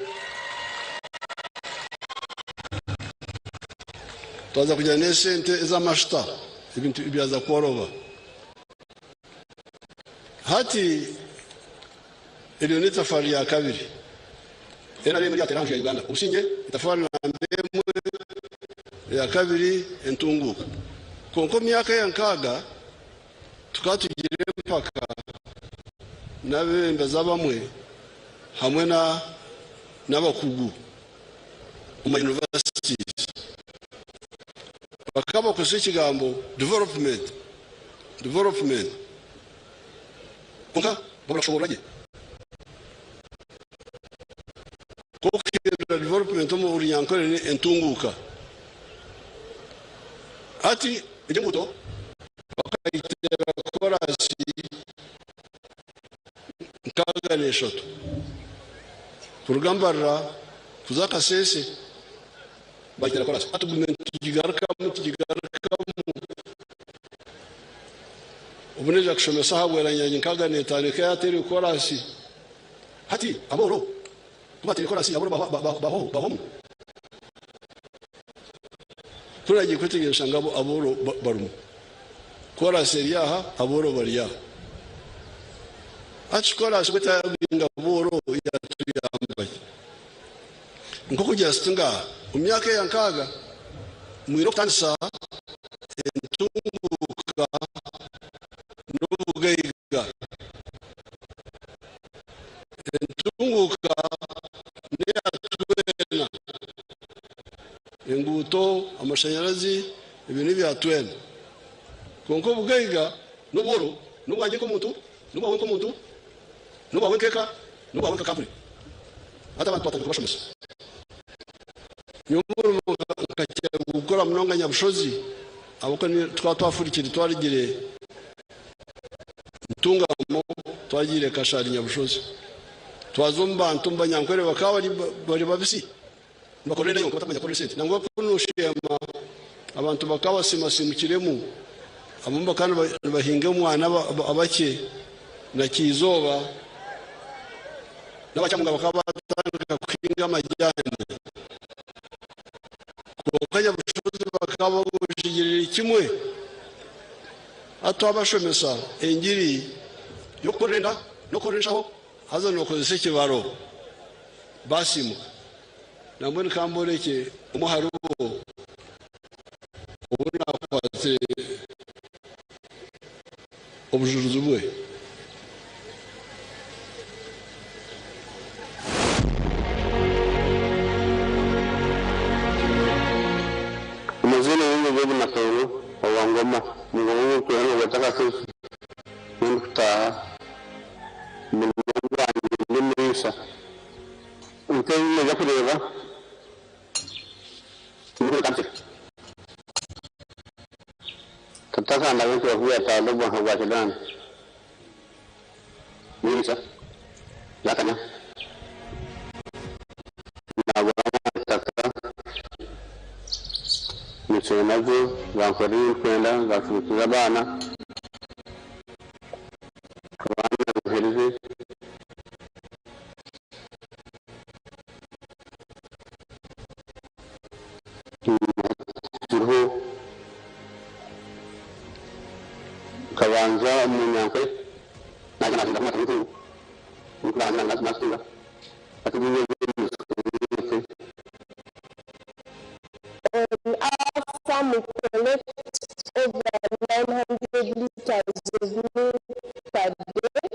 Twaza kugira n'esente ez'amashuta ebintu byaza kworoba. Hati eryo n'etafaari rya kabiri. NRM eryateera aha nju ya Uganda. Obusingye etafaari namba emwe, eya kabiri entunguuka. Kwonka omu myaka ya nkaaga tukaba tugira empaka n'abeebembezi abamwe hamwe n'abakugu omu ma universities. Bakaba bakozesa ekigambo development, development kwonka babura kushoboorora gye. Nk'okuhindura development omu Runyankore ni entunguuka. Hati egyo enguuto bakagiteera koraasi 63 kuruga Mbarara kuza Kasese bagiteera koraasi. Hati tugume nitugigarukamu tugigarukamu. Obu naija kushomesa aha Bweranyangi 65 ekaba yateirwe koraasi. Hati abooro ku bateire korasi abooro bahwamu. Ku naagiire kwetegyereza nshanga abooro barimu. Korasi eri aha, abooro bari aha. Hati korasi ku etabinga booro yatuyamba ki? Nk'okugira siti nga omu myaka eya nkaaga mwine okutandisa entunguuka n'obugaiga. Entunguuka n'eya twena. Enguuto, amashanyarazi ebyo n'ebya twena. Kwonka obugaiga n'obworo n'obwangye nk'omuntu, n'obwawe nk'omuntu, n'obwawe nk'eka, n'obwawe nka kampuni. Hati abantu twatandika kubashomesa. Nyowe omurimo nkakira kugukora munonga Nyabushozi ahabw'okuba tukaba twafurikire twarugire Ntungamo twagiire Kashari Nyabushozi. Twaza omu bantu omu Banyankore bakaba bari babisi nibakorera enda yonka batakumanya kukorera esente. Nangwa ku noosheema abantu bakaba basimasimukiremu abamwe bakaba nibahinga omwana abakye na kiizooba n'abakyamunga bakaba batandika kuhinga amajaani. Kwonka Nyabushozi bakaba bagujigirire kimwe. Hati twabashomesa engiri y'okukorera enda n'okukorera enshaho haza nookozesa ekibaro baasiimuka. Nambwenu ka mborekye omwe aharibo ou naakwatsire obujurizi bwe. Amazina y'enju Job Nakairo owa Ngoma, omu gombolola y'okutuura nogweta Kasese niho ndikutaaha, omurimo gwangye ndi omuriisa. Nk'ebi noija kureeba ndikutandikira. Tata akandaga ekibaafu bya taata obwa Kidandi. Muriisa yakanya nagura amataka nyicare nago gankorera ebi ndikwenda ganshomeseza abaana, abaana buherize. Kiriho nkabanza omu nyankore naija nahinga kumwe ntungu nazitunga hati On our farm, we collect over 900 liters of milk per day,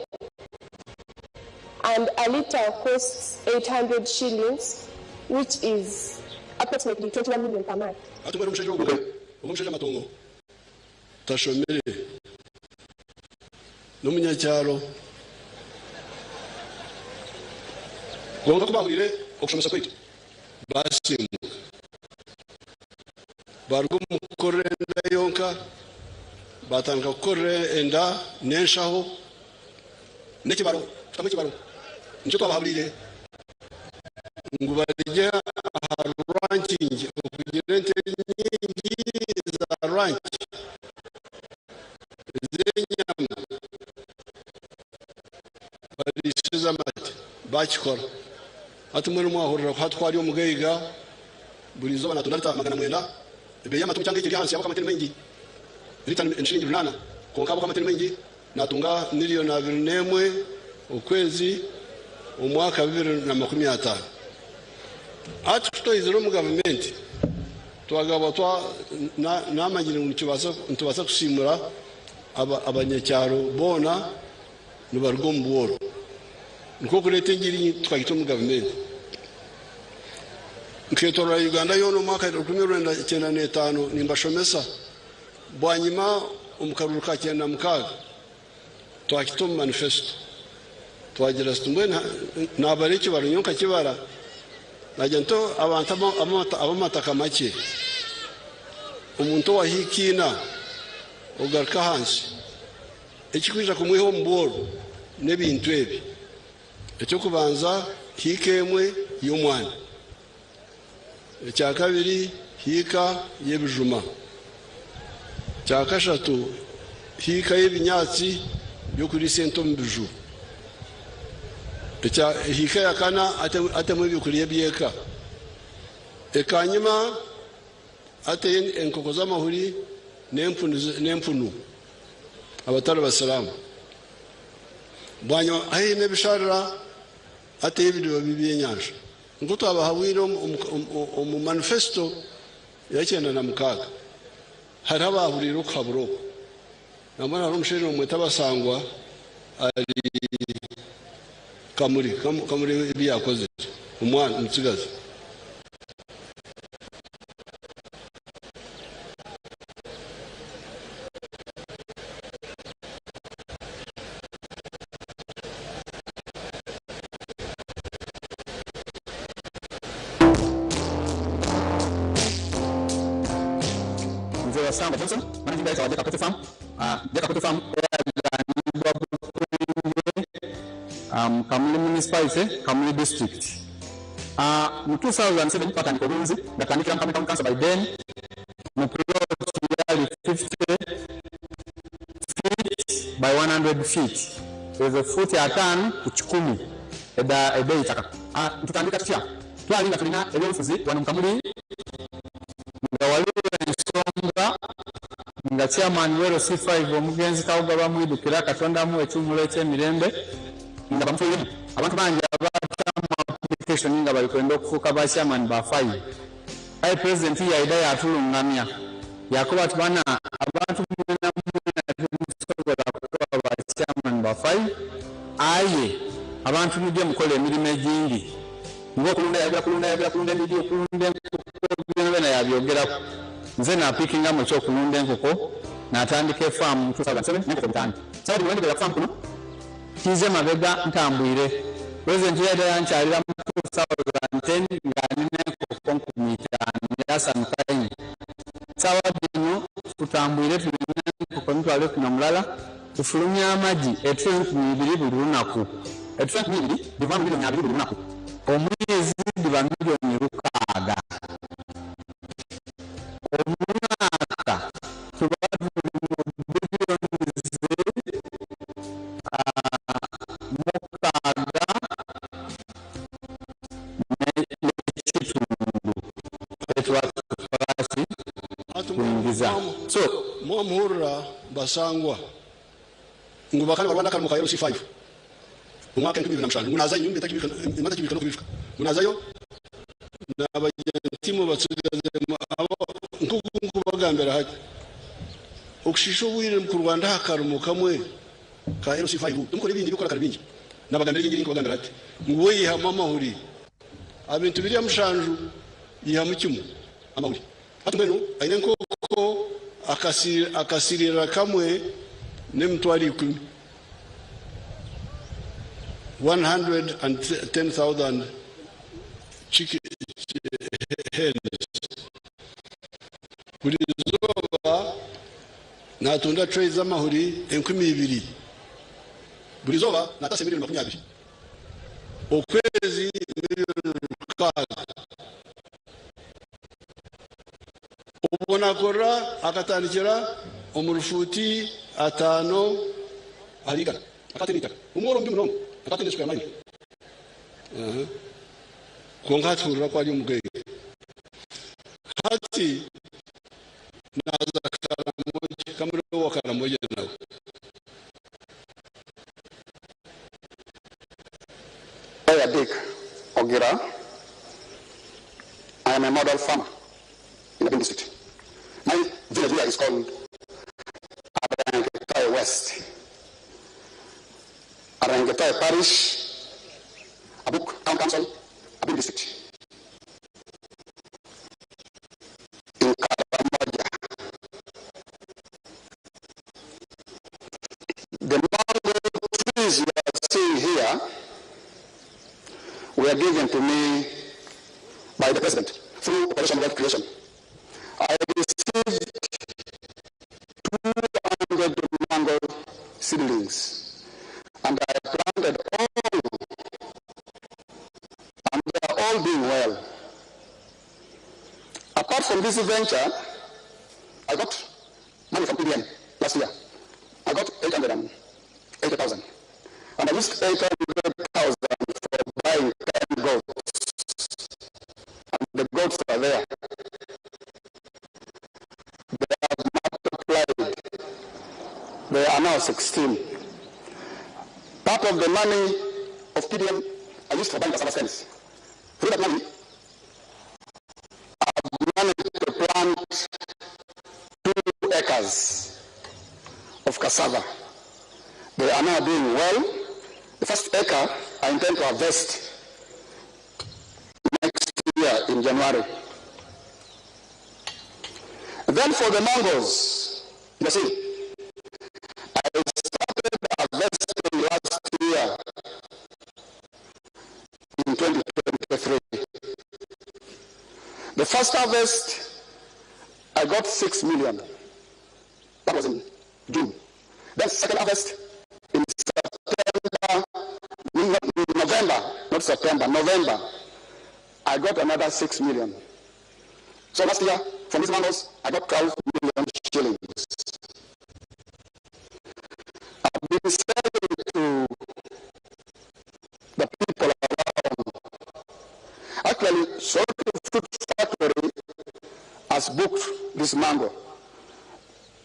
and a liter costs 800 shillings, which is approximately 21 million per month. Hati mbwenu omushaija ogwo, ogwo omushaija Matongo tashomire, n'omunyakyaro. Kwonka ku baahuriire okushomesa kwaitu, baasiimuka, baaruga omu kukorera enda yonka, baatandika kukorera enda n'enshaho n'ekibaro, kutamu ekibaro. Nikyo twabahaburiire ngu barugye aha ranking, okugira ente nyingi za rank ez'enyama bariisize amate bakikora. Hati mbwenu mwahurira ku hati ku ari omugaiga buri izooba natunda lita 900. Ebeeyi y'amate omu kyanga eki eri ahansi ahabw'okuba amate ni maingi. Lita ni shilingi 800 kwonka ahabw'okuba amate ni maingi natunga miriyoni 21 okwezi omu mwaka 2050. Hati ku twaizire omu gavumenti twagaba twa namanyire ngu nitubaasa kusiimura abanyakyaro boona nibaruga omu bworo. Nikwo kureeta engiri tukagita omu gavumenti. Nketorora Uganda yoona omu mwaka 1995 nimbashomesa. Bwanyima omu karuuru ka 96 twakita omu manifesto. Twagira tuti mbwenu nabara ekibaro nyowe nkakibara nagira nti abantu ab'amataka makye, omuntu owahiika ina ogaruka ahansi, Ekirikwija kumwiha omu bworo n'ebintu ebi, Eky'okubanza, hiika emwe y'omwana. Ekyakabiri, hiika y'ebijuma. Ekyakashatu, hiika y'ebinyaatsi by'okuriisa ente omu biju. Hiika ya kana, atemu ebyokurya eby'eka. Ekanyima, ateyo enkoko z'amahuri n'empunu. Abatari basiraamu. Bwanyima haihi n'ebisharira ateho ebidiba by'ebyenyanja. Nk'oku twabahabwire omu manifesto ya 96, hariho abaahuriire okuhabura okwo. Nambwenu hariho omushaija nibamweta Basangwa ari Kamuri, Kamuri ebi yaakozire, omwana omutsigazi. Nze Wasangwa Johnson, Managing Director wa Jeka Coffee Farm. Jeka Coffee Farm eyagaanibwa Bukwenge mu Kamuli Municipality, Kamuli District. Mu 2007 twatandika obulunzi nga tutandikira mu Kamuli Town Council by then mu plot yali 50 feet by 100 feet, ezo fuuti ataanu ku kikumi edh'eitaka. Tutandika tutya? Twali nga tulina ebyobufuzi wano mu Kamuli nga waliwo ensonga nga Chairman w'LC5 omugenzi Kawoga Bamwidukira, Katonda amuwe ekiwumulo eky'emirembe, nga bamutwiremu abantu bangi abaatamu application nga bali kwenda okufuuka ba Chairman ba Five. Aye Pulezidenti yaidha yaatulungamya yaakoba ati, Bana abantu mwenamwena timusobola kuba ba Chairman ba Five, aye abantu muje mukole emirimo egindi ng'okulunda, yayogera kulunda, yayogera kulunda embiidhi, okulunda enkoko, byonabyona yaabyogeraku. Nze naapiikingamu eky'okulunda enkoko naatandika efaamu mu 2007 n'enkoko bitaanu. Sawa dhino wendhogera ku faamu kuno, Kiize mabega ntambwire. Pulezidenti yaidha yankyalira mu 2010 nga ndi n'enkoko 50,000 yaasanuka inho. Saawa dhino tutambwire tulina enkoko 110,000, tufulumya amagi etule 2,000 buli lunaku. Etule 2,000 dhivaamu milioni abiri buli lunaku. Omwezi dhiba milioni lukaaga. Omwaka tuba tuli mu billions mukaaga n'ekitundu kyetuba tukola ki? Twingiza. So. Mwamuhurira Basangwa ngu bakaba nibarwana akarimo ka LC5 omu mwaka enkumi ibiri na mushanju ngu naazayo enyumba etakibiika n'okubiika ngu naazayo naabagira nti imwe batsigazemu abo nk'oku nkubagambira hati okushiisha obwire mukurwana aha karimo kamwe ka LC5 timukore ebindi eby'okukora kare bingi naabagambira egi engeri nkubagambira hati ngu we yihamu amahuri aha bintu biriya mushanju yihamu kimwe amahuri Hati mbwenu aine enkoko akasiriira kamwe n'emitwaro ikumi, 110,000 hens. Buri izooba naatunda trays z'amahuri 2000. Buri izooba naataasa emirioni 20. Okwezi milioni 6. Obwo nakorera akatandikira omu rufuuti ataano ahari igana. Akatenda eitaka. Omworo mubi munonga. Akatenda square mile. Kwonka hati hurira ku ari omugaiga. Hati naaza Karamoja, Kamuri owa Karamoja nawe. Dick Ogira. I am a model farmer in the district. My village here is called Arangetai West. Arangetai Parish, Abuk Town Council, Abim District. In Karamoja. The mango trees you are seeing here were given to me by the president through Operation Wealth Creation. I received 200 mango seedlings and I planted all, and they are all doing well. Apart from this venture, I got money from PDM last year. I got 880,000. And I used 800,000 for buying 10 goats. And the goats are there. They have multiplied. They are now now 16. Part of the money of PDM I used for buying cassava stems. Through that money, I've managed to plant 2 acres of cassava. They are now doing well. The first acre I intend to harvest next year in January. Then for the mangoes, you see, I started harvesting last year in 2023. The first harvest, I got 6 million. That was in June. Then second harvest in September, November, not September, November, I got another 6 million. So last year, from these mangoes, I got 12 million shillings. I've been selling to the people around. Actually, Soroti Fruit Factory has booked this mango.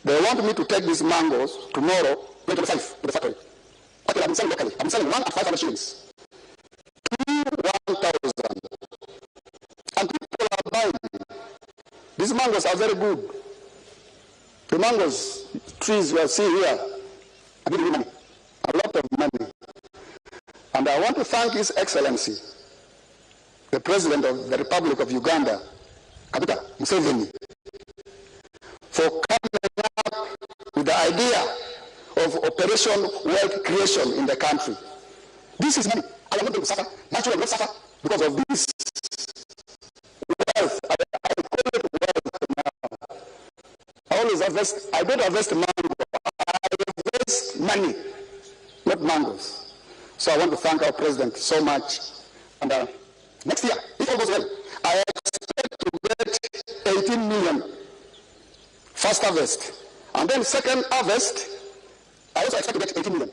They want me to take these mangoes tomorrow, 25, to the factory. Actually, I've been selling locally. I've been selling one at 500 shillings. 2 1,000. And people are buying. These mangoes are very good. The mangoes, trees you are seeing here, are giving me money, a lot of money. And I want to thank His Excellency, the President of the Republic of Uganda, Kaguta Museveni, for coming up with the idea of Operation Wealth Creation in the country. This is money. I am not going to suffer. My children will not suffer because of this wealth. I call it wealth now. I always harvest. I don't harvest mango. I harvest money, not mangoes. So I want to thank our president so much. And next year, if all goes well, I expect to get 18 million first harvest. And then second harvest, I also expect to get 18 million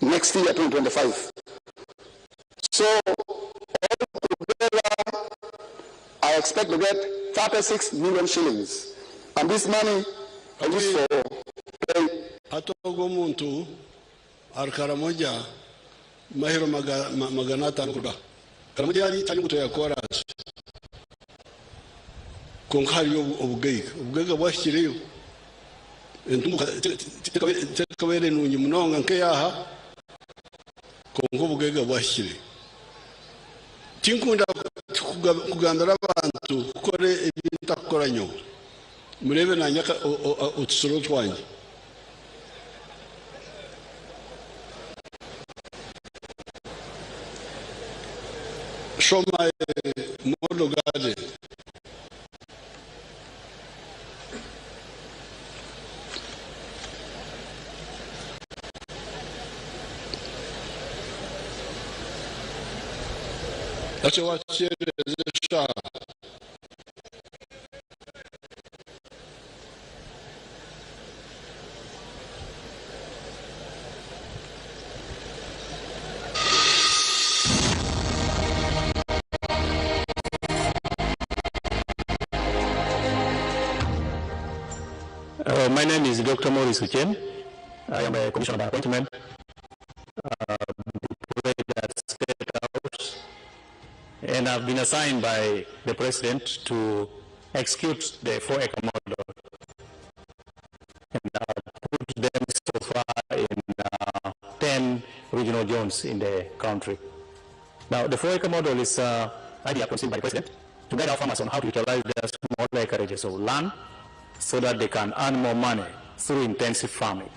next year, 2025. So altogether, I expect to get 36 million shillings. And this money I use for pay. Hati ogwo omuntu ari Karamoja mahiro 500 kuruga Karamoja yari tari nguto ya korasi konka hariyo obugaiga bwashikireyo entunguka tekabeere nungi munonga nkeyaha konka obugaiga bwashikire. Tinkunda kugambira abantu kukora ebintakukora nyowe, murebe nanye otusoro twanje. Show my model garden. That's what she is. My name is Dr. Maurice Ochen. I am a commissioner by appointment, deployed at State House, and I've been assigned by the president to execute the 4-acre model. And I've put them so far in 10 regional zones in the country. Now, the 4-acre model is an idea conceived by the president to guide our farmers on how to utilize their small acreages of land so that they can earn more money through intensive farming.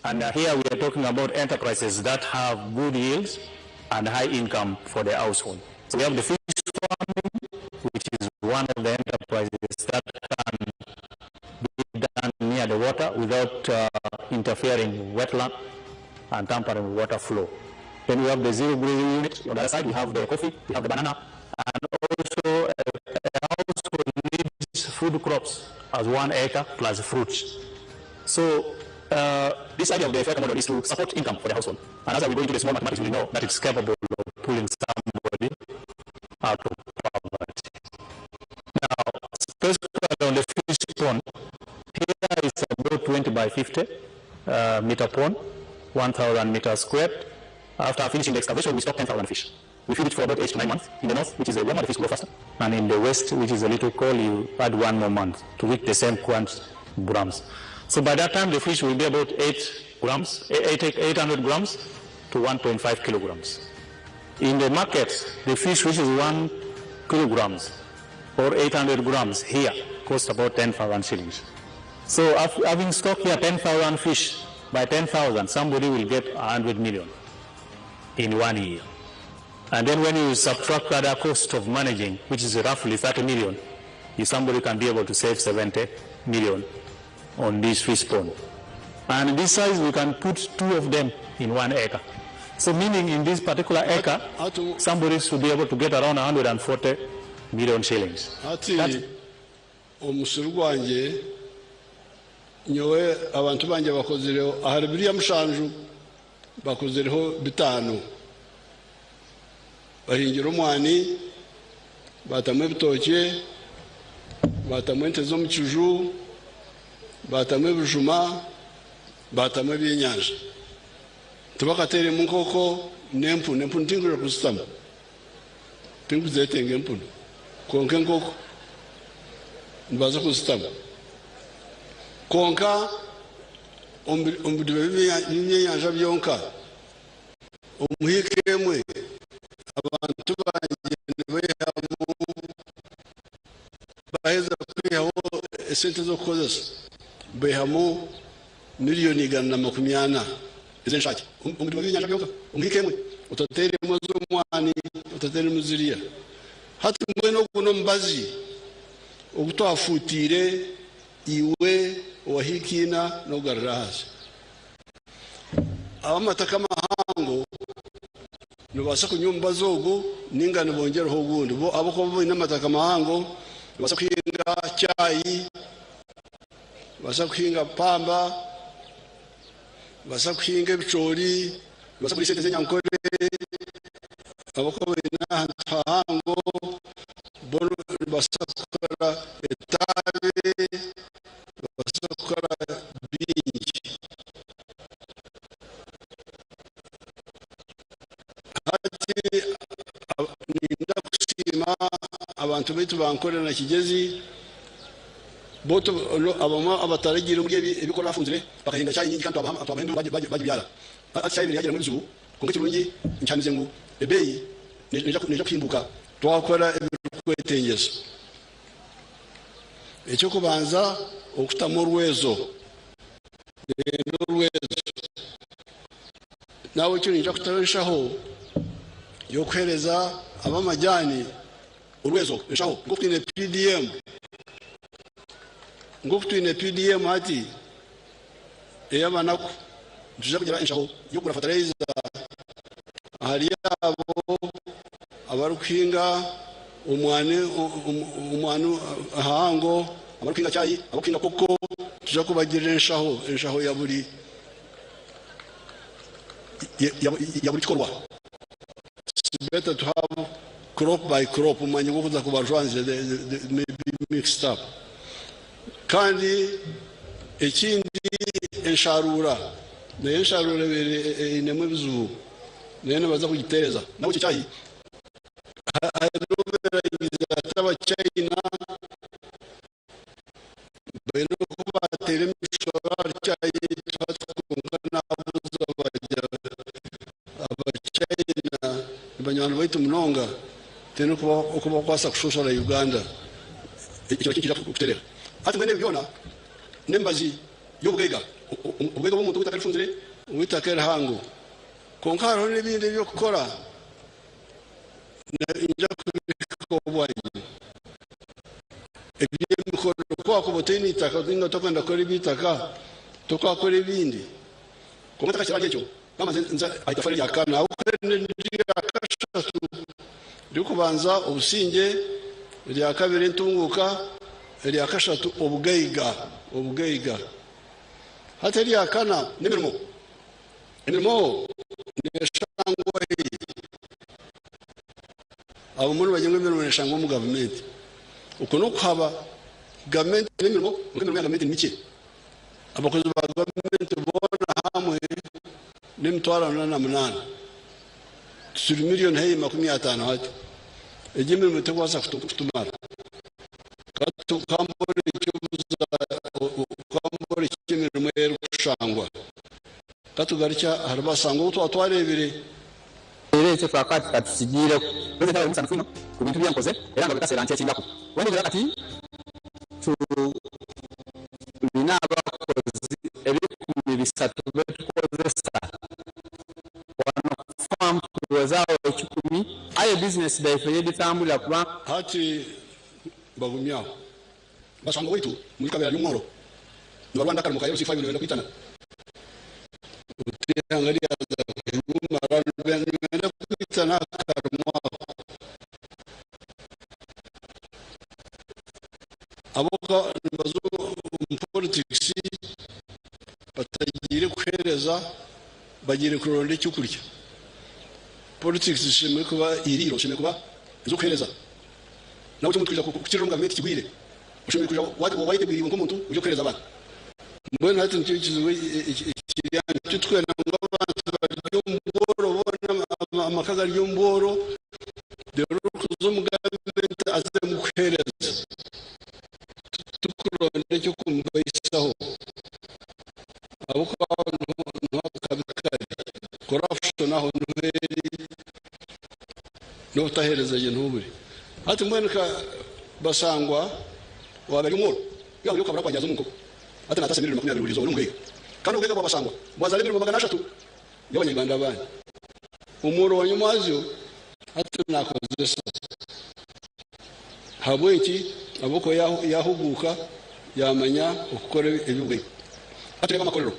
And here we are talking about enterprises that have good yields and high income for the household. So we have the fish farming, which is one of the enterprises that can be done near the water without interfering with wetland and tampering with water flow. Then we have the zero grazing unit. On the other side, we have the coffee, we have the banana, and also a household needs food crops as 1 acre plus fruits. So this idea of the 4-acre model is to support income for the household. And as we go into the small mathematics, we know that it's capable of pulling somebody out of poverty. Now, specifically on the fish pond, here is about 20 by 50. meter pond, 1,000 meters squared. After finishing the excavation, we stock 10,000 fish. We feed it for about 8 to 9 months. In the north, which is a warmer, the fish grow faster. And in the west, which is a little cold, you add 1 more month to reach the same quant grams. So by that time, the fish will be about 8 grams, 800 grams to 1.5 kilograms. In the market, the fish which is 1 kilograms or 800 grams here costs about 10,000 shillings. So having stock here 10,000 fish, by 10,000, somebody will get 100 million in 1 year. And then when you subtract that cost of managing, which is roughly 30 million, somebody can be able to save 70 million on this fish pond. And this size, we can put 2 of them in 1 acre. So meaning in this particular acre, somebody should be able to get around 140 million shillings. Ati omusiri gwangye nyowe abantu bangye bakozireho ahari biriya mushanju bakozireho 5 bahingira omwani, batamu ebitookye, batamu ente z'omu kiju, batamu ebijuma, batamu ebyenyanja. Tibakateeremu nkoko n'empunu. Empunu tinkwija kuzitamu, tinkuzeetenga empunu, kwonka enkoko nibaza kuzitamu. Kwonka omu bidiba by'ebyenyanja byonka omuhiika emwe abantu bangye nibaihamu, baheza kwihaho esente z'okukozesa, baihamu miliyoni 140 ez'enshaki omu bidiba by'ebyenyanja byonka omuhiika emwe, otateeremu ez'omwani, otateeremu ziriya. Hati mbwenu ogu n'omubazi ogu twafutiire iwe owahikiina n'ogarura ahansi. Abamataka mahango nibabaasa kunywa omubazi ogu ninga nibongereho ogundi. Bo abakuba baine amataka mahango nibabaasa kuhinga chai, nibabaasa kuhinga pamba, nibabaasa kuhinga ebicoori, nibabaasa kuriisa ente z'enyankore. Abakuba baine ahantu hahango bo nibabaasa kukora etaabe, nibabaasa kukora bingi. Hati ninda kusiima abantu baitu bankore na Kigezi, bo abamwe abataragiire omuri ebi ebikora bafunzire bakahinga chai nyingi kandi twabaha bagibyara. Ati chai yagira muri zubu, konka ekirungi nkyamize ngu ebeeyi neija kuhimbuka twakora ebirikwetengyesa. Ekyokubanza okutamu orwezo, nenda orwezo. Nawe ekyo ninja kutaho enshaho y'okuheereza ab'amajani orwezo, enshaho nk'oku twine PDM, nk'oku twine PDM hati ey'abanaku, nituija kugira enshaho y'okugura fertilizer ahari abo abarikuhinga omwani, omwani ahango, abarikuhinga chai, abarikuhinga koko, tuija kubagirira enshaho, enshaho ya buri ya buri kikorwa. It's better to have crop by crop, omwanya gw'okuza kubajwanzya, may be mixed up. Kandi ekindi ensharuura, nayo ensharuura einemu ebizibu, nayo nibaza kugiteereza. Nawe ekyo kyahi hariho abachina baine oku bateera emishoro ahari chai, twatukunga n'abuza bajya abachina ni banywani baitu munonga, twine okubakwasa kushoshora Uganda. Ekyo nakyo nikija kuterera. Hati mbwenu ebi byona n'embazi y'obugaiga, obugaiga bw'omuntu ow'eitaka rifunzire, ow'eitaka erihango. Kwonka hariho n'ebindi eby'okukora, nja kubihika obwanyima. Eby'emikono, ku wakuba otaine itaka ninga otakwenda kukora eby'eitaka, tokwakora ebindi. Kwonka ntakakira ahari ekyo, kamaze nza aha itafaari rya kana, ahabw'okuba n'erya kashatu ririkubanza obusingye, erya kabiri entunguuka, erya kashatu obugaiga, obugaiga. Hati erya kana n'emirimo. Emirimo neeshangwa hi? Abamwe nibagira ngu emirimo neeshangwa omu gavumenti. Okwo n'okuhaba. Gavumenti eine emirimo, kwonka emirimo ya gavumenti ni mikye. Abakozi ba gavumenti boona hamwe n'emitwaro ana na munaana. Turi miliyoni haihi makumi ataano hati. Egi emirimo terikubaasa kutumara. Ka mborekye emirimo erikushangwa. Ka tugarukye ahari Basangwa ou twaba twareebire. Era ekyo twakaba tukatutsigiireho. Pulezidenti abaire omusanufu inho ku bintu bye nkoze era nga buli kaseera nkyekingaku. Bwendhogera kati tulina abakozi 3000 betukozesa wano ku faamu tuwezaawo ekikumi aye bizinesi dhaife yedhitambulira kuba. Hati bagumye aho. Basangwa waitu muri kabera ry'omworo nibarwana akarimo ka LC5 nibenda kwitana. Oti eihanga ryaza kujumara nibenda kwitana akarimo ako. Abo nibaza omu politics batagiire kuheereza bagiire kuronda ekyokurya. Politics zishemereire kuba iriiro, zishemereire kuba ez'okuheereza. Nawe oti omuntu kwija kukirira omu gavumenti kigwire, oshemereire kwija wayetegwiriirwe nk'omuntu oija kuheereza abantu. Mbwenu hati nikyo ekizibu ekiri aha, titurikwenda ngu abantu barye omu bworo boona, amaka gari omu bworo, reero orikuza omu gavumenti azemu kuheereza. Titukuronda eky'okumubaisaho ahabw'okuba aho niho akabi kari. Corruption aho niho eri. N'obutaheereza gye niho buri. Hati mbwenu ka Basangwa waaba ari omworo, ku yaahurira okukabura kwangye aza omu nkoko. Hati naataasa emiriyoni 20 buri izooba n'omugaiga. Kandi obugaiga bwa Basangwa bwazaara emirimo 300 y'Abanyarwanda abandi. Omworo wa nyomwazyo hati naakozesa. Ahabw'enki? Ahabw'okuba yaahuguuka yaamanya okukora eby'obugaiga. Hati reeba amakorero.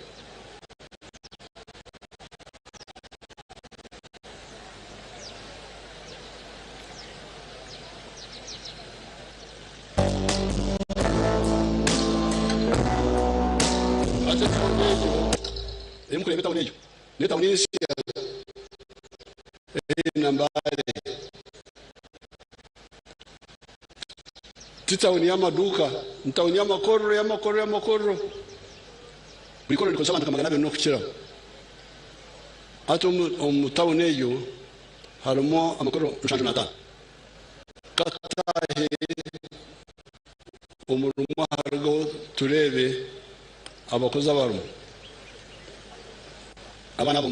Hati etawuni egyo ei mukureeba etawuni egyo n'etawuni ensya eri na Mbale. Ti tawuni y'amaduuka, ni tawuni y'amakorero y'amakorero y'amakorero. Buri korero rikozesa abantu nka 200 n'okukiraho. Hati omu tawuni egyo harimu amakorero 75. Kataahe omu rumwe aharigo tureebe abakozi abarimu. Abaana abo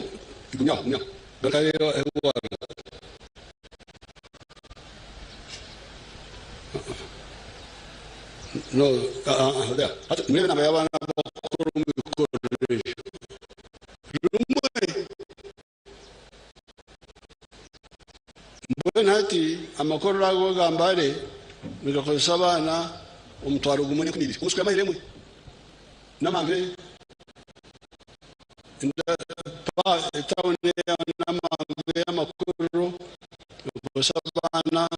gumyaho, gumyaho. Garukayo ahu waaruga. No, there. Hati mureebe enamba y'abaana abakukora omu bikorero ebyo. Rimwe. Mbwenu hati amakorero ago aga Mbale nigakozesa abaana 10,012 omu square mile emwe. N'amambe etawuni n'amambe y'amakorero nigakozesa abaana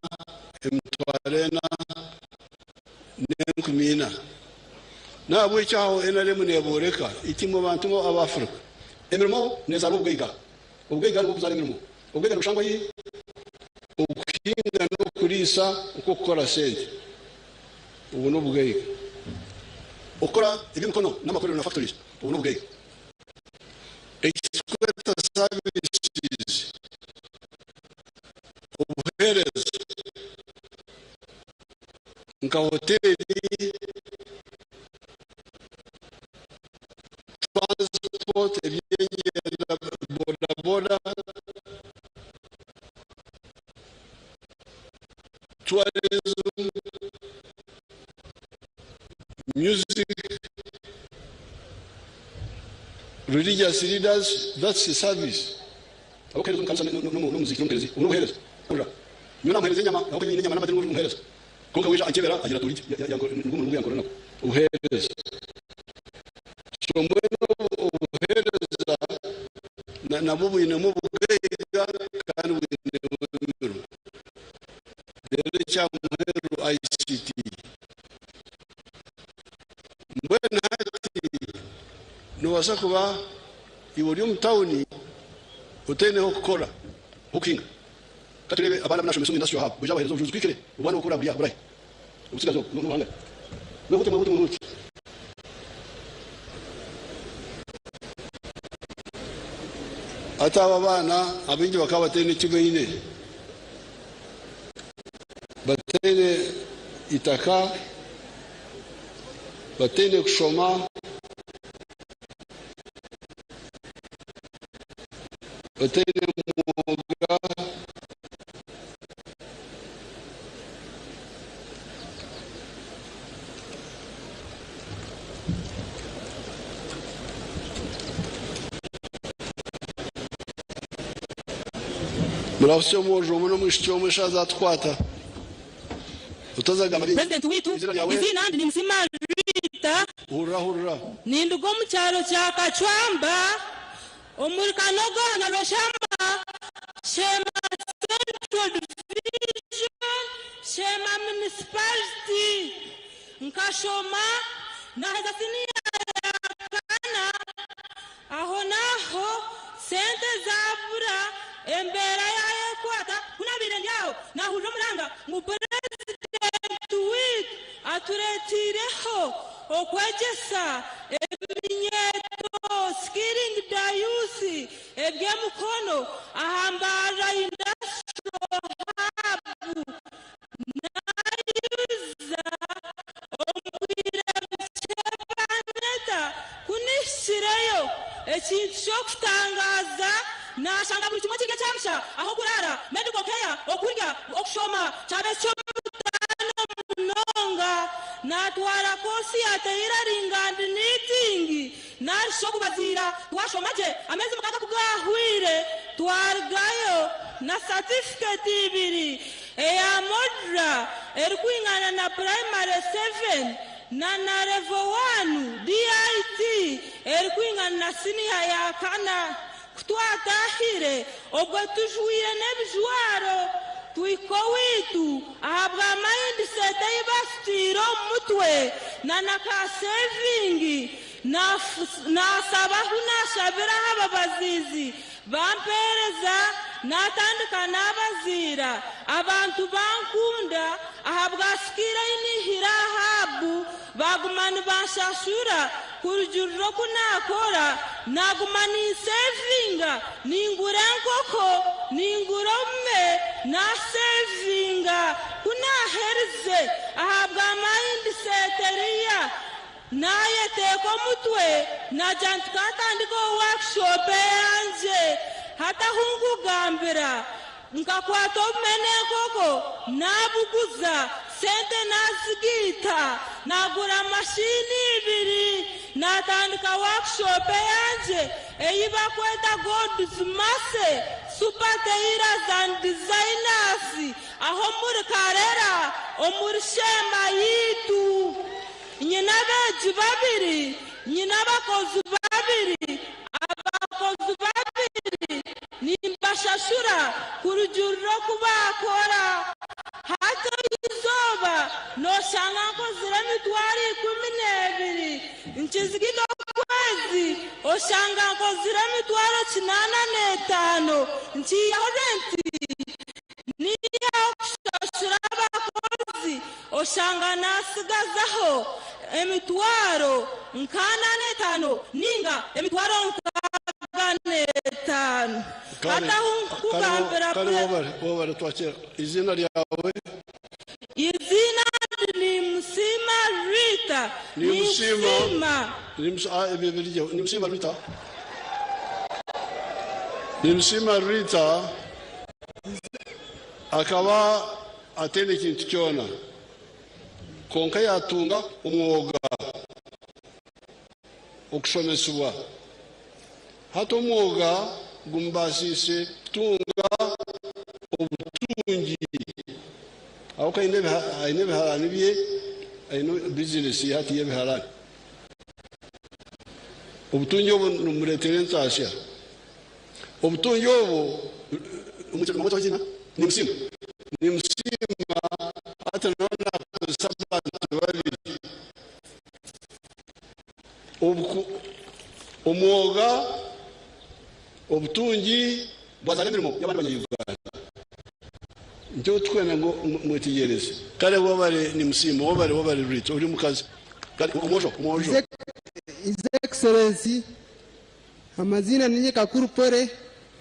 4,400. N'ahabw'ekyo aho NRM neebooreka iti imwe bantu aba Africa, emirimo neezaarwa obugaiga. Obugaiga nibwo buzaara emirimo. Obugaiga nibushangwa hi? Okuhinga n'okuriisa okw'okukora sente. Obwo n'obugaiga. Okukora eby'emikono n'amakorero na factories. Obwo n'obugaiga. Eki turikweta services, obuheereza nka hoteeri, transport, eby'engyenda, bodaboda, tourism, music, religious leaders, that's a service. Abakuheereza omu kanisa n'omuziki n'omuheereza, obu n'obuheereza. Hurira, nyowe naamuheereza enyama, ahabw'okuba nyine enyama n'amate nibwo ndikumuheereza. Kwonka we ankyebera agira ati, Ori gye, nigwo murimo ogu yankora nagwo, obuheereza. So mbwenu obuheereza nabwo bwinemu obugaiga kandi bwinemu emirimo. Reero ekya muheru ICT. Mbwenu hati noobaasa kuba iwe ori omu tawuni otaine h'okukora, h'okuhinga. Ka tureebe abaana abu naashomesa omu Industrial Hub baija babaheereza obujuzi kwikire obwana obukura buri aha burahi obutsigazi obu n'obuhangare. Mwehute mwehute mwehute. Hati aba abaana abaingi bakaba bataine eki baine, bataine itaka, bataine kushoma. Bataine mwoga. Murahutsye omwojo omwe n'omwishiki omwe eshaaha zaatukwata. Otazagamba bingi. President witu, Eizina ryawe? iziina ndi Nimusiima Rita. Hurira hurira. Ninduga omu kyaro kya Kacwamba omuri Kanogo na Rweshama, Sheema Central Division, Sheema Municipality. Nkashoma naheza siniya ya kana, aho n'aho sente zabura, embeera yayekwata. Ku nabaire ndi aho nahurira omuranga ngu Purezidenti waitu atureeteireho okwegyesa eminyeeto, skilling the youth, eby'emikono aha Mbarara Industrial Hub. Nayuza omu bwire bukye banyeta ku nihikireyo. Ekintu ky'okutangaaza nashanga buri kimwe kiri ekyabusha, ah'okuraara, medical care, okurya, okushoma kyaba eky'omutaano munonga. Natwara koosi ya tailoring and knitting narishi okubaziira. Twashoma gye ameezi mukaaga ku gaahweire twarugayo na satifiketi ibiri eya Modra erikwingana na Primary Seven na na Level One DIT erikwingana na siniya ya kana. Ku twataahire obwo tujwaire n'ebijwaro tuhika owaitu ahabwa mindset ei basitwire omu mutwe na na ka sevingi Naasaba ahu naashabira aha babaziizi bampeereza, naatandika naabaziira. Abantu bankunda ahabwa sikiiri ei naihire aha Ahabu, baaguma nibanshashura kurugiirira oku naakora. Naaguma ninseevinga, ningura enkoko, ningura obume, naaseevinga. Ku naaherize ahabwa mayindiseeti eriya, Naayeteeka omutwe naagira nti kantandikeho workshop eyangye. Hati ahu nkugambira nkakwata obume n'enkoko naabuguza, sente naazigaita, naagura mashini ibiri naatandika workshop eyangye ei bakweta God's Mercy Super Tailors and Designers aho omuri Karera omuri Sheema yaitu. Nyine abeegi babiri, nyine abakozi babiri, abakozi babiri nimbashashura kurugiirira oku baakora. Hati eizooba nooshanga nkozire emitwaro 12, nkizigine okwezi oshanga nkozire emitwaro 85, nkiihaho renti Niihaho kushashura abakozi oshanga naatsigazaho emitwaro nk'ana n'etaano nainga emitwaro 65. Hati ahu nkugambira Kare webare twakira. Eiziina ryawe? Eiziina Nimusiima Rita. Nimusiima. Nimusiima Rita. Nimusiima Rita. Akaba ataine kintu kyona, kwonka yaatunga omwoga, okushomesibwa. Hati omwoga gumubaasiise kutunga obutungi ahabw'okuba aine ebiharaani bye, aine bizinesi ye hati y'ebiharaani. Obutungi obu nibumureetera entaasya. Obutungi obu nimusiima nimusiima hati nawe nakozesa abantu babiri omwoga obutungi bwazara emirimo y'abandi banya-Uganda nikyo turikwenda ngu mwetegyereze. Kare webare nimusiima webare webare Rita ori omukazi kare omwojo omwojo. His Excellency Amaziina ninye Kakuru Pole,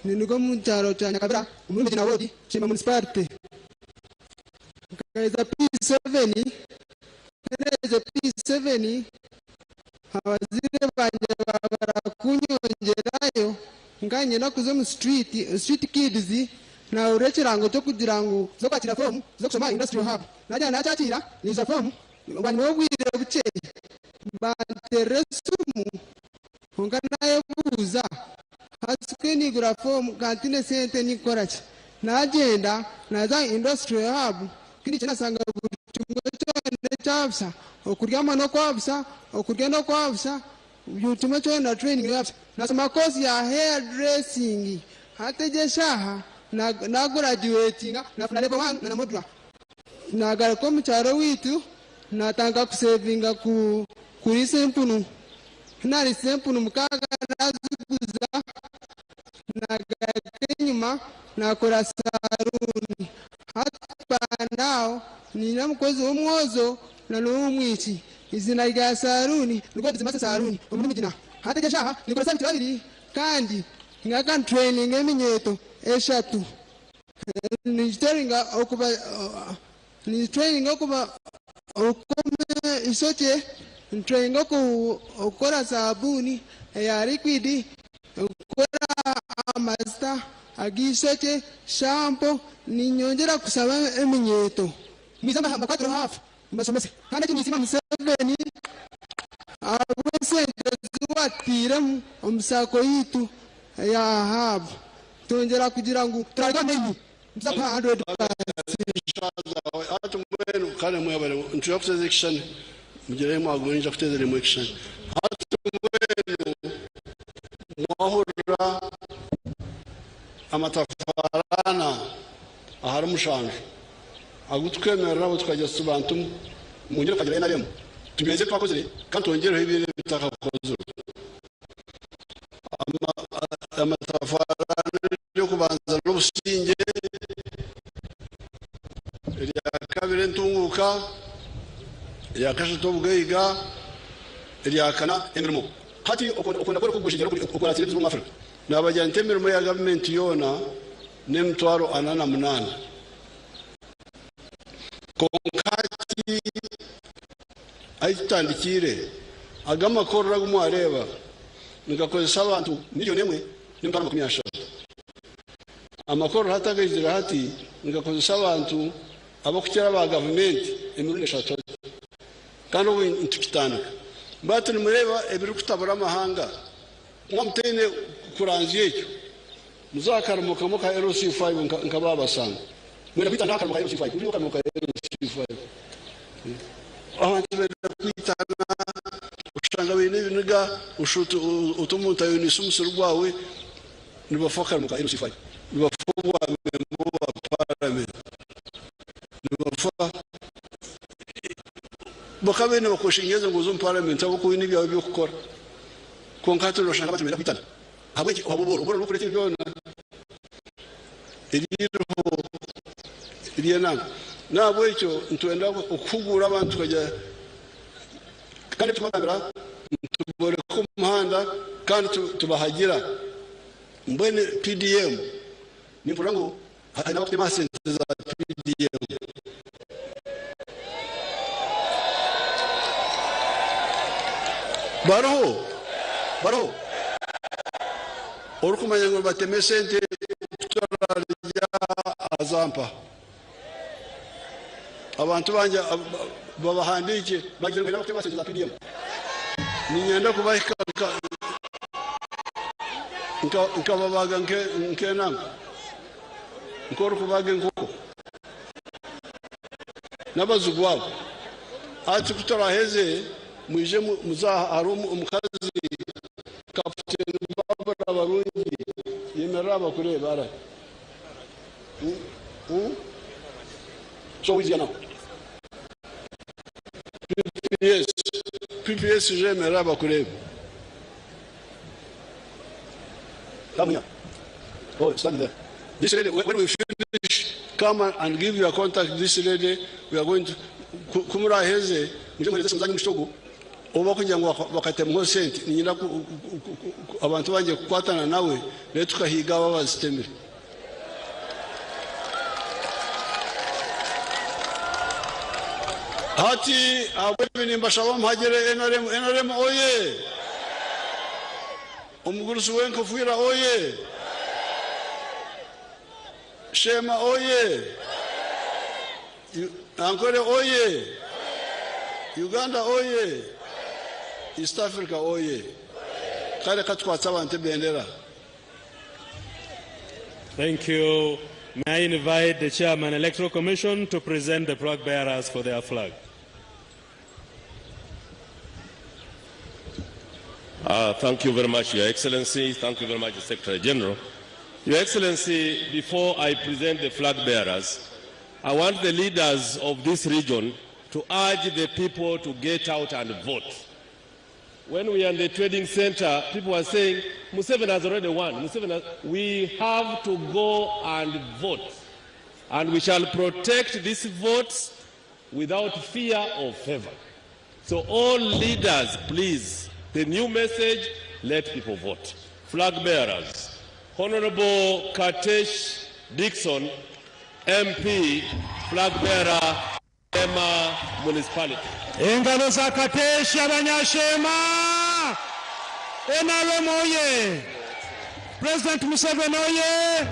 Ninduga omu kyaro kya Nyakabira omuri Migina ward, Sheema Municipality. Nkaheza P7, naherize P7 abazaire bangye baabara kunyongyerayo nkaba niinyenda kuza omu street, street kids, nahurira ekirango ky'okugira ngu z'okwakira foomu z'okushoma aha Industrial Hub. Nagira nakyakiira, naija foomu, bwanyima y'obwire bukye banteerera esimu kwonka nayebuuza hati ku nigura foomu nkaba ntaine sente ninkora ki? Nagyenda naza aha Industrial Hub ku nihikire nashanga buri kimwe kyona ekya busha, okuryama n'okwa busha, okurya n'okwa busha, buri kimwe kyona training n'eya busha. Nashoma course ya hair dressing hati egi eshaaha nagurajuwetinga nafuna level one na modula. Nagaruka omu kyaro owaitu natandika kusevinga kuriisa empunu. Ku naariisize empunu mukaaga naaziguza, naagaruka enyima naakora saruuni. Hati by now nyine omukozi w'omwojo na n'ow'omwishiki. Eiziina rya saruuni ni God's Mercy Saloon omuri Migina. Hati egi eshaaha ninkoresa abantu babiri kandi ngaruka nitureyininga eminyeeto eshatu. Nitureyininga okukoma eishokye, nitureyininga okukora saabuuni eya likwidi, okukora amajuta ag'eishokye, shampo. Niinyongyera kushaba eminyeeto mwije mbakwatireho haafu mbashomese. Kandi eki ninsiima Museveni ahabw'esente ezi watairemu omu saako yaitu eya haabu. Twongyera kugira ngu turarya menu nituza kuha 100%. Hati mbwenu kare mwebare nituza kuteeza ekishushani mugire ahi mwaguma niinyija kuteezera imwe ekishushani. Hati mbwenu mwahurira amatafaari ana ahari mushanju agu tukwemereraho tukagira tuti bantu mwe mwongyere kuhagira NRM tunyweze ebi twakozire kandi twongyereho ebindi ebitakakozirwe. Amatafaari ery'okubanza n'obusingye, erya kabiri entunguuka, erya kashatu obugaiga, erya kana emirimo. Hati okwenda kworeka okugwejegyera okuratsire ebizibu omu Africa. Naabagira nti emirimo ya gavumenti yoona n'emitwaro ana na munaana. Kwonka hati ahi tutandikiire, aga amakorero agu mwareeba nigakozesa abantu miriyoni emwe n'emitwaro makumi ashatu. Amakorero hati agaizire hati nigakozesa abantu abarikukira aba gavumenti emirundi eshatu hati. Kandi obu nitukitandika. Mbwenu nimureeba ebirikutabura amahanga, mwaba mutaine kuranzya ekyo, muze aha karimo kamwe ka LC5 nka baabasanga. Mwenda kwitana aha karimo ka LC5, muriho akarimo ka LC5. Abantu benda kwitana, oshanga baine ebiniga, oshuba oti omuntu ayoniise omusiri gwawe, nibafa akarimo ka LC5, nibafa obwa memba wa paramenti, nibafa bakaba baine bakweshengyereza ngu oze omu paramenti ahabw'okuba oine ebyawe by'okukora. Kwonka hati noshanga abantu nibenda kwitana. Ahabw'enki? Ahabw'obworo. Obworo nibwo burikureeta ebi byona. Eririho ery'enaama. N'ahabw'ekyo nitwenda okuhuguura abantu tukagira kandi tubagambira nitubooreka omuhanda kandi tubahagira. Mbwenu PDM nimpurira ngu hariho n'abarikutema aha sente za PDM. Bariho? Bariho? Orikumanya ngu nibatema esente kuturarya azampa. Abantu bangye babahandiikye bagire ngu n'abakutema sente za PDM. Niinyenda kubahika nkababaga nk'enanga, nk'orikubaga enkoko n'abazigu abo. Hati ku turaaheze mwije muze aha hariho omukazi Kaputeni Barbara Barungi yemerera aha bakureebe arahi. So who is here now? PPS. PPS jemerera bakureebe. Come here. Oh, stand there. This lady, when we finish, come and give your contact this lady. We are going to kumuraheze muje muhereze esimu zanyu omushito ogu. Ou barikugira ngu bakatemuho sente, niinyenda abantu bangye kukwatana nawe reero tukahiiga abo abazitemire. Hati ahabw'ebi nimbashaba muhagire nrm. Nrm oye! Omugurusi w'enkofiira oye! Sheema oye! Ankole oye! Uganda oye! East Africa oye! Kare katukwatse abantu ebendera. Thank you. May I invite the Chairman Electoral Commission to present the flag bearers for their flag. Thank you very much, Your Excellency. Thank you very much, Secretary General. Your Excellency, before I present the flag bearers, I want the leaders of this region to urge the people to get out and vote. When we are in the trading center, people are saying, Museveni has already won. Museveni has... We have to go and vote. And we shall protect these votes without fear or favor. So all leaders, please, the new message, let people vote. Flag bearers, Honorable Katesh Dixon, MP, flag bearer, Sheema Municipality. Engalo za Katesh abanyashema! NRM oye! President Museveni oye!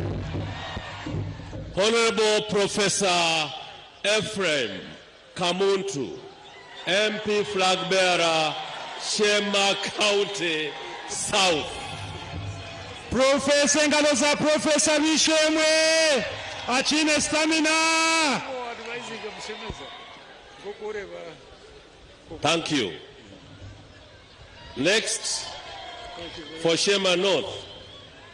Honorable Professor Ephraim Kamuntu, MP flag bearer, Sheema County South. Professor, engalo za Professor Bishemwe akiine stamina. Thank you. Next, for Sheema North,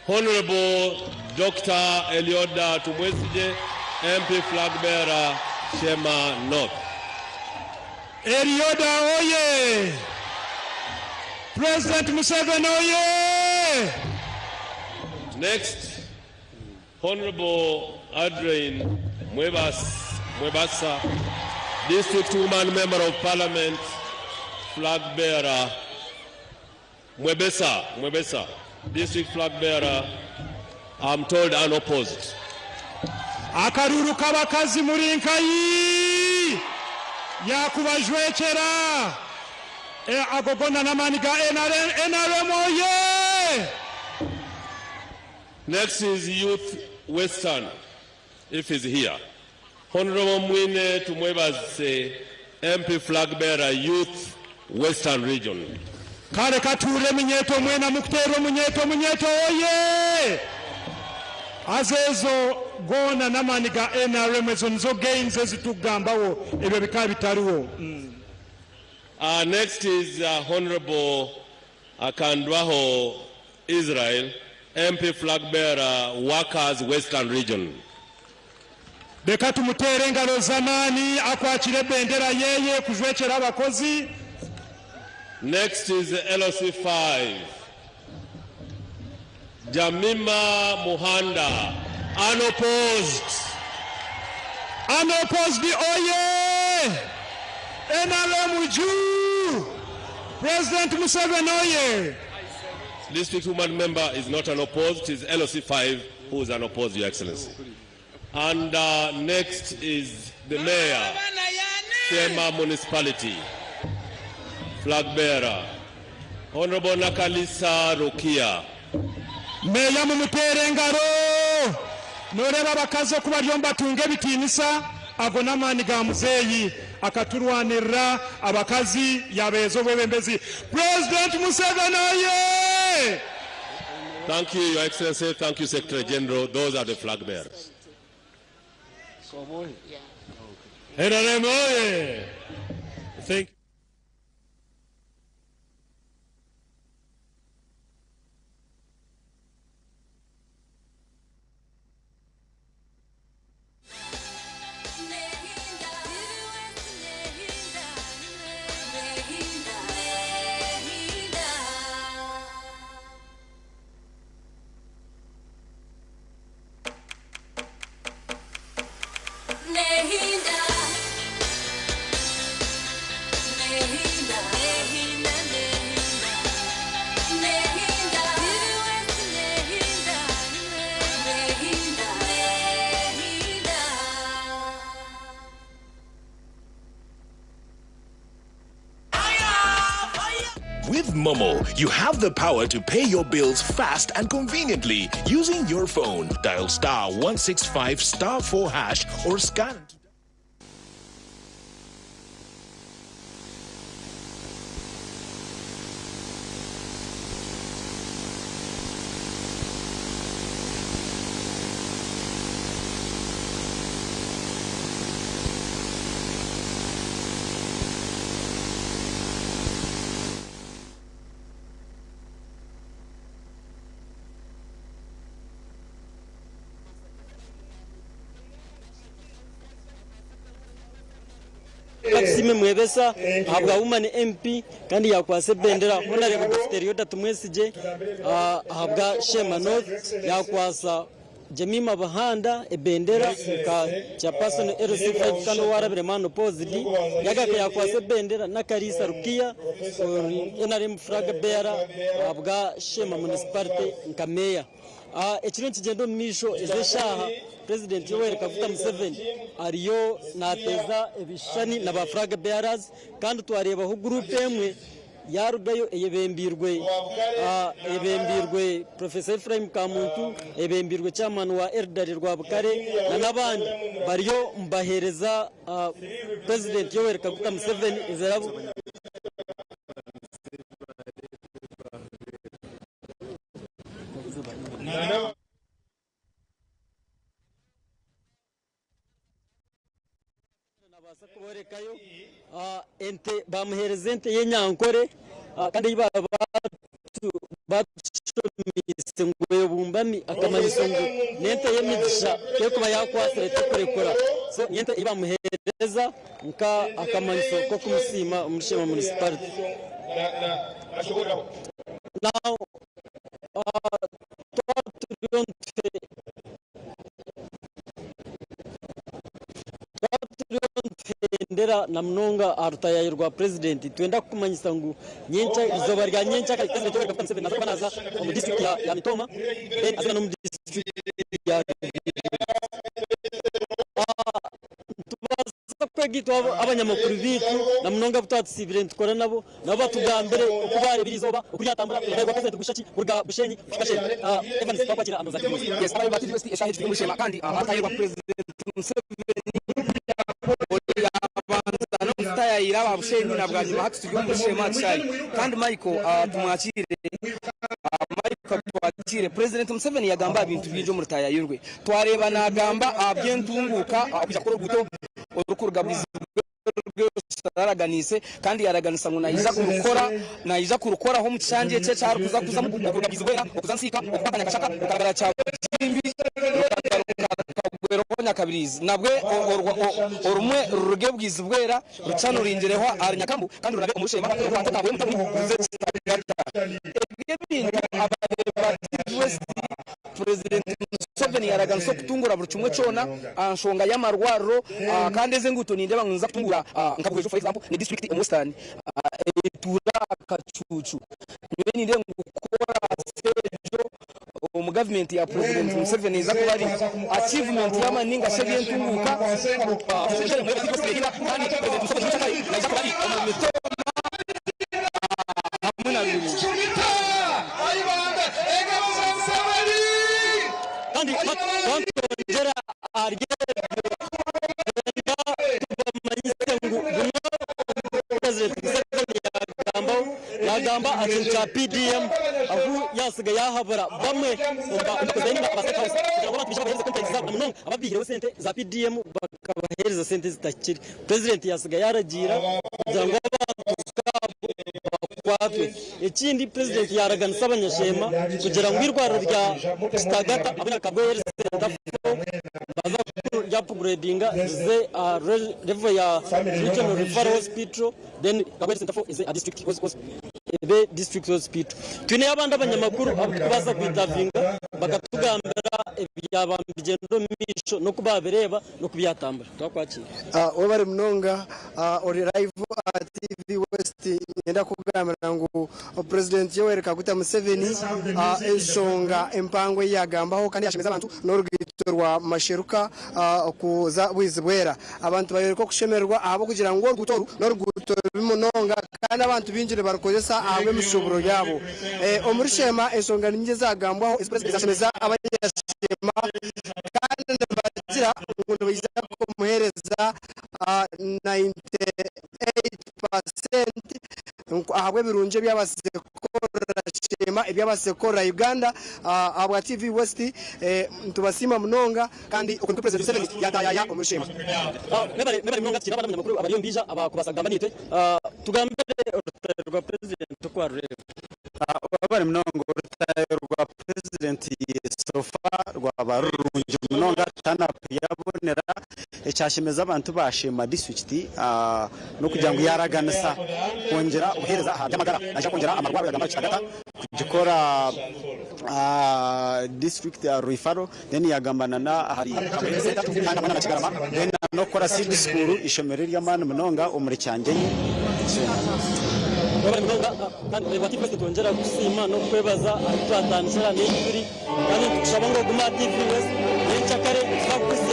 Honorable Dr. Elioda Tumwesigye, MP flag bearer, Sheema North. Elioda oye! President Museveni oye! Next, Honorable Adrian Mwebasa, District Woman Member of Parliament, flag bearer, Mwebesa, District flag bearer, I'm told unopposed. Akaruru k'abakazi muri nkayi yakubajwekera ago gona n'amaani ga NRM, NRM oye! Next is Youth Western, if he's here. Honorable Mwine Tumwebaze, MP flag bearer, Youth Western Region. Kare katuure eminyeeto mwena mukuteera omunyeeto, omunyeeto oye! Azeezo goona n'amaani ga NRM, ezo nizo gains ezitugambawo, ebyo bikaba bitariwo. Next is Honorable Akandwanaho Israel, MP flag bearer, Workers Western Region. Reka tumutere engalo z'amaani akwakire ebendera yeye kujwekyera abakozi. Next is LOC5, Jamima Muhanda, unopposed. Unopposed oye! NRM juu! President Museveni oye! District Woman Member is not unopposed. It is LOC5 who is unopposed, Your Excellency. And next is the Mayor, Sheema Municipality, flag bearer, Honorable Nakalisa Rukia. Meya mumutere engaro, noreeba abakazi oku bariyo nibatunga ebitiinisa, ago n'amaani ga muzeeyi akaturwanirira abakazi yabeeza obwebembezi. President Museveni oye! Thank you, Your Excellency. Thank you, Secretary General. Those are the flag bearers. NRM oye! Thank you. Nehinda. Momo, you have the power to pay your bills fast and conveniently using your phone. Dial star 165 star 4 hash or scan. Katusiime Mwebesa ahabwa Woman MP kandi yakwasa ebendera Honarebo Dokita Elioda Tumwesigye ahabwa Sheema North yakwasa Jemima Buhanda ebendera nka Chairperson LC5 kandi owarabire unopposed yagaruka yakwasa ebendera na Kariisa Rukiya ori NRM flag bearer ahabwa Sheema Municipality nka Meeya. Ekiriyo nikigyenda omu maisho ezi eshaaha Purezidenti Yoweri Kaguta Museveni ariyo naateeza ebishushani na ba flag bearers kandi twareebaho guruupu emwe yaarugayo eyebembeirwe eyebembeirwe Professor Ephraim Kamuntu, eyebembeirwe Chairman wa Elderly Rwabukare na n'abandi bariyo nibaheereza Purezidenti Yoweri Kaguta Museveni ebirabo. Nabaasa kuborekayo ente bamuhereza ente y'enyankore kandi ei batushomiise ngu ebumbami akamanyiso ngu n'ente y'emigisha ku erikuba yakwatsire tekurekura so niyo ente ei bamuhereza nka akamanyiso k'okumusiima omuri Sheema Municipality. Now twaba turiyo nituhendera na munonga aha rutayayo rwa purezidenti nitwenda kukumanyisa ngu nyenkya eizooba rya nyenkyakare purezidenti Yoweri Kaguta Museveni naaza kuba naaza omu disiturikiti ya Mitooma then aze n'omu disiturikiti ya Nitubaasa kwega itwe abanyamakuru baitu na munonga abu twatusiibire nitukora nabo, nabo batugambire oku baareebire eizooba oku ryatambura, omurimo gwa Purezidenti gusha ki kuruga Bushenyi kuhika Sheema. Evans twakwakira aha Mboza TV News. Yes, abayobozi ba TV West eshaaha egi turi omuri Sheema kandi ahatahirwa Purezidenti Museveni yabanza n'okutayayira aba Bushenyi na bwanyima hati turi omuri Sheema aha kishaayi kandi Michael tumwakiire Michael twakire Purezidenti Museveni yagamba aha bintu bingi omu rutayayo rwe. Twareeba naagamba aha by'entunguuka, aha kwija kukora oruguuto orurikuruga Bwizibwe-Rwesero araganiise kandi yaaraganisa ngu naija kurukora, naija kurukoraho omu kishangye ekyo eki arikuza kuzamu okuruga Bwizibwera okuza Nsiika, okukwata Nyakashaka, rukaragara Kyabugimbi, rukagaruka rukagweraho Nyakabiriizi. Nabwe orumwe ruruge Bwizibwera rucanuringireho ahari Nyakambu kandi rurabe omu Rusheema rukwate Kabwe Mutoni ruze Kitagata. Ebyo ebintu abareebi ba TV West Purezidenti Museveni yaraganisa okutungura buri kimwe kyona aha nshonga y'amarwariro kandi ezi enguuto nindeeba ngu niziza kutunguura nka Buhweju for example ni disiturikiti omu Western etuura aha kacuucu. Nyowe nindeeba ngu koraasi egyo omu gavumenti ya Purezidenti Museveni neeza kuba eri achievement y'amaani ninga shi eby'entunguuka kandi Purezidenti Museveni naija kuba ari omu mitooma hamwe na Rubirizi. Kandi twongyera ahari ebyo, twenda tubamanyise ngu bimwe omu bi Purezidenti Museveni yaagambaho, yaagamba aha kintu kya PDM ahu yaatsiga yaahabura bamwe omu bakozi be nainga aba State House kugira ngu abantu baije babaheereze complaints zaabo na munonga ababaihireho sente za PDM bakabaheereza sente ezitahikire. Purezidenti yaatsiga yaaragiira kugira ngu abantu nk'abo bakwatwe. Ekindi, Purezidenti yaaraganisa abanyasheema kugira ngu eirwariro rya Kitagata hamwe na Kabwe Health Centre 4 baza kuryapuguredinga rize aha level ya Regional Referral Hospital then Kabwe Health Centre 4 eze aha district ebe district hospital. Twineyo abandi abanyamakuru abu turikubaasa kwintavinga bakatugambira ebyaba nibigyenda omu maisho n'oku baabireeba n'oku byatambura. Twakwakira. Webare munonga ori live aha TV West niinyenda kukugambira ngu Purezidenti Yoweri Kaguta Museveni enshonga empango ei yaagambaho kandi yaashemeza abantu n'orugaito. oruguuto rwa Masheruka kuza Bwizibwera. Abantu bayoreka okushemererwa ahabw'okugira ngu oruguuto oru n'oruguuto rubi munonga kandi abantu baingi nibarukozesa ahabw'emishuuburo yaabo. Omuri Sheema enshonga ni nyingi ezagambwaho ezashemeza abanyasheema kandi nibagira ngu nibaija kumuheereza 98% ahabw'ebirungi ebi abaasize kukorera Sheema, ebi abaasize kukorera Uganda. Ahabwa TV West nitubasiima munonga kandi oku nikwo Purezidenti Museveni yaataayaaya omuri Sheema. Mwebare mwebare munonga tukiine abandi abanyamakuru abariyo nibaija abakubaasa kugamba naitwe. Tugambire orutaayo rwa Purezidenti oku warureeba. Webare munonga orutaayo rwa Purezidenti so far rwaba rurungi munonga turn up yabonera Ekyashemeza abantu ba Sheema disiturikiti n'okugira ngu yaaraganisa kwongyera obuheereza aha by'amagara. Naija kwongyera amarwariro yagamba Kitagata kugikora disiturikiti ya Rwifaro then yagamba na n'ahari Kamwenge Center kandi hamwe na Kigarama then n'okukora seed school eishomero ery'amaani munonga omuri Kyangyenyi. Webare munonga kandi reeba TV West nitwongyera kukusiima n'okukwebaza ahu twatandikira n'eyi turi. Kandi nitukushaba ngu ogume aha TV West nyenkyakare nituza kukusiima.